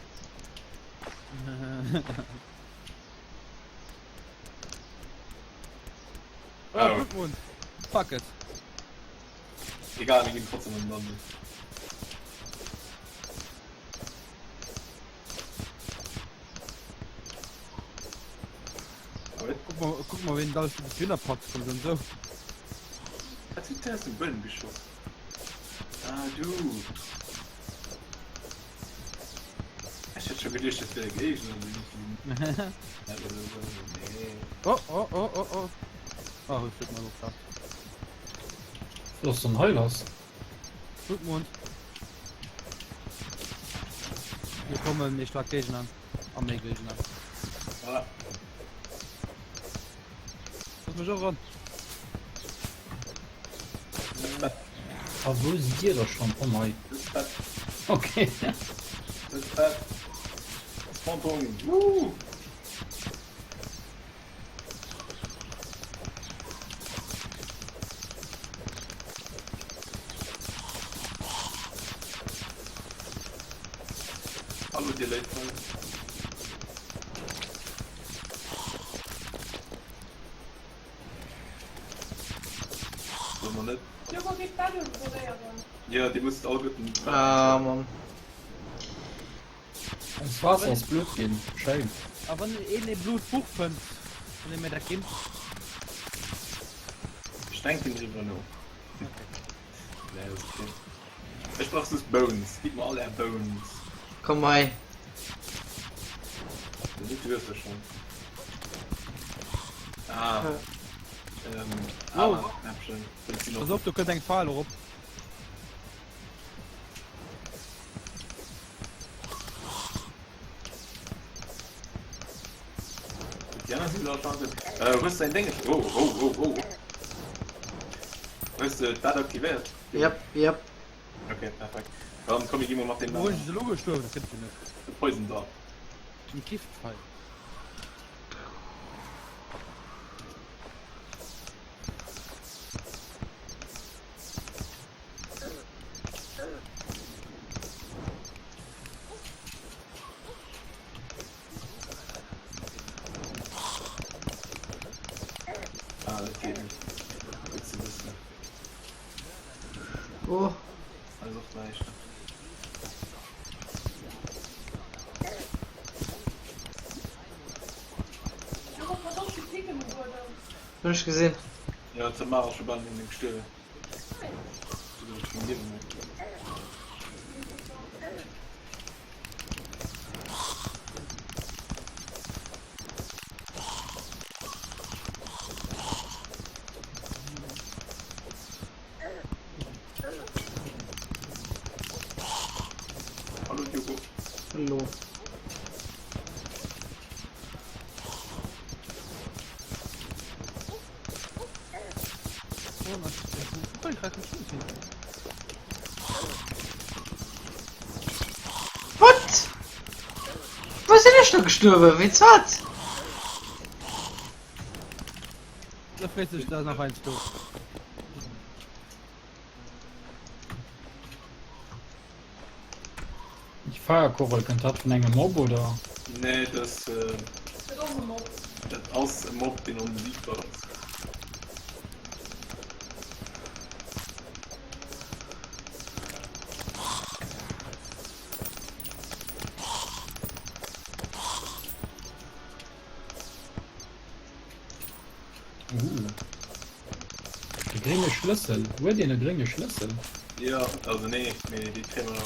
Oh, Oh. Blutmond! Fuck it! Egal, mir ginn trotzdem an den Dungeon. Guck mal, guck mal, wen da alles bis hinner packt kommt und so. Wat huet der aus dem Buedem geschoss? Ah, du. Ech hätt scho geduecht, dat wär e Géigner. Nee. Oh, oh, oh, oh, oh. Ah, oh, huet mal geklappt. Was ass denn hei lass? Blutmond. Hier kommen méi stark Géigner. A méi Géigner. Ah. Lass mech och ran. A wou sidd Dir da schonn? Oh mei. Okay. Spawnpunkt. Woo! Hallo dir léif Leit. Soll mer net. Jo, wou geet d'Battle probéieren? Ja, dir musst alleguerten. Ah, Mann. Eis Waasser ass Blutt ginn. Schéin. A wann een ee blot Buch fënnt, kann ee mir dat ginn? Ech denken driwwer no. Nee, ass okay. Ech brauch just Bones. Gitt mer all är Bones. Komm hei. Du hues der schon. Ah. Ähm, Oh. aner Knäppchen. Pass op, do kënnt eng Fal erop. Die anderen sind auch schon. Äh, wo ist dein Ding? Oh, oh, oh, oh. Hues de dat aktivéiert? Yep, yep. Okay, perfekt. Dann komm, ich geh mal mat dem Wo hunn ech se elo gestuerwen? Dat gëtt jo net. De Poison Dart. En Giftpfeil. Ah, dat geet net. Gutt ze wëssen. Oh. Alles och näischt. Hunn ech gesinn. Jo, d'Samara ass scho bal nëmmen gestuerwen. Si huet keng Liewe méi. Hallo Diogo. Hallo. What? Wou sinn ech do gestuerwen? Wéinst wat? Da freet sech da nach eins do. Déi Feierkugel, kënnt dat vun engem Mob oder? Nee, dat Dat ass e Mob. dat ass e Mob deen onbesiegbar ass. Uh. E grénge Schlëssel. Huet een e grénge Schlëssel? Jo, also nee, mee déi kréie mer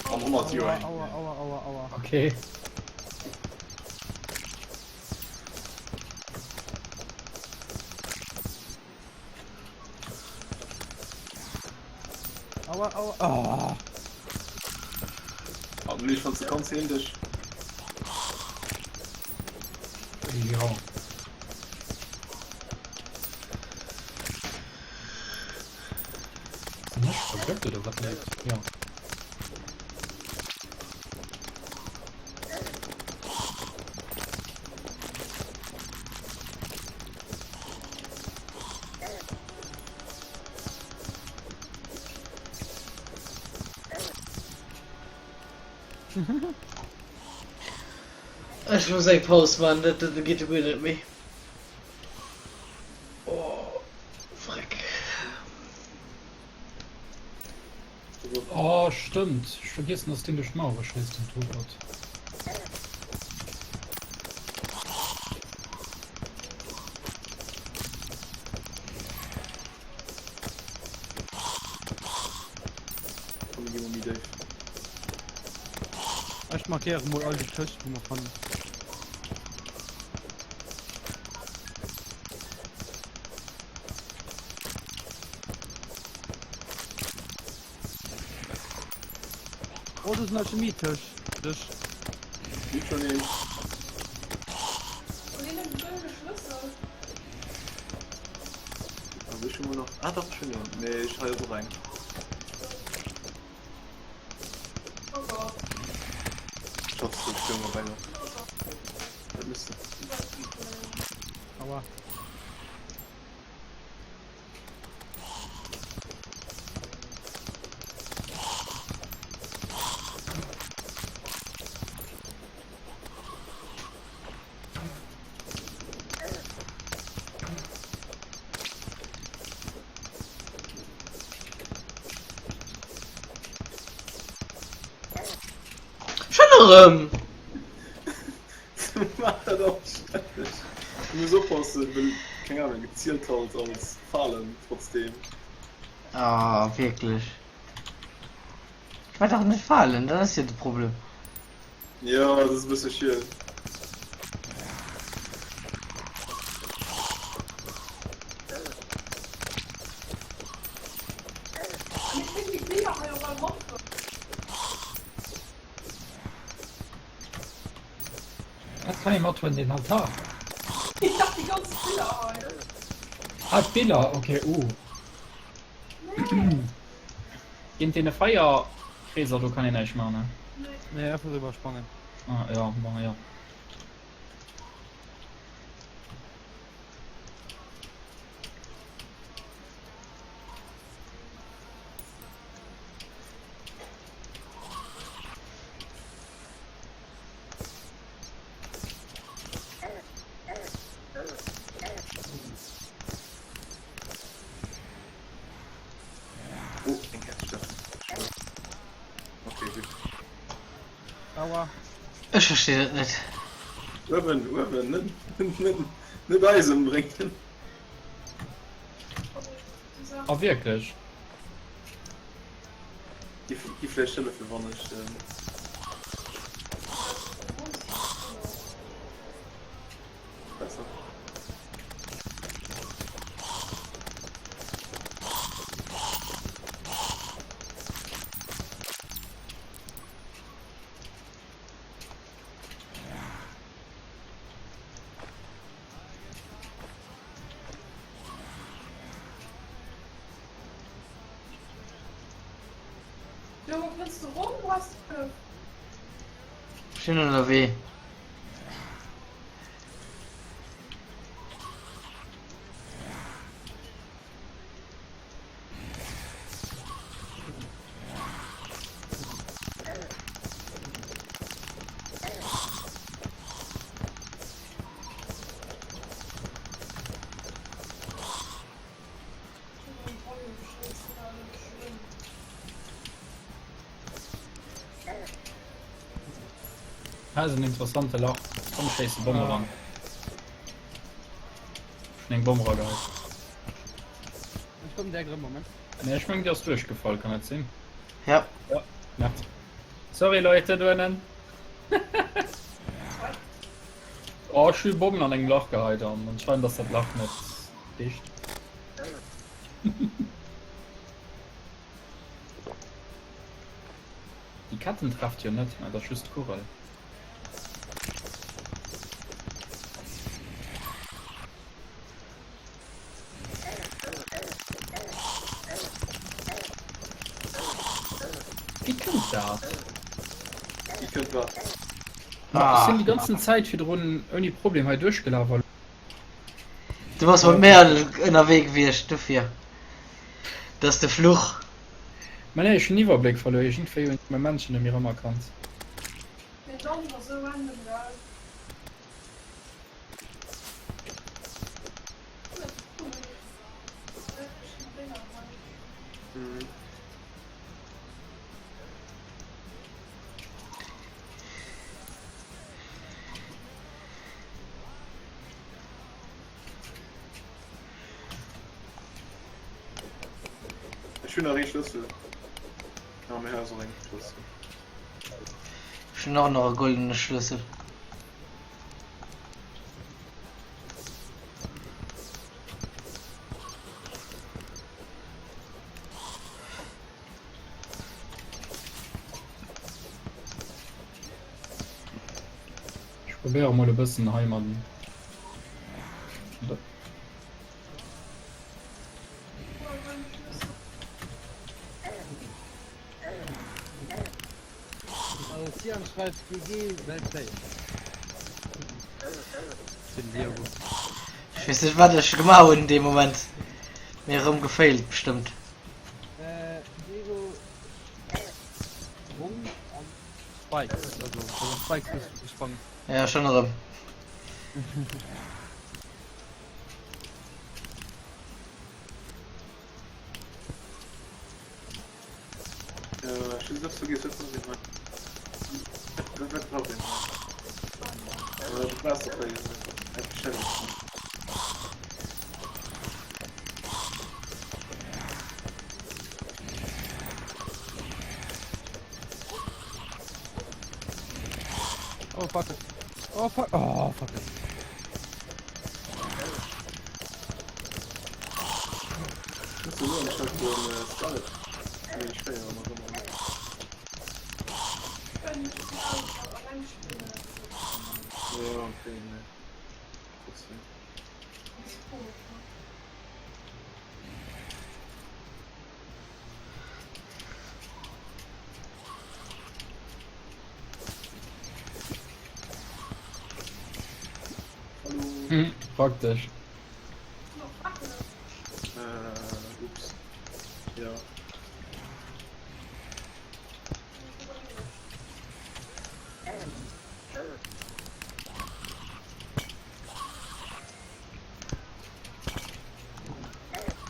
an 100 Joer eng. Aua, aua, aua, aua. Okay. Aua, aua, oh. An du wann du kanns heel dech. Jo. Sinn ech vergëtt oder wat leeft? Jo. Ech muss eng Paus man, dat dat geet guer net méi. Oh, Freck. Oh, stëmmt. Ech vergiessen, dass deen duerch d'Mauere schéisst, den Tobot. Komm, mir gi mol méi déif. Ech markéiere mol all déi Këschten, déi mer fannen. Oh, das ist ein Alchemietisch. Tisch. Liegt schon een. Huet een e gëllene Schlëssel? Also ech hu mol nach. Ah dach, ech hunn een. Mee ech hei ass och eng. Oh Gott. Ech hoff, ech stoung op enger. Dat misst. Aua. Schon erëm! Maach dat och stänneg. Du muss oppassen, well, keng Ahnung, et zielt halt als Falen trotzdem. Ah, wierklech? Ich war dach net falen, dat ass jo de Problem. Jo, dat ass e bësse schiel. Mir kréien déi Biller hei op all Mappe. Dat kann ee mathuelen, den Altar. Ich dacht die ganz Biller hei. Ah, d'Biller, okay, uh. Géint deene Feierkreeser do kann een näischt maachen, ne? Nee, einfach driwwer sprangen. Ah, ja, bon, ja. Oh, eng Herzstaff. Okay, gutt. Aua. Ech verstinn et net. Uewen, uewen, net, net. Net eis ëmbréngen. A wierklech? Gi vläicht hëllefen, wann ech. Besser. Jo, wo kënns du rum? Wo hast du Hëllef? Ech sinn ënnerwee. Hei ass en interessante Lach. Komm ech schéisse Bomm eran. Schon eng Bomm erageheit. Ech kommen direkt erëm, Moment. Nee, ech meng déi ass duerchgefall, kann dat sinn? Ja. Ja, Merd. Sorry Leute do ënnen. Oh, ech hu Bommen an engem Lach geheit an anscheinend ass dat Lach net dicht. Déi Ketten trefft jo net, mä dat ass just d'Kugel. Wéi kënnt dat? Wéi kënnt wat? Ma ech sinn déi ganzen Zäit virdrun ouni Problem hei duerchgelaf a. Du bass mat mär ënnerwee gewiescht, dofir. Dat ass de Fluch. Ma nee, ech hunn den Iwwerbléck verluer. Iergendwéi hunn ech mäi Männchen net méi erëmerkannt. Den Danz ass sou random geil. Ech hunn nach ee Schlëssel. Ah, mir ass och eng Schlëssel. Ech hunn och nach e goldene Schlëssel. Ech probéiere mol e bëssen hei mat. Also Sian schreift GG well played. Den Diego. Ech weess net wat ech gemaach hunn dee Moment. Mee erëm gefailt bestëmmt. Äh, Diego Sprung an Spikes, also also Spikes bist du gesprangen. Ja schon erëm. Ech hunn selbst vergiess, wat brauch een hei? Wat wat brauch een hei? Dat Waasser hei, dat Challenge. Oh fuck it. Oh fuck. Oh fuck it. Hm, praktesch. Äh, ups. Ja.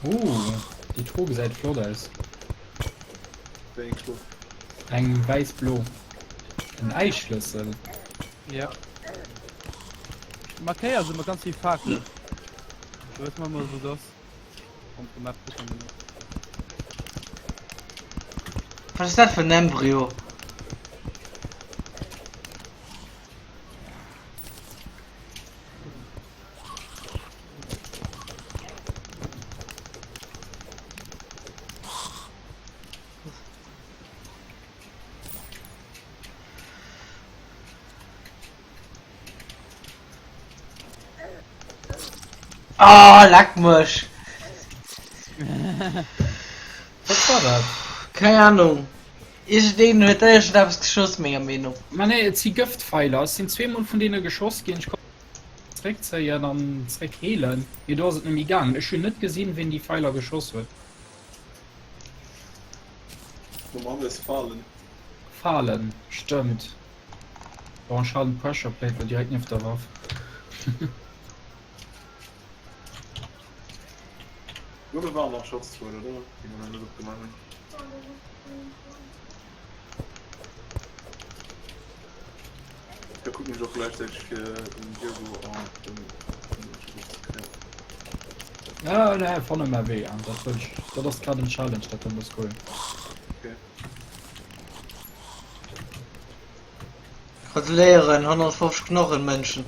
Uh, déi Truh gesäit flott aus. Wéi eng Truh? Eng wäiss-blo. En Äisschlëssel. Ja. Markéier se mat ganz vill Fakelen. Da wësse mer emol wou se ass. Op der Map kucken wir nach. Wat ass dat fir en Embryo? Oh, leck mech! Wat war dat? Keng Ahnung. Iergendeen huet iergendeppes geschoss, menger Meenung. Ma nee, et si Gëftpfeiler. Ech sinn zweemol vun deene geschoss ginn. Ech konnt zréckzéien an zréck heelen, mee do ass et net méi gaangen. Ech hunn net gesinn, ween déi Pfeiler geschoss huet. Normalerweis Falen. Falen, stëmmt. Bon, ech halen d'Pressure Plate lo direkt nieft der Waff. Do waren nach Schatztruhen, oder? Déi mer nach net opgemaach hunn. Da kucken ech och gläichzäiteg fir den Diogo an den Schatz ze kréien. Ja, nee, fanne mer Wee an. Dat wëll ech. Dat ass grad en Challenge, dat dann ass cool. Okay. Gratuléieren, 150 Knochenmenschen.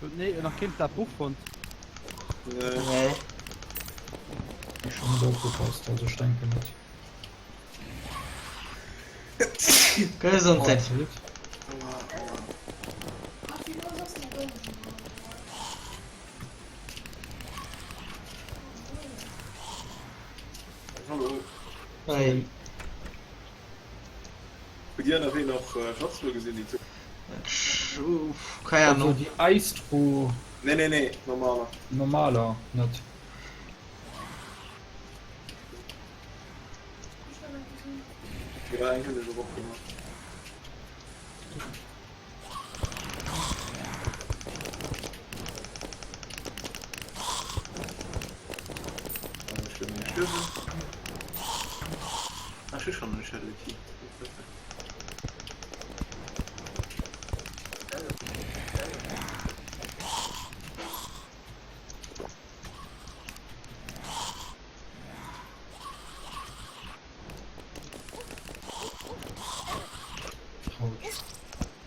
Huet nee nach keen dat Buch fonnt? Nee. Nee. Ech hun net opgepasst, also ech denken net. Gesondheet. Aua, aua. Hallo. Hey. Hutt Dir ënnerwee nach Schatztruhe gesinn, déi zou. Keng Also Ahnung. déi Äistruh. Nee, nee, nee, normaler. Normaler net. Ja, eng hunn ech och opgemaach.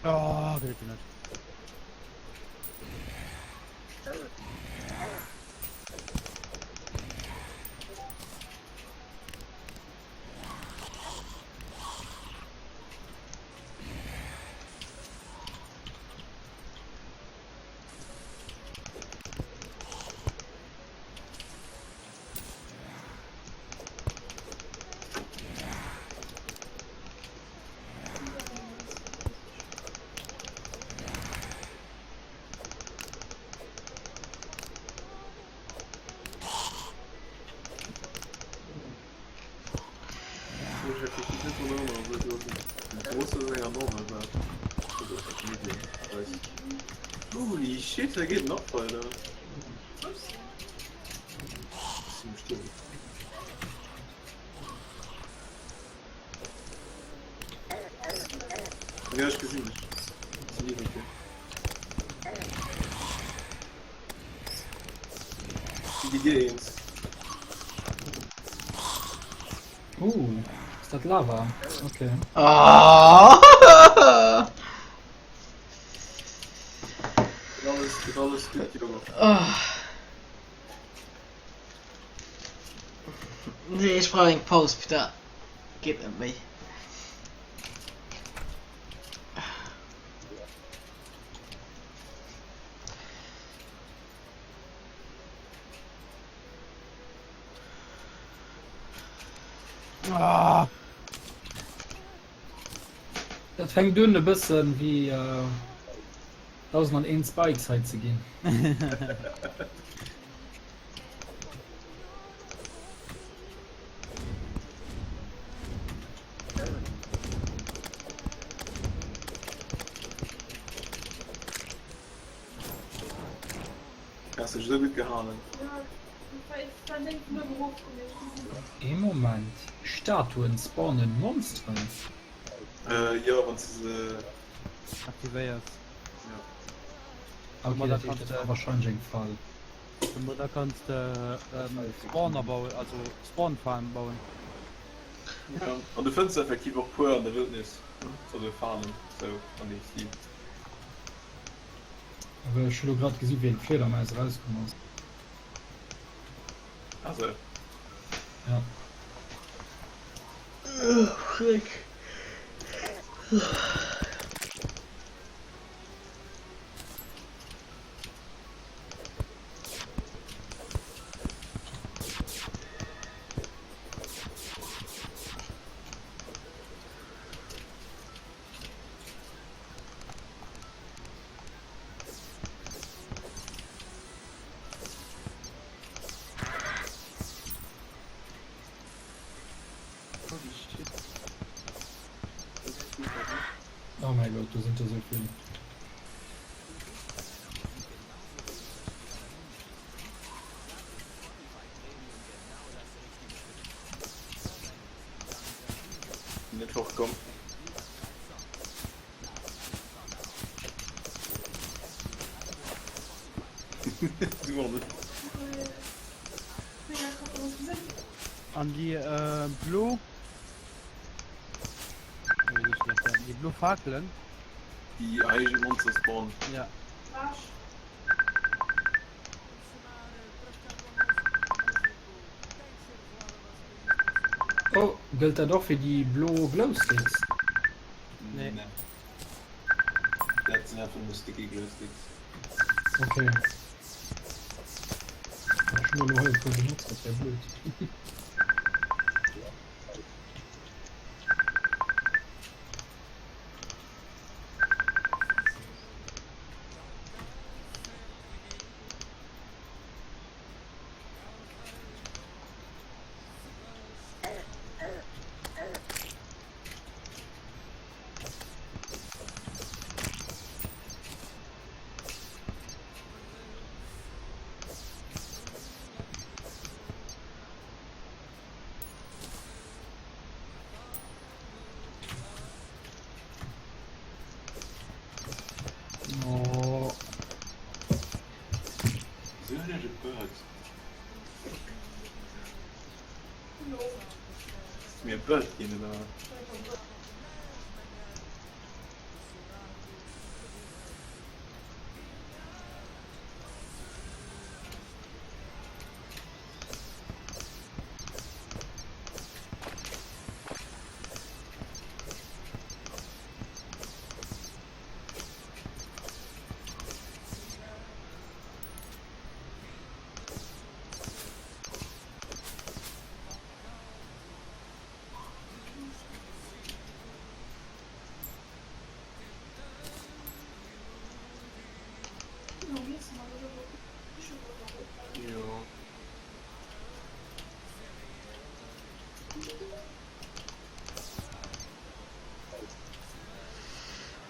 Oh, gëtt et net. Holy shit, da geht noch weiter. Ja, ech gesinn dech. Sinn iwwer dir. Wéi gitt dir eens? Uh, ass dat Lava? Okay. Oh. Gëtt alles, gëtt alles gutt, Diogo. Oh. Nee, ech brauch eng Paus, putain. Geet net méi. Ah. Dat fänkt un e bëssen wéi 1001 Spikes hei ze ginn. Has dech esou gutt gehalen. Ee Moment, Statuen spawnen Monsteren? Jo, wann s de se aktivéiers. Jo. Ok, dat heescht dat war wahrscheinlech eng Fal. Domadder kanns de Spawner bauen, also Spawnfalen bauen. Jo, an du fënns effektiv och puer an der Wildnis, also Falen sou an deem Stil. Awer ech hu lo grad gesi wéi eng Fliedermaus erauskomm ass. Ah sou. Ja. Schréck. Holy shit. Das ist gut, oder? Oh mäi Gott, do sinn der sou vill. Net fortkomm. Du och net. An déi blo, wéi soll ech dat soen, déi blo Fakelen. Déi erhéijen Monster Spawn. Ja. Oh, gëllt dat och fir déi blo Glowsticks? Nee. Nee. Dat sinn einfach nëmme sticky Glowsticks. Okay. Ech hunn elo hei e puer benotzt, dat wär blöd. Oh. Wéi hunn ech e Bird? Hues du mir e Bird ginn oder wat? Jo.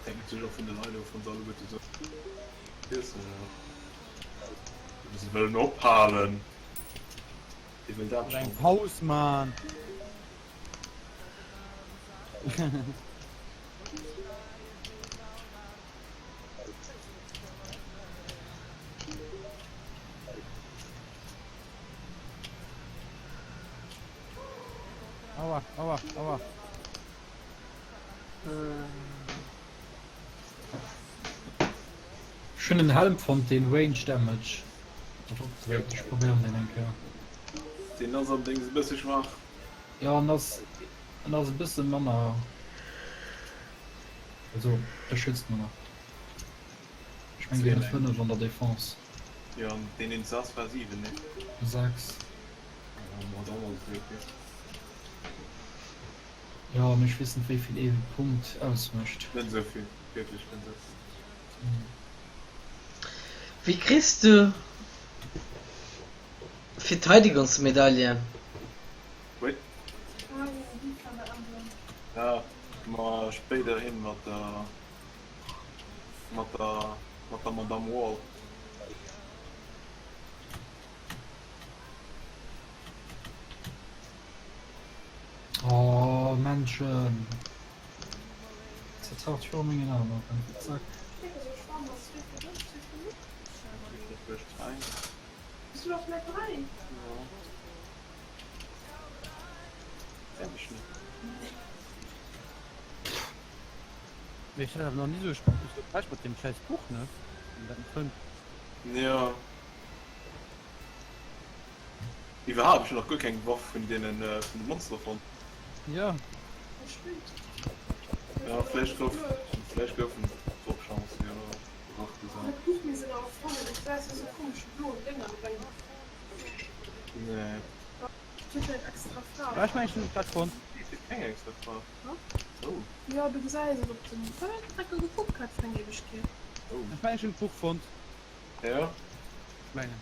Hänkt natierlech och vun de Leit of, wann se alleguerte sou iessen, jo. Ob se wëllen ophalen, wie wëll dat Eng schonn? Paus man! Aua, aua, aua. Ech hunn en Helm fonnt deen Range Damage eropdréit. Ech probéieren deen eng Kéier. Deen ass allerdéngs e bësse schwaach. Jo en ass en ass e bësse manner, also e schützt manner. Ech mengen deen huet 5 an der Defense. Jo an deen deen s ass war 7 ne? 6. Ja ma dann ass et ok. Jo mee ech weess net wéivill ee Punkt ausmécht. Net esou vill, wierklech net esou vill. Wéi kriss du Verteidigungsmedaille? Wait. Ja, ma spéiderhin mat der mat der mat der Madame Wall. Männchen. Zertaucht viru mengen Aen op. Zack. Mee ech hat awer nach ni sou sou Pech mat deem schäiss Buch, ne? Wann dat en fënnt. Jo. Iwwerhaapt, ech hunn nach guer keng Waff vun deenen, vun de Monstere fonnt. Jo. Ja, vläicht gouf, vläicht goufen d'Drop-Chancen jo erofgesat. Nee. Ah, ech mengen ech hunn et grad fonnt. Et gëtt keng extra Faarf. Oh. Jo, du gesäis et op dem. Wat huet den Drecker gekuckt hat fir eng Ewegkeet? Oh. Ech mengen ech hunn d'Buch fonnt. Ja? Ech mengen.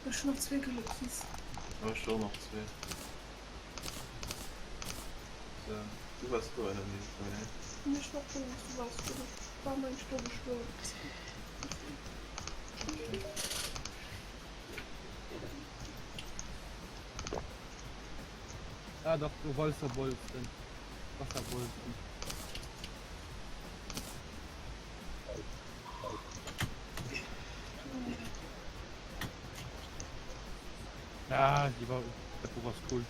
Ech hunn nach zwee gëlle Kisten. Jo, ech och nach zwee. So, du waars do ënnerwee, René. Nee, ech war do, du waars do. Ech war mengen ech do gestuerwen. Okay. Ah dach, do Walserbolzen. Wasserbolzen. Ah, die war, dat Buch ass cool.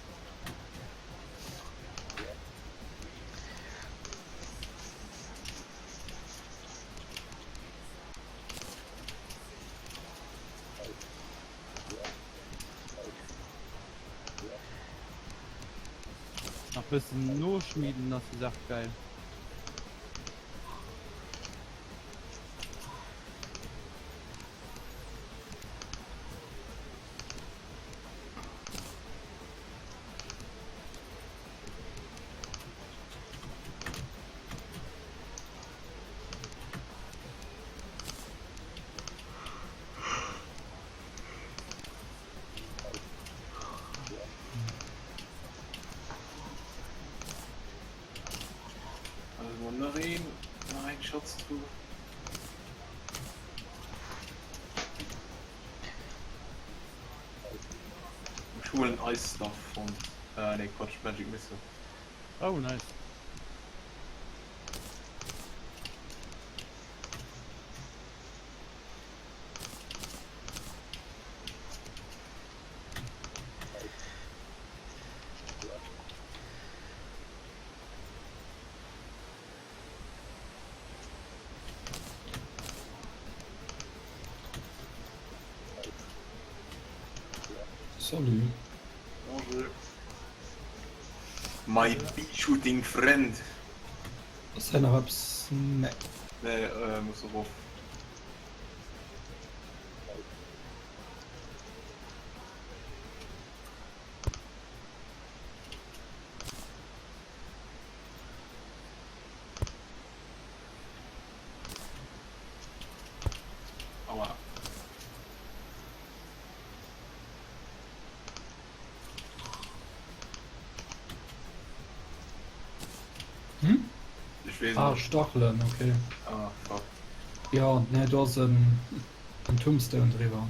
Nach bëssen noschmieden ass die Saach geil. Also nach een, nach eng Schatztruh. Ech hu mol en Ice Staff fonnt. Äh, nee, Quatsch, Magic Missile. Oh, nice. Salut. Bonjour. My bee shooting friend. Ass hei nach eppes? Nee. Nee, äh, muss erof. Aua. Hm? Ich wees Ah, net. Stachelen, okay. Ah, fuck. Ja, nee, do ass en, en Tombstone driwwer.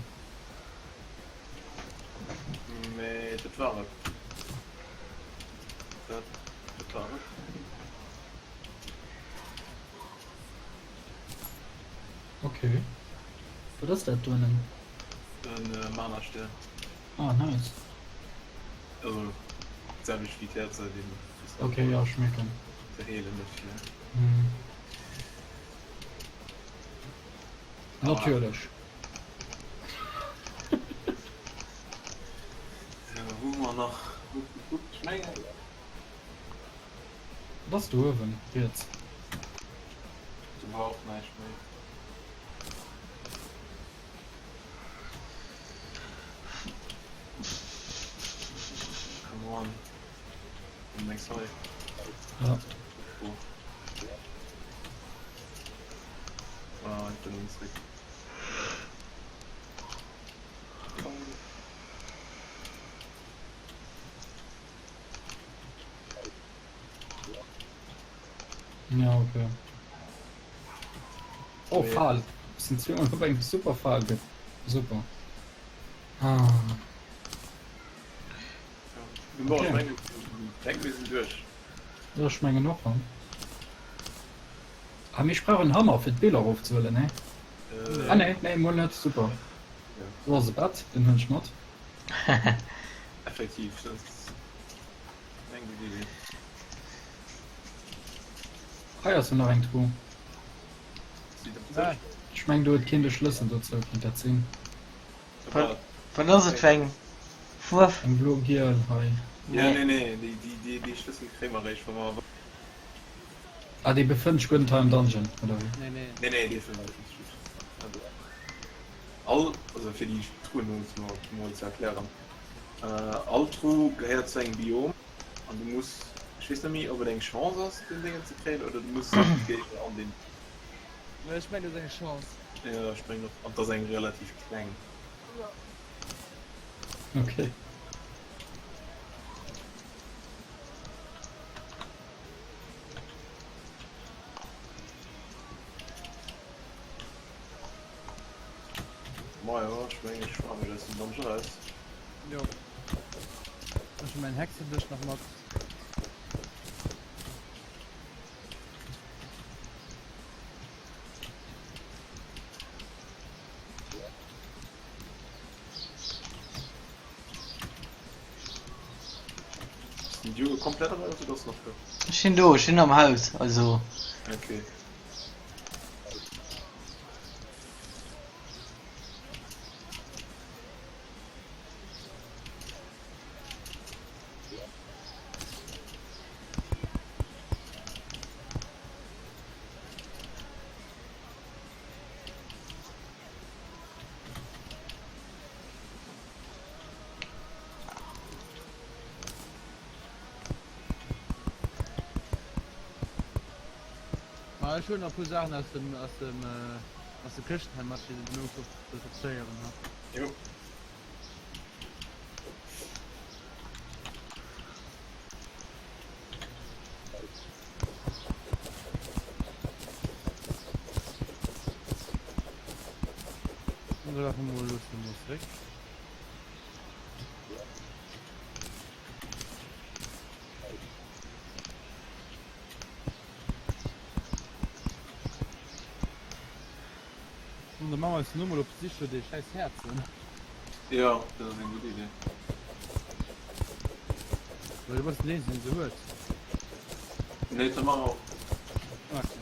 Mee dat war et. Dat, dat war et. Okay. Wat ass dat donnen? En äh, Mana-Stär. Ah, nice. Also, d'selwecht wéi d'Häerzer, déi Okay, ja, schmecken. Se heelen net vill. Hm. Natierlech. Sou, wou hu mer nach gutt gekuckt? Ech mengen. Wat ass do uewen riets? Do war och näischt méi. Come on. Komm next hei. Ja. Oh. Ah, ich bin zurück. Ja, okay. Oh, Nee. Fal. Sind zweimal op engem super Fal. Super. Ah. Bon, Okay. ich mengen, denk mir sind duerch. Jo, ech mengen och. Ah, mee ech brauch en Hammer fir d'Biller erofzehuelen, nee? Ah nee, nee, mol net, super. Do ass e Bett, den huelen ech mat. Effektiv, dat ass eng gutt Idee. Hei ass jo nach eng Truh. Ech mengen do huet keen de Schlëssel dozou, kinnt dat sinn? Wat ass et fir eng Fuerf? Eng blo-giel hei. Ja, nee, nee, déi, déi, déi, déi Schlëssel kréie mer eréischt, wa mer. Ah, dee befënnt sech guer net hei am Dungeon, oder wéi? Nee, nee. Nee, nee, dee fënnt sech just. Also, all, also fir déi Truen mol, mol ze erklären, all Truh gehéiert zu engem Biom. An du muss, ech weess net méi ob et eng Chance ass den Déngen ze kréien oder du muss Géigner an den. Nee ech mengen et ass eng Chance. Jo ech mengen och, an et ass eng relativ kleng. Jo. Ok. Majo ech mengen ech schwamme mech aus dem Dungeon raus. Jo. Ech hun mäin Hexendësch nach mat. Ass den Diogo komplett eraus oder ass nach do? Ech sinn do, ech sinn am Haus, also. Okay. Ma ech hunn nach e puer Saachen aus dem aus dem aus de Këschten hei mat fir se dono ze sortéieren. Jo. Da lafe mer mol lues emol zréck. An da maache mer eis elo mol op d'Sich no de schäiss Häerzen. Jo, dat ass eng gutt Idee. Well du bass den eenzegen deen se huet. Nee, da mach och. Okay.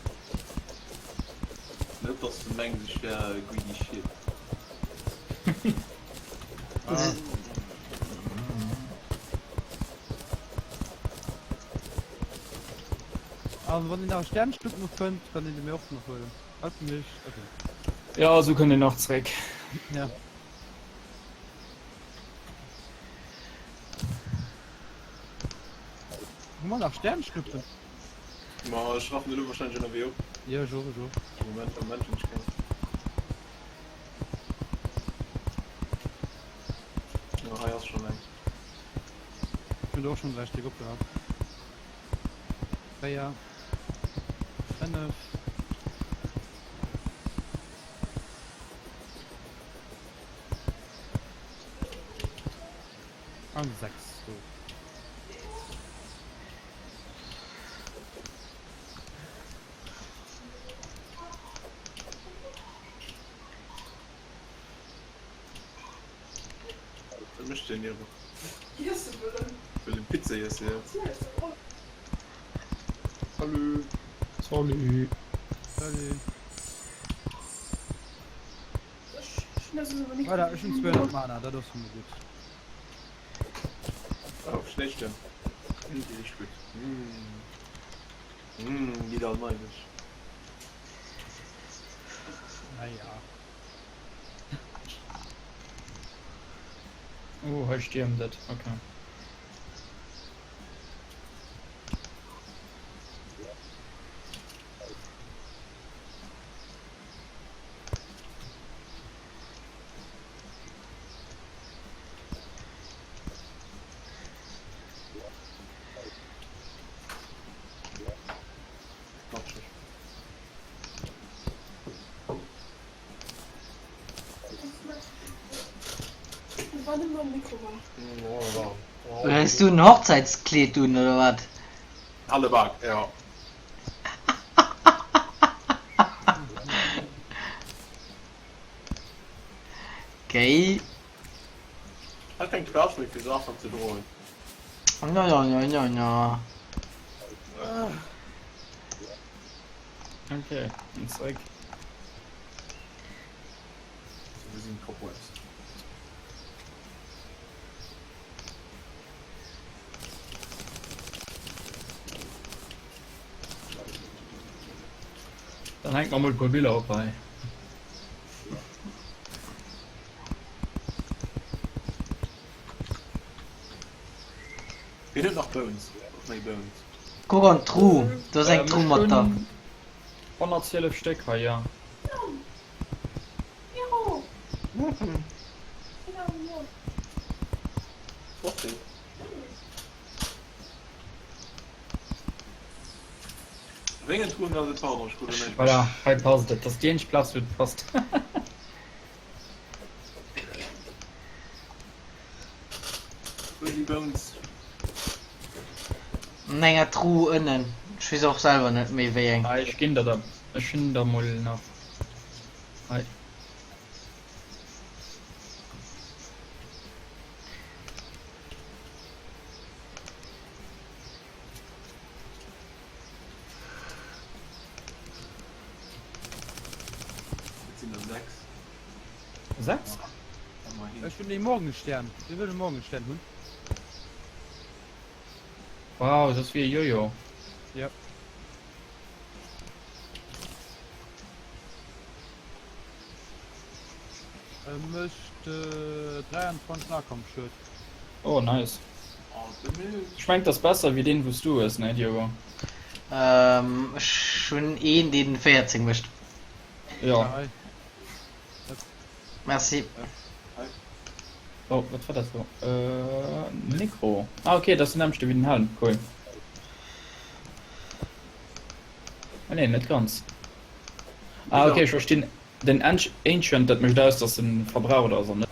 Net dass du mengs ech wär e greedy shit. Ah. An wann een nach e Sternschnuppen noch fënnt, kann een de mir och nach huelen. Halt fir mech, okay. Ja, sou kënnt een nach zréck. Ja. Hu mer nach Sternschnuppen? Ma ech raffen elo wahrscheinlech ënnerwee op. Jo, ech och, ech och. Moment, Moment, hunn ech keng. Jo, hei ass schonn eng. Ech hunn der och schonn 3 Stéck opgeraf. 4, 5. An 6 do. Wat mécht deen Niewe? Iesse wëllen. Wëll en Pizza iesse, jo. Salut. Salut. Salut. Voilà, ech hunn 200 Mana, dat ass schon mol gutt. Oh, Schnéistierm. Mm, déi riecht gutt. Mm. Mm, gitt all neidesch. Naja. Oh, hei stiermt et. Okay. Matscheg. Hues du en Hochzäitskleed un oder wat? Hale Bak, jo. Okay. Hat keng Plaz méi fir Saachen ze droen. No no no no no. Okay, an zeréck. So, wou sinn d'Cobwebs? Dann hänkt mer mol e puer Biller op hei. Wien huet nach Bones? Och méi Bones. Kuck an d'Tru, do ass eng Tru mat der. 112 Stéck hei, jo. Voilà, hei passt et. Dat ass déi eenzeg Plaz, wou et passt. An enger Tru ënnen. Ech weess och selwer net méi wéi eng. Ech ginn der der. Ech hunn der mol nach hei. Et sinn der 6. 6? Ech hunn ee Morgenstern. Wie wëll e Morgenstern hunn? Wow, dat ass wéi e Jojo. Ja. E mécht 23 Nahkampfschued. Oh nice. Ech mengt ass besser wéi deen wous du hues, ne Diogo? Ech hunn een deen 14 mécht. Jo. Merci. Oh, wat war dat lo? Mikro. Ah ok, dat ass den nämmlechte wéi den Helm, cool. Ah nee, net ganz. Ah ok, ech verstinn. Den Ancient, dat mécht aus, dass en verbraucht ass an net.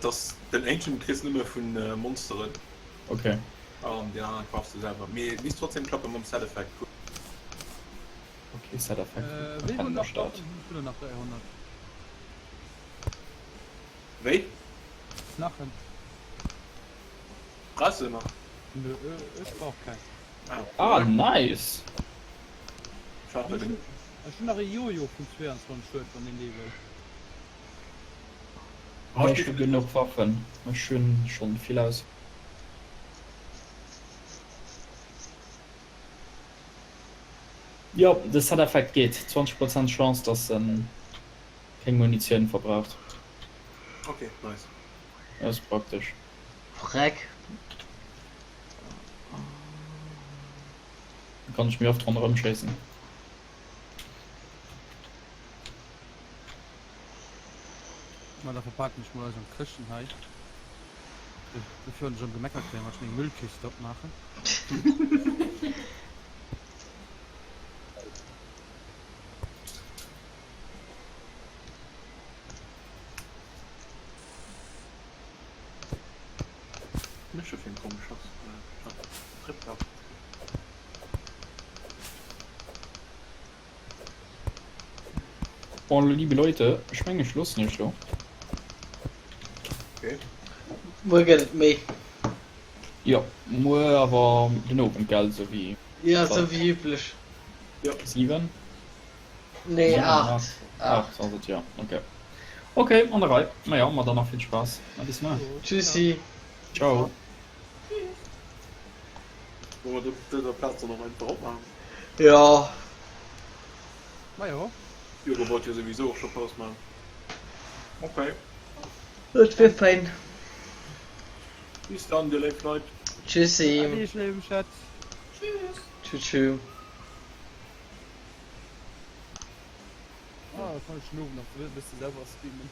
Dass den Ancient kriss nëmme vun Monsteren. Ok. An deen aneren crafts de selwer. Mee misst trotzdem klappen mam Set Effect. Ok, Set Effect. Wéi wëll nach Waffen hunn? Ech hunn der nach 300. Wéi? Nachen. Brauchs de nach? Nö, ech brauch keng. Ah nice! Ech hunn nach e Jojo vun 22 Schued, wann een dee wëll. Nee, ech hu genuch Waffen, ech hunn schonn vill aus. Jo, de Set Effect geet, 20 Prozent Chance dass en keng Munitioun verbraucht. Ok, nice. Dat ass praktesch. Freck. Da kann ech méi oft ronderëm schéissen. Ma da verpaken ech mol eis am Këschten hei. Dofir hunn ech erëm gemeckert kréien, wann ech meng Müllkiste opmaachen. Mech fir en komesch Schoss Trip. Bon, liebe Leute, ech mengen ech loossen iech lo. Okay. Muer gëtt et méi. Jo, muer awer den Owend, gell, sou wéi. Jo, sou wéi üblech. Jo. 7? Nee, 8. 8 ass et, jo. Ok. Ok, an der Rei. Maja, ma dann nach vill Spaass a bis muer. Tschüssi. Ciao. Wollen wir op dëser Plaz dann och einfach opmachen? Jo. Majo. Hugo wollt jo souwisou och scho Paus man. Ok. Et wier fein. Bis dann, dir léif Leit. Tschüssi. Ade, léiwen Chat. Tschüss. Tschü tschü. Ah, da kann ech den Owend nach e bësse selwer streamen.